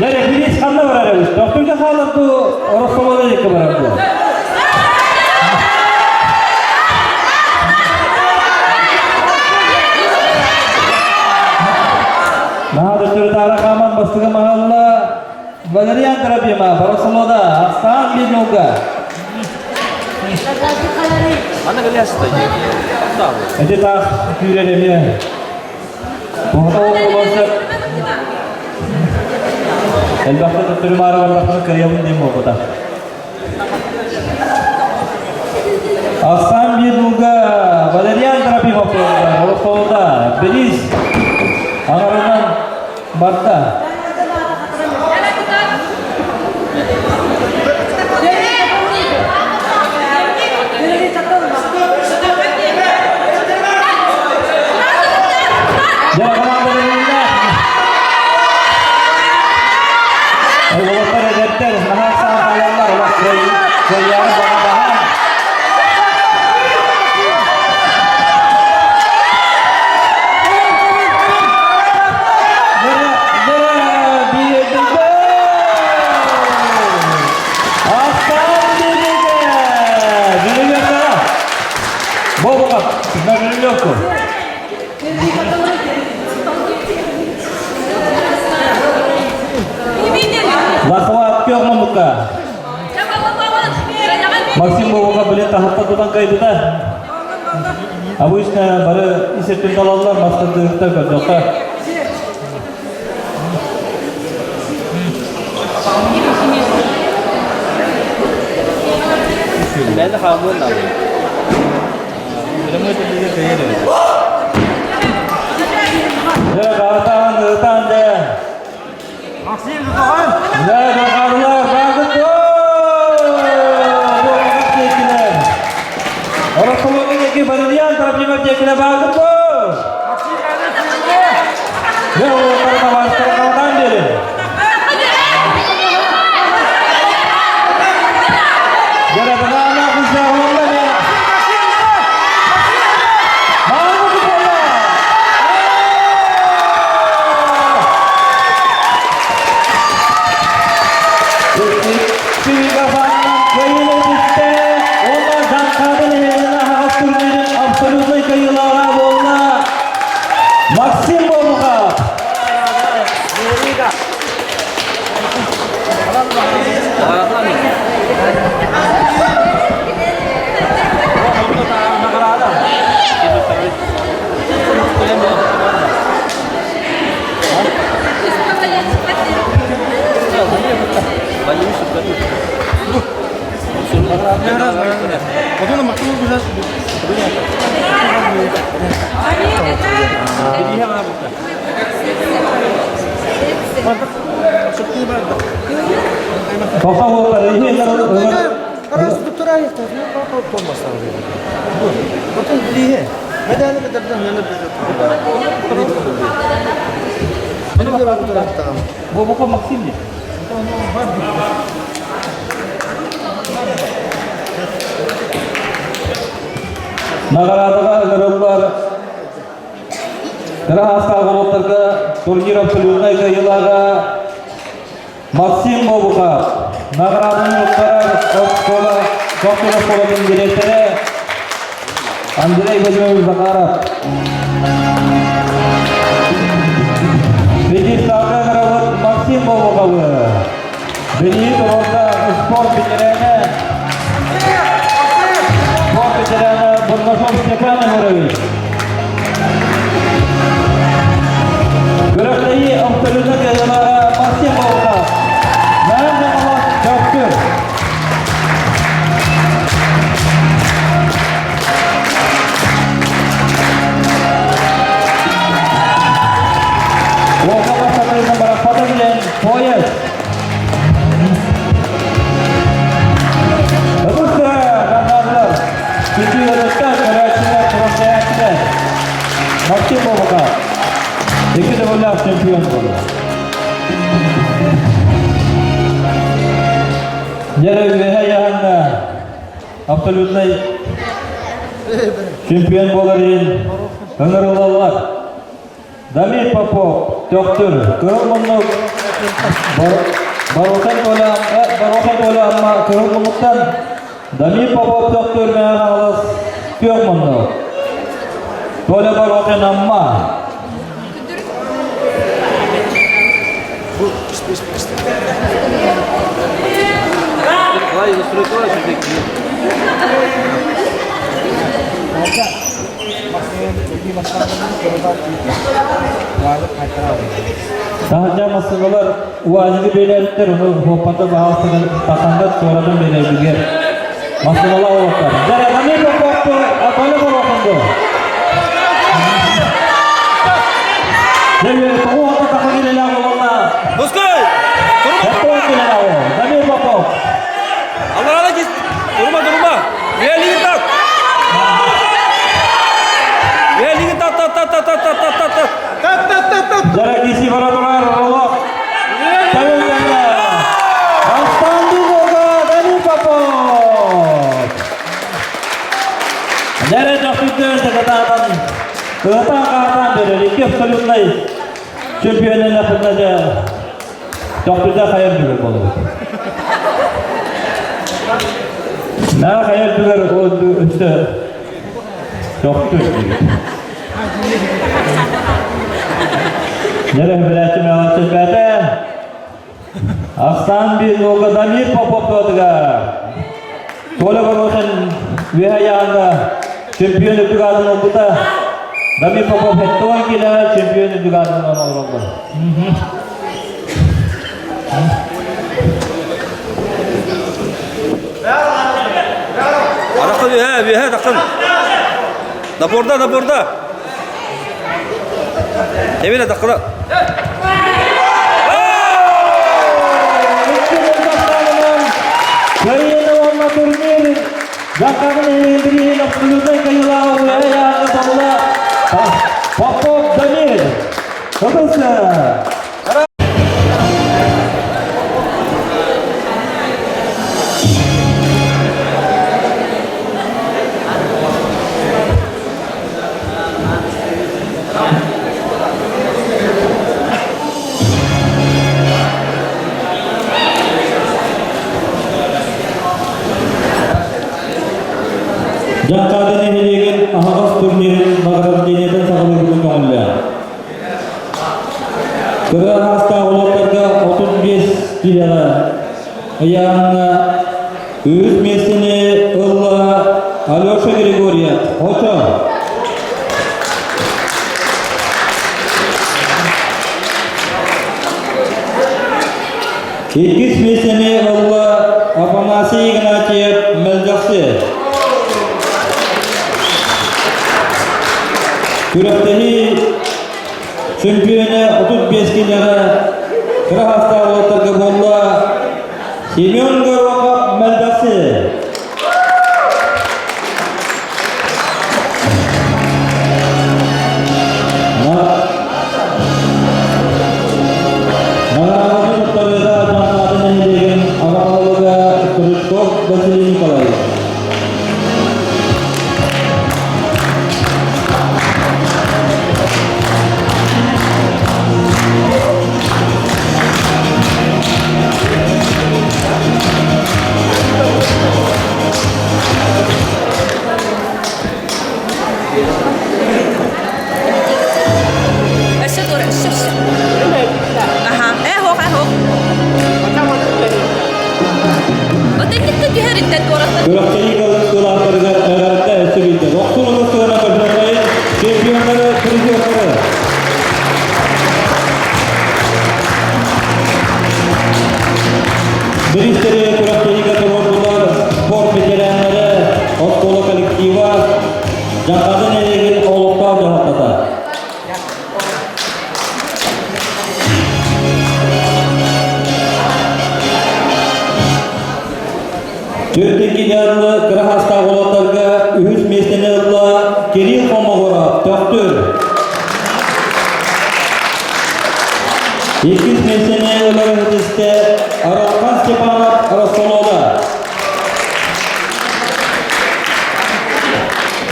Дьэ, реферис ханна барар эбит? Төхтүргэ хаалар дуу, Оросолода диэки барар дуу? Наһаа төттөрү-таары хааман бастакы маһалла Валериан Трофимов, Оросолода, Ахсаан Беднюга. Эти таах күүрэр эмиэ. Тоҕо буолуон сөп. Элбэхтэ төттөрү-маары барбахтары кыайабын диэн буолбута. Ахсаан Беднюга Валериан Трофимов Оросолода, Белиз аҥарынан барда. Дьэ, команда бэрилиннэ. Уолаттар эдэрдэр наһаа саҥа хаалаллар, олох кыайаары баҕа баһаам. Захват Кёрманука. Максим Бобука билин таһытта тутан кайбыта. Обычно бары исертин талаллар, мастардыгыттар көрдөххө. Бәлі хаалуын алды. Дьэ, гаатаан, ытаан дэ. Максим Зутоҕан! Дьэ, баҕарлар, баҕыт! Бу Максим не? Наҕараадаҕа ыҥырыллар кыра аастаах уолаттарга турнир абсолютнай кыайыылааҕа Максим Бобуков наҕарааданы туттарар оскуола Тохтур оскуолатын дириэктэрэ Андрей Владимирович Захаров. Пьедесталга ыҥырабыт Максим Бобуковы. Билии туруорда спорт ветерана спорт ветерана Бурнашов Степан Егорович. Күрэхтэһии абсолютно кыайыылааҕа Максим Волков. Наһаа олох чопчу. Волков бастакы барахпата билэн поезд. Ытыска каннадылар. Күтүөрөттөр, көрөөччүлэр, туруорсааччылар. Максим Бобуков. Икки төгүллээх чемпион буолла. Дьэ, үөһэ яһанна абсолютнай чемпион буолар иһин ыҥырыллаллар. Давид Попов, Төхтүр, Кыһыл муннук, Барухан Толя, Барухан Толя Амма Кыһыл муннуктан Давид Попов Төхтүр Мэҥэ Хаҥалас Күөх муннук. Толя Барухин Амма. Таһырдьа массыыналар УАЗигы бээлээбиттэр, ону хуоппата баһаалыстыгар таханнар туоратан бээлээбигэр. Массыыналар олохтор. Дьэ, Дамир Попов Толя Боруохунду. Дьэ, тоҕу хата таха килэлээх буолла. Пускай! Дамир Попов. Аларала кис. Турума, турума. Üyeliği tak. Üyeliği tak, tak, tak, tak, tak, tak, tak, tak, tak. Tat tat tat tat. Дьэ, бара турар олох. Тәуелденде. Бастанды Бога Дамир Попов. Дәрі төхтүттен сакатаатан ытан хаатан берер. Икки абсолютнай чемпионын ахырна Төхтүдэ хайар бүгэр болобут. Наа хайар бүгэр өссө төхтүр Нерэ билээччи мэлэччилбэтэ. Ахсаан биир нолга Дамир Попов туотугар. Толя Ворошин үөһэ яанда чемпион үрдүк аатын ылбыта. Дамир Попов хеттуон килэ чемпион үрдүк аатын олороллор. Адақын үһэ, үһэ дақын. Наборда, наборда. Эмиле дақына. Кыайыыны уонна турнир Жаккагын эһиндириһин абсолютнай кыайыылааҕа үөһэ табыла Попов Дамир. Кытылсы! Дьаҥхаады нэһилиэгин аһаҕас турнирын награждениетын саҕалыырбын көҥүллээн. Кыра аастаах уолаттарга 35 киилэҕэ. ыйааһыҥҥа үһүс миэстэни ылла Алеша Григорьев, Хочо. Иккис миэстэни ылла Афанасий Игнатьев, Мэлдьэхси. Күрэхтэһии чөмпүйүөнэ 35 киилэҕэ кыра саастаах уолаттарга буолла Семен Горохов Мэлдьэхси. Наҕарааданы туттарыыга Дьаҥхаады нэһилиэгин аҕа баһылыга Стручков Василий Николаевич. Өссө тура, өссө, өссө. Аха, э, хоох, э, хоох. Отын түһэриттэн туораттан. Күрэхтэһии кылаастарыгар эҕэрдэ өссө биирдэ. Охсун улуустарына көрсөкөй чемпионнары, призердары. Биристери күрэхтэһиигэ туруордулар спорт ветераннары, оскуола коллектива, Дьаҥхата нэһилиэгин олохтоох дьаһалтата. Төрдүнки дьарылы кыра саастаах уолаттарга үһүс миэстэни ылла Кирилл Хомоҕоро, Төхтүр. Иккис миэстэни ылар ыһытыстэ Аралхан Степанов Ростолода.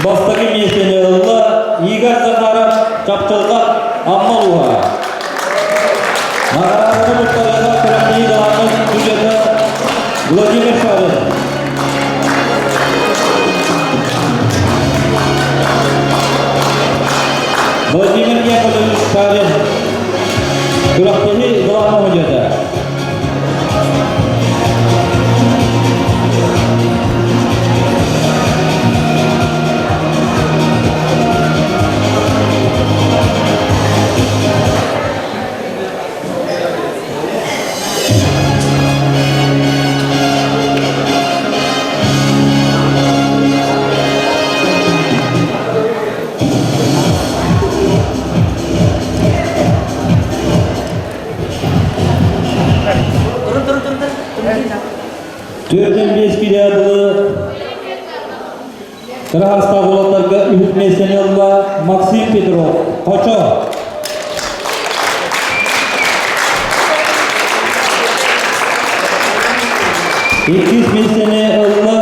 Бастакы миэстэни ылла Игорь Захаров Чапчылҕа Амма улууһа. Наҕарааданы туттарыыга күрэхтэһии даҕаны судьуйата Владимир Шарин. Владимир Яковлевич Шарин күрэхтэһии главнай судьуйата. Төрдөн биэс киилэҕэ дылы кыра саастаах уолаттарга үһүс миэстэни ылла Максим Петров, Хочо. Иккис миэстэни ылла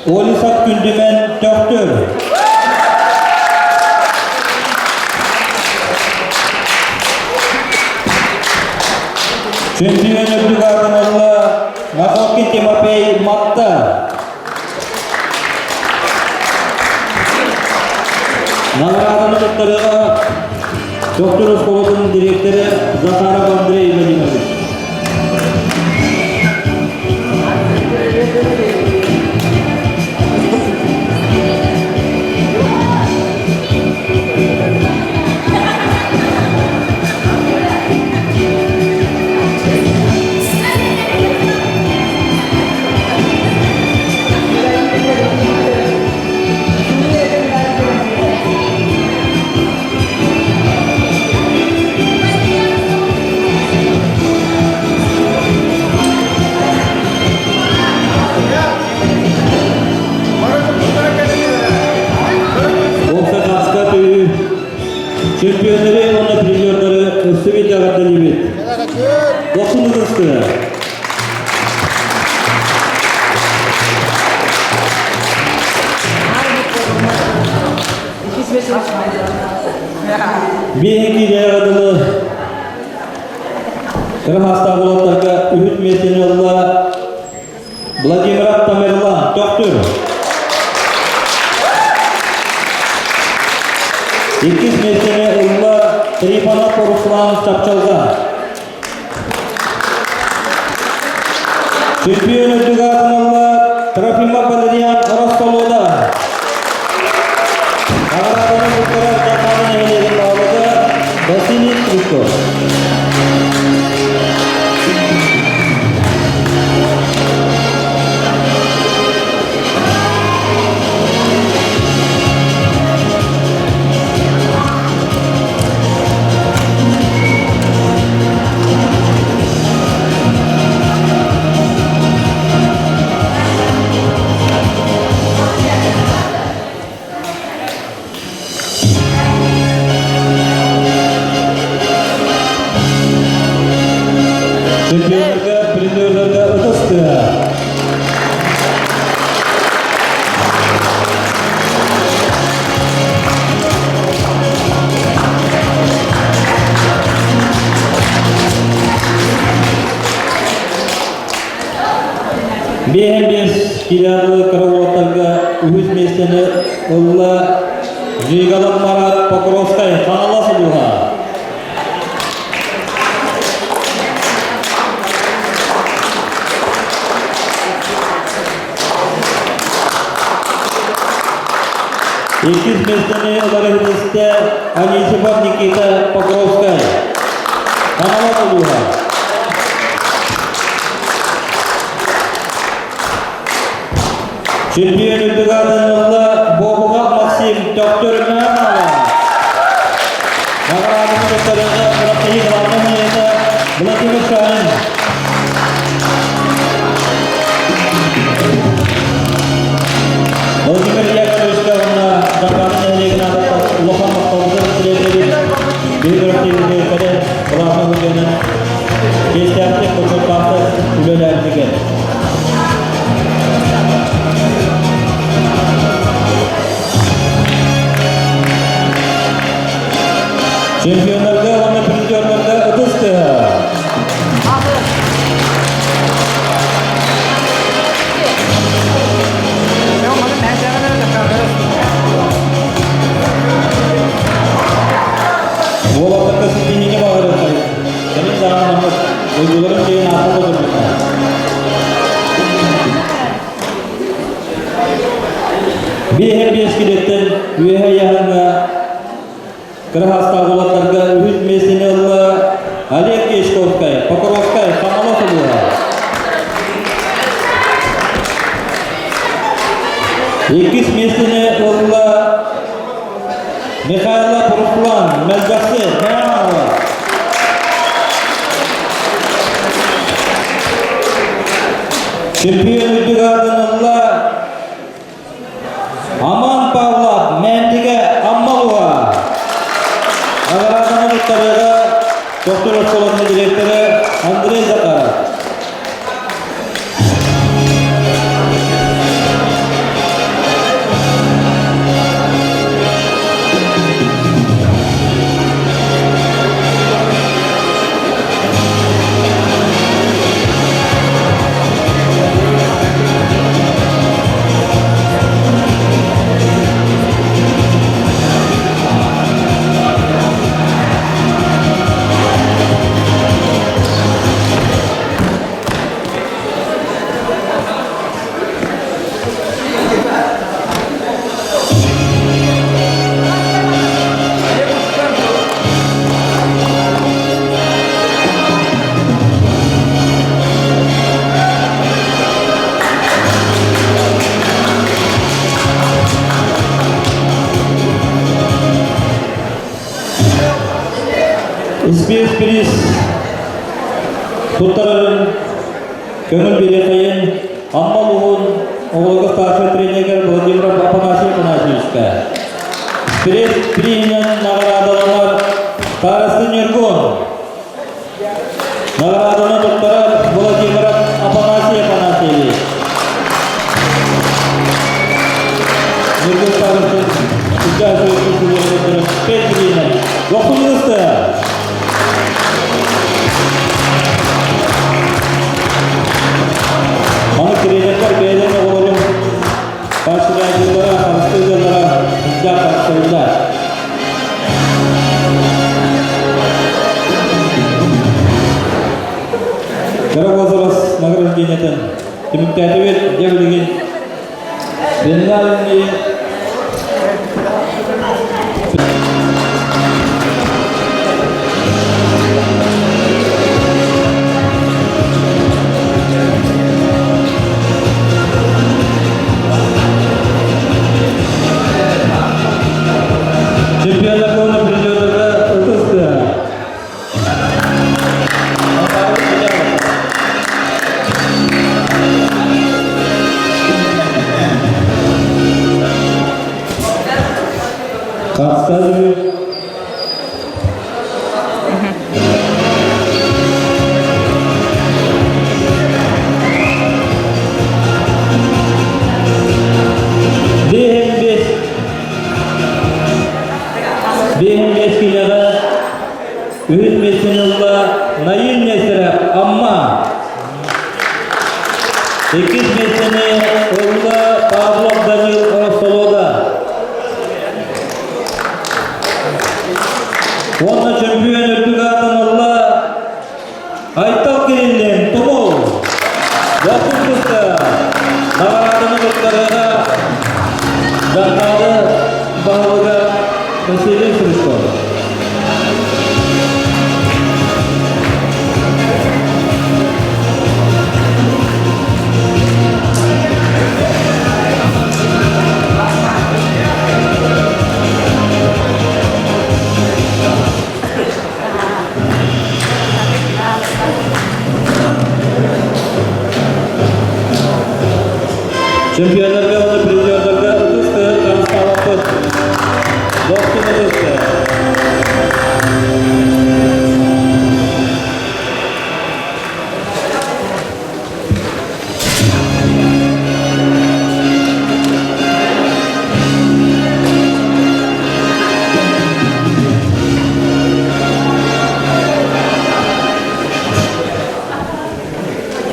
Олисов Күндүмэн Төхтүр. Чөмпүйүөн үрдүк аатын ылла Находкин Тимофей Матта. Награданы туттарыыга Доктор оскуолатын дириэктэрэ Захаров Андрей Владимирович. Уопсай түйүү чемпионнары уонна призердары өссө биирдэ эҕэрдэлиибит. Дохсун ытыстыа. Биһиги идеяҕа дылы кыра саастаах уолаттарга үһүс миэстэни ылла Владимиров Тамерлан Төхтүр. Иккис миэстэни ылла Трифонов Руслан Чапчалга. Чемпион үрдүк аатын ылла Трофимов Валериан Ростолода. Наҕарааданы туттарар Дьахааны нэһилиэгин баһылыга Василий Стручков. Чемпионнарга, призерларга ытыс тыаһа. Биэһэн биэс килоны кыра уолаттарга үһүс миэстэни ылла Жигалов Марат Покровскай Хаҥалас улууһа. Иккис миэстэни ылар иһитистэ Анисимов Никита Покровскай. Хаҥалас улууһа. Чемпион үрдүк аатын ылла Бобугов Максим Төхтөрүнэ Наҕарааданы туттарыыга күрэхтэһии главнай миэстэ Владимир Шанин. Владимир Яковлевичка уонна Дакааны нэһилиэгин аатыттан улахан махталбытын тириэрдэбит. Биһиги күрэхтэһиибитигэр кэлэн главнай судьуйанан чиэстээхтик, бочуоттаахтык үлэлээбитигэр. Чемпионнарга уонна призердарга ытыс тыаһа. Уолаттарга ситиһиини баҕарыаххайын. Кэлин даҕаны маннык дойдуларын чэйин аахпыт олорбуттар. Биэһэ биэс килиэттэн үөһэ ыйааһыҥҥа кыра саастаах уолаттарга үһүс миэстэни ылла Олег Дьячковскай, Покровскай, Хаҥалас улууһа. Иккис миэстэни ылла Михайлов Руслан, Мэлдьэхси, Мэҥэ Чемпион үрдүк аатын ылла Аман Павлов, Мээндигэ, Амма улууһа. Наҕарааданы туттарыыга Төхтүр оскуолатын директора Андрей Захаров. Испиэс бириис туттарарын көҥүл бириэхэйин Амма улууһун оҕолорго старшай тренеригэр Владимир Афанасьев Афанасьевичка. Пресс приһинэн наҕараадаланар Старосты Ньургун. Наҕарааданы туттарар Владимиров Афанасий Афанасьевич. Ньургун Старостин участвует Петрина. Дохуйуста! Маны тренердер бэйэлэрин оҕолорун поощряйдыыллара, харыстыыллара сылдьар тахсаллар. Түмүктээтибит дьэ билигин финальный Чемпионат уонна призердарга ытыс тыаһа. Хастар Биһин Биһин бес килэҕэ үһүс миэстэни ылла Наил Нестеров Амма. Иккис миэстэни ылла Павлов Данил Ростолода. Уонна чөмпүйүөн үрдүк аатын ылла Айтал Кириллин Тумул. Дохсун кытта наҕарааданы туттарыыга Дакаалы баһылыга Василий Стручков. Чемпионнарга уонна призердарга ытыс тыаһын харыстаабаппыт. Дохсун ытыс тыаһа.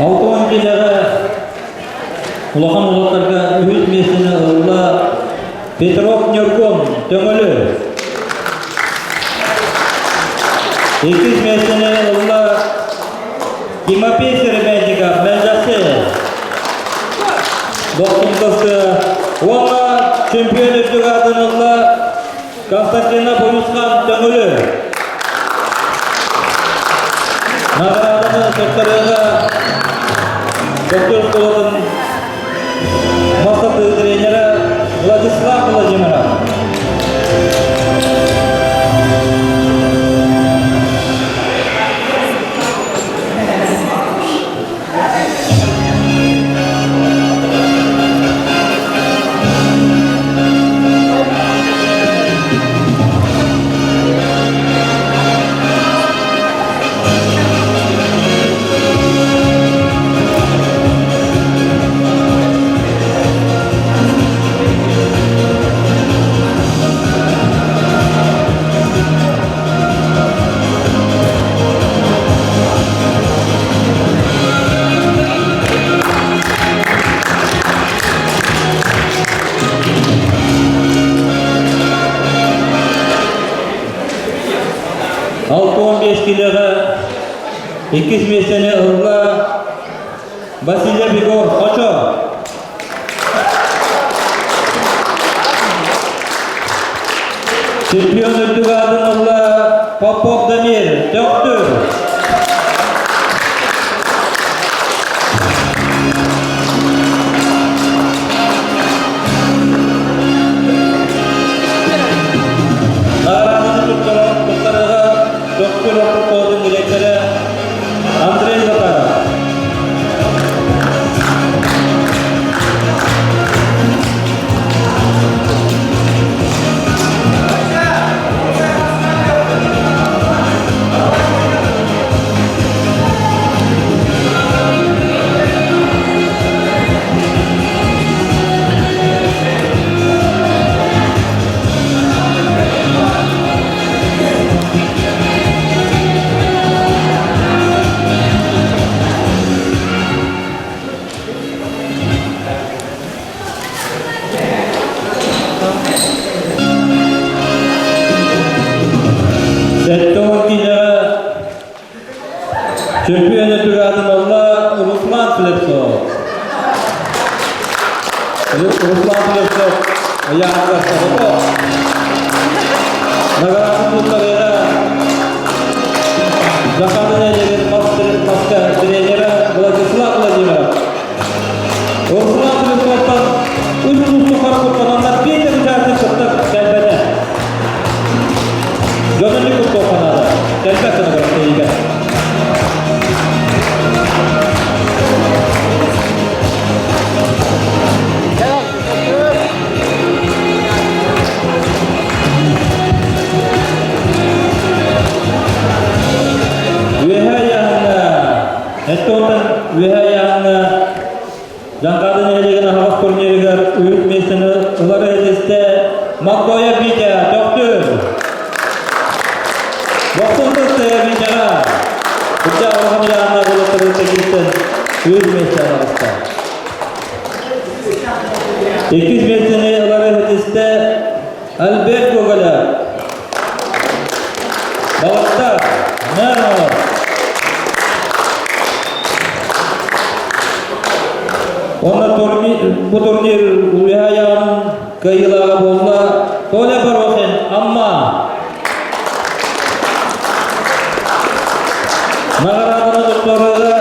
Алтон килэҕэ улахан уолаттарга үһүс миэстэни ылла Петров Ньургун Төҥөлү. Иккис миэстэни ылла Тимофей Серебренников Мэлдьэхси. Дохсун кысты уонна чемпион үрдүк аатын ылла Константинов Уйусхан Төҥүлү. Наҕарааданы туттарыыга Доктор школатын мас тренера Владислав Владимиров. 65 килоҕа иккис миэстэни ылла Василий Егор Хочо. Чемпион үрдүк аатын ылла Попов Дамир, Төхтүр. Наҕарааданы туттарыыга Төхтүр округун дириэктэрэ Андрей Захаров. Руслан Слепцов ыйааһыныгар соҕотох. Награданы туттарыыга Захар Леонидович маска тренера Владислав Владимиров. Руслан Слепцовтан үс тустуу хара куттананнар Петя участник кытта кэлбэтэ. Дьону куттуохханаада. Кэлбэт гына көрсөйүгэр. Үөһэ ыйааһыҥҥа, Эттоттан үөһэ ыйааһыҥҥа Дьаҥхаады нэһилиэгин аһаҕас турнирыгар үһүс миэстэни ылар иһитистэ Маккоя Витя Төхтүр. Бохсун тыстыа Витяҕа. Кырдьа улахан ыйааһынна булаттары киирсэн үһүс миэстэни аҕыста. Иккис миэстэни ылар иһитистэ Альберт Гоголя. Балыктар, Нернова. Онно бу турнир уйаайаҕын кыайыылааҕа буолла Толя Борохин, Амма. Наҕарааданы туттарыыга.